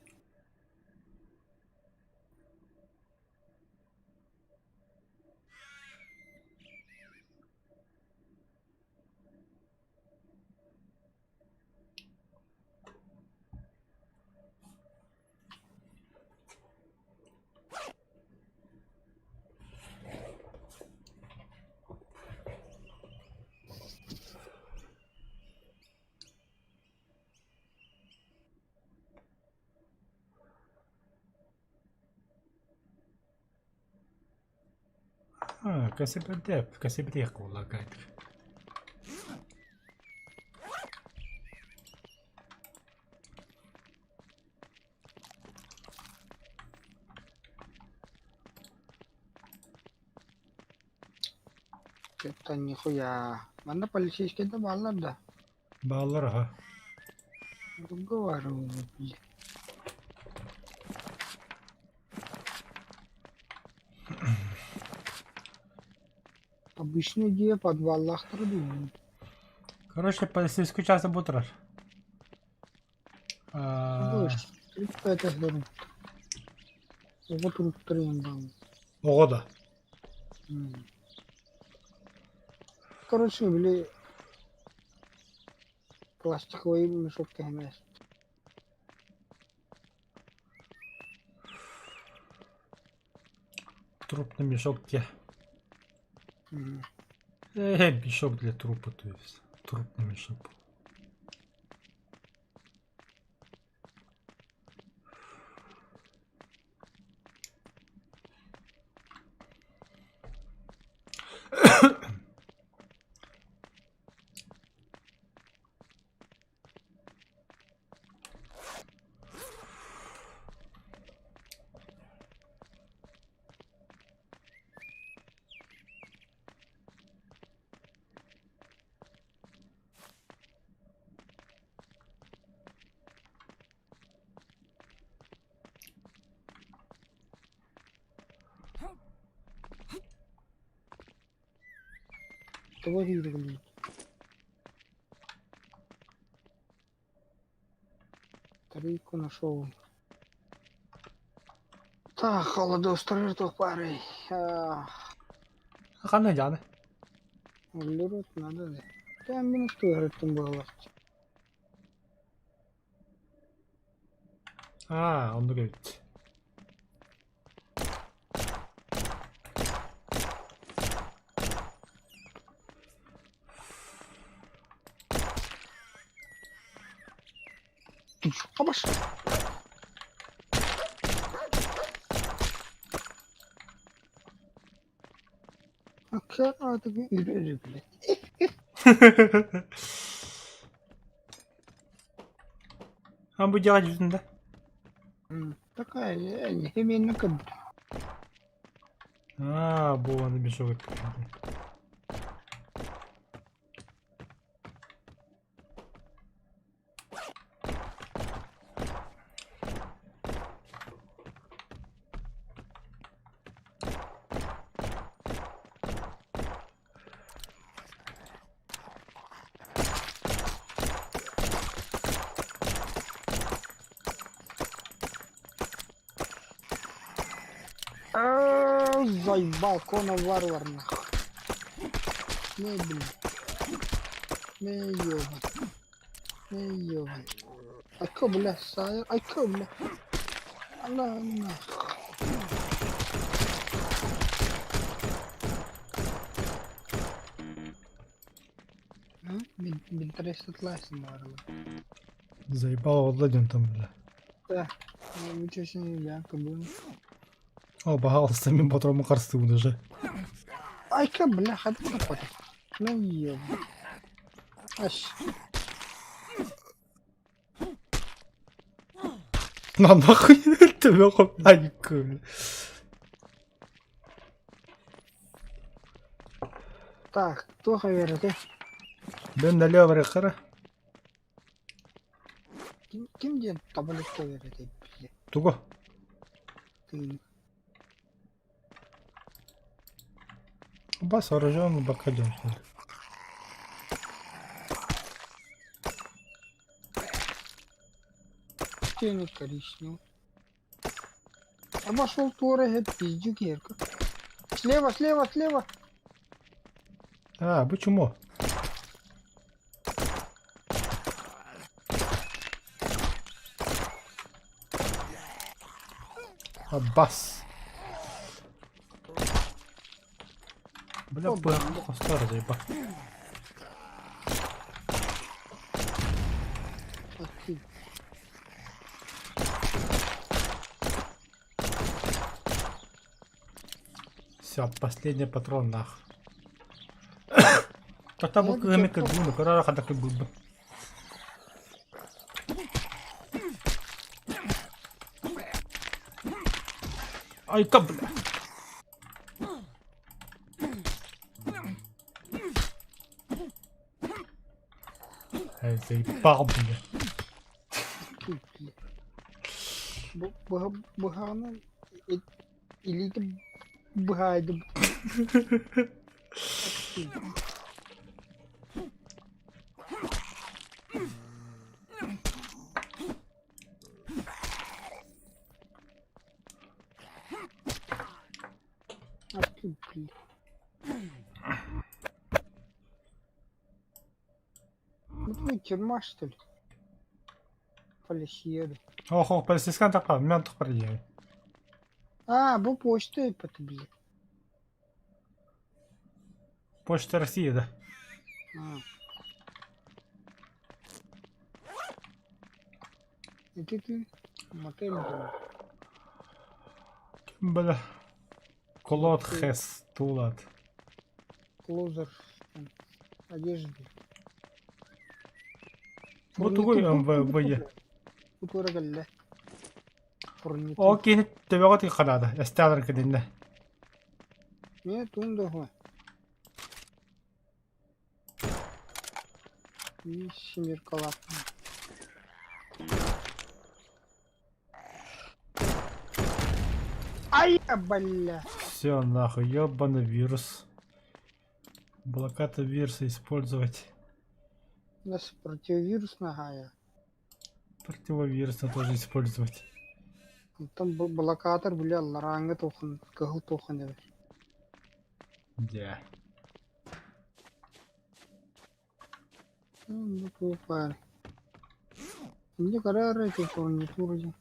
S1: А, кэсэбэдэ, кэсэбитиэх буолла гайдык.
S2: Это нихуя. Манна полицейские да бааллар да?
S1: Бааллар аха.
S2: Разговариваю, блин. Обычно дьиэ подваллаахтара дуу?
S1: Короче, полицейский часа бутрар. А,
S2: Оҕо туруктарын бааллар.
S1: Оҕо да.
S2: Короче, били пластиковый мешок кэһэмээс.
S1: Трупный мешок где? Мешок для трупа, то есть. Трупный мешок.
S2: Тоҕо иһииргиний? Тарелку нашел. Так, холодоустарар туох баарый?
S1: Ханна дьааны?
S2: Углерод надо да. Там мин туһарыттым буоллар.
S1: Аа, оннук эбит.
S2: Хабаш! Акка аатыгы үрү блядь.
S1: А бу дьиэҕэ дьүтүн да?
S2: Такая, именно как
S1: Аа, бу аны мешок
S2: Заебал, Кона варвар нахуй. Не, блин. Не, ёбан. Не, ёбан. Айка, бля, сая, айка, бля. Алла, нахуй. Бинтерестлайсын баарыла.
S1: Заебал Владимир там, бля.
S2: Да, ничего себе, я как бы.
S1: О, пожалуйста, мин патрону харстыбын уже.
S2: Айка, бля, хадым капата. Ну ёб. Аш.
S1: На нахуй ты айка.
S2: Так, туох эбэрэтэ?
S1: Бен налево барыхара.
S2: Ким ким диэн таблетка эбэрэтэ бile.
S1: Тугу?
S2: Тыын.
S1: Бас вооружен бакалем.
S2: Тени коричневый. Обошел Тора, пиздюк Ерка. Слева, слева, слева.
S1: А, почему? Аббас. Бля,
S2: О,
S1: бля, старый заеба.
S2: Ах ты.
S1: Все, последний патрон нах. Тота бу кыһымы кырбыыны көрөр хата кырбыыбын. Айка, бля. Эй, заебал, бля.
S2: Быһаҕынан илиитин быһаайдым. Ну, тюрьма, что ли? Полисьеры.
S1: Ох, полицейскан тапа, мен тухпар диye.
S2: А, бу почта это, блин.
S1: Почта России, да.
S2: А. Это ты мотель был.
S1: Бля. Колот хес тулат.
S2: Клозер одежды.
S1: Бу тугуй МВВ.
S2: Кутура кэллэ.
S1: Ол киһини төбөҕө тыхханаада, эстаалар кэлиннэ.
S2: Нет, он дохуй. И семерка Ай, бля.
S1: Все, нахуй, ёбаный вирус. Блокада вируса использовать.
S2: У нас противовирус нагая.
S1: Противовирусно тоже использовать.
S2: Онтон блокатор били алларааҥҥы туохун кыһыл туохун эбит.
S1: Дьэ.
S2: Ну, туох баар. Инде көрө эти фурнитура диэн.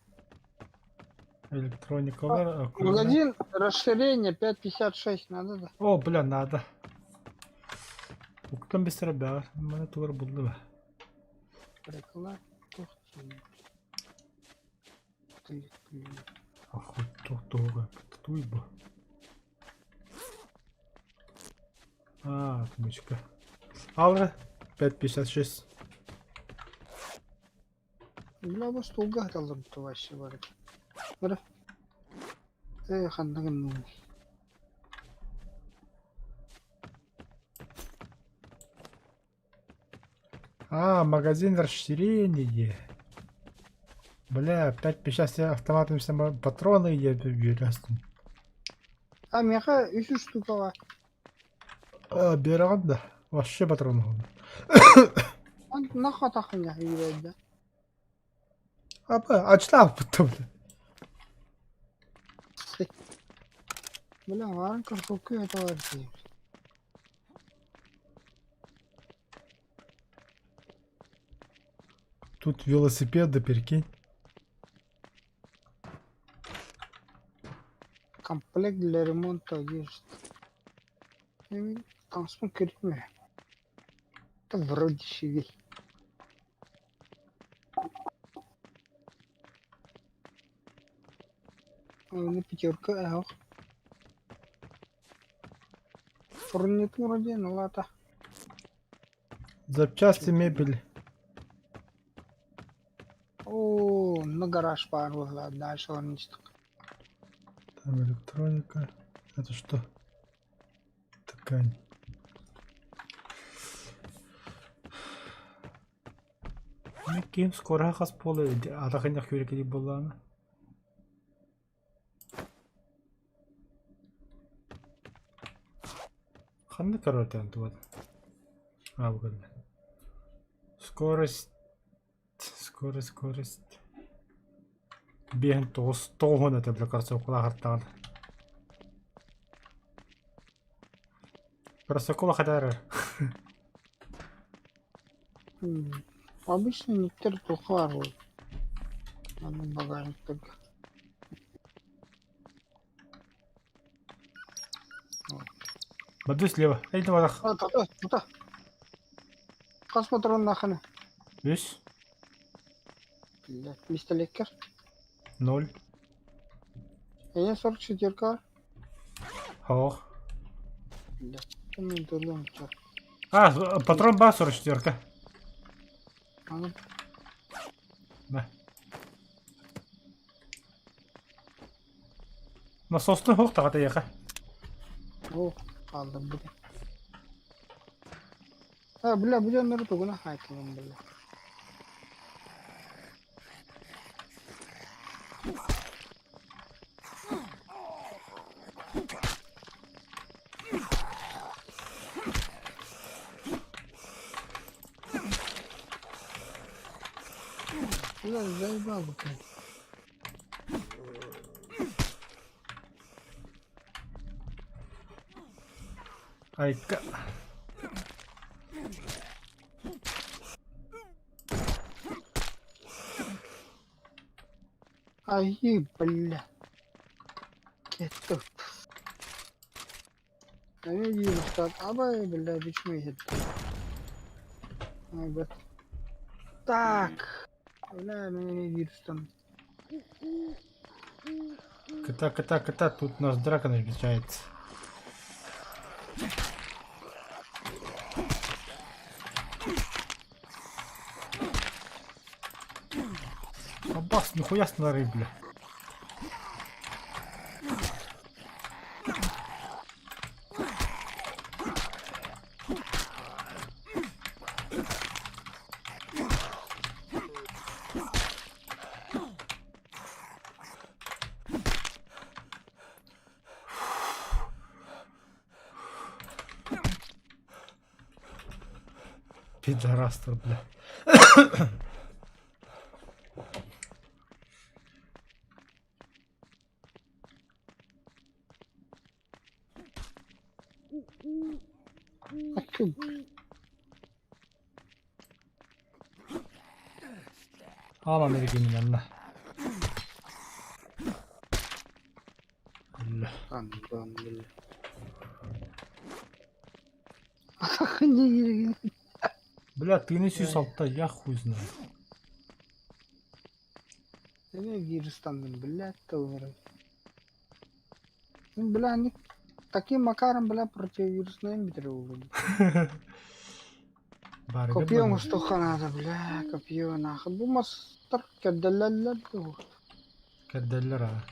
S1: Электроникалар.
S2: Магазин расширение 5.56 надо да?
S1: О, бля, надо. Уктан бистер баар. Маны тугар булду ба.
S2: Реклама туох
S1: Охуй, туох туһуга туй бу. А, отмычка. Алра 5.56.
S2: Бля, бу столга хаталлар вообще бар. Бара. Э, ханна гынным.
S1: А, магазин расширение. Бля, 5.56 автоматом патроны я берестим.
S2: А, меха үс штука бар.
S1: А, бераҕын да. Вообще патрон
S2: Нахуй тахын я
S1: Апа, ачтааппыт бля.
S2: Бля, баарын кроссовка это дии.
S1: Тут велосипеды, прикинь.
S2: Комплект для ремонта одежды. Таҥаспын көрүмэ. Это вроде себе. Аны пятерка эх. Фурнитура диэн улаата.
S1: Запчасти мебель.
S2: Оо, на гараж баар буолла дальше олорнустук.
S1: Там электроника. Это что? Ткань. Ким скоро хас поле атахыннах күрекели буоллаана. Ханна коротен туат. А, бүгін. Скорость. Скорость, скорость. Биэһин тоҕус тоҕуһун этэ бile кроссовкалаах Кроссовкала хатар.
S2: Обычно никтер тухар Аны багажниктарга.
S1: Баду слева. Эй, давай.
S2: Тута, тута. Хас патрон нахана.
S1: Үс.
S2: Блядь, пистолетка.
S1: Ноль.
S2: Я 44.
S1: Ох.
S2: Бля. Мен турдум чё.
S1: А, патрон баар 44.
S2: Аны
S1: Да. Насостун суох таҕата эйиэхэ.
S2: О, хаалларбыт. А, бля, бу дьоннору тугуна хаайтылым бля. Бля, заебал, блядь.
S1: Айка.
S2: Ай, бля. Это... Абай, бля, бичмей Так. Бля, меня вирус там.
S1: Кота, кота, кота, тут у нас драка намечается. Абас, нихуя с норы, бля. Пидорастер, бля.
S2: А ты,
S1: Аалан эргиннэннэ. Бля.
S2: Антон, бля. Не,
S1: Бля, тыны 106, я хуй знаю.
S2: не вирустан, блядь, товары. Ну, бля, они таким макаром, бля, противовирусные битр.
S1: Барыга
S2: Копье
S1: бана.
S2: мустуха надо, бля, копье нахуй. Бу мастер кәдәләләр ду.
S1: Кэрдэллэр аа.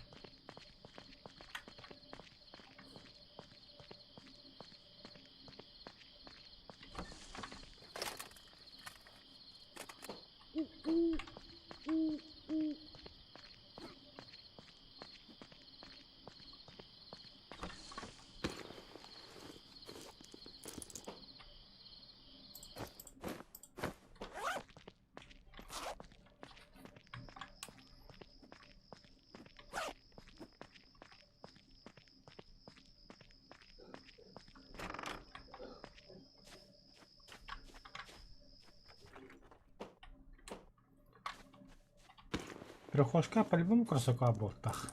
S1: Трехошка по-любому красока буолтах.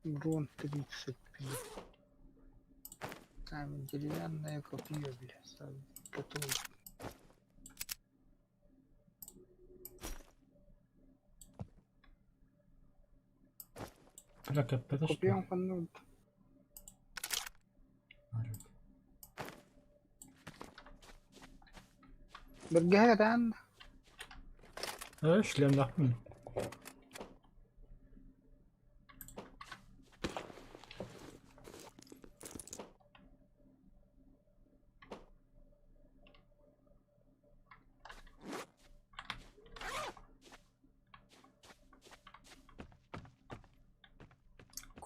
S2: Урон 35. Камень, деревянное копье, бля, сам готово.
S1: Бля, кэппэтэ что?
S2: Копьем ханнут. Бергеһэ кэтээн
S1: Э, шлемнахпын.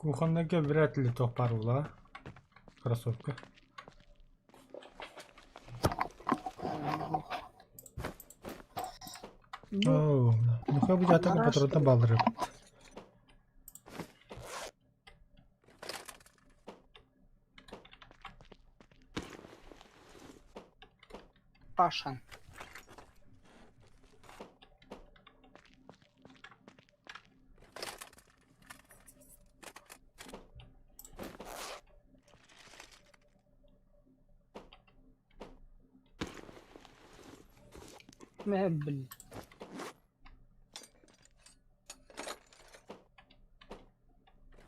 S1: Кухонныйга вряд ли туох баар буолла. Кроссовка.
S2: Ну,
S1: Оо, нихуя бу дьаата патронтан бааллар эбит.
S2: Паша. Мебель.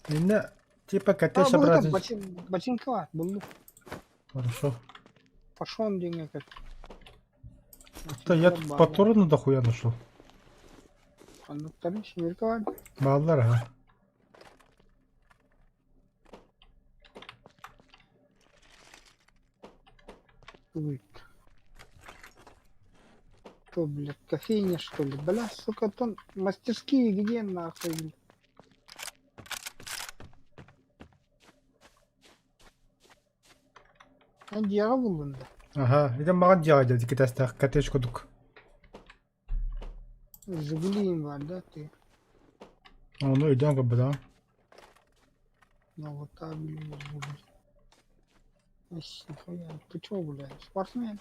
S1: Иннэ типа
S2: А,
S1: коттедж
S2: булгу
S1: образуется.
S2: ботинка бар, булду.
S1: Хорошо.
S2: Пошел деңе как.
S1: Да я тут патроны дохуя нашел.
S2: Ханныктарын семерка бар.
S1: Бааллар аха.
S2: Ой. Что, блядь, кофейня, что ли? Бля, сука, там мастерские где нахуй, блядь? Эн дьиэҕэ буллун да?
S1: Аха, ити маҕан дьиэҕэ дьэ китэстээх коттедж курдук.
S2: Жигулиим бар да ты?
S1: Ону өйдөөн көрбөтөҕүм.
S2: Ну вот блин, Жигули. Ась, нихуя, ты чё, блядь, спортсмен?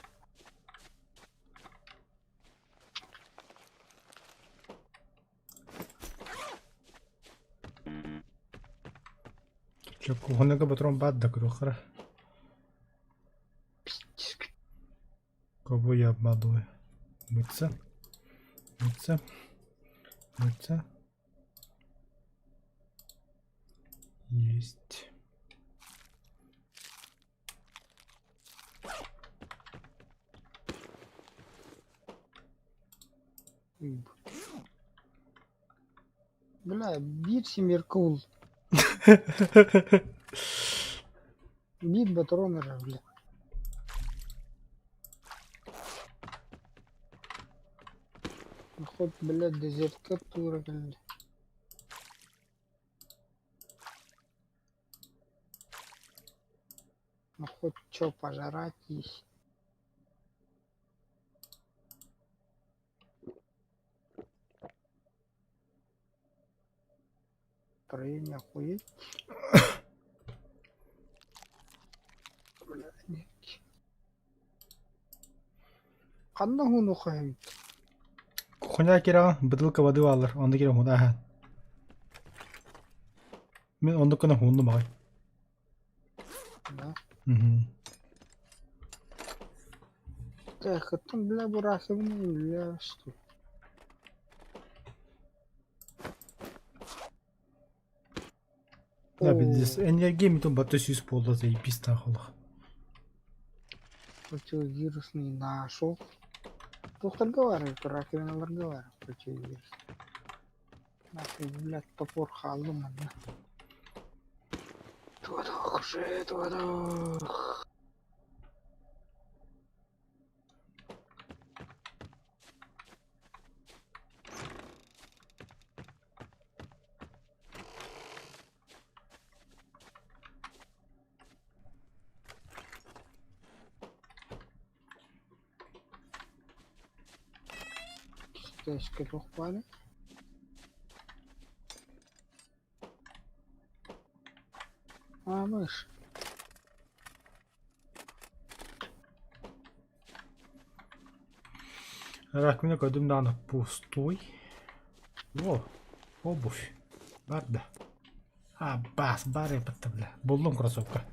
S1: Чэ, кухонныга ботурон баар да көрүөххэ.
S2: Пиздец.
S1: Кого я обманываю? Мыться. Мыться. Мыться. Есть.
S2: Бля, биир семерка ул. Биир патрон эрэ, бля. Хоть, блядь, дезертка тура кэллэ. Ну хоть чё пожрать есть. Настроение охуеть. Бля, нет. Ханна хуну хаһын?
S1: Кухня кираҕа бытылка воды бааллар, онно киирэн уһун ааһан. Мин оннук гына уһуннум аҕай.
S2: Да.
S1: Мгм.
S2: Так, оттон бля бурахыбын бля что?
S1: Да, пиздец.
S2: О,
S1: Энергия метон батты сүүс буолла заебись таах олох.
S2: противовирусный нашел. Доктор говорит, раковиналар говорит, противовирус. Нахуй, блядь, топор хааллым манна. Туодох, туодох. Китайская похвали. А, мышь.
S1: Раковина көрдүм даҕаны пустой. О, обувь. Бар да. А, бас, бар эппэтэ бля. Буллум кроссовка.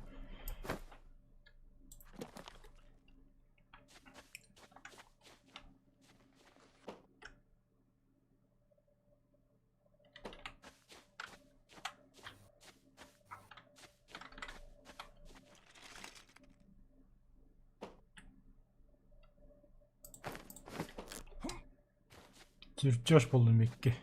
S1: Чертеж буллум икки.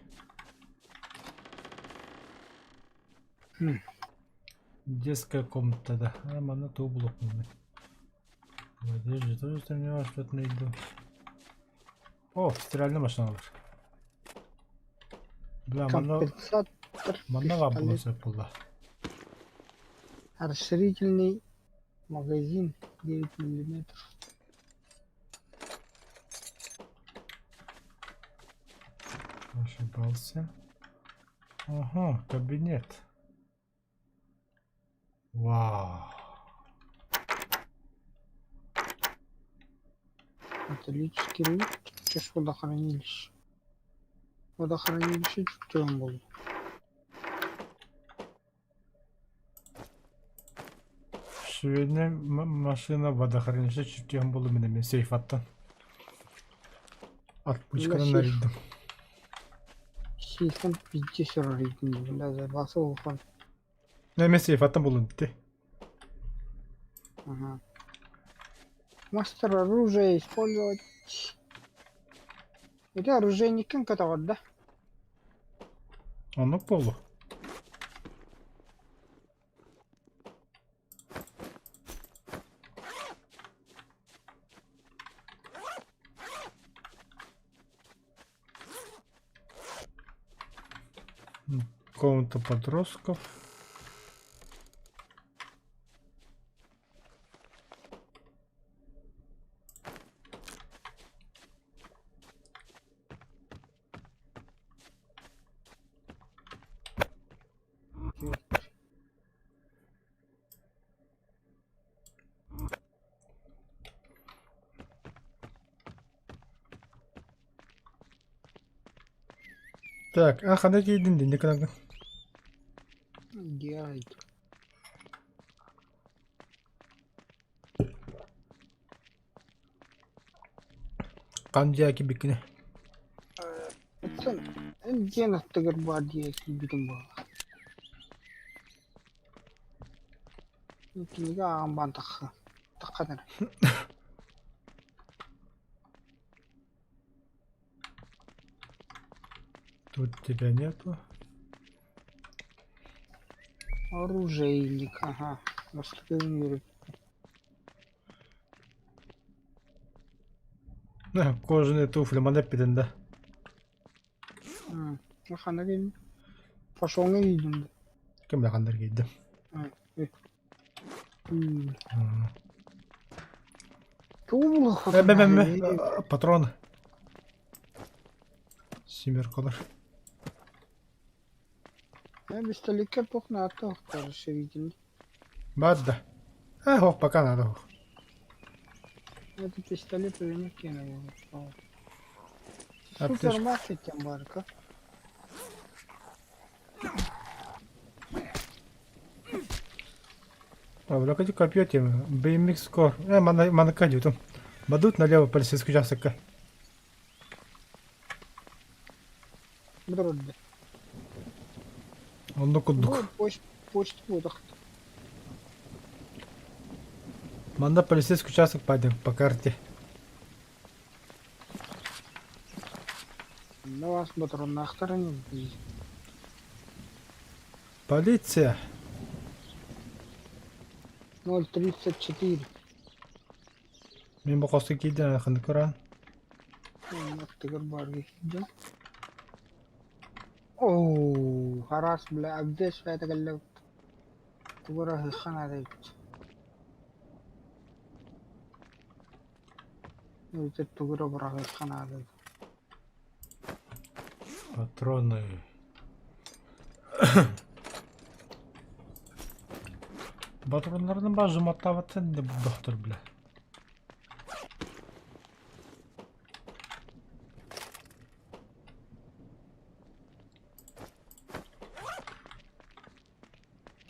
S1: Детская комната, да. А, манна тугу булуохпунуй. В одежде тоже сомневаюсь, что-то найду. О, стиральная машина бар. Бля, манна
S2: Компенсатор
S1: манна баар буолуон
S2: пистолет.
S1: сөп буолла.
S2: Расширительный магазин 9 миллиметров.
S1: Ошибался. Ага, кабинет. Вау.
S2: Металлический лук. Сейчас водохранилище. Водохранилище чертем был.
S1: Швейная машина водохранилище чертем буллум мин эмиэ сейф аттан. Отпусканан арыйдым.
S2: Сейфтэн пиздец арыйдым, бля, заебался улахан.
S1: Эмэ сейфаттан булун дии.
S2: Ага. Мастер оружия использовать. Это оружейникин көтөҕөр да?
S1: Оннук буолуо. Комната подростков. Так, а ханна тиийдин динни кынагын?
S2: Делает.
S1: Хан дьээки биккини.
S2: Оттон дьиэн аттыгар баар диэ киирбитим буолла. Кинигэ ааҕан баан тахха. Таххан эрэ.
S1: Тут тебя нету.
S2: Оружейник, ага. Бастакы үөрү.
S1: Кожаные туфли манна эппитин да.
S2: Ханна киирдим? Пошёлҥа киирдим да.
S1: Ким да ханнар киирдим.
S2: Тугу
S1: Патрон. Семеркалар.
S2: Пистолетка туох наада расширительный.
S1: Баар да. Э, ох, пока надо.
S2: Это пистолет или не кинул. Супермаркет барка.
S1: А, бля, копье тема. BMX Score. Э, мана кадютум. Бадут налево полицейский участокка.
S2: Бұрды.
S1: Оннук курдук.
S2: Почта буолуох.
S1: Манна полицейский участок пойдем по карте.
S2: Онно вас ботурунаахтарын
S1: Полиция.
S2: 0,34.
S1: Мин бу хоско киирдин ханнык көрөөн.
S2: Аттыгар баарга киирдим. Оо, араас бля, абдес бэйэтэ кэллэ тугу эрэ ыһыахха наада эбит. Эбэтэр тугу эрэ быраҕыахха наада.
S1: Патроны. Патроннарынан баар жуматтаабаттан да доктор бля.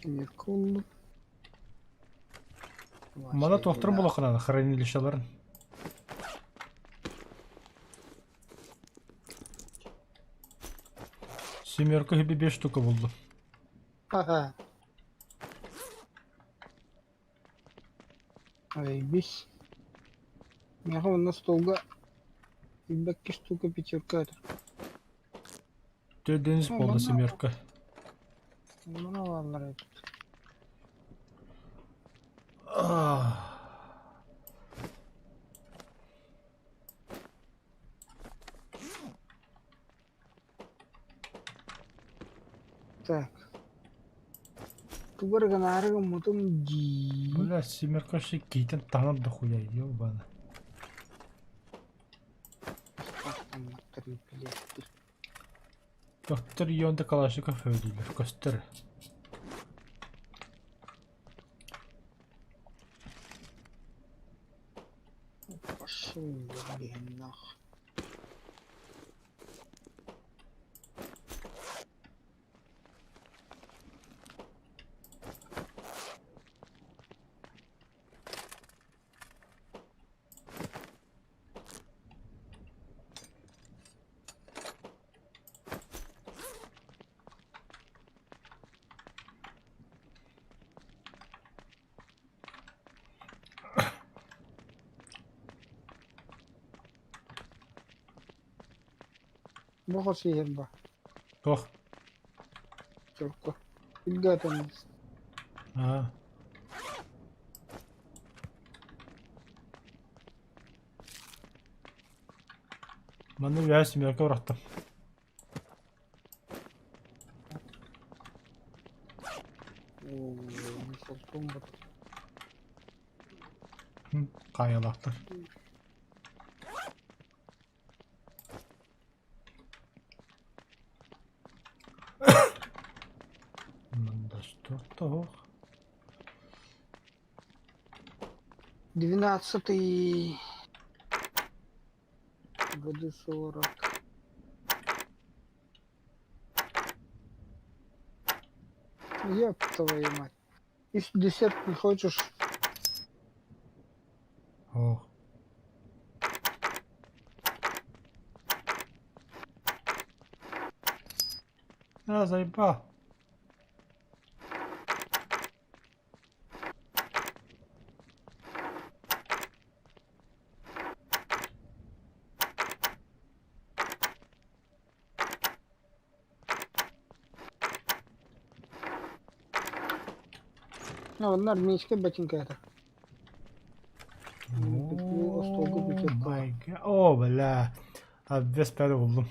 S2: Тимир
S1: Мана туохтарын булаххына хранилищаларын. Семерка хиби 5 штука булду.
S2: Ага. Заебись. Миэхэ онно столга икки штука пятерка это.
S1: Төрдүнүс буолла семерка.
S2: Муна бааллар эбит. Так. Тугу эрэ гынаары гыммытым дии.
S1: Бля, семерка киитин таҥар да хуя ёбана. Доктор Йонда Калашников өлдүлэр, көстөр.
S2: Пошел нах. Бу хос иһэр ба.
S1: Туох?
S2: Чурку. Илгэтэн.
S1: Аа. Манна үөһэ семерка бырахтым. Хаайалаахтар. Манда что-то.
S2: 12-й. Годы 40. Еб твою мать. Если десерт не хочешь,
S1: Ох. А, заебал.
S2: Ну, онно армейскай ботинка этэ. Остуолга
S1: О,
S2: бутылка.
S1: my God. О, бля. Обвес пятый буллум.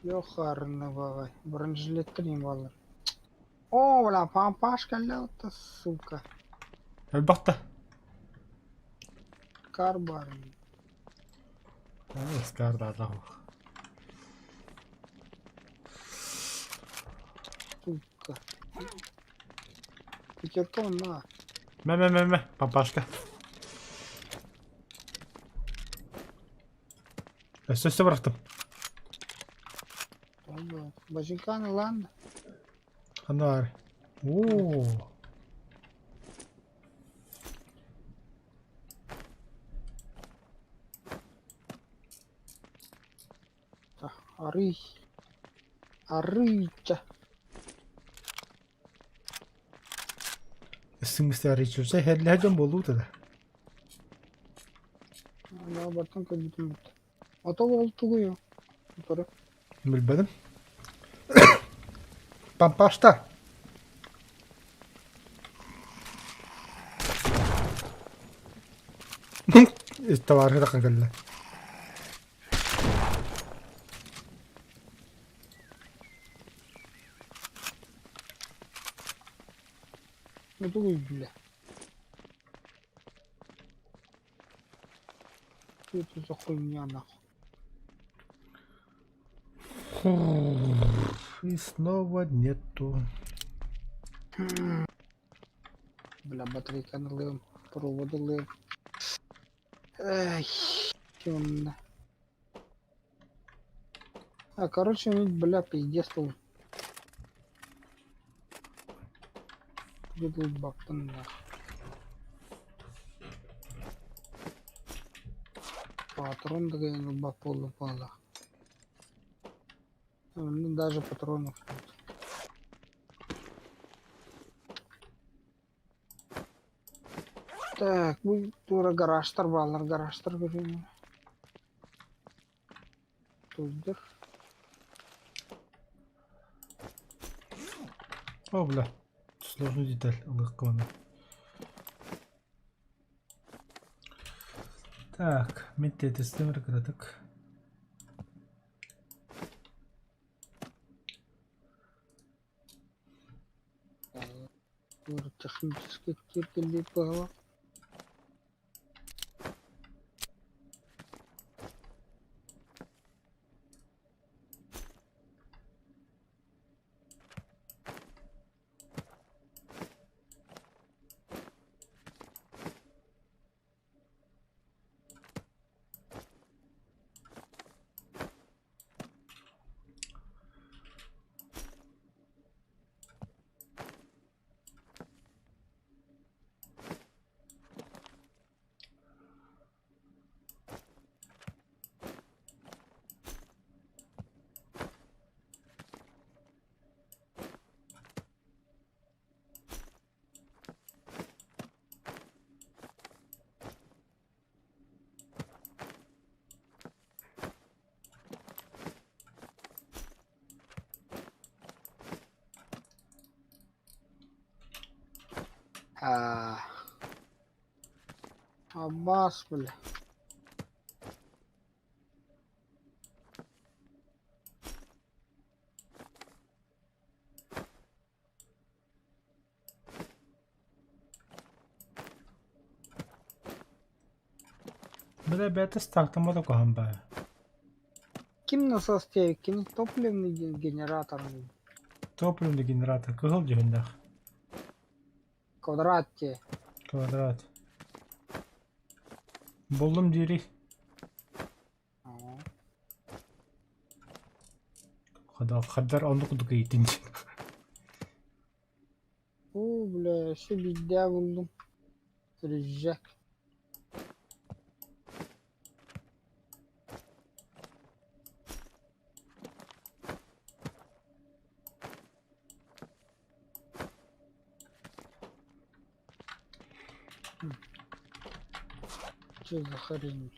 S2: Ёхарны баҕай, бронежилеттэр иҥ бааллар. Оо, бля, пампаш кэллэ сука.
S1: Элбэхтэ.
S2: Кар баар.
S1: Скар да
S2: Сука. Пятерка на.
S1: Мэ мэ мэ мэ, пампашка. Өссө өссө бырахтым.
S2: Базиканы ладно.
S1: Ханна баар? Оо.
S2: Арый. Арыйча.
S1: Смысле арыйча? Херлэһэ дьон буолуут да.
S2: Да, бартан көрбүтүм бүттэ. Ото ол тугуйу? Тура.
S1: Билбэтим. Пампашта. Табаарыһы таххан кэллэ.
S2: Тугуй бля. Что это за хуйня нахуй?
S1: И снова нету.
S2: Бля, батарейка налым, проводы лым. Эх, темно. А, короче, бля, пиздец был. Тут бактан нахуй. Патрон деген бак болду бала. Ну, даже патронов нет. Так, бу тура гаражтар баалар, гаражтар көрүнү. Туздур.
S1: О, бля. Сложную деталь ылык. Так, мен тестемер кыратык.
S2: Тура технический тиркелди было. Аа. Аббас, бля.
S1: Бля, бэйэтэ стартаммата куһаҕан баҕайы.
S2: Ким насос диэбиккиний? Топливный генератор.
S1: Топливный генератор кыһыл дьүһүннээх.
S2: Квадрат диэ.
S1: Квадрат. Буллум диирий. Хаддар оннук курдук ыйытын диэн.
S2: Уу, бля, өссө биирдээ буллум. Рюкзак. Что за хрень?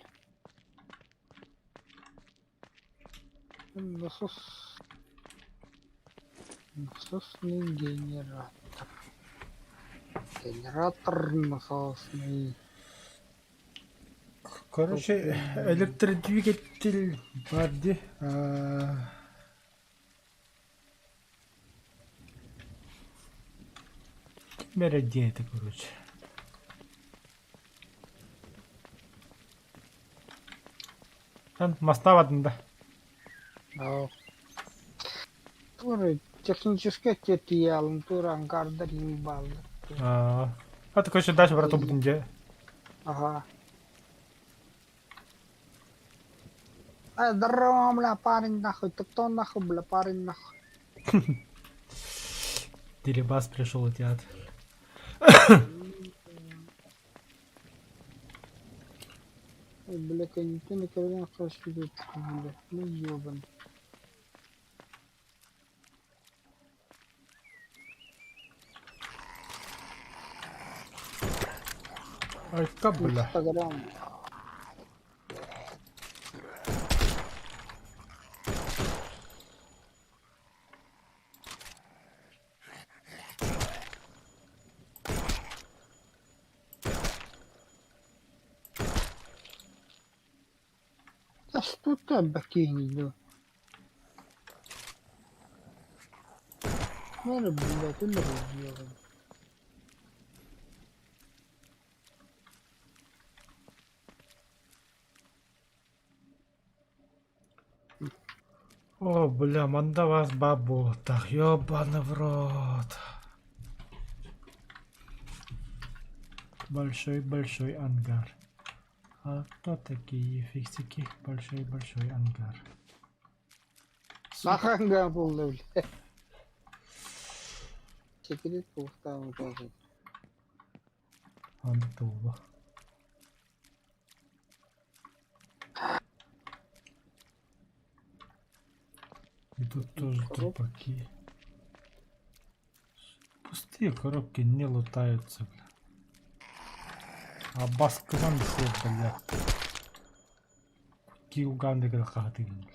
S2: Насос. Насосный генератор. Генератор насосный.
S1: Короче, электродвигатель баар дии. Ким эрэ диэн этэ короче. Эн мастаабатын да?
S2: Тура техническэй тиийээлин тура ангардар иҥ бааллар.
S1: Аа. А ты короче дальше бара турбутун дьэ.
S2: Ага. Э, здорово, бля, парень, нахуй, ты кто нахуй, бля, парень, нахуй.
S1: Дерибас пришел в театр.
S2: Ой, бля, никто никогда не хочет бля, ну ёбан.
S1: Айка, бля.
S2: Инстаграм. Да что ты бакини, да? Надо, блядь, умер сделаем.
S1: О, бля, манда вас бабу, так ёбаный в рот. Большой-большой ангар. А кто такие фиксики? Большой-большой ангар.
S2: Сука. Наханга буолла бля. Секрет буолуохтаах
S1: Антула. И тут тоже трупаки. Пустые коробки не лутаются, бля. А баскынан все, бля. Килган деген хатыгын,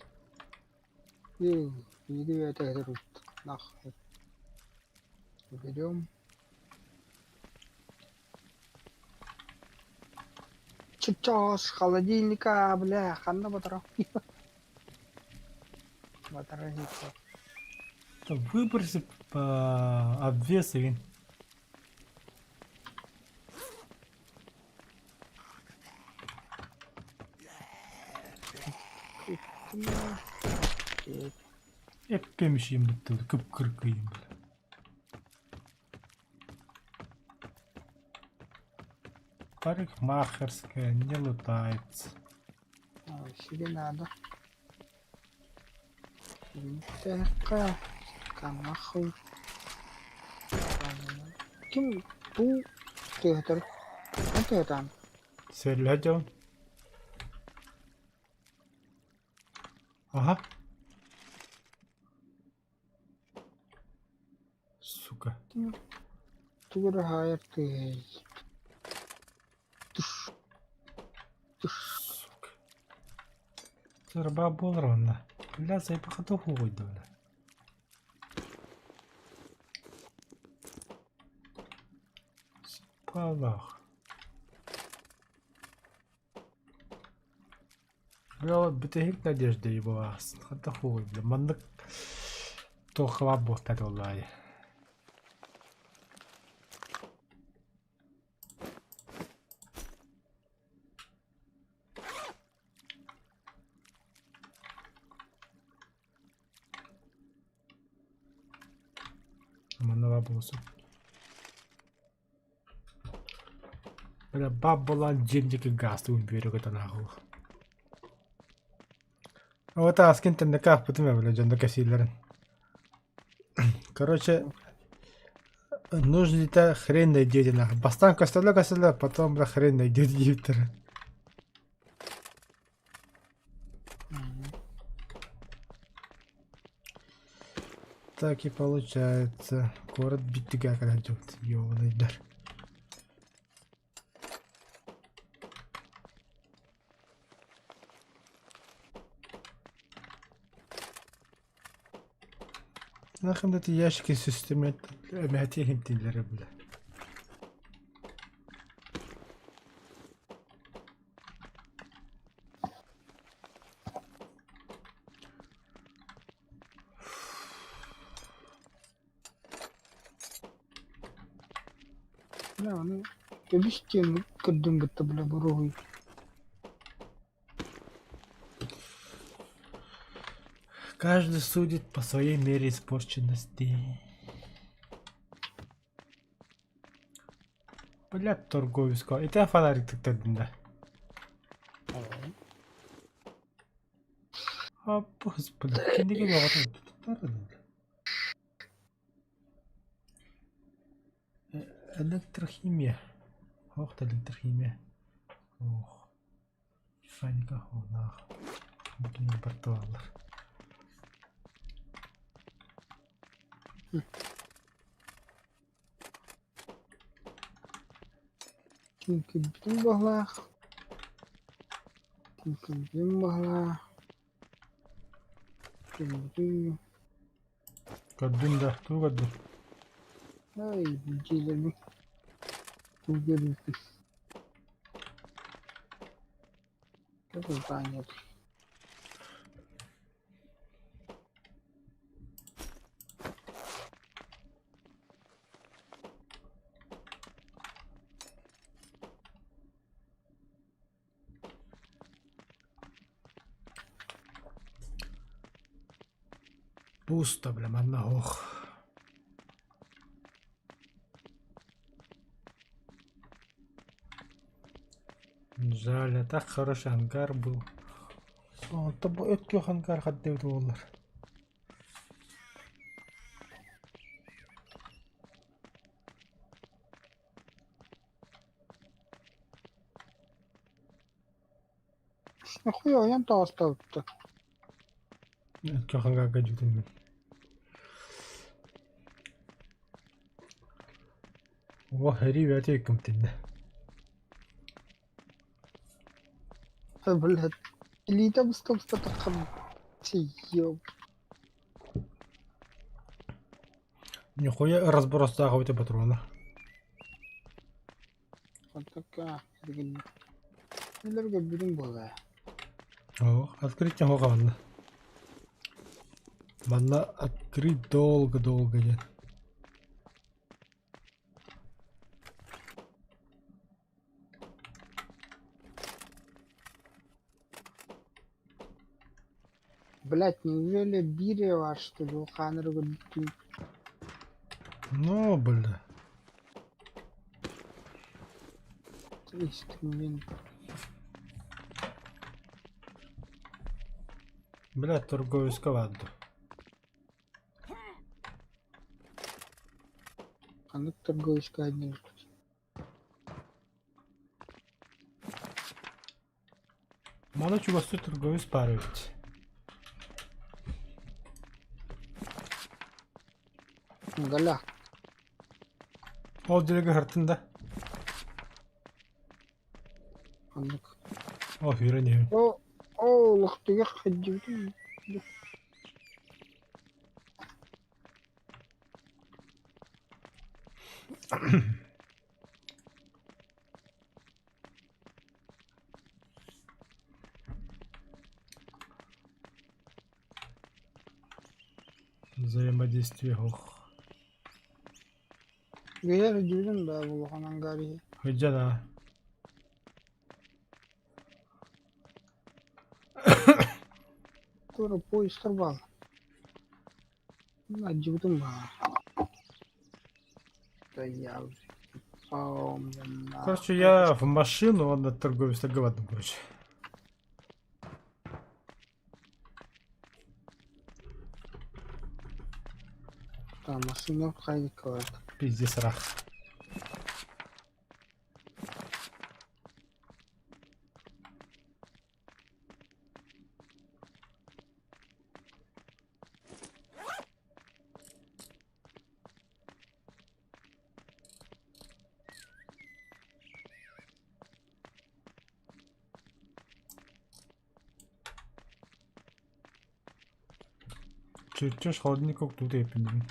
S1: бля.
S2: Нахуй. Берем. Чичос, холодильника, бля, ханна батара. Батарейка.
S1: Выброси по обвесы. Эппемишим бүттү, кып-кыркыйым, бля. Парикмахерская не лутается.
S2: А, себе надо. Винтовка. Нахуй. Ким туу тыатар? Тыатан.
S1: Сэллэдьон. Ага. Сука.
S2: Тугу эрэ хаайар тыаһый. Туш. Туш.
S1: Сука. Сырба буолар уонна. Бля, сайбахата уһугуйда бля. Туох Бля, бүтэһик надежда его аасын. Ханта хуй, бля, маннык туохха буолта буоллаайы. Манна баар буолсун. Бля, баббалаан дьиэм диэки гаастыыбын бүөрэ көтөн ааҕыллар. Вот ааскын тэннэкэ аахпытым ээ, бля, дьонно кэпсииллэрин. Короче, нужно хрен найдете нахуй. Бастаан көстөллө-көстөллө, потом бля хрен найдете диэбиттэрэ. Так и получается. Город биттигэ кэлэн дьыбыт. Ёбаныйдар. Нахрен эти ящики системе эмэти химтиллere бile.
S2: Бля, аны кэбис диэн көрдүм кытта бля буруһуй.
S1: Каждый судит по своей мере испорченности. Блядь, торговец Ити фонарик тыктырдым да. А, господи, кинигэ бөҕөтүн туттар Электрохимия. Ох, электрохимия. Ох. Механика хонаах. Бүтүн бартыбаллар.
S2: Ким баһылаах, ким баһылаах, ким
S1: Көрдүм да, тугу көрдүм?
S2: Ай, дьиэлэрбин тугу көрбүппүн. Здание.
S1: Пусто, бля, манна ох. Жаль, а так хороший ангар был. Онто бу өттүөх ангар хаддыбыт буоллар.
S2: Нахуя ойон таҕыстабыта?
S1: Өттүөх ангарга дьүтүм мин. О, һэрии бэйэтэ иккимтиннэ.
S2: Блядь, илиитэ быста-быста таххан ёб.
S1: Нихуя разбростаах эбитэ патрона.
S2: Отакка билигин Кинилэргэ бүтүн буолаа.
S1: О, открыть оһоҕо манна. Манна открыть долго-долго диэн.
S2: Блять, неужели бире ваш, что ли, хаанырыгы бүтүн
S1: Ну, бля.
S2: инструмент.
S1: Бля, торговецка баар
S2: Ханнык торговецка анньыппыт.
S1: Маны чугастыы торговец баар эбит.
S2: Галя,
S1: Ол дьиэгэ хартын да?
S2: ханнык.
S1: Ол сүүрэн иһэбин.
S2: О, о, олохтугар сылдьыбытым.
S1: Взаимодействие суох.
S2: Үөһэ үрдүбүтүн да улахан ангар иһи.
S1: Сылдьан аа.
S2: Тура поезтар баал. Алдьыбытым баар. Да я уже помню.
S1: Короче, я в машину, он на торговец торговать, короче.
S2: Там машина хайкалар.
S1: Пиздец рах. Чертеж холодильника тут я пиндим.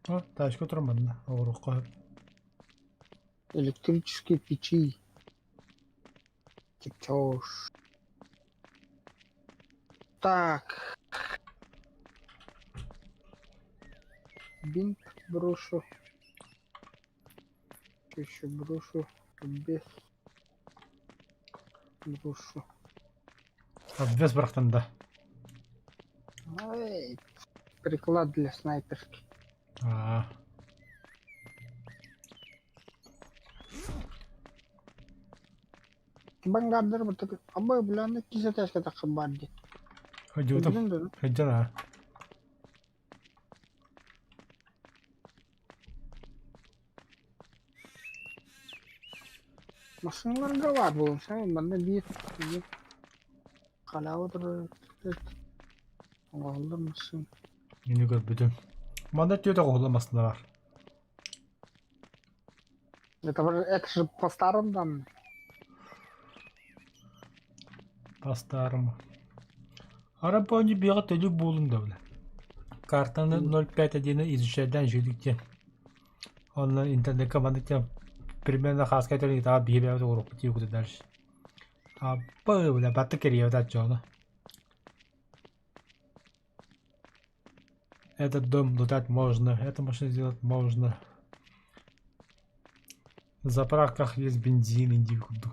S1: О, тачка турар манна, оҕуруохха сөп.
S2: Электрические печи. Чертеж. Так. Бинт брошу. Еще брошу. Без. Брошу.
S1: Обвес бырахтан да.
S2: Ай, приклад для снайперки.
S1: Аа.
S2: Бангардер бутак. Абы буланы кисе ташка такы бар ди.
S1: Сылдьыбытым.
S2: Билин да?
S1: Сылдьан аа.
S2: Машиналарга бар буолан манна биир биир халява турар оҥоһуллар массыына.
S1: Мини көрбүтүм. Манна түөрт оҕуһулла массыына бар.
S2: Это, это же по старым данным.
S1: По старому. Арабони биэҕэ төлүк буолун да бile. Картаны 0.5.1 изучайдан үчүгдүк Онно интернекка маннык диэн примерно хааска этэр ыйытаҕа биһи бэйэбит оҥоруохпут дии дальше. Аппа бля баттык кэрийэбит отчуону. Этот дом лутать можно, эту машину сделать можно. В заправках есть бензин, иди курдук.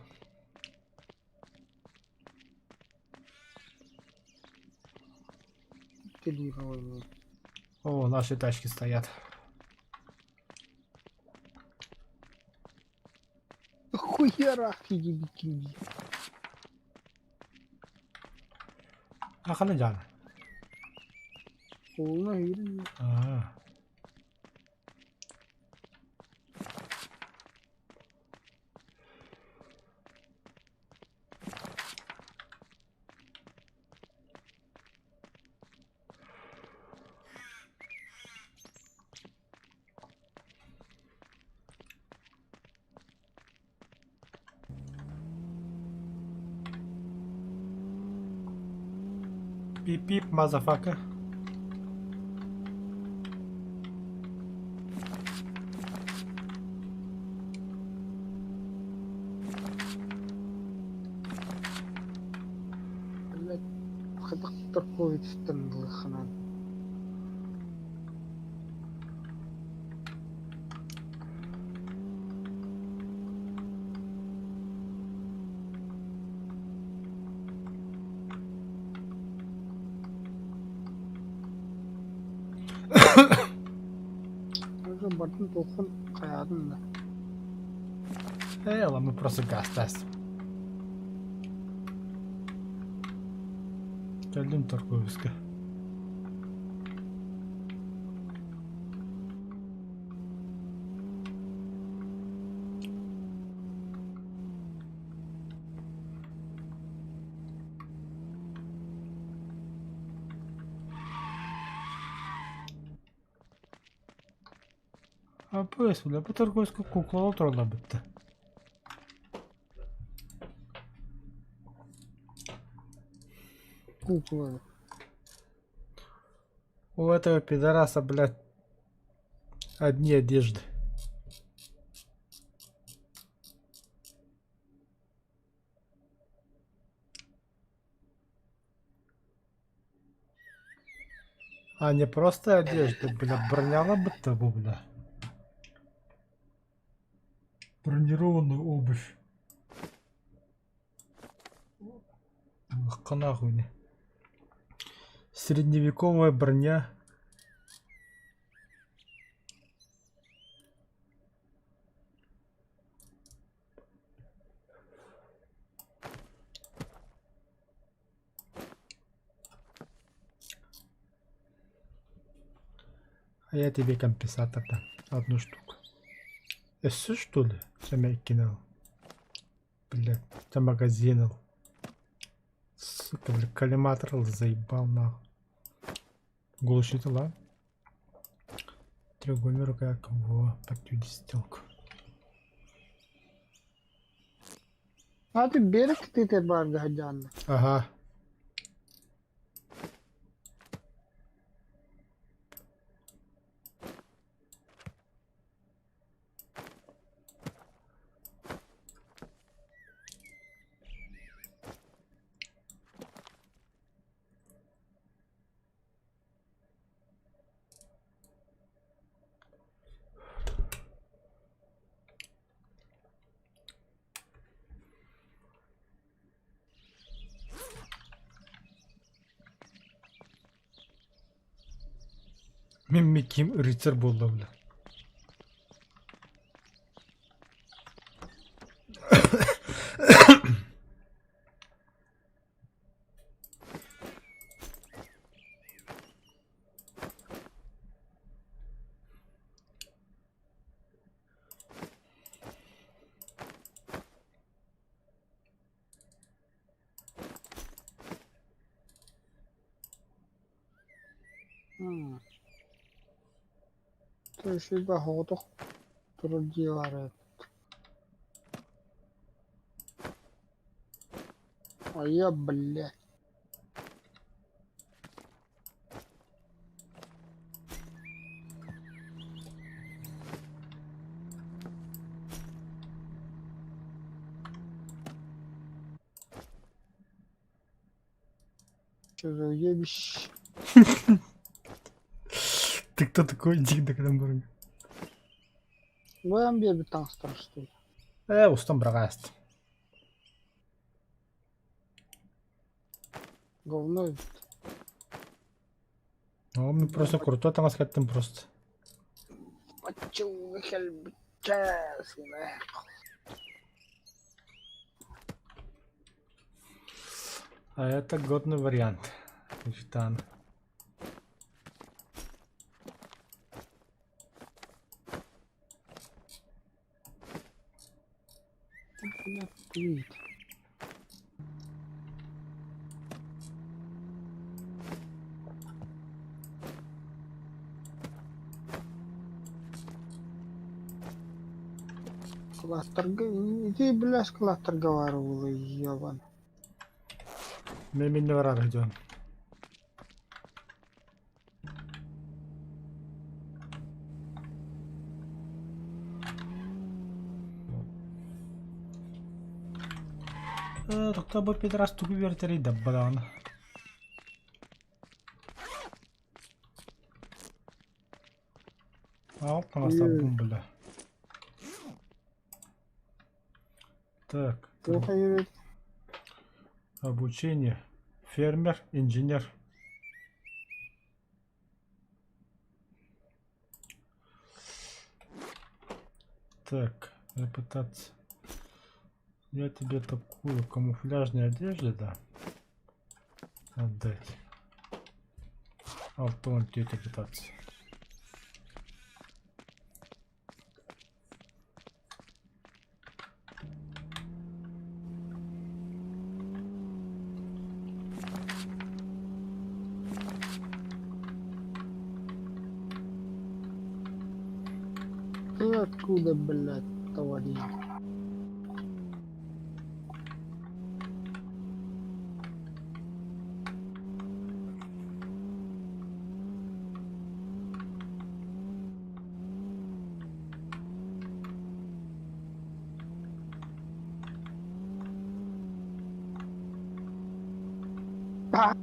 S2: Телевизор.
S1: О, наши тачки стоят.
S2: Хуярах ебики.
S1: А ханна дьаана?
S2: Полно или
S1: Аа. Пип-пип, мазафака.
S2: Блядь, хайдах торговецтан ылыаххынан. Уже бардым толкун хайаатын да.
S1: Э, мы просто газ тест. Кэллим торговецка. Аппыас, бля, бу торговецка куклалар тураллар бытта.
S2: Кукланы.
S1: У этого пидораса, блядь, одни одежды. А не просто одежда, бля, броняла бы того, бля. Бронированную обувь. Ах, нахуй не. Средневековая броня. А я тебе компенсатор дам. Одну штуку. Эссе что ли? Сэмэккинал. Блядь, это магазинал. Сука, бля, коллиматор заебал нахуй. Глушитель, Треугольная рука, во, под стелку.
S2: А ты берег ты те бар гадян.
S1: Ага. Мин ким рыцарь буолла бля.
S2: То есть либо готов трудилары. А я, блядь. Что за уебище?
S1: Ты кто такой? Иди до кадамбурга.
S2: Бэм бебе таҥстар что ли?
S1: Устан брагаст.
S2: Говно ведь.
S1: Ну, мы просто крутой там там просто. А это годный вариант. Житан.
S2: Блядь, Кластер, иди, бля, кластер говаривала, ебан.
S1: Мен не барар идем. Тоқта бу пидорас тугу бертери даббадан. Ал таҥас бля. Так. Обучение. Фермер, инженер. Так, попытаться. Я тебе такую камуфляжную одежду, да, отдать. Алтон тетя пытаться.
S2: Ты откуда, блядь, товарищ? А!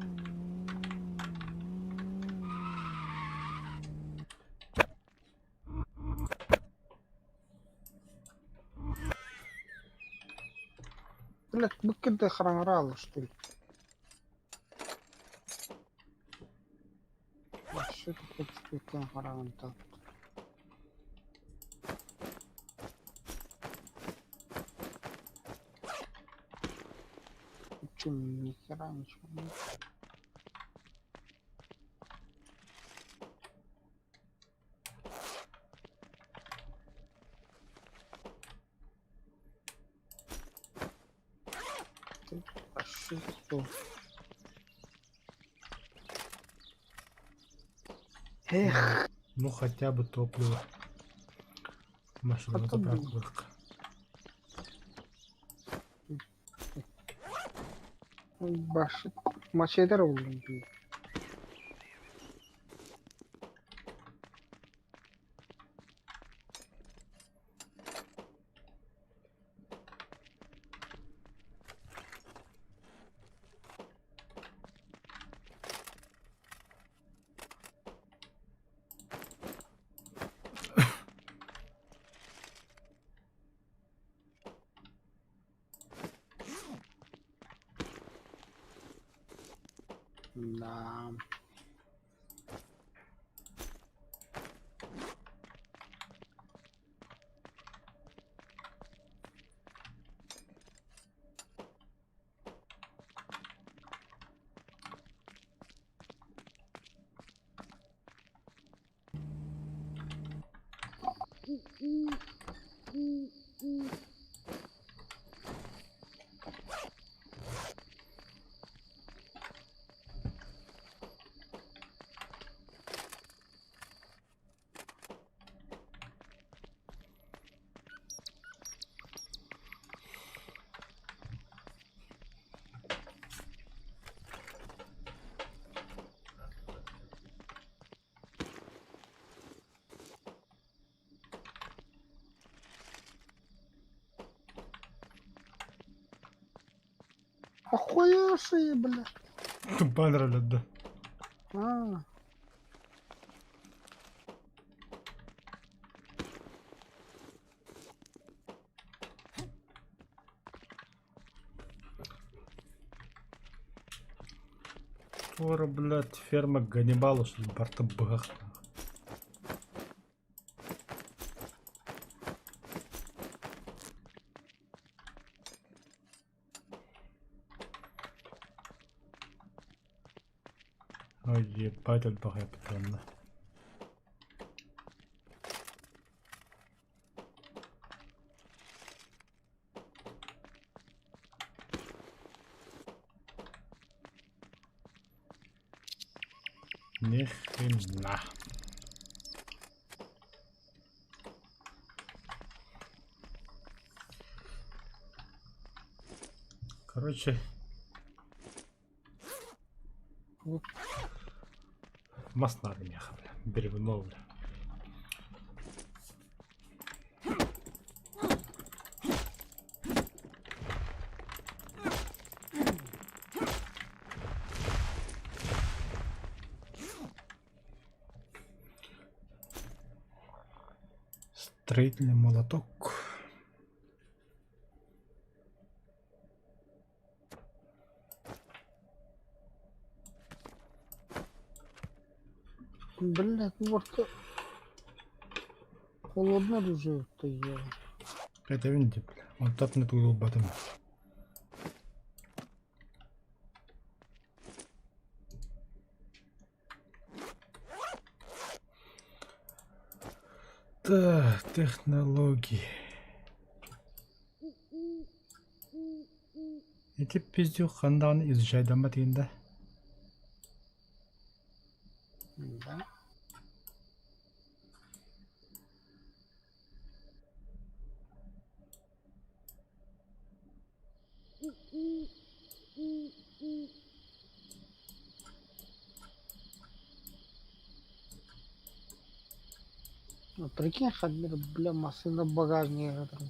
S2: Блядь, быккы хараҥаралар, что ли? Вообще тут хараҥан так. Че, ни хера ничего нет. Ты вообще кто? Эх,
S1: Ну хотя бы топливо. Машина
S2: Хотя бы.
S1: заправка.
S2: Баш мачете булдум дии. Да. Охуевшие, бля.
S1: Тупанралят, да.
S2: А.
S1: Скоро, блядь, ферма Ганнибала, что ли, барта бах. Ой, ебать, альбах я. Ни хрена. Короче, мас надо меха, бля. Бревно, бля. Строительный молоток.
S2: Блядь, ну вот холодно уже ты ела.
S1: Это видите, бля. Он так на ту батом. Так, технологии. Эти пиздюк хандан изучай дома да.
S2: Да. Ну, прикинь, Хаммер, бля, массыына багажнигар турар.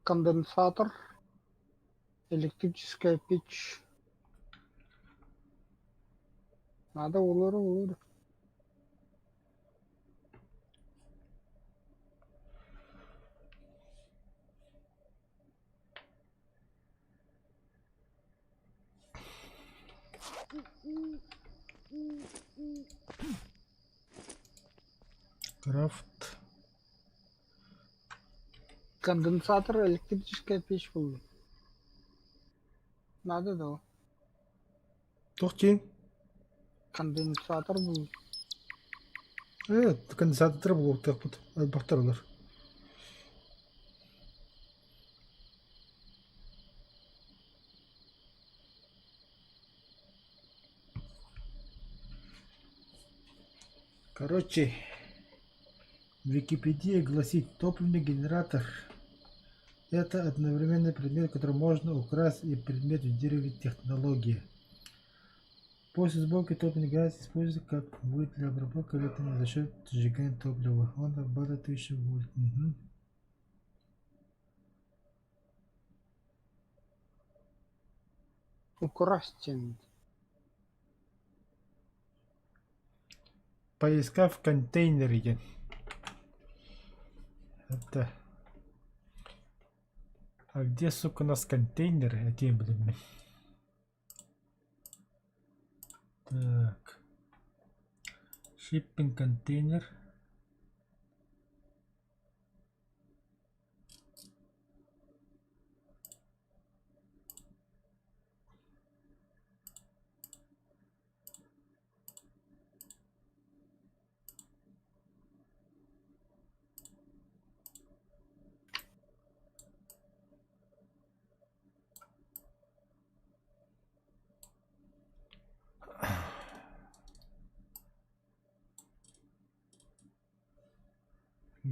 S2: Конденсатор, электрическая печь. Надо улары улары.
S1: Крафт.
S2: Конденсатор, электрическая печь буолла. Надо да.
S1: Туох диэн?
S2: Конденсатор буолла.
S1: Конденсаторы булуохтаахпыт. Элбэхтэр олор. Короче, Википедия гласит, топливный генератор – это одновременный предмет, который можно украсть, и предмет в дереве технологии. После сборки топливный генератор используется как будет для обработки электроэнергии за счет сжигания топлива. Он обрабатывает 1000 вольт. Угу.
S2: Украсть диэн.
S1: Поискав контейнеры диэн. Это... А где, сука, у нас контейнеры? Один, блин. Так. Shipping контейнер.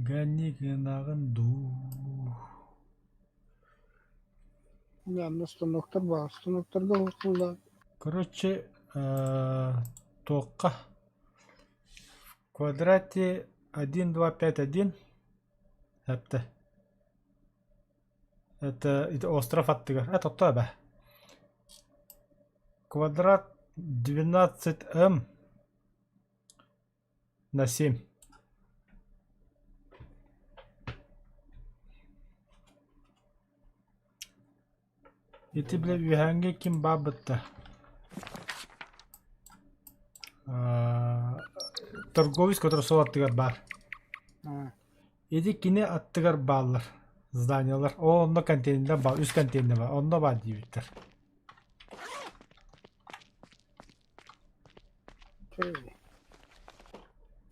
S1: Ганни гынаҕын дуу?
S2: Онно станоктар баар. Станоктарга уһулла
S1: Короче, туохха в квадрате 1, 2, 5, 1 эптэ. Это ити остров аттыгар. Это тоба. Квадрат 12М на 7. Ити бile үөһээҥҥи ким баабытта? Торговец, который сол аттыгар баар. Ити кини аттыгар бааллар зданиялар. Ол онно контейнер баар, үс контейнер баар. Онно баар диэбиттэр.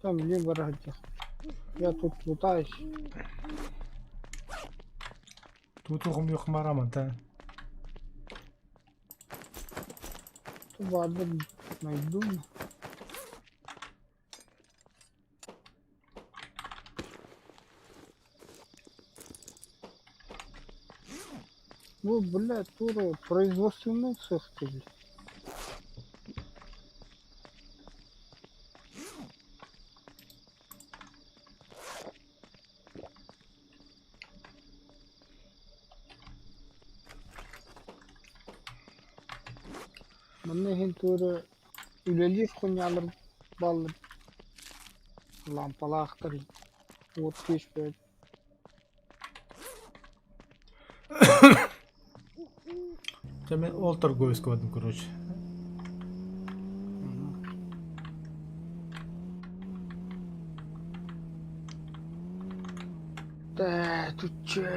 S2: Там где братья? Я тут лутаюсь.
S1: Тут хумарамата.
S2: Ладно, найду. Ну, блядь, тура, производственный цех, блядь. Манна иһин туора үлэлиир хунньаалар бааллар лампалаахтар уот түспэт.
S1: Дьэ мин ол торговецка бардым короче.
S2: Ээ, тучча.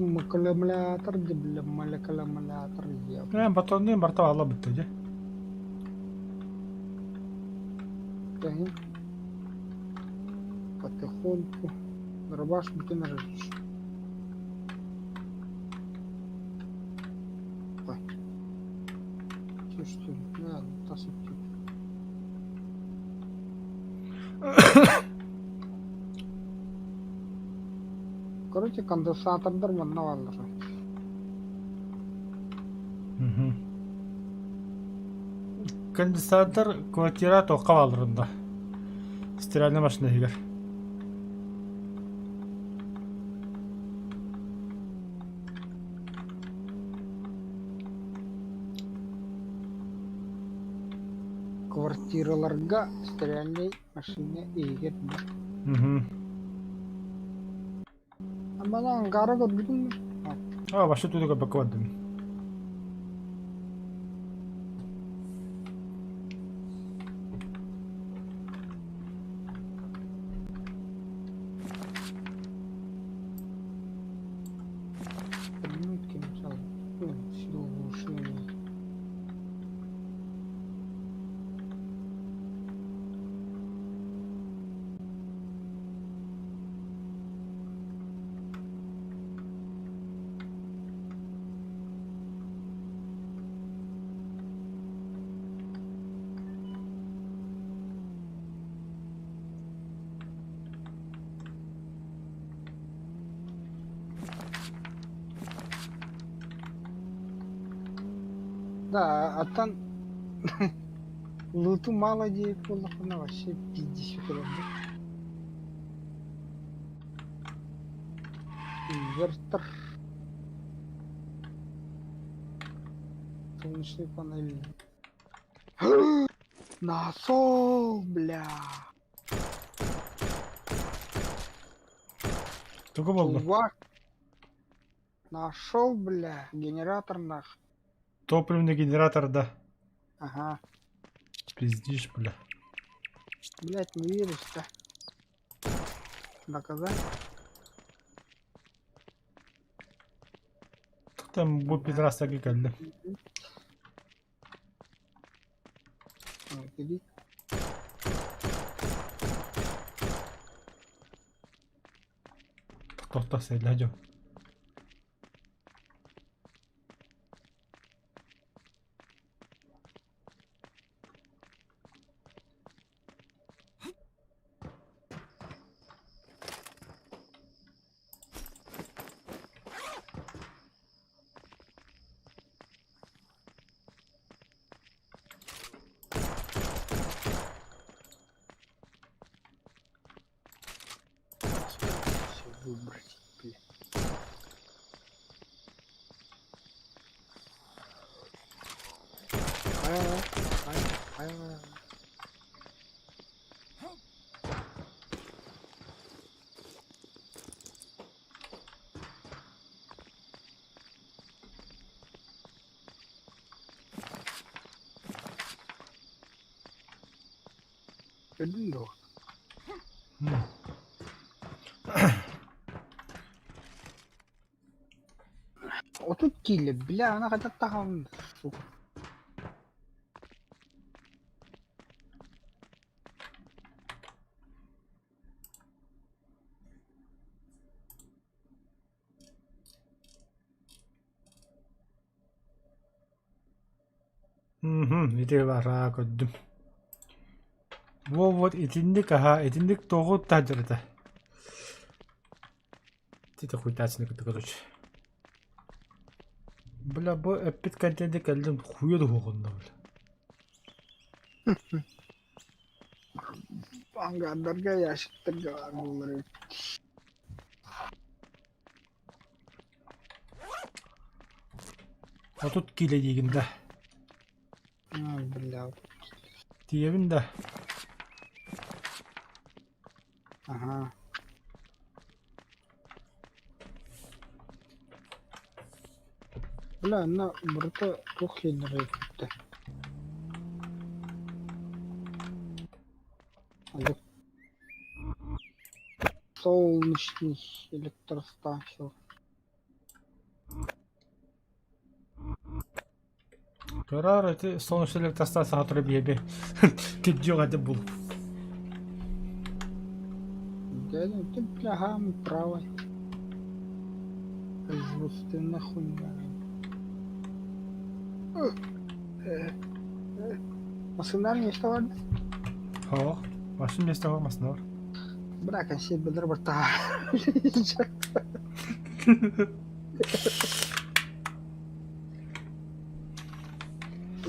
S2: Аккумулятор, аккумулятор,
S1: Ээ, батонныын барыта баалла бытта дьэ.
S2: Потихоньку. Дробаш бүтэн эрэр. Ой. Слушайте, тасып Короче, конденсатордар манна бааллар.
S1: Мгм. Конденсатор квартира туохха баалларында? Стиральная машина иһигэр.
S2: Квартираларга стиральнай машина иһигэр баар.
S1: Мгм.
S2: Амманы ангара көрбүтүҥ дуо?
S1: А, вообще туда көрбөккө бардым.
S2: Минутки начала. Силу глушения. Да, а там луту мало диэбит буоллахпына вообще пиздищу кэлэрбит. Инвертор. Солнечный панель. Насос, бля.
S1: Тугу буллум?
S2: Чувак. Нашел, бля, генератор нах.
S1: Топливный генератор, да.
S2: Ага.
S1: Пиздишь, бля.
S2: Блять, не веришь, да? Доказать?
S1: Там бу пидорастарга кэллим.
S2: Ой, иди.
S1: Тохто сэллэ дьон.
S2: Все выбросить, бля. А. Көрдүн дуо? 30 киилэ, бля, аны хайдах таһаҕын, сука.
S1: Мгм, ити бараа көрдүм. Во-вот итинник аһа, итинник тоҕу таһдьарыта. Тите хуйтаачыны кытта короче. Бля, бу эппит контенти кэллим хуя дуһуҕунна бля.
S2: Ангардарга ящиктарга баар буолар эбит.
S1: 30 киилэ диигин да.
S2: А, бля.
S1: Тиийэбин да.
S2: Ага. Бля, на барыта туох иэннэрэ эбит Солнечный электростанция.
S1: Көрөр ити солнечный электростанция которая биэби кирдиох этэ бул.
S2: Дядя, ты бляха правой. Производственная хуйня. Масынар место бар?
S1: О, машин место бар, масына бар.
S2: Бра, консервелер бар та.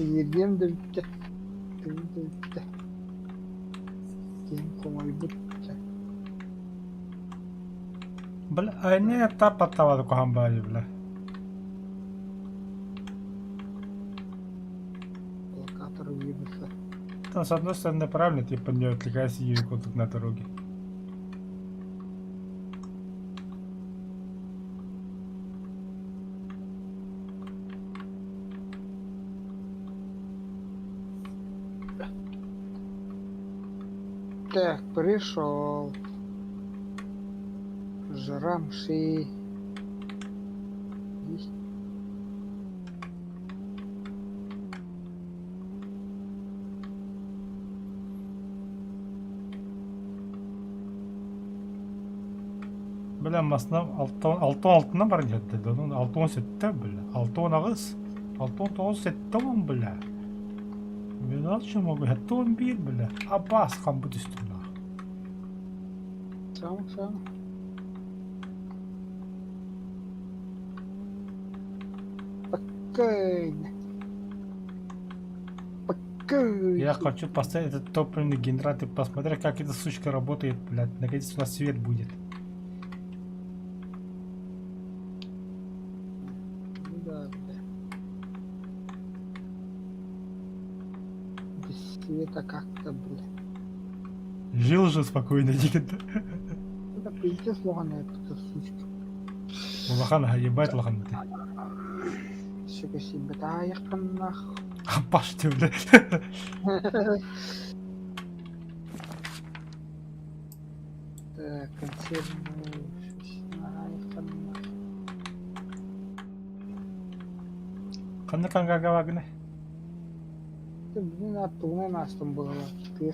S2: Иирдиэм да бүттэ, тыым да бүттэ, киһим хомойбут дьэ.
S1: Бля, айне таппаттавады куһаҕан баайы бля.
S2: Локатор вируса.
S1: Там, с одной стороны, правильно, типа не отвлекайся куда на дороге.
S2: Так, пришел. Жрамши. Есть.
S1: Бля, масына 6-16 бар диэтэ, 6-17 бля, 6-18, 6-9 7 бля. Мен могу, 7-11 бля, абас хамбы түстүм.
S2: Сам, сам. Спокойно. Спокойно.
S1: Я хочу поставить этот топливный генератор, посмотреть, как эта сучка работает, блядь. Наконец у нас свет будет.
S2: Ну да, бля. Без света как-то, бля.
S1: Жил же спокойно, дед.
S2: Это пиздец логаная эта сучка.
S1: Улахан, ебать лохан ты.
S2: Сука, себе таякан нах.
S1: Апаш ты, блядь.
S2: Так, консервную. Нах.
S1: Ханна кангага
S2: Ты, блин, оттуда нас там было. Ты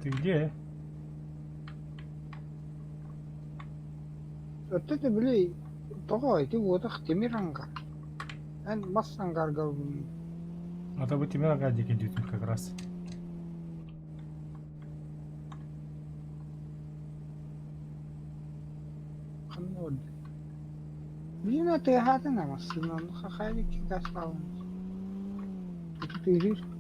S1: Ты где?
S2: Вот это, били, тоҕо ити уотах тимир ангар. Эн мас ангарга
S1: А то бы тимир ангар идет как раз.
S2: Ханна орда. Блин, а ты хатына массына, ну хахайли кигас алын. Это ты жир.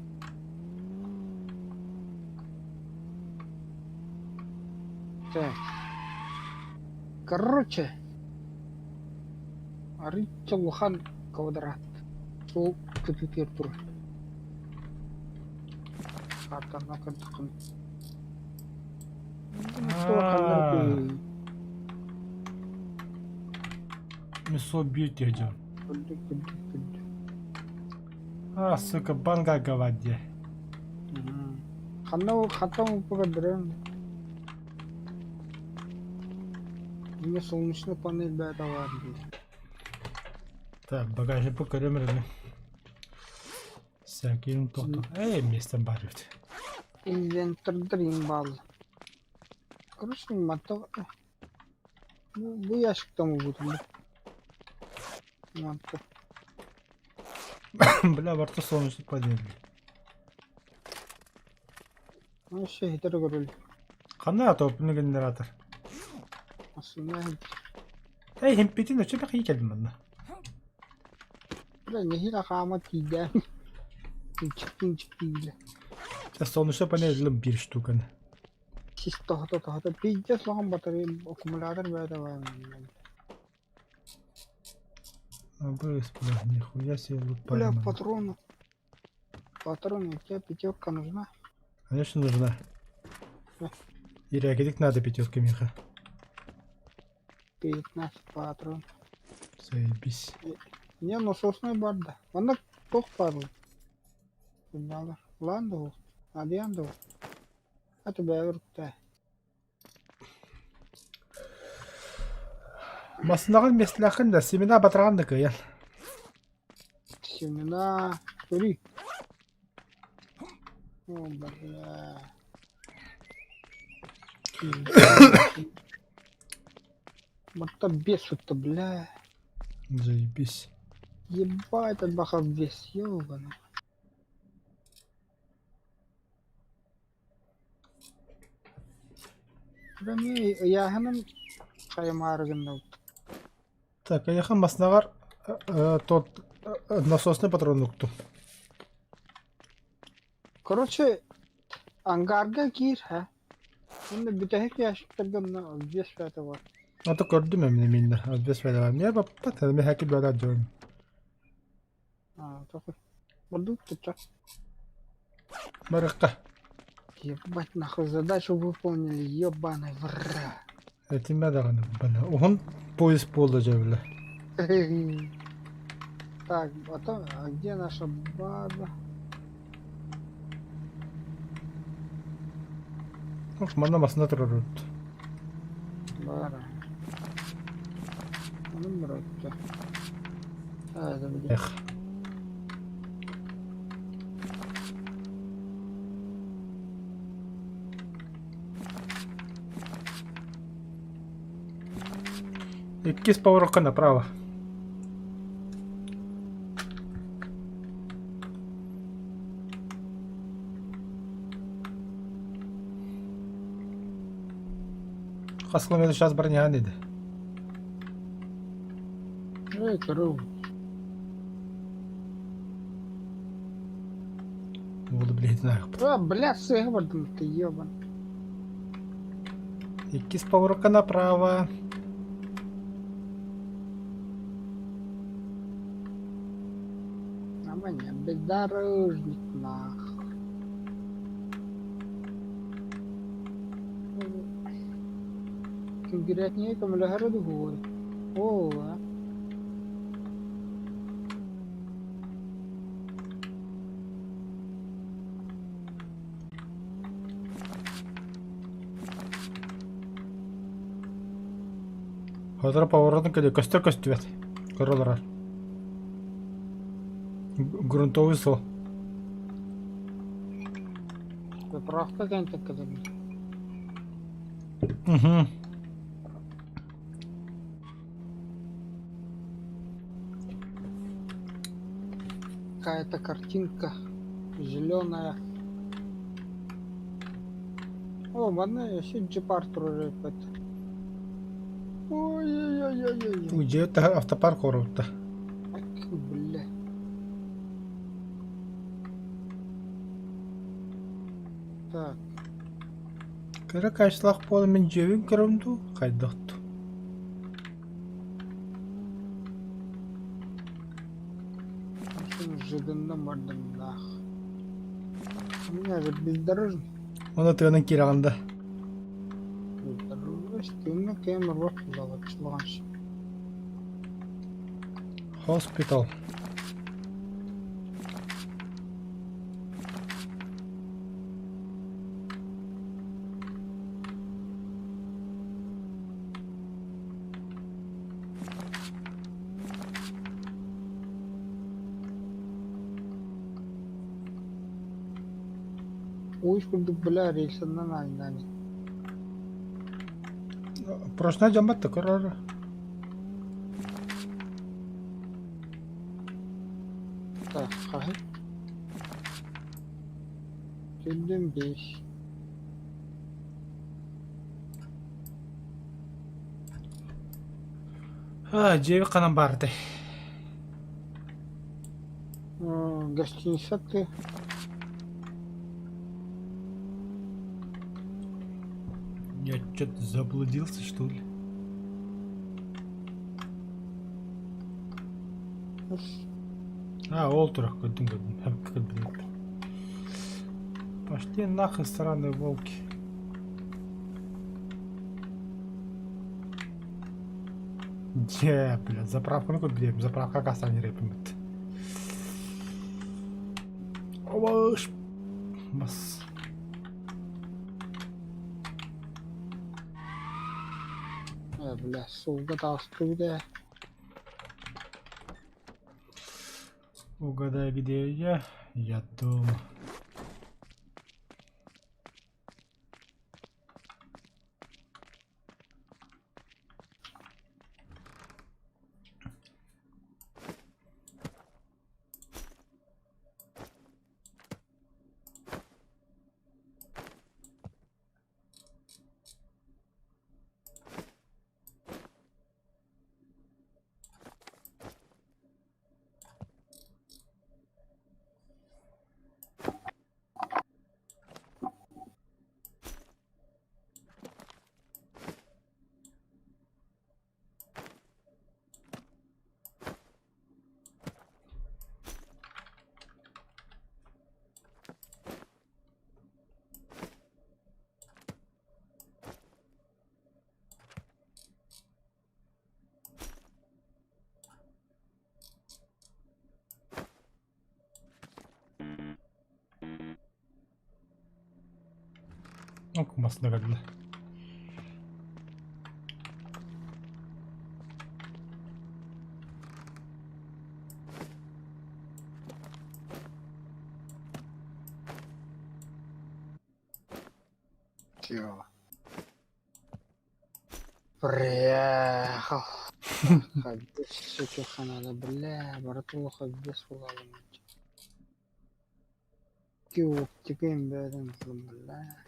S2: Так. Короче. Арыйча улахан квадрат. Сол кытытыр тур. Картана кырдыкын.
S1: А. Мясо бьют идем. А, сука, банга гаваде.
S2: Ханна хатам упака Мне солнечная панель бәйті бар.
S1: Так, багажник покорем Всяким то-то. Эй, место барют.
S2: Инвентор Dream Короче, мотор. Бу ящик там будет. Мотор.
S1: Бля, во рту солнечный панель.
S2: Ну, все, хитер көрөл.
S1: Хана топливный генератор.
S2: Aslında
S1: Эй, хемпетин өчө бак келдим манна.
S2: Бля, нехиле хаама тиийдэ. Инчик тиийдэ.
S1: Солнечная панель бир штука.
S2: Сис тоһото тоһото пиздец лоҕон батарея аккумулятор бэйэтэ баар.
S1: Абыс, бля, нихуя себе лупа.
S2: Бля, патроны. Патроны, у тебя пятерка нужна?
S1: Конечно нужна.
S2: Да.
S1: Ирягедик надо пятерка, Миха.
S2: 15 патрон.
S1: Заебись.
S2: Не, насосный бар да. Манна туох баар Ладно, Адиан да. Аты бэйэ
S1: Массыынаҕын миэстэлээххин да, семена батараҕын да кыайан.
S2: Семена көрүй. О, бля. Батта бесу-то, бля.
S1: Заебись.
S2: Ебать, отбахал вес, ёбаный. Эмиэ ыйааһыным хайымаары гынныбыт.
S1: Так, эйиэхэ маснаҕар тот насосный патрон уктум.
S2: Короче, ангарга киир, ха. Уонна бүтэһик ящиктарга онно обвес бөҕөтө бар.
S1: А то көрдүм эмне миннэ обвес бөҕө. Мне баппат, эми хэки бөҕө дьон.
S2: А, такой. Ордук тутта.
S1: Барыкка.
S2: Ебать нахуй, задачу выполнили, ебаный вра.
S1: Этимэ даҕаны бана. Уһун поезд буолла дьэ бile.
S2: Так, а то, а где наша база?
S1: Манна масына турар
S2: Бара. Онун бырайта. А, это где?
S1: Эх. Иккис поворотка направо. Хас километр сейчас броня edi.
S2: Эй, корова.
S1: Буолу билиһитин аахпыт.
S2: А, бля, сыыһа бардым, ты ебан.
S1: Иккис поворотка направо.
S2: А мне бездорожник нах. Конкретнее көмөлөһөрө дуһуой. Оо, а.
S1: Сотору поворотун кэлиэ көстөр көстүбэт. Көрө олорор. Грунтовый суол.
S2: Заправка кэнтик кытын.
S1: Угу.
S2: Какая-то картинка зеленая. О, манна өссө джипар турар эбит. Ой-ой-ой-ой-ой.
S1: Дьиэ таһа автопарк оруутта.
S2: Бля. Так.
S1: Кыра качестволаах буолан мин дьиэбин көрөм дуу, хайдах дуу?
S2: Жыгынна мардымнаах. У меня же бездорожный.
S1: Оны тыынан киирэҕин да?
S2: Бездорожный. Тыынна кэм рот лавачлаҕанш.
S1: Hospital.
S2: Уус курдук бля рельсанан аанньаан
S1: Прошлый дьоммот да көрөр.
S2: Так, хаһы? Күндүм беш.
S1: А, дьиэбит ханан баартай?
S2: Гостиница ты.
S1: Я что-то заблудился, что ли? А, ол турах көрдүм көрдүм. Пошли нахуй, сраные волки. Дьэ, блядь, заправканы көрбүтүм, заправка кассан рэпиммит. Обаш. Бас.
S2: Бля, суолга таҕыстыбыт ээ.
S1: Угадай, где я? Я дома. Okumasına geldi.
S2: Всё. Приехал. Хабес, надо, бля, братуха, без Киоптика бля.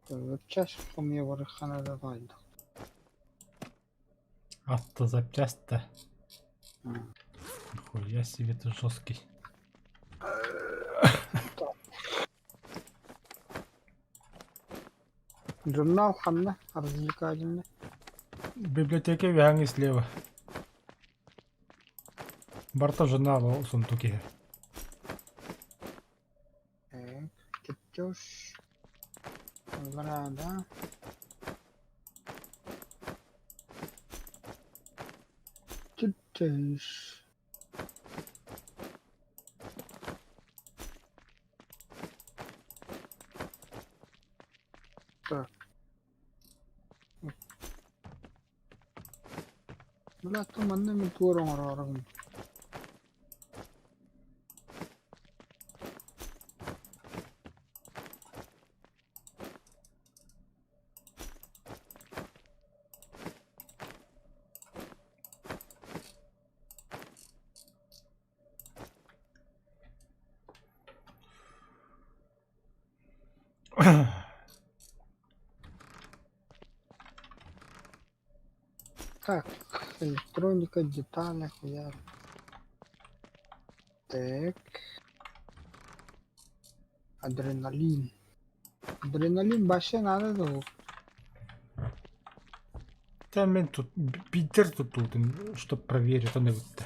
S2: Запчасть хомия барыхана да.
S1: Автозапчасть-то. Хуя себе ты жесткий.
S2: Журнал ханна развлекательный.
S1: Библиотека вяҥи слева. Барта журнал о сундуке.
S2: Так, чертеж. Да. Чертеж. Так. Бля, там манна мен туар оҥорорум. Так, электроника, детали, хуя. Так. Адреналин. Адреналин вообще надо да.
S1: Та мен тут Питер тут тут, чтоб проверить, он вот.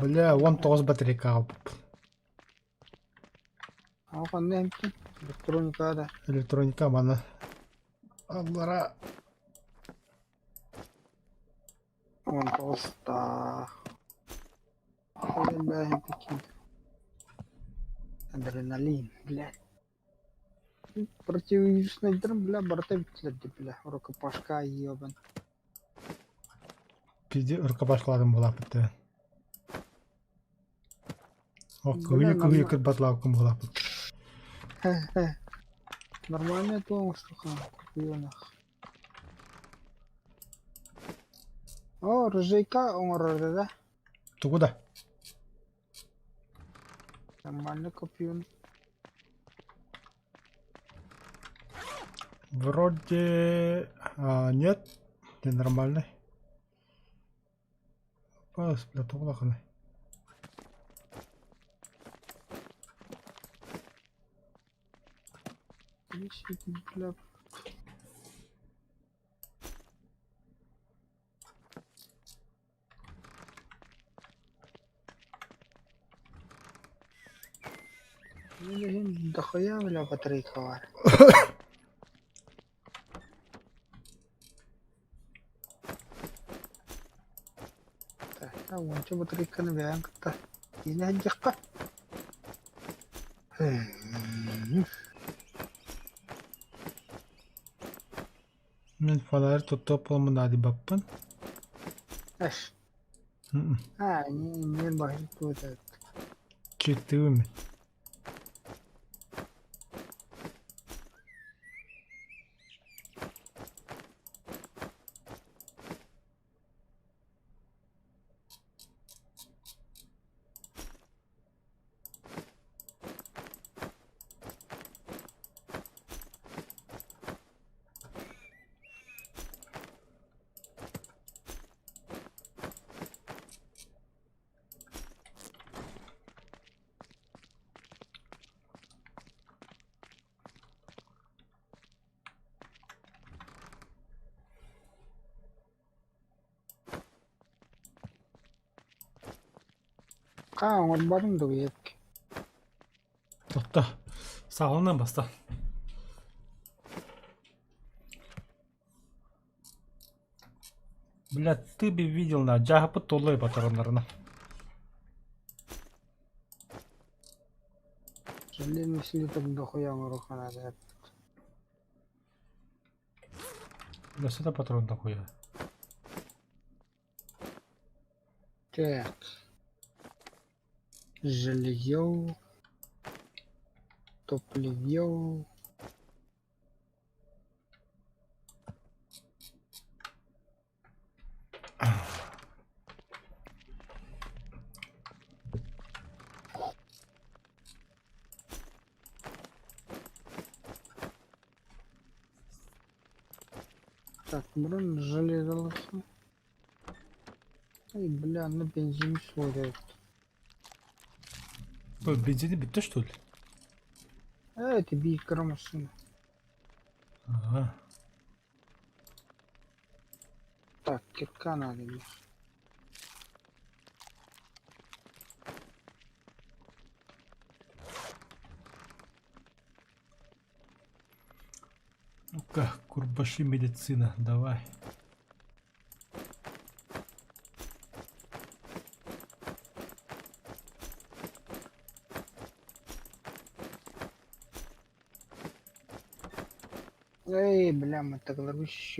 S1: Бля, он тоғыз батарейка алып.
S2: А ханна эмти? Электроника да.
S1: Электроника мана. Аллара.
S2: Он просто. Адреналин, блядь. Противовирусный дрон, бля, барта битлерди, бля, рукопашка ебан.
S1: Пиди рукопашкаларым була бітті. О,
S2: Бля,
S1: кыйы кыйы
S2: нормально.
S1: кырбатлаукым була
S2: Нормально то, что купионах. О, рыжейка оңорорду да.
S1: Тугуда.
S2: Нормально копион.
S1: Вроде... А, нет, ненормальный. Пас, бля, тугулаханы.
S2: Бля. Ну, дохуя, бля, батарейка бар. Так, а уонча батарейканы бэйэн кытта. Иинэ дьахха.
S1: Мин фонарь туттуох буоламмын наадыйбаппын.
S2: Эш. А, не, не баһыйтуут.
S1: Читтибин мин.
S2: Хаа оҥорботум дугуйук.
S1: Тохто. Саҕаланан баста. Бля, ты бы видел на дьааһыппыт толлой батараннарына.
S2: Железный слиток дохуя оҥоруохха наада.
S1: Өссө да патрон дохуя.
S2: Так. Жилье. Топливо. Так, бұрын железо. Ай, бля, на бензин смотрит.
S1: Ой, бензини бүттэ что ли?
S2: А, это бикер машина.
S1: Ага.
S2: Так, кирка надо мне.
S1: Ну-ка, курбаши медицина, давай.
S2: Эй, бля, мы так ловишь,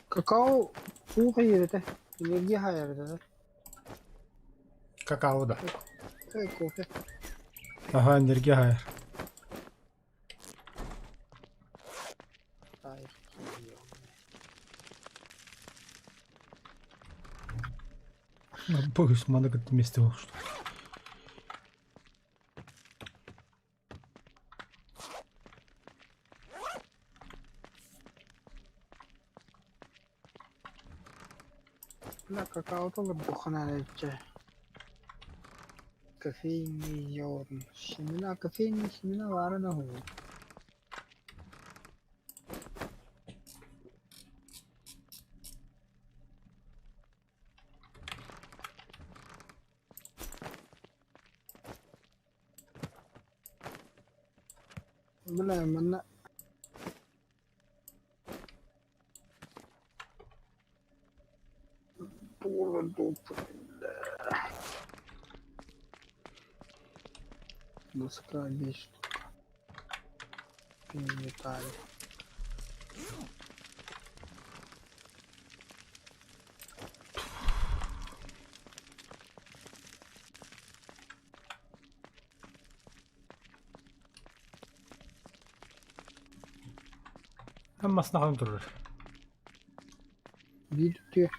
S2: Какао туох иһиэрэтэ? Энергия хаайарда
S1: Какао да.
S2: Кофе.
S1: Ага, энергия хайар. Боюсь, маны кытта вместе что.
S2: Бля, какао толордуххуна эрэ Кофейный зерна. Семена, кофейные семена варено. Бля, манна Доска 5 штук. Инвентарь.
S1: Масына хаһан турар?
S2: Биир үтүө.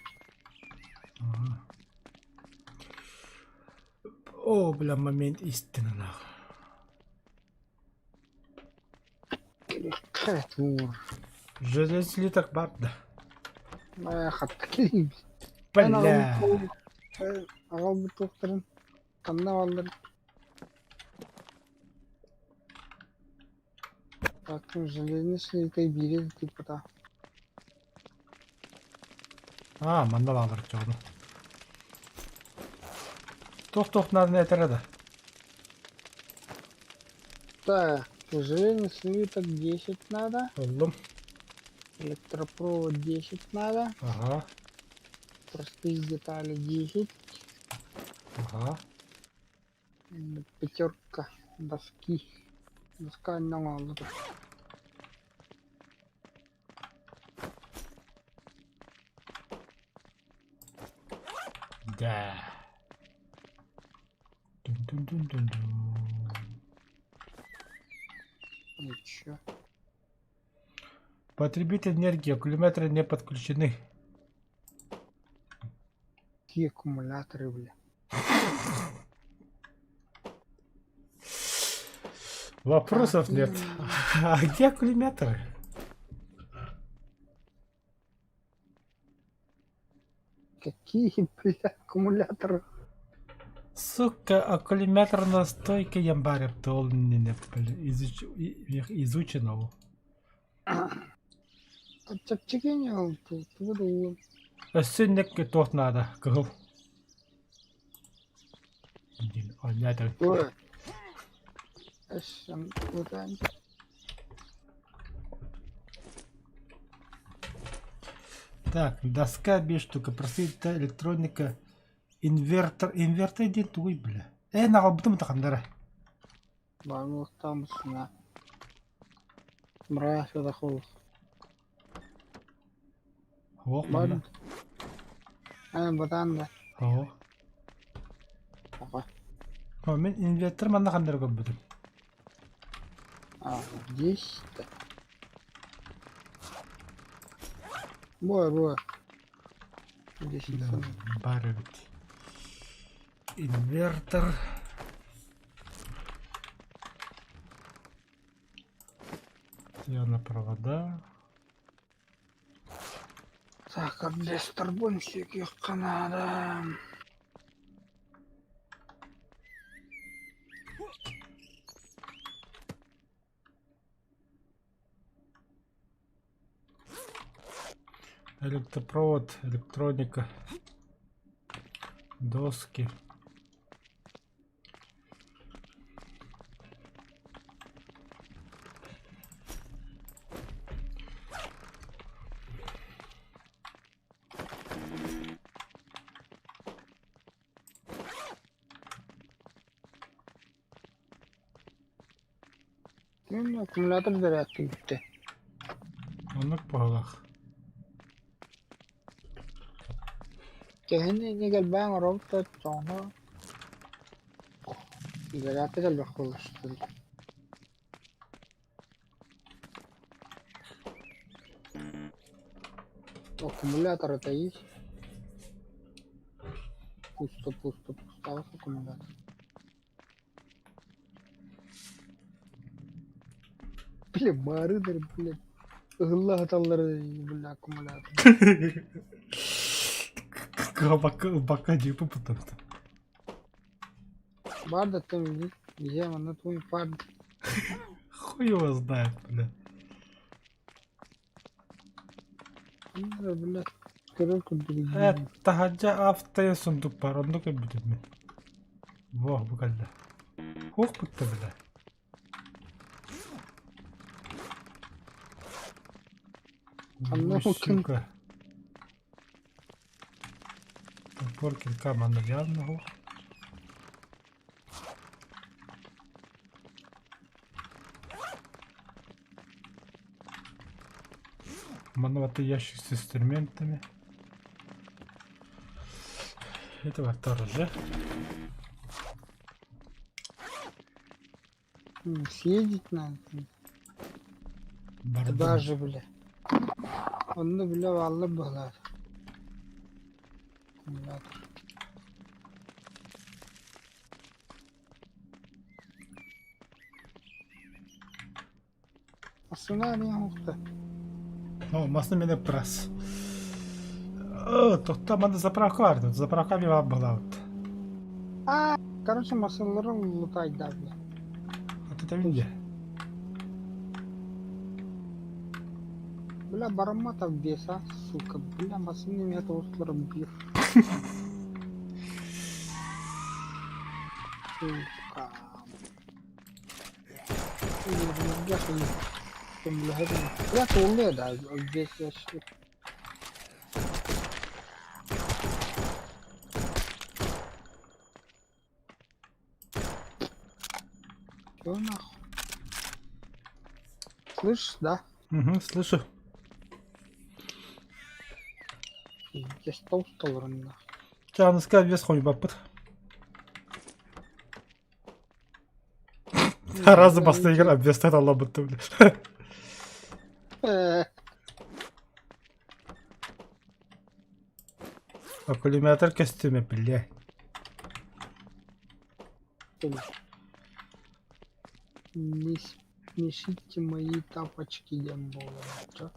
S1: О, бля, момент истины нах. Железный слиток бар да.
S2: Хатта кэлиим.
S1: Бля.
S2: Аҕалбыт туохтарын ханна аҕаллар Так, железный слиток биири тыыппата.
S1: А, манна баалар чоҕуну. Туох-туох нааданы этэрэ да.
S2: Так, железный слиток 10 надо.
S1: Ыллым.
S2: Электропровод 10 надо.
S1: Ага.
S2: Простые детали 10.
S1: Ага.
S2: Пятерка доски. Доска аннан
S1: Да. Дун-дун-дун-дун-дун.
S2: Ничего.
S1: Потребитель энергии, аккумуляторы не подключены.
S2: Какие аккумуляторы, бля?
S1: Вопросов нет. А где аккумуляторы?
S2: Какие, бля, аккумуляторы?
S1: Сука, аккумулятор на стойке ямбареп изучено.
S2: Чэпчэки ол тугу
S1: Өссө инник туох наада, кыһыл. Оонньоотон. Так, доска 5 штука, простые электроника, инвертор, инвертор диэн тугуй бля? Э, наҕалбытым тахандара.
S2: Баҕалаахтаабысына Мразь холус.
S1: Суох манна.
S2: Эн батаан да.
S1: Суох.
S2: Аҕа.
S1: О, мин инвертор манна ханнары көрбүтүм.
S2: А, здесь да. Бой, бой. Здесь
S1: Да, баар эбит. Инвертор. На провода.
S2: Так, а для старбонщиких надо.
S1: Электропровод, электроника, доски.
S2: Ну, аккумулятор зарядка бүттэ.
S1: Оннук быһыылаах.
S2: Кэһин иннигэр баан оробут тоҕо зарядка элбэх буоллар. Аккумулятор это есть? Пусто, пусто, пусто аккумулятор. Бля, барыдар, блядь. Ыһылла сыталлар, бля, аккумулятор.
S1: Бака дии пупутан.
S2: Бар да там где она твой пар.
S1: Хуй его знает, бля.
S2: Бля, көрөр курдук.
S1: Э, таһырдьа автоя сундук бар, онно көрбүтүм мин. Буох бу кэллэ. Хуох бутта бля.
S2: Ханна
S1: Ой,
S2: ким
S1: сука. Топор кирка манна явно. Манна вот ящик с инструментами. Это вот тоже.
S2: Съездить надо.
S1: Бардым.
S2: Даже, бля. Онно, бля, валла была. Аккумулятор. Массыына диэн уһукта.
S1: О, массыына мене прас. Тохто манна заправка бар. Заправка бива была вот.
S2: А, короче, массыналарын лутайда, бля.
S1: Вот это виде.
S2: Бля, бараммат обвес, а, сука. Бля, массыына эмиэ тоҕустулар биир. Сука. Бля, туоллуо да, обвес ящик. Чё нахуй? Слышишь, да?
S1: Угу, слышу.
S2: Пиздец, толстолорун нахуй.
S1: Чааныска обвес хойбаппыт. Разы бастыгар обвестер алабытты, бля. Аккумулятор костюме, бля.
S2: Не смешите мои тапочки, Ямбола. Чё?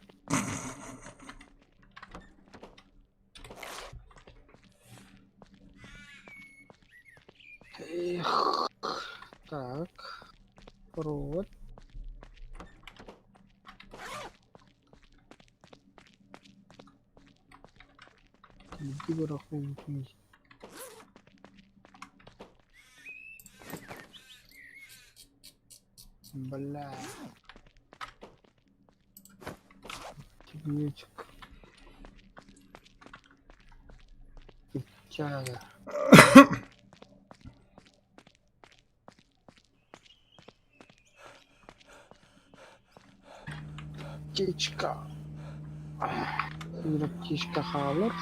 S2: Эх. Так. Провод. Иди барахло. Бля. Антибиотик. Печага. Аптечка. Биир аптечка хаалар.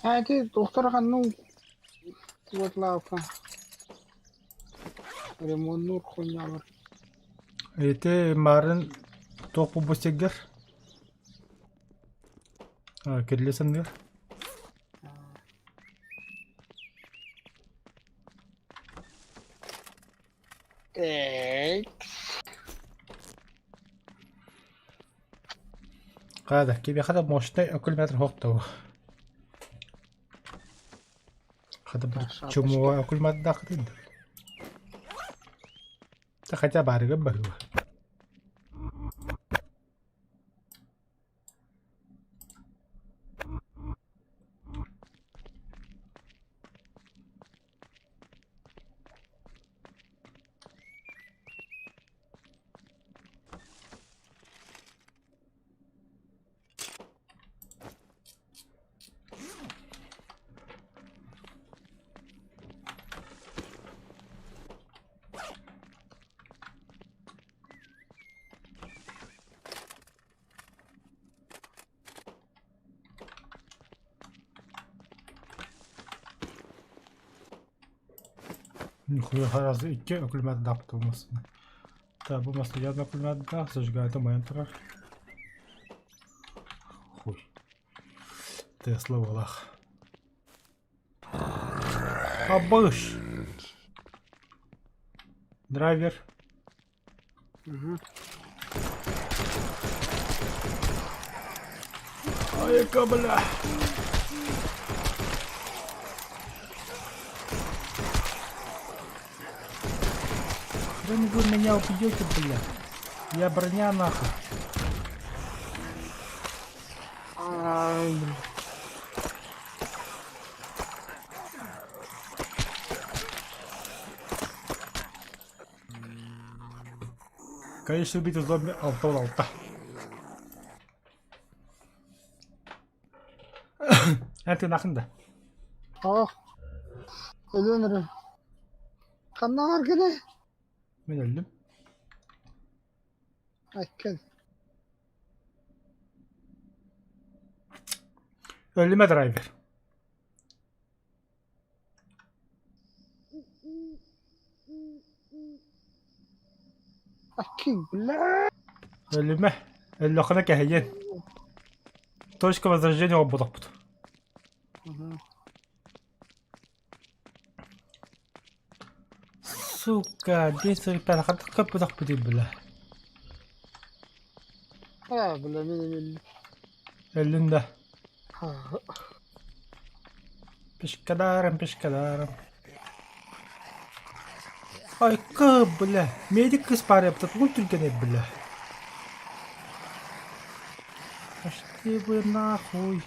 S2: Ити доктор ханна уотлаабыкка ремоннуур хуйнялар.
S1: Ити марын туох буолбут сиргэр? Кирилэ санныыр.
S2: Так.
S1: Хаада, кимиэхэ да мощнай аккумулятор суох дуу? Хата бір
S2: Шапочка.
S1: чумуга аккумулятор Да хотя баарыгар барыа. Нихуя сразу икки өкүлүмэт массыына. Так, бу массыына өкүлүмэт зажигатель майан турар. Хуй. Тесла буолах. Абыш! Драйвер.
S2: Угу.
S1: Ай, бля. Хрен вы меня убьете, бля. Я броня нахуй.
S2: Ай, блин.
S1: Конечно, убитый зомби 6-6. Эн тыынахын да?
S2: Ох, өлөн эрэ. Ханна кини?
S1: Мин өллүм.
S2: Айкын.
S1: Өлүмэ драйвер.
S2: Айкын, бля.
S1: Өлүмэ. Өллөххүнэ кэһэйиэн. Точка возрождения оҥорботохпут.
S2: Мгм.
S1: Сука, 10.45 хантан көппөтөхпүтүй бля.
S2: А, бля, мин өллүм.
S1: Өллүн да. Пешкадаром, пешкадаром. Айка, бля. Медик кыс парепта тугун түргэнэй, бля. Пошли вы нахуй.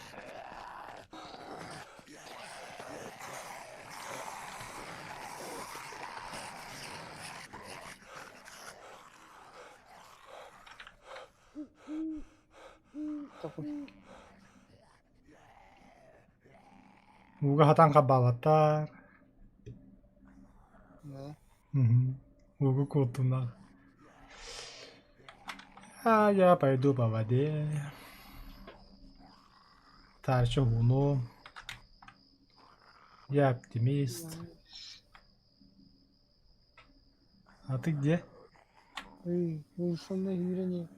S2: Такой.
S1: Ууга хатан хабаабаттар.
S2: Да.
S1: Мгм. Ууга куттунар. А я пойду по воде. Тарча ууну. Я оптимист. А ты где?
S2: Ый, уулуссаны үүрэн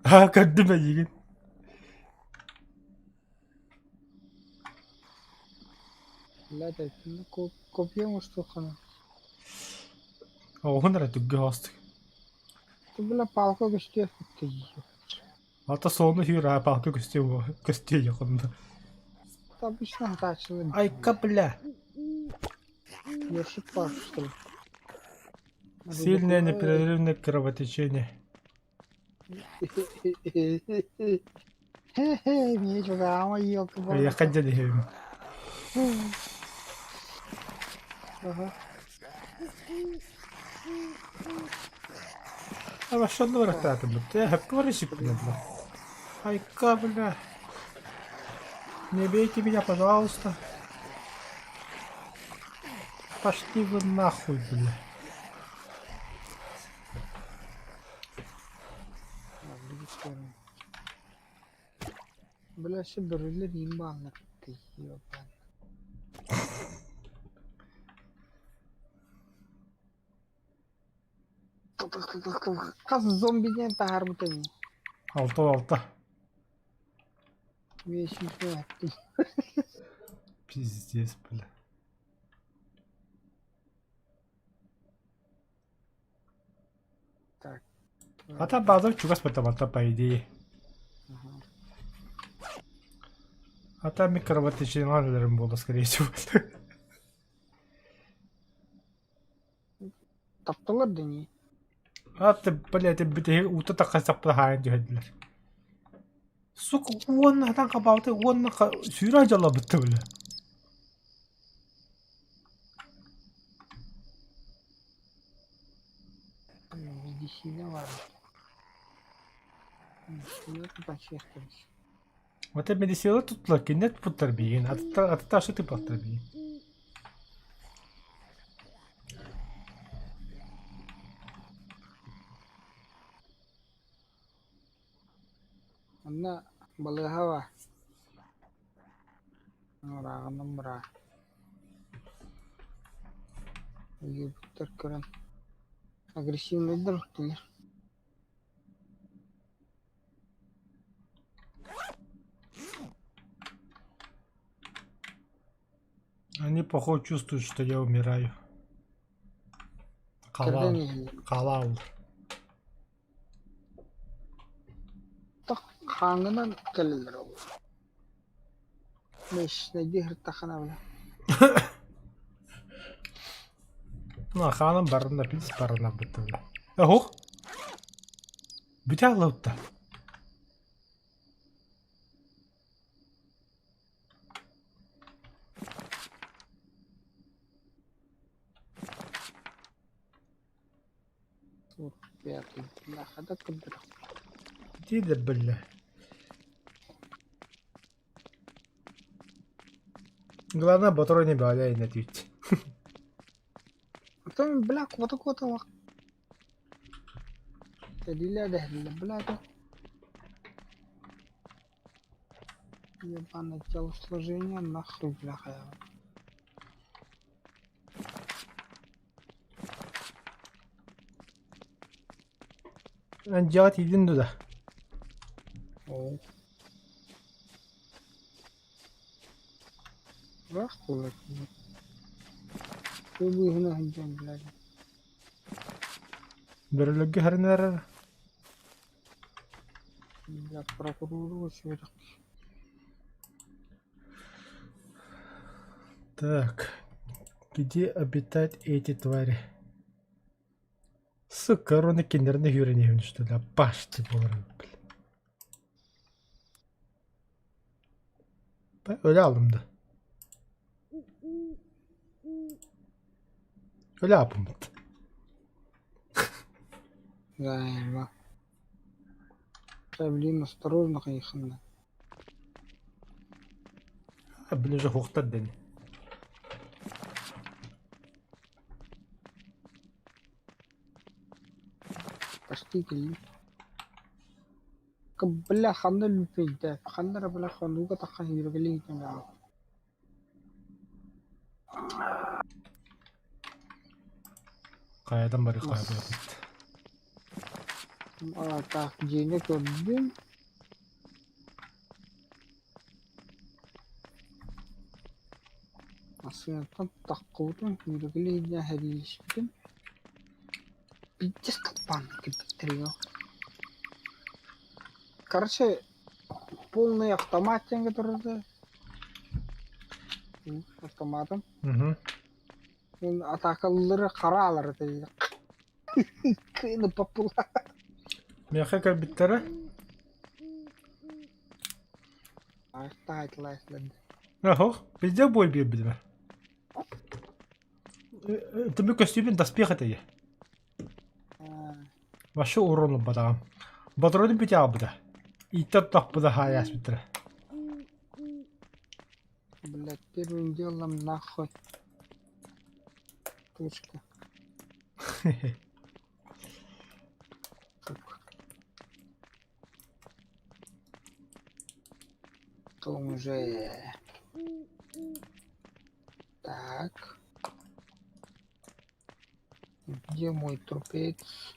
S1: А, көрдүм эйигин.
S2: Блядь, копья оҥостуоххуна.
S1: Оҕуһун эрэ түггэ хоостук.
S2: Ты, бля, палка көстүөх ты.
S1: Ата суону сүүр аа палка көстүө көстүө дьохунна.
S2: Обычно хатааччылар.
S1: Айка, бля.
S2: Ёршик пар, что ли?
S1: Сильное непрерывное кровотечение.
S2: Хе-хе, мне что-то елка.
S1: Я ходил иһэбин.
S2: Ага.
S1: А вообще барахтаатым бля. Хөпкө бар сиппин бля. Айка, бля. Не бейте меня, пожалуйста. Пошли вы нахуй, бля.
S2: Бля, все бөрөлөр имбааннар ты, ёбан. Хас зомби диэн таһаарбыт ини.
S1: 6-6.
S2: Вещи ты.
S1: Пиздец, бля.
S2: Так.
S1: А там базар чугас потому по идее.
S2: Ага.
S1: А там микровотечение было, скорее всего.
S2: Тапталар да не.
S1: А ты, блядь, бүтэһик уута тахха хаайан түһэллэр. Сука, уонна хабаабыта уонна сүүрэ дьалабытта бля.
S2: Медицина бар. Медицина тутан
S1: Вот медицина туттулар, кинилэр туппуттар биигин, атыттар ашы тыппаттар биигин.
S2: Онно балыыһа бар. Мырааҕынан мыраах. Уйбуттар көрөн агрессивнайдар оттулар.
S1: Они, походу, чувствуют, что я умираю.
S2: Кэрдэн
S1: Халал.
S2: иһэллэр.
S1: Халал.
S2: Хааҥҥынан кэлэллэр ол. Мещнэйдии сырыттаххына бile.
S1: Ну, хаанан барына, пиздец барына быттылар. Ох! Бүтэ аллыбытта.
S2: 45 бляха да көрдөрөх.
S1: Ити да биллэ. Главное, батарей не баҕайы иннэтүүт.
S2: Оттон бля куота-куота Тэдилэ дэһэллэр бля да. Ебаное телосложение нахуй бляха.
S1: Эн дьиэҕэ тиийдин дуо да?
S2: Ол. Ыраах буолар. Бу быыһына сылдьан блядь.
S1: Бөрөлөргө хэринэр
S2: Бля, прокурору сүөрэх.
S1: Так, где обитают эти твари? Сука, руны киндерне хүренеһин что ли? Башты буолар блин. Ben öyle aldım da. Öyle yapımıt.
S2: Займа. Блин, осторожно, хайханна.
S1: Блин, уже хуктар дени.
S2: Почти кэллим. Бля, ханна өлбүтэ, ханна эрэ бля хонууга таххан сүүрэкэлии сылдьан
S1: Хайадан барыахха сөбүй?
S2: Так, дьиэни көрдүм. Массыынаттан таххыбытым, сүүрэкэлии сылдьан сэриилэспитим. Пиздец таппаан кэлбиттэригэр. Короче, полный автомат диэн турда. Автоматом.
S1: Угу.
S2: Атаакаллары хара алар этэ. Кыыны попула.
S1: Миэхэ кэлбиттэрэ. Ох, везде бой биэрбитимэ. Түмүк көстүүбүн доспех этэйэ. Вообще урон ылбатаҕым. Ботуруонун бүтэ аҕалбыта. Ииттэр тохпута хаайааспыттара.
S2: Блядь, первым делом нахуй. Точка. Потом уже... Так. Где мой трупец?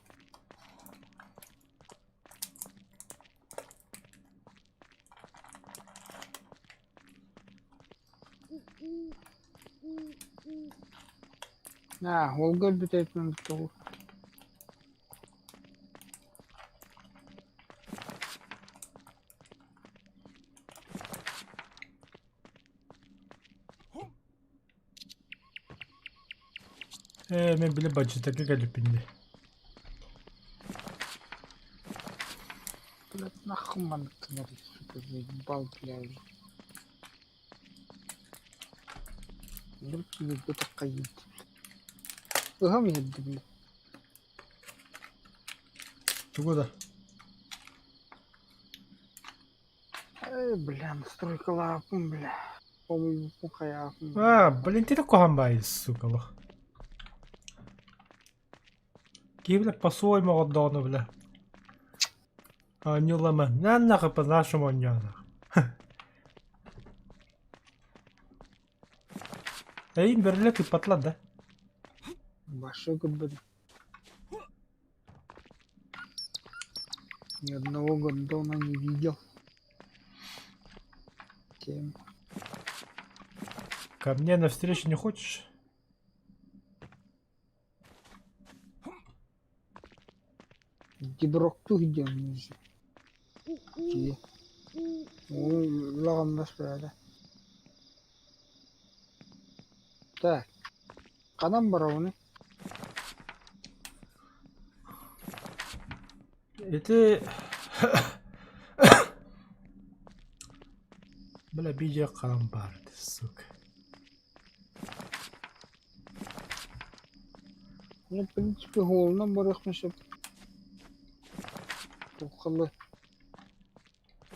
S2: А, Олга бүтэтин тоҕу.
S1: Ээ, мен били бадьытарга кэлиппин дии.
S2: Блядь, нахуй маннык гынар, сука, заебал, блядь. Ыһам иһэрдэ блядь.
S1: Тугу да?
S2: Эй, бля, настройкалааппын, бля. Хомуйбуппун хайааппын.
S1: А, блин, ты куһаҕан баайы, сука, лох. Киһи, бля, по-своему оҕордоҕуна, бля. Оонньуулама, на нахуй по-нашему оонньоон. Эйин бөрөлө тыыппатылар да?
S2: Большой көрбөтүм. Ни одного гондона не видел. Тем.
S1: Ко мне навстречу не хочешь?
S2: Диброкту идем уже. Дии. Улаҕаммас бэйэтэ. Так, ханан барабыный?
S1: Ити Бля, видео хаан баар сука.
S2: Ну, в принципе, уолунан барыахпын сөп. Туоххалыы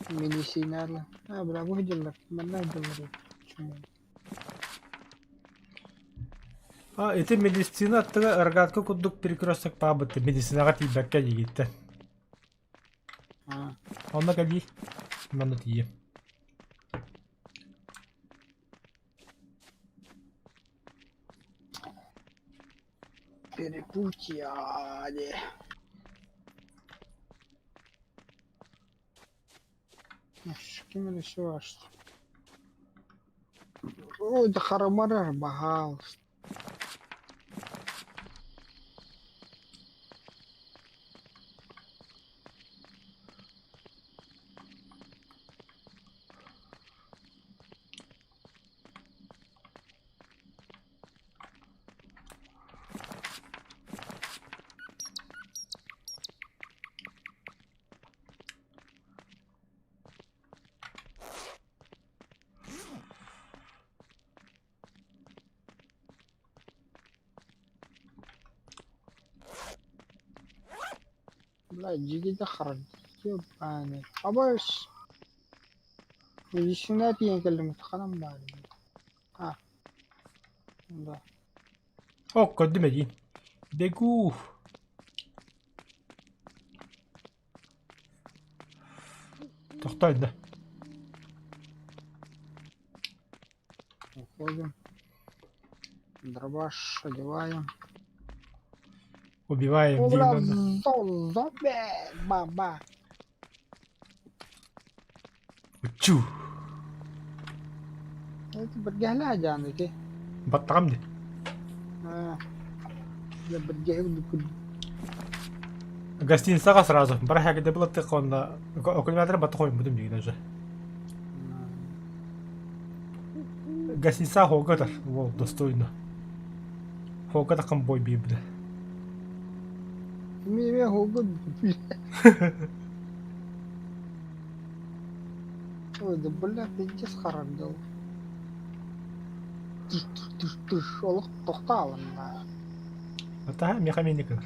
S2: медицинала. А, бля, бу сылдьаллар, манна сылдьаллар эбит.
S1: А, ити медицина аттыга рогатка курдук перекресток паабыт медицинаҕа тиийбэккэ диигиттэн.
S2: А,
S1: Онно кэлии. Манна тиийиэм.
S2: Перепутья диэ. Ким эрэ все Ой, да харамара, баһаалыста. Бля, дьигитэ харайбааны. Абыс! Медицина тиийэн кэллим, ханан баарый? А, да.
S1: О, көрдүм эдиин. Бегу! Тохтоо да.
S2: Уходим. Дробаш одеваем.
S1: Убиваем
S2: О, бля,
S1: диин
S2: зомби! Ба-ба!
S1: Учу!
S2: Это бэргэһэлээх дьааны ити.
S1: Баттаҕым дии.
S2: Аа, дьэ бэргэһэ курдук
S1: Гостиницаҕа сразу барахагыда былаттык онно окулятор баттахоймутум диин уже. Гостиница хоогатар, ол достойно. Хоога такам бой биир
S2: Эмиэ хоогут Ой, да бля, пиздец харагдал. Тыш тыш тыш тыш олох тохтоолунна.
S1: Атаһа миэхэ миэник ылар.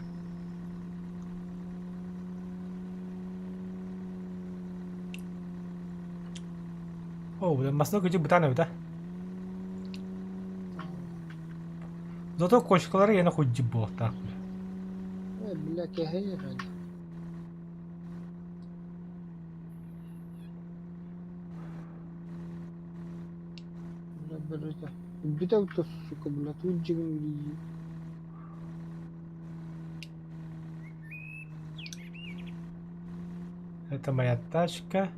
S1: О, массыына күдьү бытаан эбит а. Зато кочкалары yana хуйдьип буолуохтаах.
S2: Э, бля, кэһэйэр ини. Бля, бля, бүтэ сука, бля, тут дьигин
S1: Это моя тачка.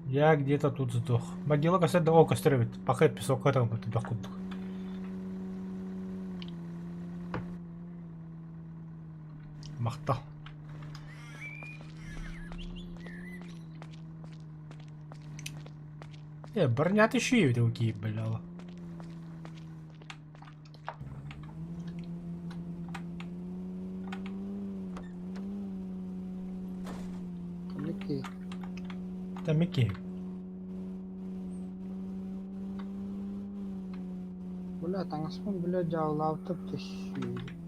S1: Я где-то тут сдох. Могила костер, о, костер эбит. Пахай песок там туда курдук. Махта. Э, броня еще и другие, бля.
S2: Микки.
S1: Это Микки.
S2: Бля, таҥаспын бля дьааллаабытым төссүү.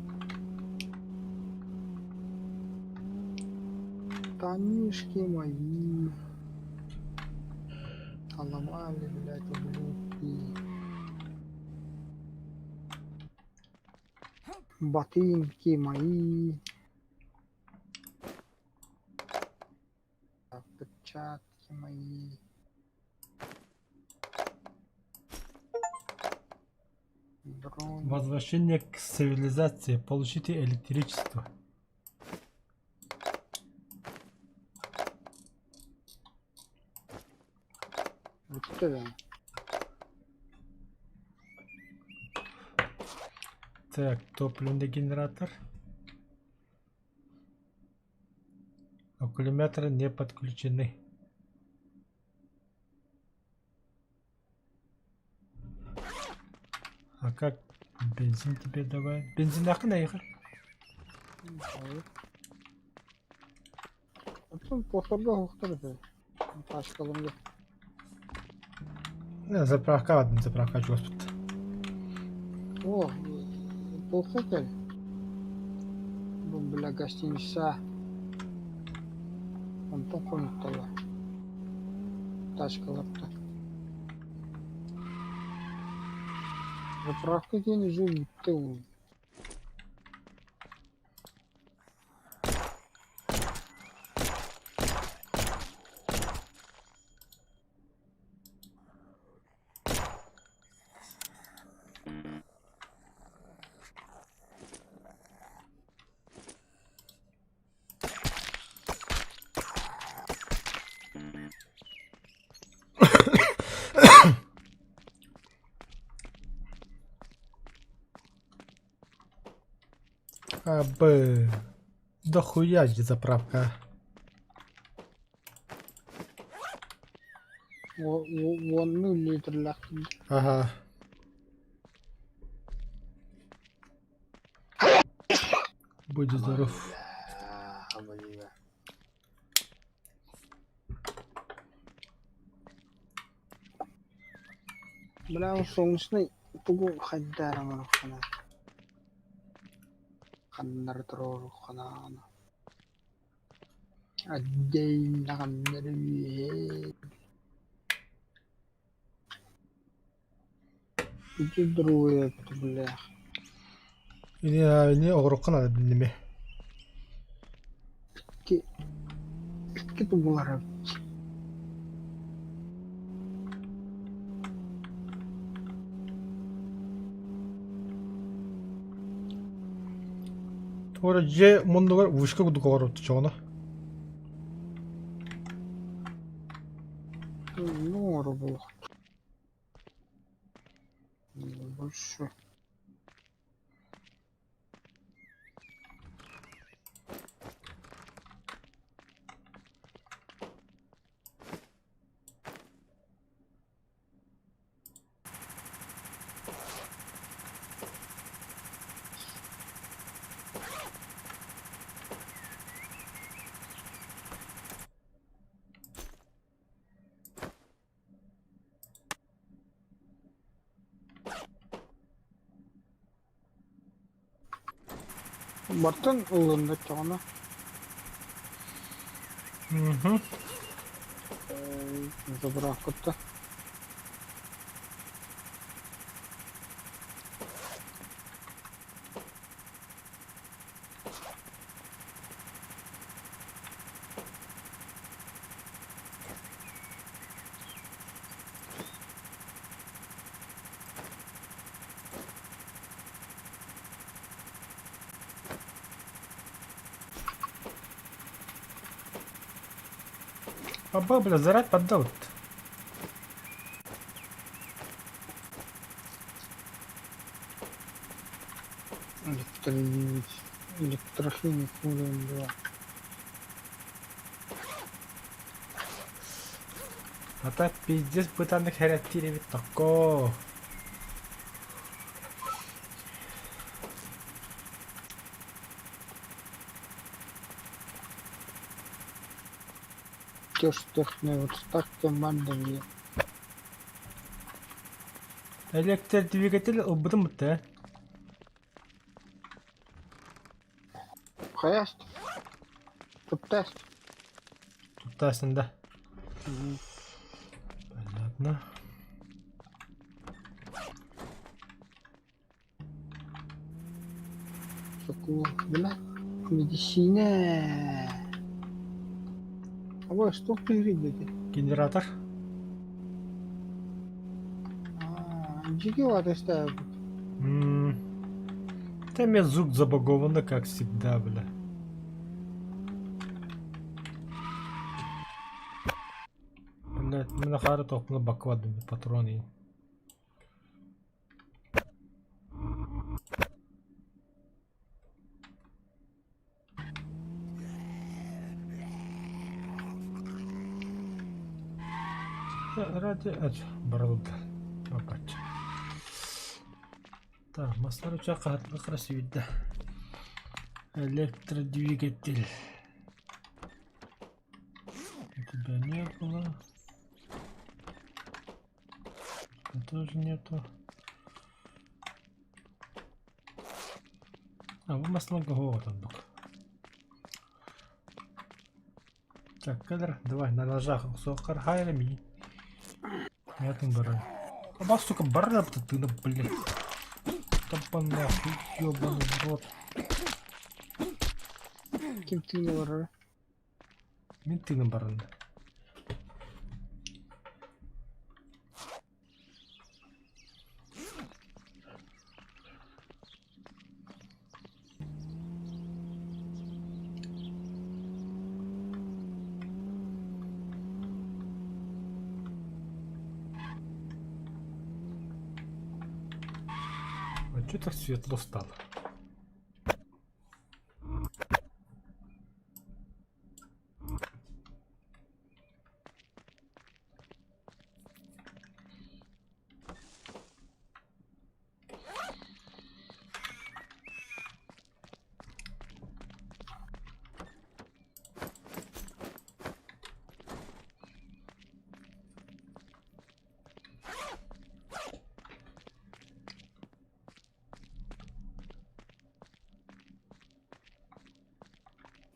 S2: Штанишки мои. Поломали, блядь, ублюдки. Ботинки мои. Так, перчатки мои. Дрон.
S1: Возвращение к цивилизации. Получите электричество.
S2: Бүттэ да.
S1: Так, топливный генератор. Аккумуляторы не подключены. А как бензин тебе давай? Бензин нахуй наехал?
S2: Оттон повторга оһохтор этэ. Пачкаларга.
S1: Заправка ладно, заправка господи.
S2: О, туохха кэл. Бу бля гостиница. Онтон хонукталар. Тачкаларта. Заправка диэн уже бүттэ ол.
S1: А, б. Дохуя же заправка.
S2: Уоннуу литрлээх
S1: Ага. Будь здоров.
S2: Бля, солнечный тугу хайдаар оҥоруоххуна ханнары туруоруоххуна отдельно ханнары үөһээ Ити другое бля.
S1: Ини ини оҕурукка наада билинними.
S2: Икки икки тугулара
S1: Туора дьиэ муннугар вышка курдук оҕорбут чоҕуна.
S2: Ну, оҥоробулуох. Больше. Бартын ылынна чоҕуна
S1: Мгм.
S2: Забырааккытта.
S1: Аба, бля, заряд поддал.
S2: Электрохимик уровень 2.
S1: А так пиздец бытанных характеров тако.
S2: Техневостак командование.
S1: Электродвигатель ылбытым бытта.
S2: Хайаст. Туттаст.
S1: Туттасын да. Понятно.
S2: Бля, медицина. Ой, что ты
S1: Генератор.
S2: Дьиги ватыста.
S1: Там я звук забаговано, как всегда, бля. Блядь, мин хара тохпуна баквадым патроны. Ради барылда. Опача. Так, маслар уча хаһатыга красивый Электродвигатель. У тебя не было. У тебя тоже нету. А, бу масланга оҕотон Так, кэлэр, давай, на ножах охсуоххар хайра мии. Атын баран. Аба, сука, барап ты, ну, блин. Тапа нахуй, ёбаный в рот.
S2: Ким тыына барара?
S1: Мин тыыным баран. А что так светло стало?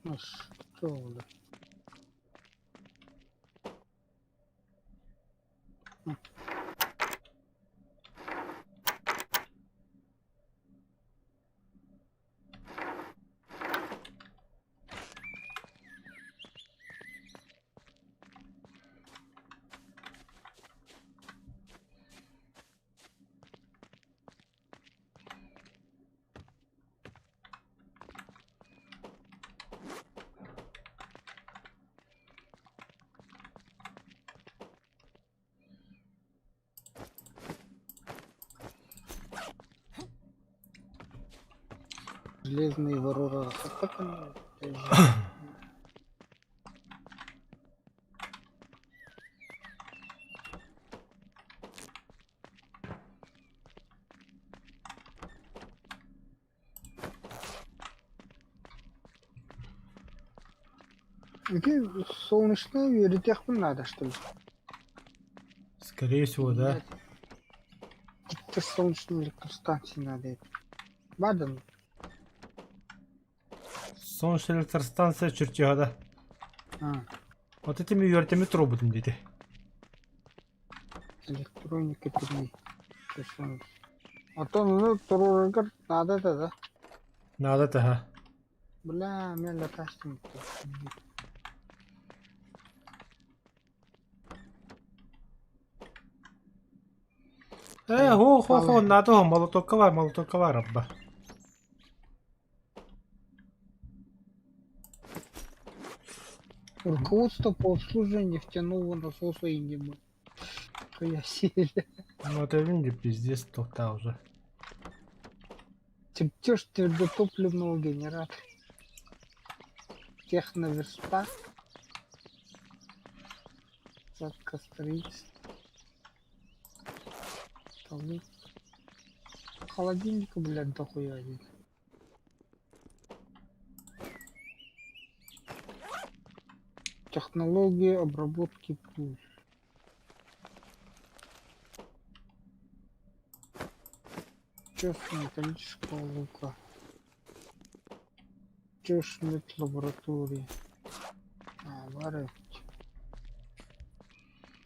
S2: Ну что да. Железные ворота. Как они? Ити солнечная үөрэтиэхпин наада, что ли?
S1: Скорее всего, да.
S2: Какие-то солнечные электростанции надо. Бадан.
S1: Солнечная электростанция чертега, да.
S2: А,
S1: Вот этими үөртеми трубытым диэтэ.
S2: электроника 3. А то ну туруораргар наада да да.
S1: Наада таха.
S2: Бля, мен латаштым.
S1: Э, хо хо хо, надо хо, молотокова, молотокова рабба.
S2: Руководство по обслуживанию нефтяного насоса Индимы. Я сели.
S1: Ну это видите, пиздец, тоқта уже.
S2: Чертеж твердотопливного генератора. Техноверстак. Строительство. Столы. Холодильника, блядь, дохуя один. Технология обработки пуль. Чес металлического лука. Чеш лаборатории. А, бары.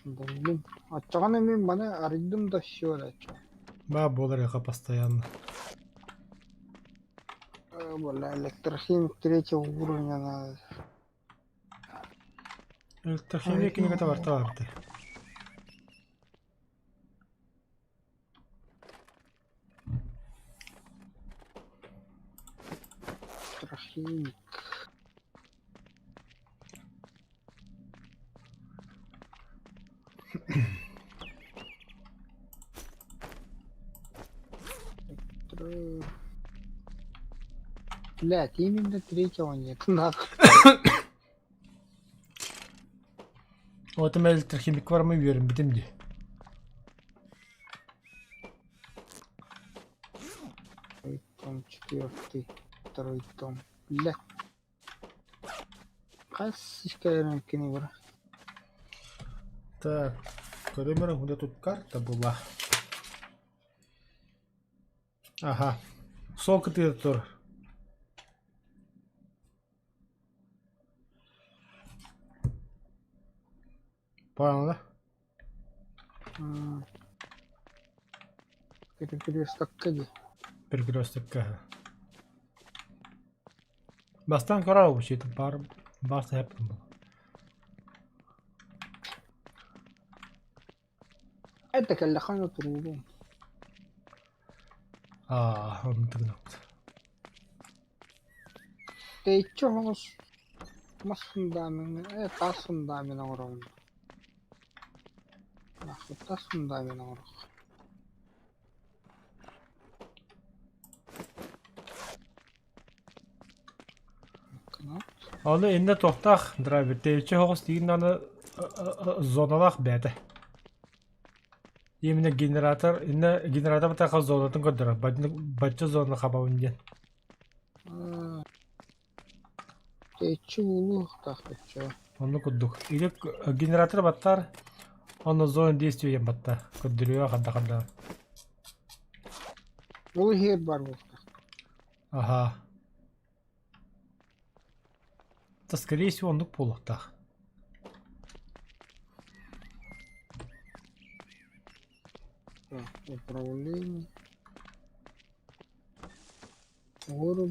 S2: Блин. Аччаҕына мин маны арыйдым да все эрэ.
S1: Ба, буолар постоянно.
S2: Бля, электрохимик третьего уровня надо.
S1: Электрохимия кинигата барта барты.
S2: Электрохимик. Электро... Блядь, именно третьего нет, нахуй.
S1: Отым электрохимик бармы үөрэммитим дии.
S2: Второй том, четвертый, второй том. Бля. Хас кини бар.
S1: Так, көрөмөр где тут карта была. Ага. Сол кытыыр тур. Понял, да?
S2: Перекрестокка дии.
S1: Перекрестокка. Бастаан көрөр обучение баар баар сэһэппин буолуо.
S2: Это кэллэххэ туруубун.
S1: Аа, оннук гынабыт.
S2: Тэйиччи оһоҕос мас фундамеҥҥа ээ таас фундамент оҥоробун. Нахуй таас фундамент оҥоруох.
S1: Ону иннэ туохтаах драйвер тэйиччи оһоҕос тиийин аны зоналаах бэйэтэ. Именно генератор иннэ генератор бытаха зонатын көрдөрөр бачча зона хабабын диэн.
S2: Тэйиччи буолуохтаах бачча.
S1: Оннук курдук. Или генератор баттар, онно зона действия диэн баттар. Көрдөрүө ханна-ханна.
S2: Ол иһигэр баар буолуохтаах.
S1: Аха. Да, скорее всего, оннук буолуохтаах.
S2: Так, управление. Город.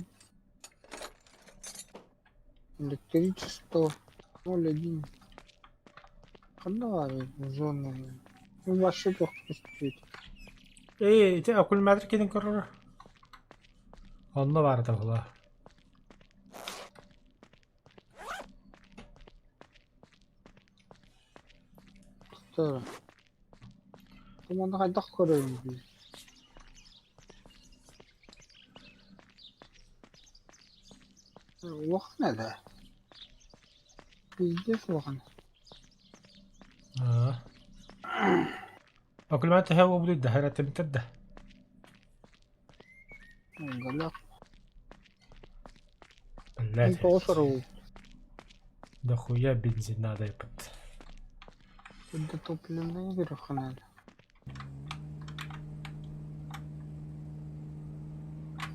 S2: Электричество 0,1. Ханна баарый зона? Вообще туох көстүбүт.
S1: Ээ, ити аккумулятор кэлин көрөр. Онно баар табыла.
S2: Тура. Манна хайдах көрөбүн? Улахан этэ. Пиздец улахан.
S1: Аа. Аккумулятор төһө буолбутуй да, эрэтимтэр да.
S2: Галак.
S1: Блядь.
S2: Тоҕус оруу.
S1: Дохуя бензин надо ебать.
S2: Топливный верхнел.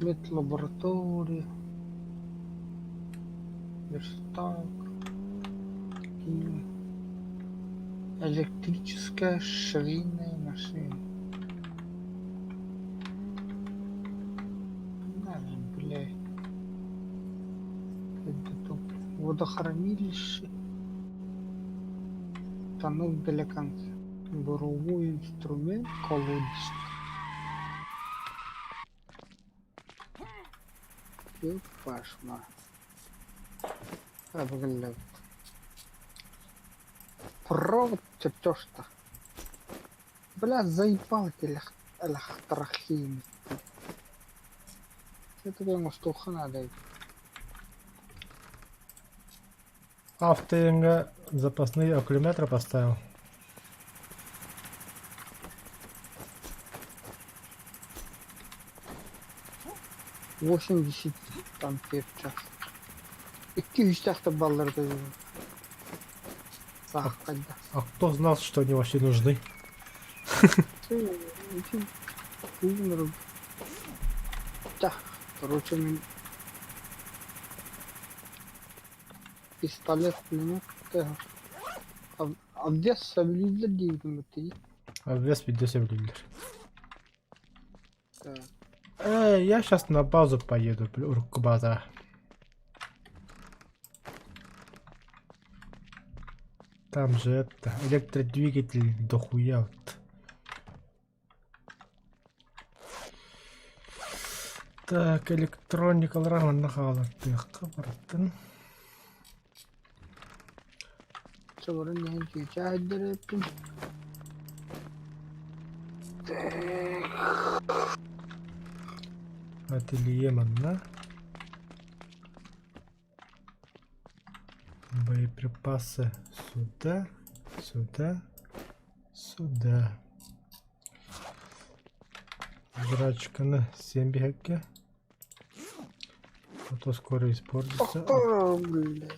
S2: Медлаборатория. Верстак. И электрическая швейная машина. Да, блядь. Это топ. Водохранилище. Станок для конца. Буровой инструмент, колодец. Пашма. Провод чертеж-то. Бля, заебал эти электрохимики. Это прямо штука надо.
S1: Автоинга запасные аккумуляторы поставил.
S2: 80 ампер час. Икки үстээх баллар Сааххайда.
S1: А кто знал, что они вообще нужны?
S2: Да, короче, мин пистолет пулемет Обвес сөбүлүүллэр диибин бутый.
S1: Обвес видео сөбүлүүллэр.
S2: Так.
S1: Я сейчас на базу поеду, урукку база. Там же это, электродвигатель дохуя вот. Так, электроникалара манна хаалартыахха барытын.
S2: Соборун иһин чыычаах ирдэрээппин. Так.
S1: Ателье манна. Боеприпасы сюда, сюда, сюда. Жрачканы сиэн биһэккэ. А то скоро испортится.
S2: Охто, бля.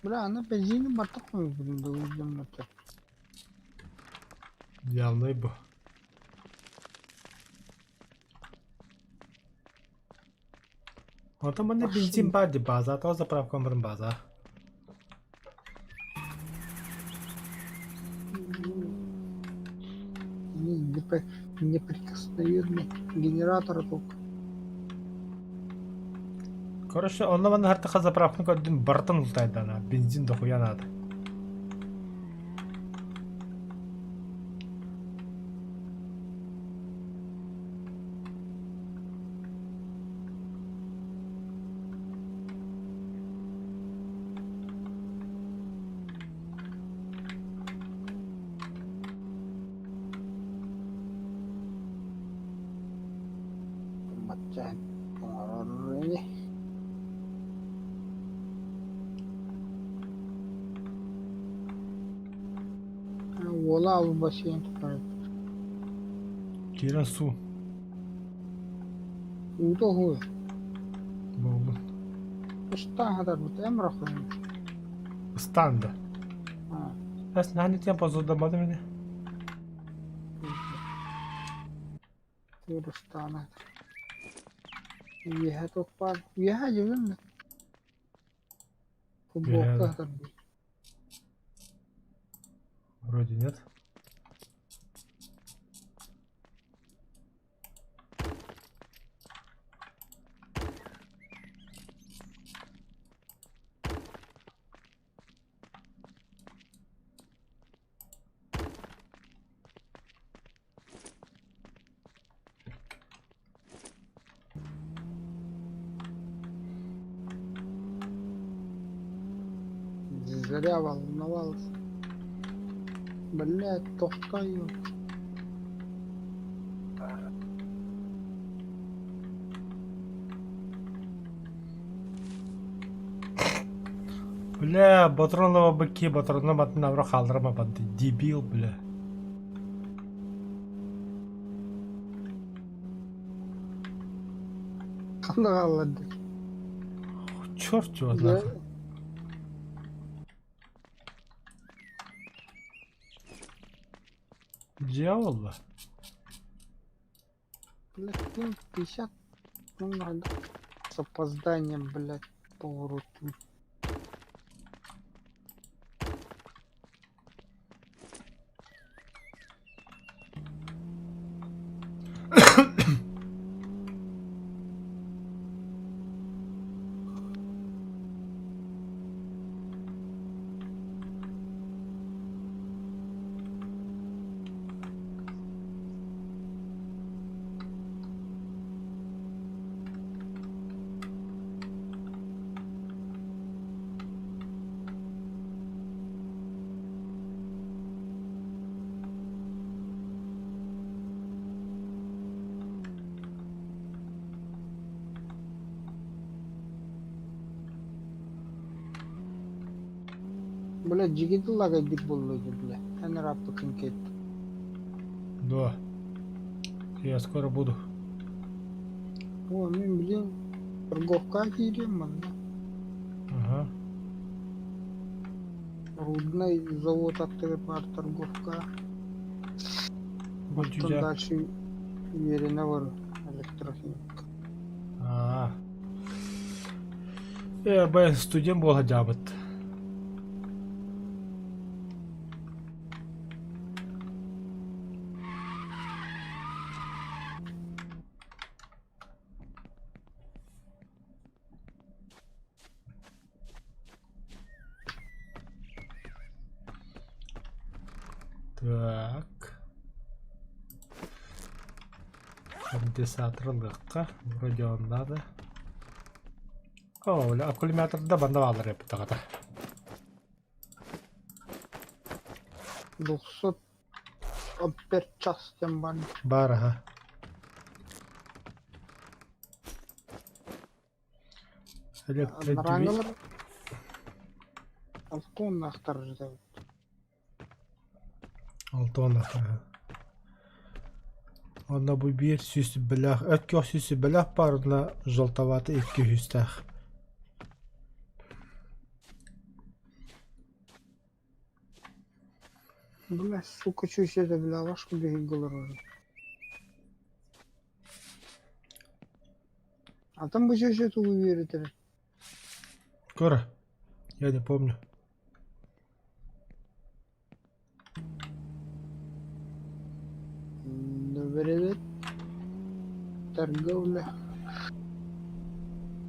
S2: Бля, аны бензини барта қойбудум да өйдөммөтө.
S1: Идеальный бу. Онтон манна бензин баар дии база, тоҕо заправкам барын база.
S2: Неприкосновенный генератор только.
S1: Короче, онно манна хартаха заправканы көрдүм, барытын ултайдана, бензин дохуя надо.
S2: Матчаһын оҥорор ини. Уола албасыйан тутар.
S1: Киирэн суу.
S2: Уута уһуй.
S1: Буолбут.
S2: Ыстаан хатарбыт эмрахын.
S1: Ыстаан да. Эс наһаа тем позудамматым ини.
S2: Ыстаана. Үөһэ тохпаар. Үөһэ дьүлүн. Футболка хатарбыт.
S1: Вроде нет.
S2: Зря волновался. Блядь, тохтаю.
S1: Бля, Батронова быки, Батронова атын хаалларама банды. Дебил, бля.
S2: Ханна хаалларды?
S1: Черт его знает. Дьявол.
S2: Блядь, 50. Ну, надо. С опозданием, блядь, поворот. Бля, жигит лагайдик буолла бля. Эн ырааппыккын кэт.
S1: Да. Я скоро буду.
S2: О, мин блин, торговка киириэм манна.
S1: Ага.
S2: Рудный завод аттыгар баар торговка.
S1: Вот
S2: Оттон
S1: дьүдьэ.
S2: дальше үөрэнэ бар электрохимик.
S1: Аа. Э, б студент буола дьаабыт. Так. Конденсатор ылыахха, вроде он надо. О, бля, аккумуляторда манна бааллар эбит аҕата.
S2: 200 ампер час диэн баар.
S1: Баар аха. Электродвиг
S2: Араҥалар алтуоннаахтар эбит.
S1: Алтуоннаахтар. Онно бу биир сүүс бэлэх, өткөх сүүс бэлэх баарына желтоватый икки үстээх.
S2: Бля, сука, чусь это, бля, вашку бегит олорор. А там бы чуть тугу үөрэтэр.
S1: Кора, я не помню.
S2: Добрый Торговля.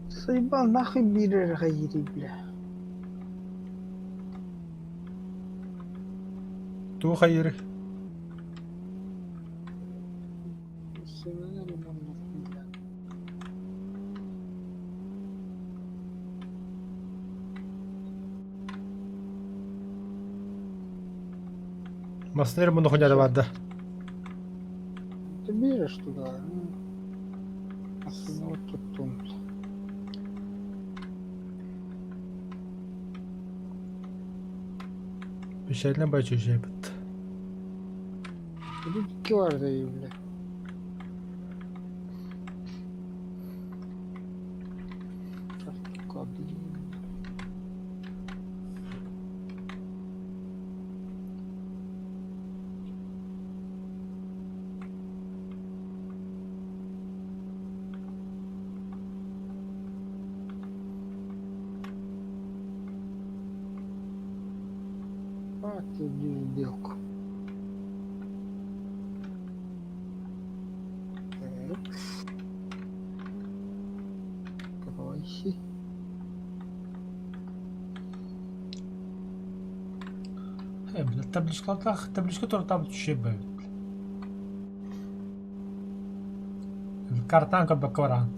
S2: Заебал, нахуй бирер хайири, бля.
S1: Туох хайыры?
S2: Сымына ремонт, бля.
S1: Массыына эрэ муннук барда.
S2: Ты берешь туда, ну, вот тут тун.
S1: Печально бачу жайбыт.
S2: Тут икки бар да бля. А, ты белку. Так. Кройси.
S1: Э, табличкалаах, табличка тура там түшүө эбит. Картан көрбөккө бараҕын.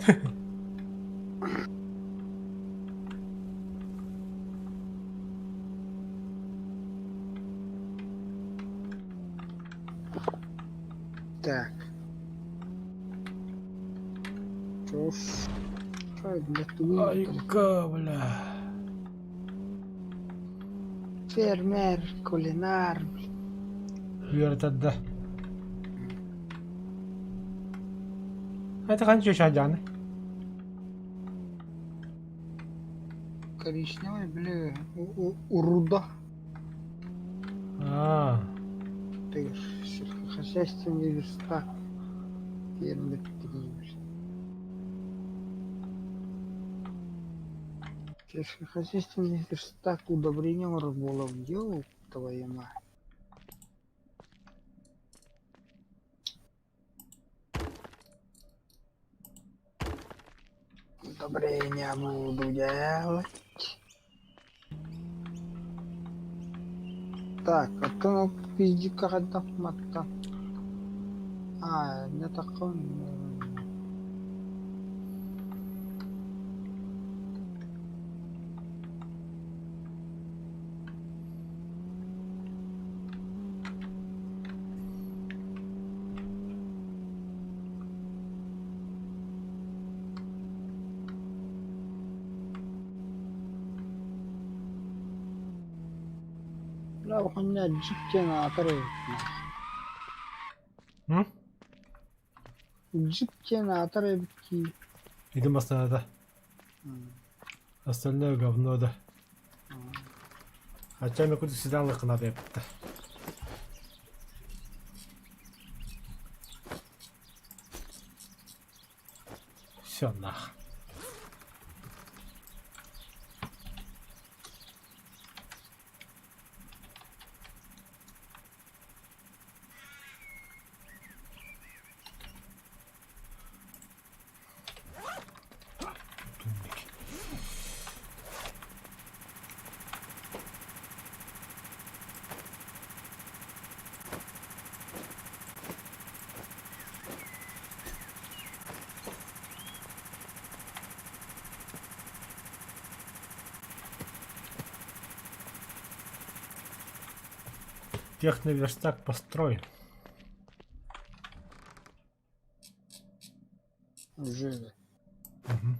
S2: Так. Чё ж. Что, бля, тугуй
S1: Айка, бля.
S2: Фермер, кулинар, бля.
S1: Үөрэтэр да. Это ханча шаджаны.
S2: Коричневый, бля, уруда.
S1: Аа.
S2: Ты ж сельскохозяйственный верстак. Фермер, бля. Сельскохозяйственный верстак удобрением рыболов делал, твою мать. Удобрения буду делать. Так, а то ну пизди как матта. А, не такой. Бля, у меня джип на отрыв.
S1: М?
S2: Джип на отрыв.
S1: Иди массыына. Остальное говно да. Хотя мен курдук седан лыкына эппитэ. Все нах. Түннүк. Техноверстак построен.
S2: Уже.
S1: Угу.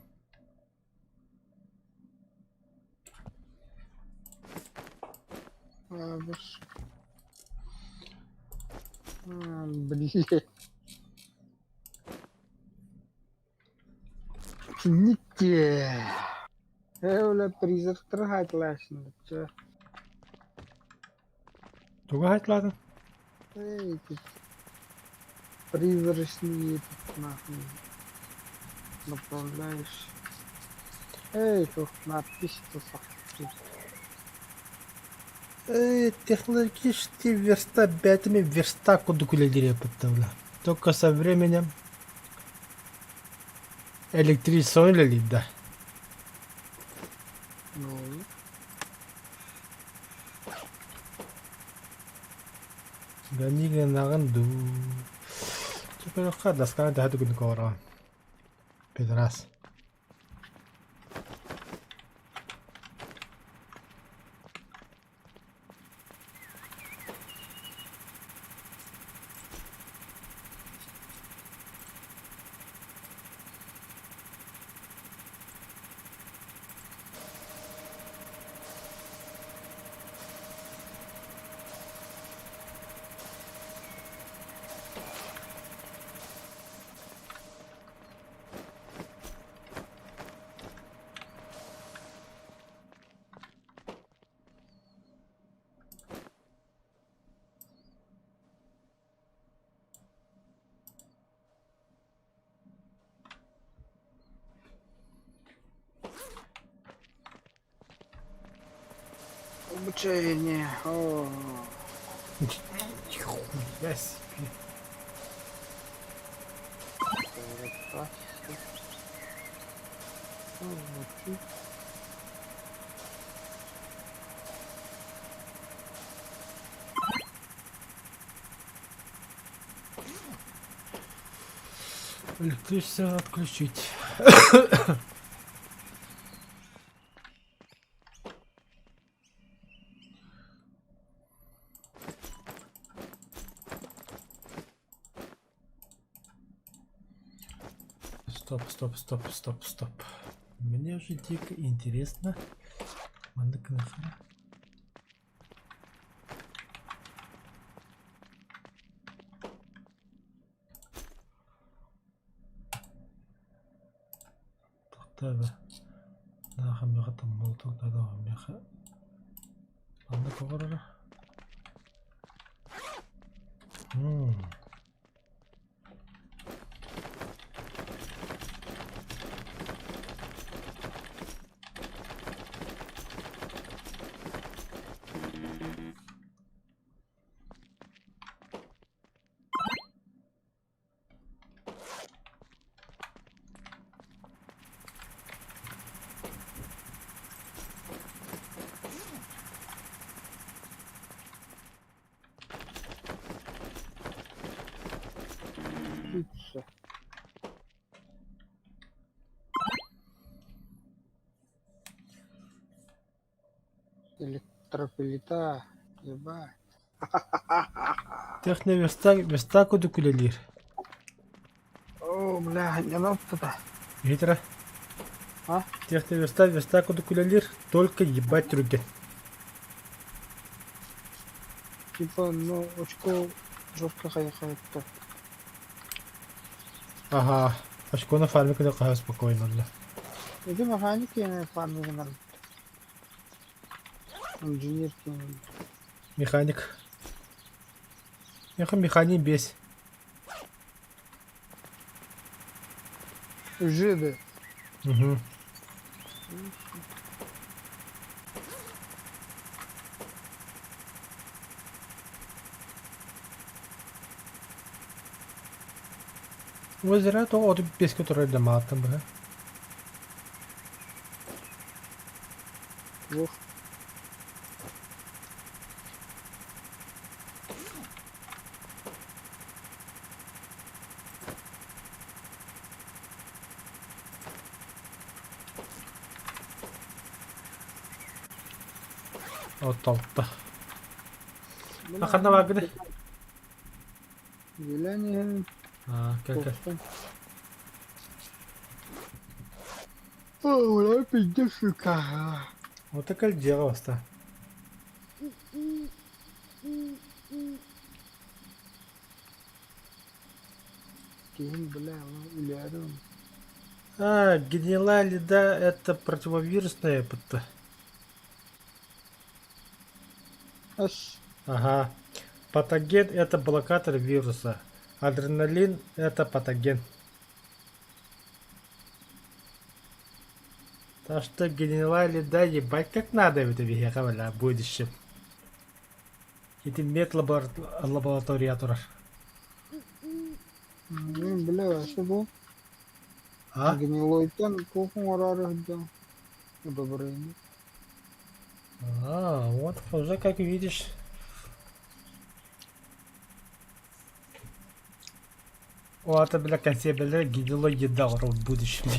S2: А, блин. Никте. Эвля призрактар хатлашын.
S1: Туга хайтладың?
S2: Эй, призрачный этот нахуй. Направляешь. Эй, тут надпись тут.
S1: Технологический верста бэйэтэ верстак курдук үлэлиир эппиттэр Только со временем электричество үлэлиир да.
S2: Ну.
S1: Гони гынаҕын дуу. Чөкөрөххө досканы төһө түгүнүк оҥороҕун? Пидорас.
S2: Обучение. О.
S1: Нихуя себе. Электричество отключить. Стоп, стоп, стоп, стоп, стоп. Мне уже дико интересно. Маннык гыныахха. Тохтоо Миэхэ миэхэ маннык оҕороро. М.
S2: Пицца. Электроплита. Ебать.
S1: Техноверстак верстак курдук үлэлиир.
S2: О, бля, не надо
S1: Иһитэрэ.
S2: А?
S1: Техноверстак верстак курдук үлэлиир, только ебать түргэн.
S2: Типа, ну, очко жестко хайхает-то.
S1: Ага, очкону фармик хаһа спокойно да.
S2: Иди механики я фарминг Инженер
S1: Механик. Меха механик бес.
S2: Жиды.
S1: Угу. Озеро то от бес который дома там бы.
S2: Ох.
S1: От алта. А ханна бааргыный?
S2: Билэн иһэн
S1: А, кэл кэл.
S2: туохтан. Ой, пиздец, сука.
S1: Вот кэл дьиэҕэ баста.
S2: Киһим, бля, үлээрим.
S1: А, гнилая лида это противовирусная пытта.
S2: Ас.
S1: Ага. Патоген это блокатор вируса. Адреналин это патоген. Так что гнилая лида ебать как надо это биһиэхэ бля в будущем. Ити мед лаборатория турар.
S2: Мин бля, вообще бу
S1: А?
S2: гнилойтан туох оҥороору сылдьан удобрение.
S1: А, вот уже как видишь. О, это бля консервы гнилой еда в будущем.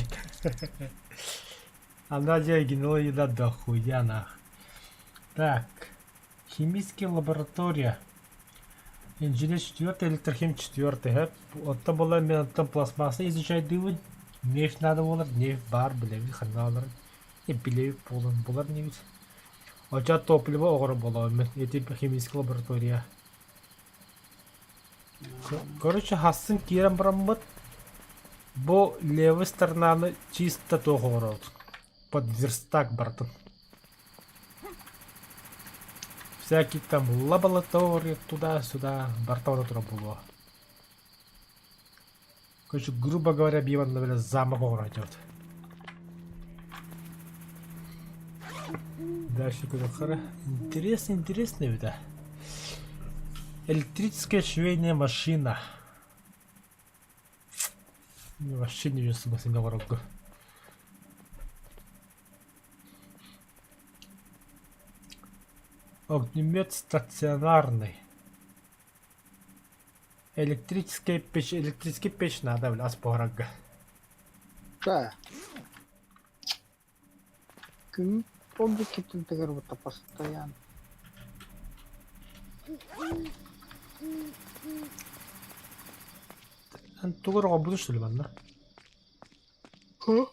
S1: Она делает гнилой еда дохуя нах. Так. Химическая лаборатория. Инженер четвертый, электрохим четвертый. Оттон была мен пластмасса изучать дывын. Нефть надо булар, нефть бар, билэбит, ханна И билэбит буолан булар небит. Оча топливо оҕоро буолабын ити химическая лаборатория. Короче, хасын киирэн бараммыт бу левый сторонаны чисто туох оҥоробут. Под верстак бардым. Всякие там лаборатории туда-сюда барта тура буолуо. Короче, грубо говоря, биир наверное, замок оҥорон. Дальше куда Интересно, интересно это. Электрическая швейная машина. Вообще не вижу смысла оҥорорго. Огнемет стационарный. Электрическая печь. Электрический печь надо, бля, ас буһарарга.
S2: Да. Күн побикитин тыгар будто постоянно.
S1: Эн тугу оҥорбутун что ли манна?
S2: Huh?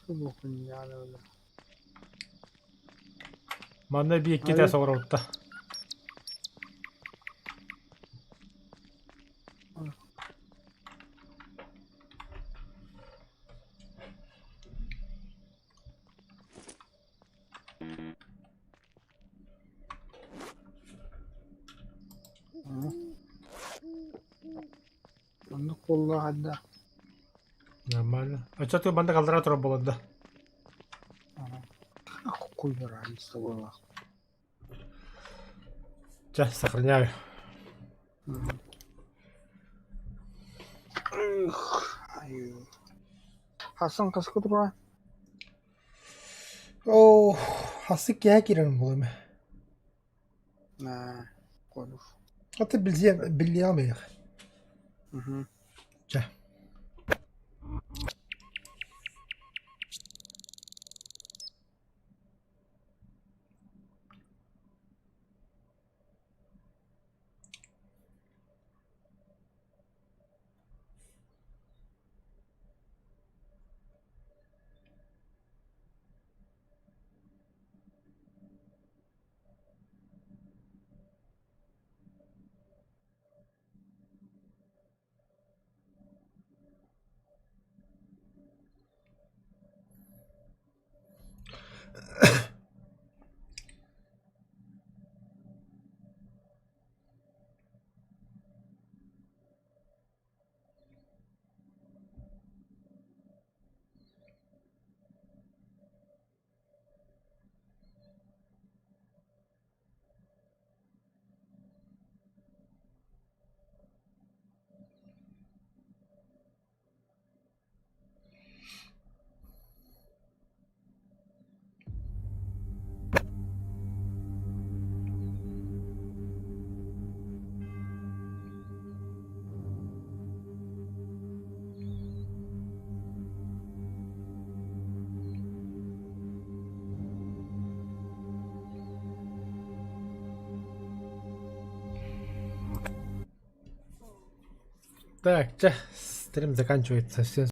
S2: Хуйня, бля.
S1: Манна биир икки этээс оҥоробутта.
S2: Оннук буоллаҕа да.
S1: Нормально. А что ты манна калдыра турар буолан да?
S2: Хуй разница была.
S1: Чэ, сохраняю.
S2: Эх, ай. Хасан хаска тура.
S1: Оо, хасы киһэ киирэн буолуом.
S2: На, конуш.
S1: А ты билиэм билиэм
S2: Угу.
S1: Чэ. Так, чэ, стрим заканчивается. Всем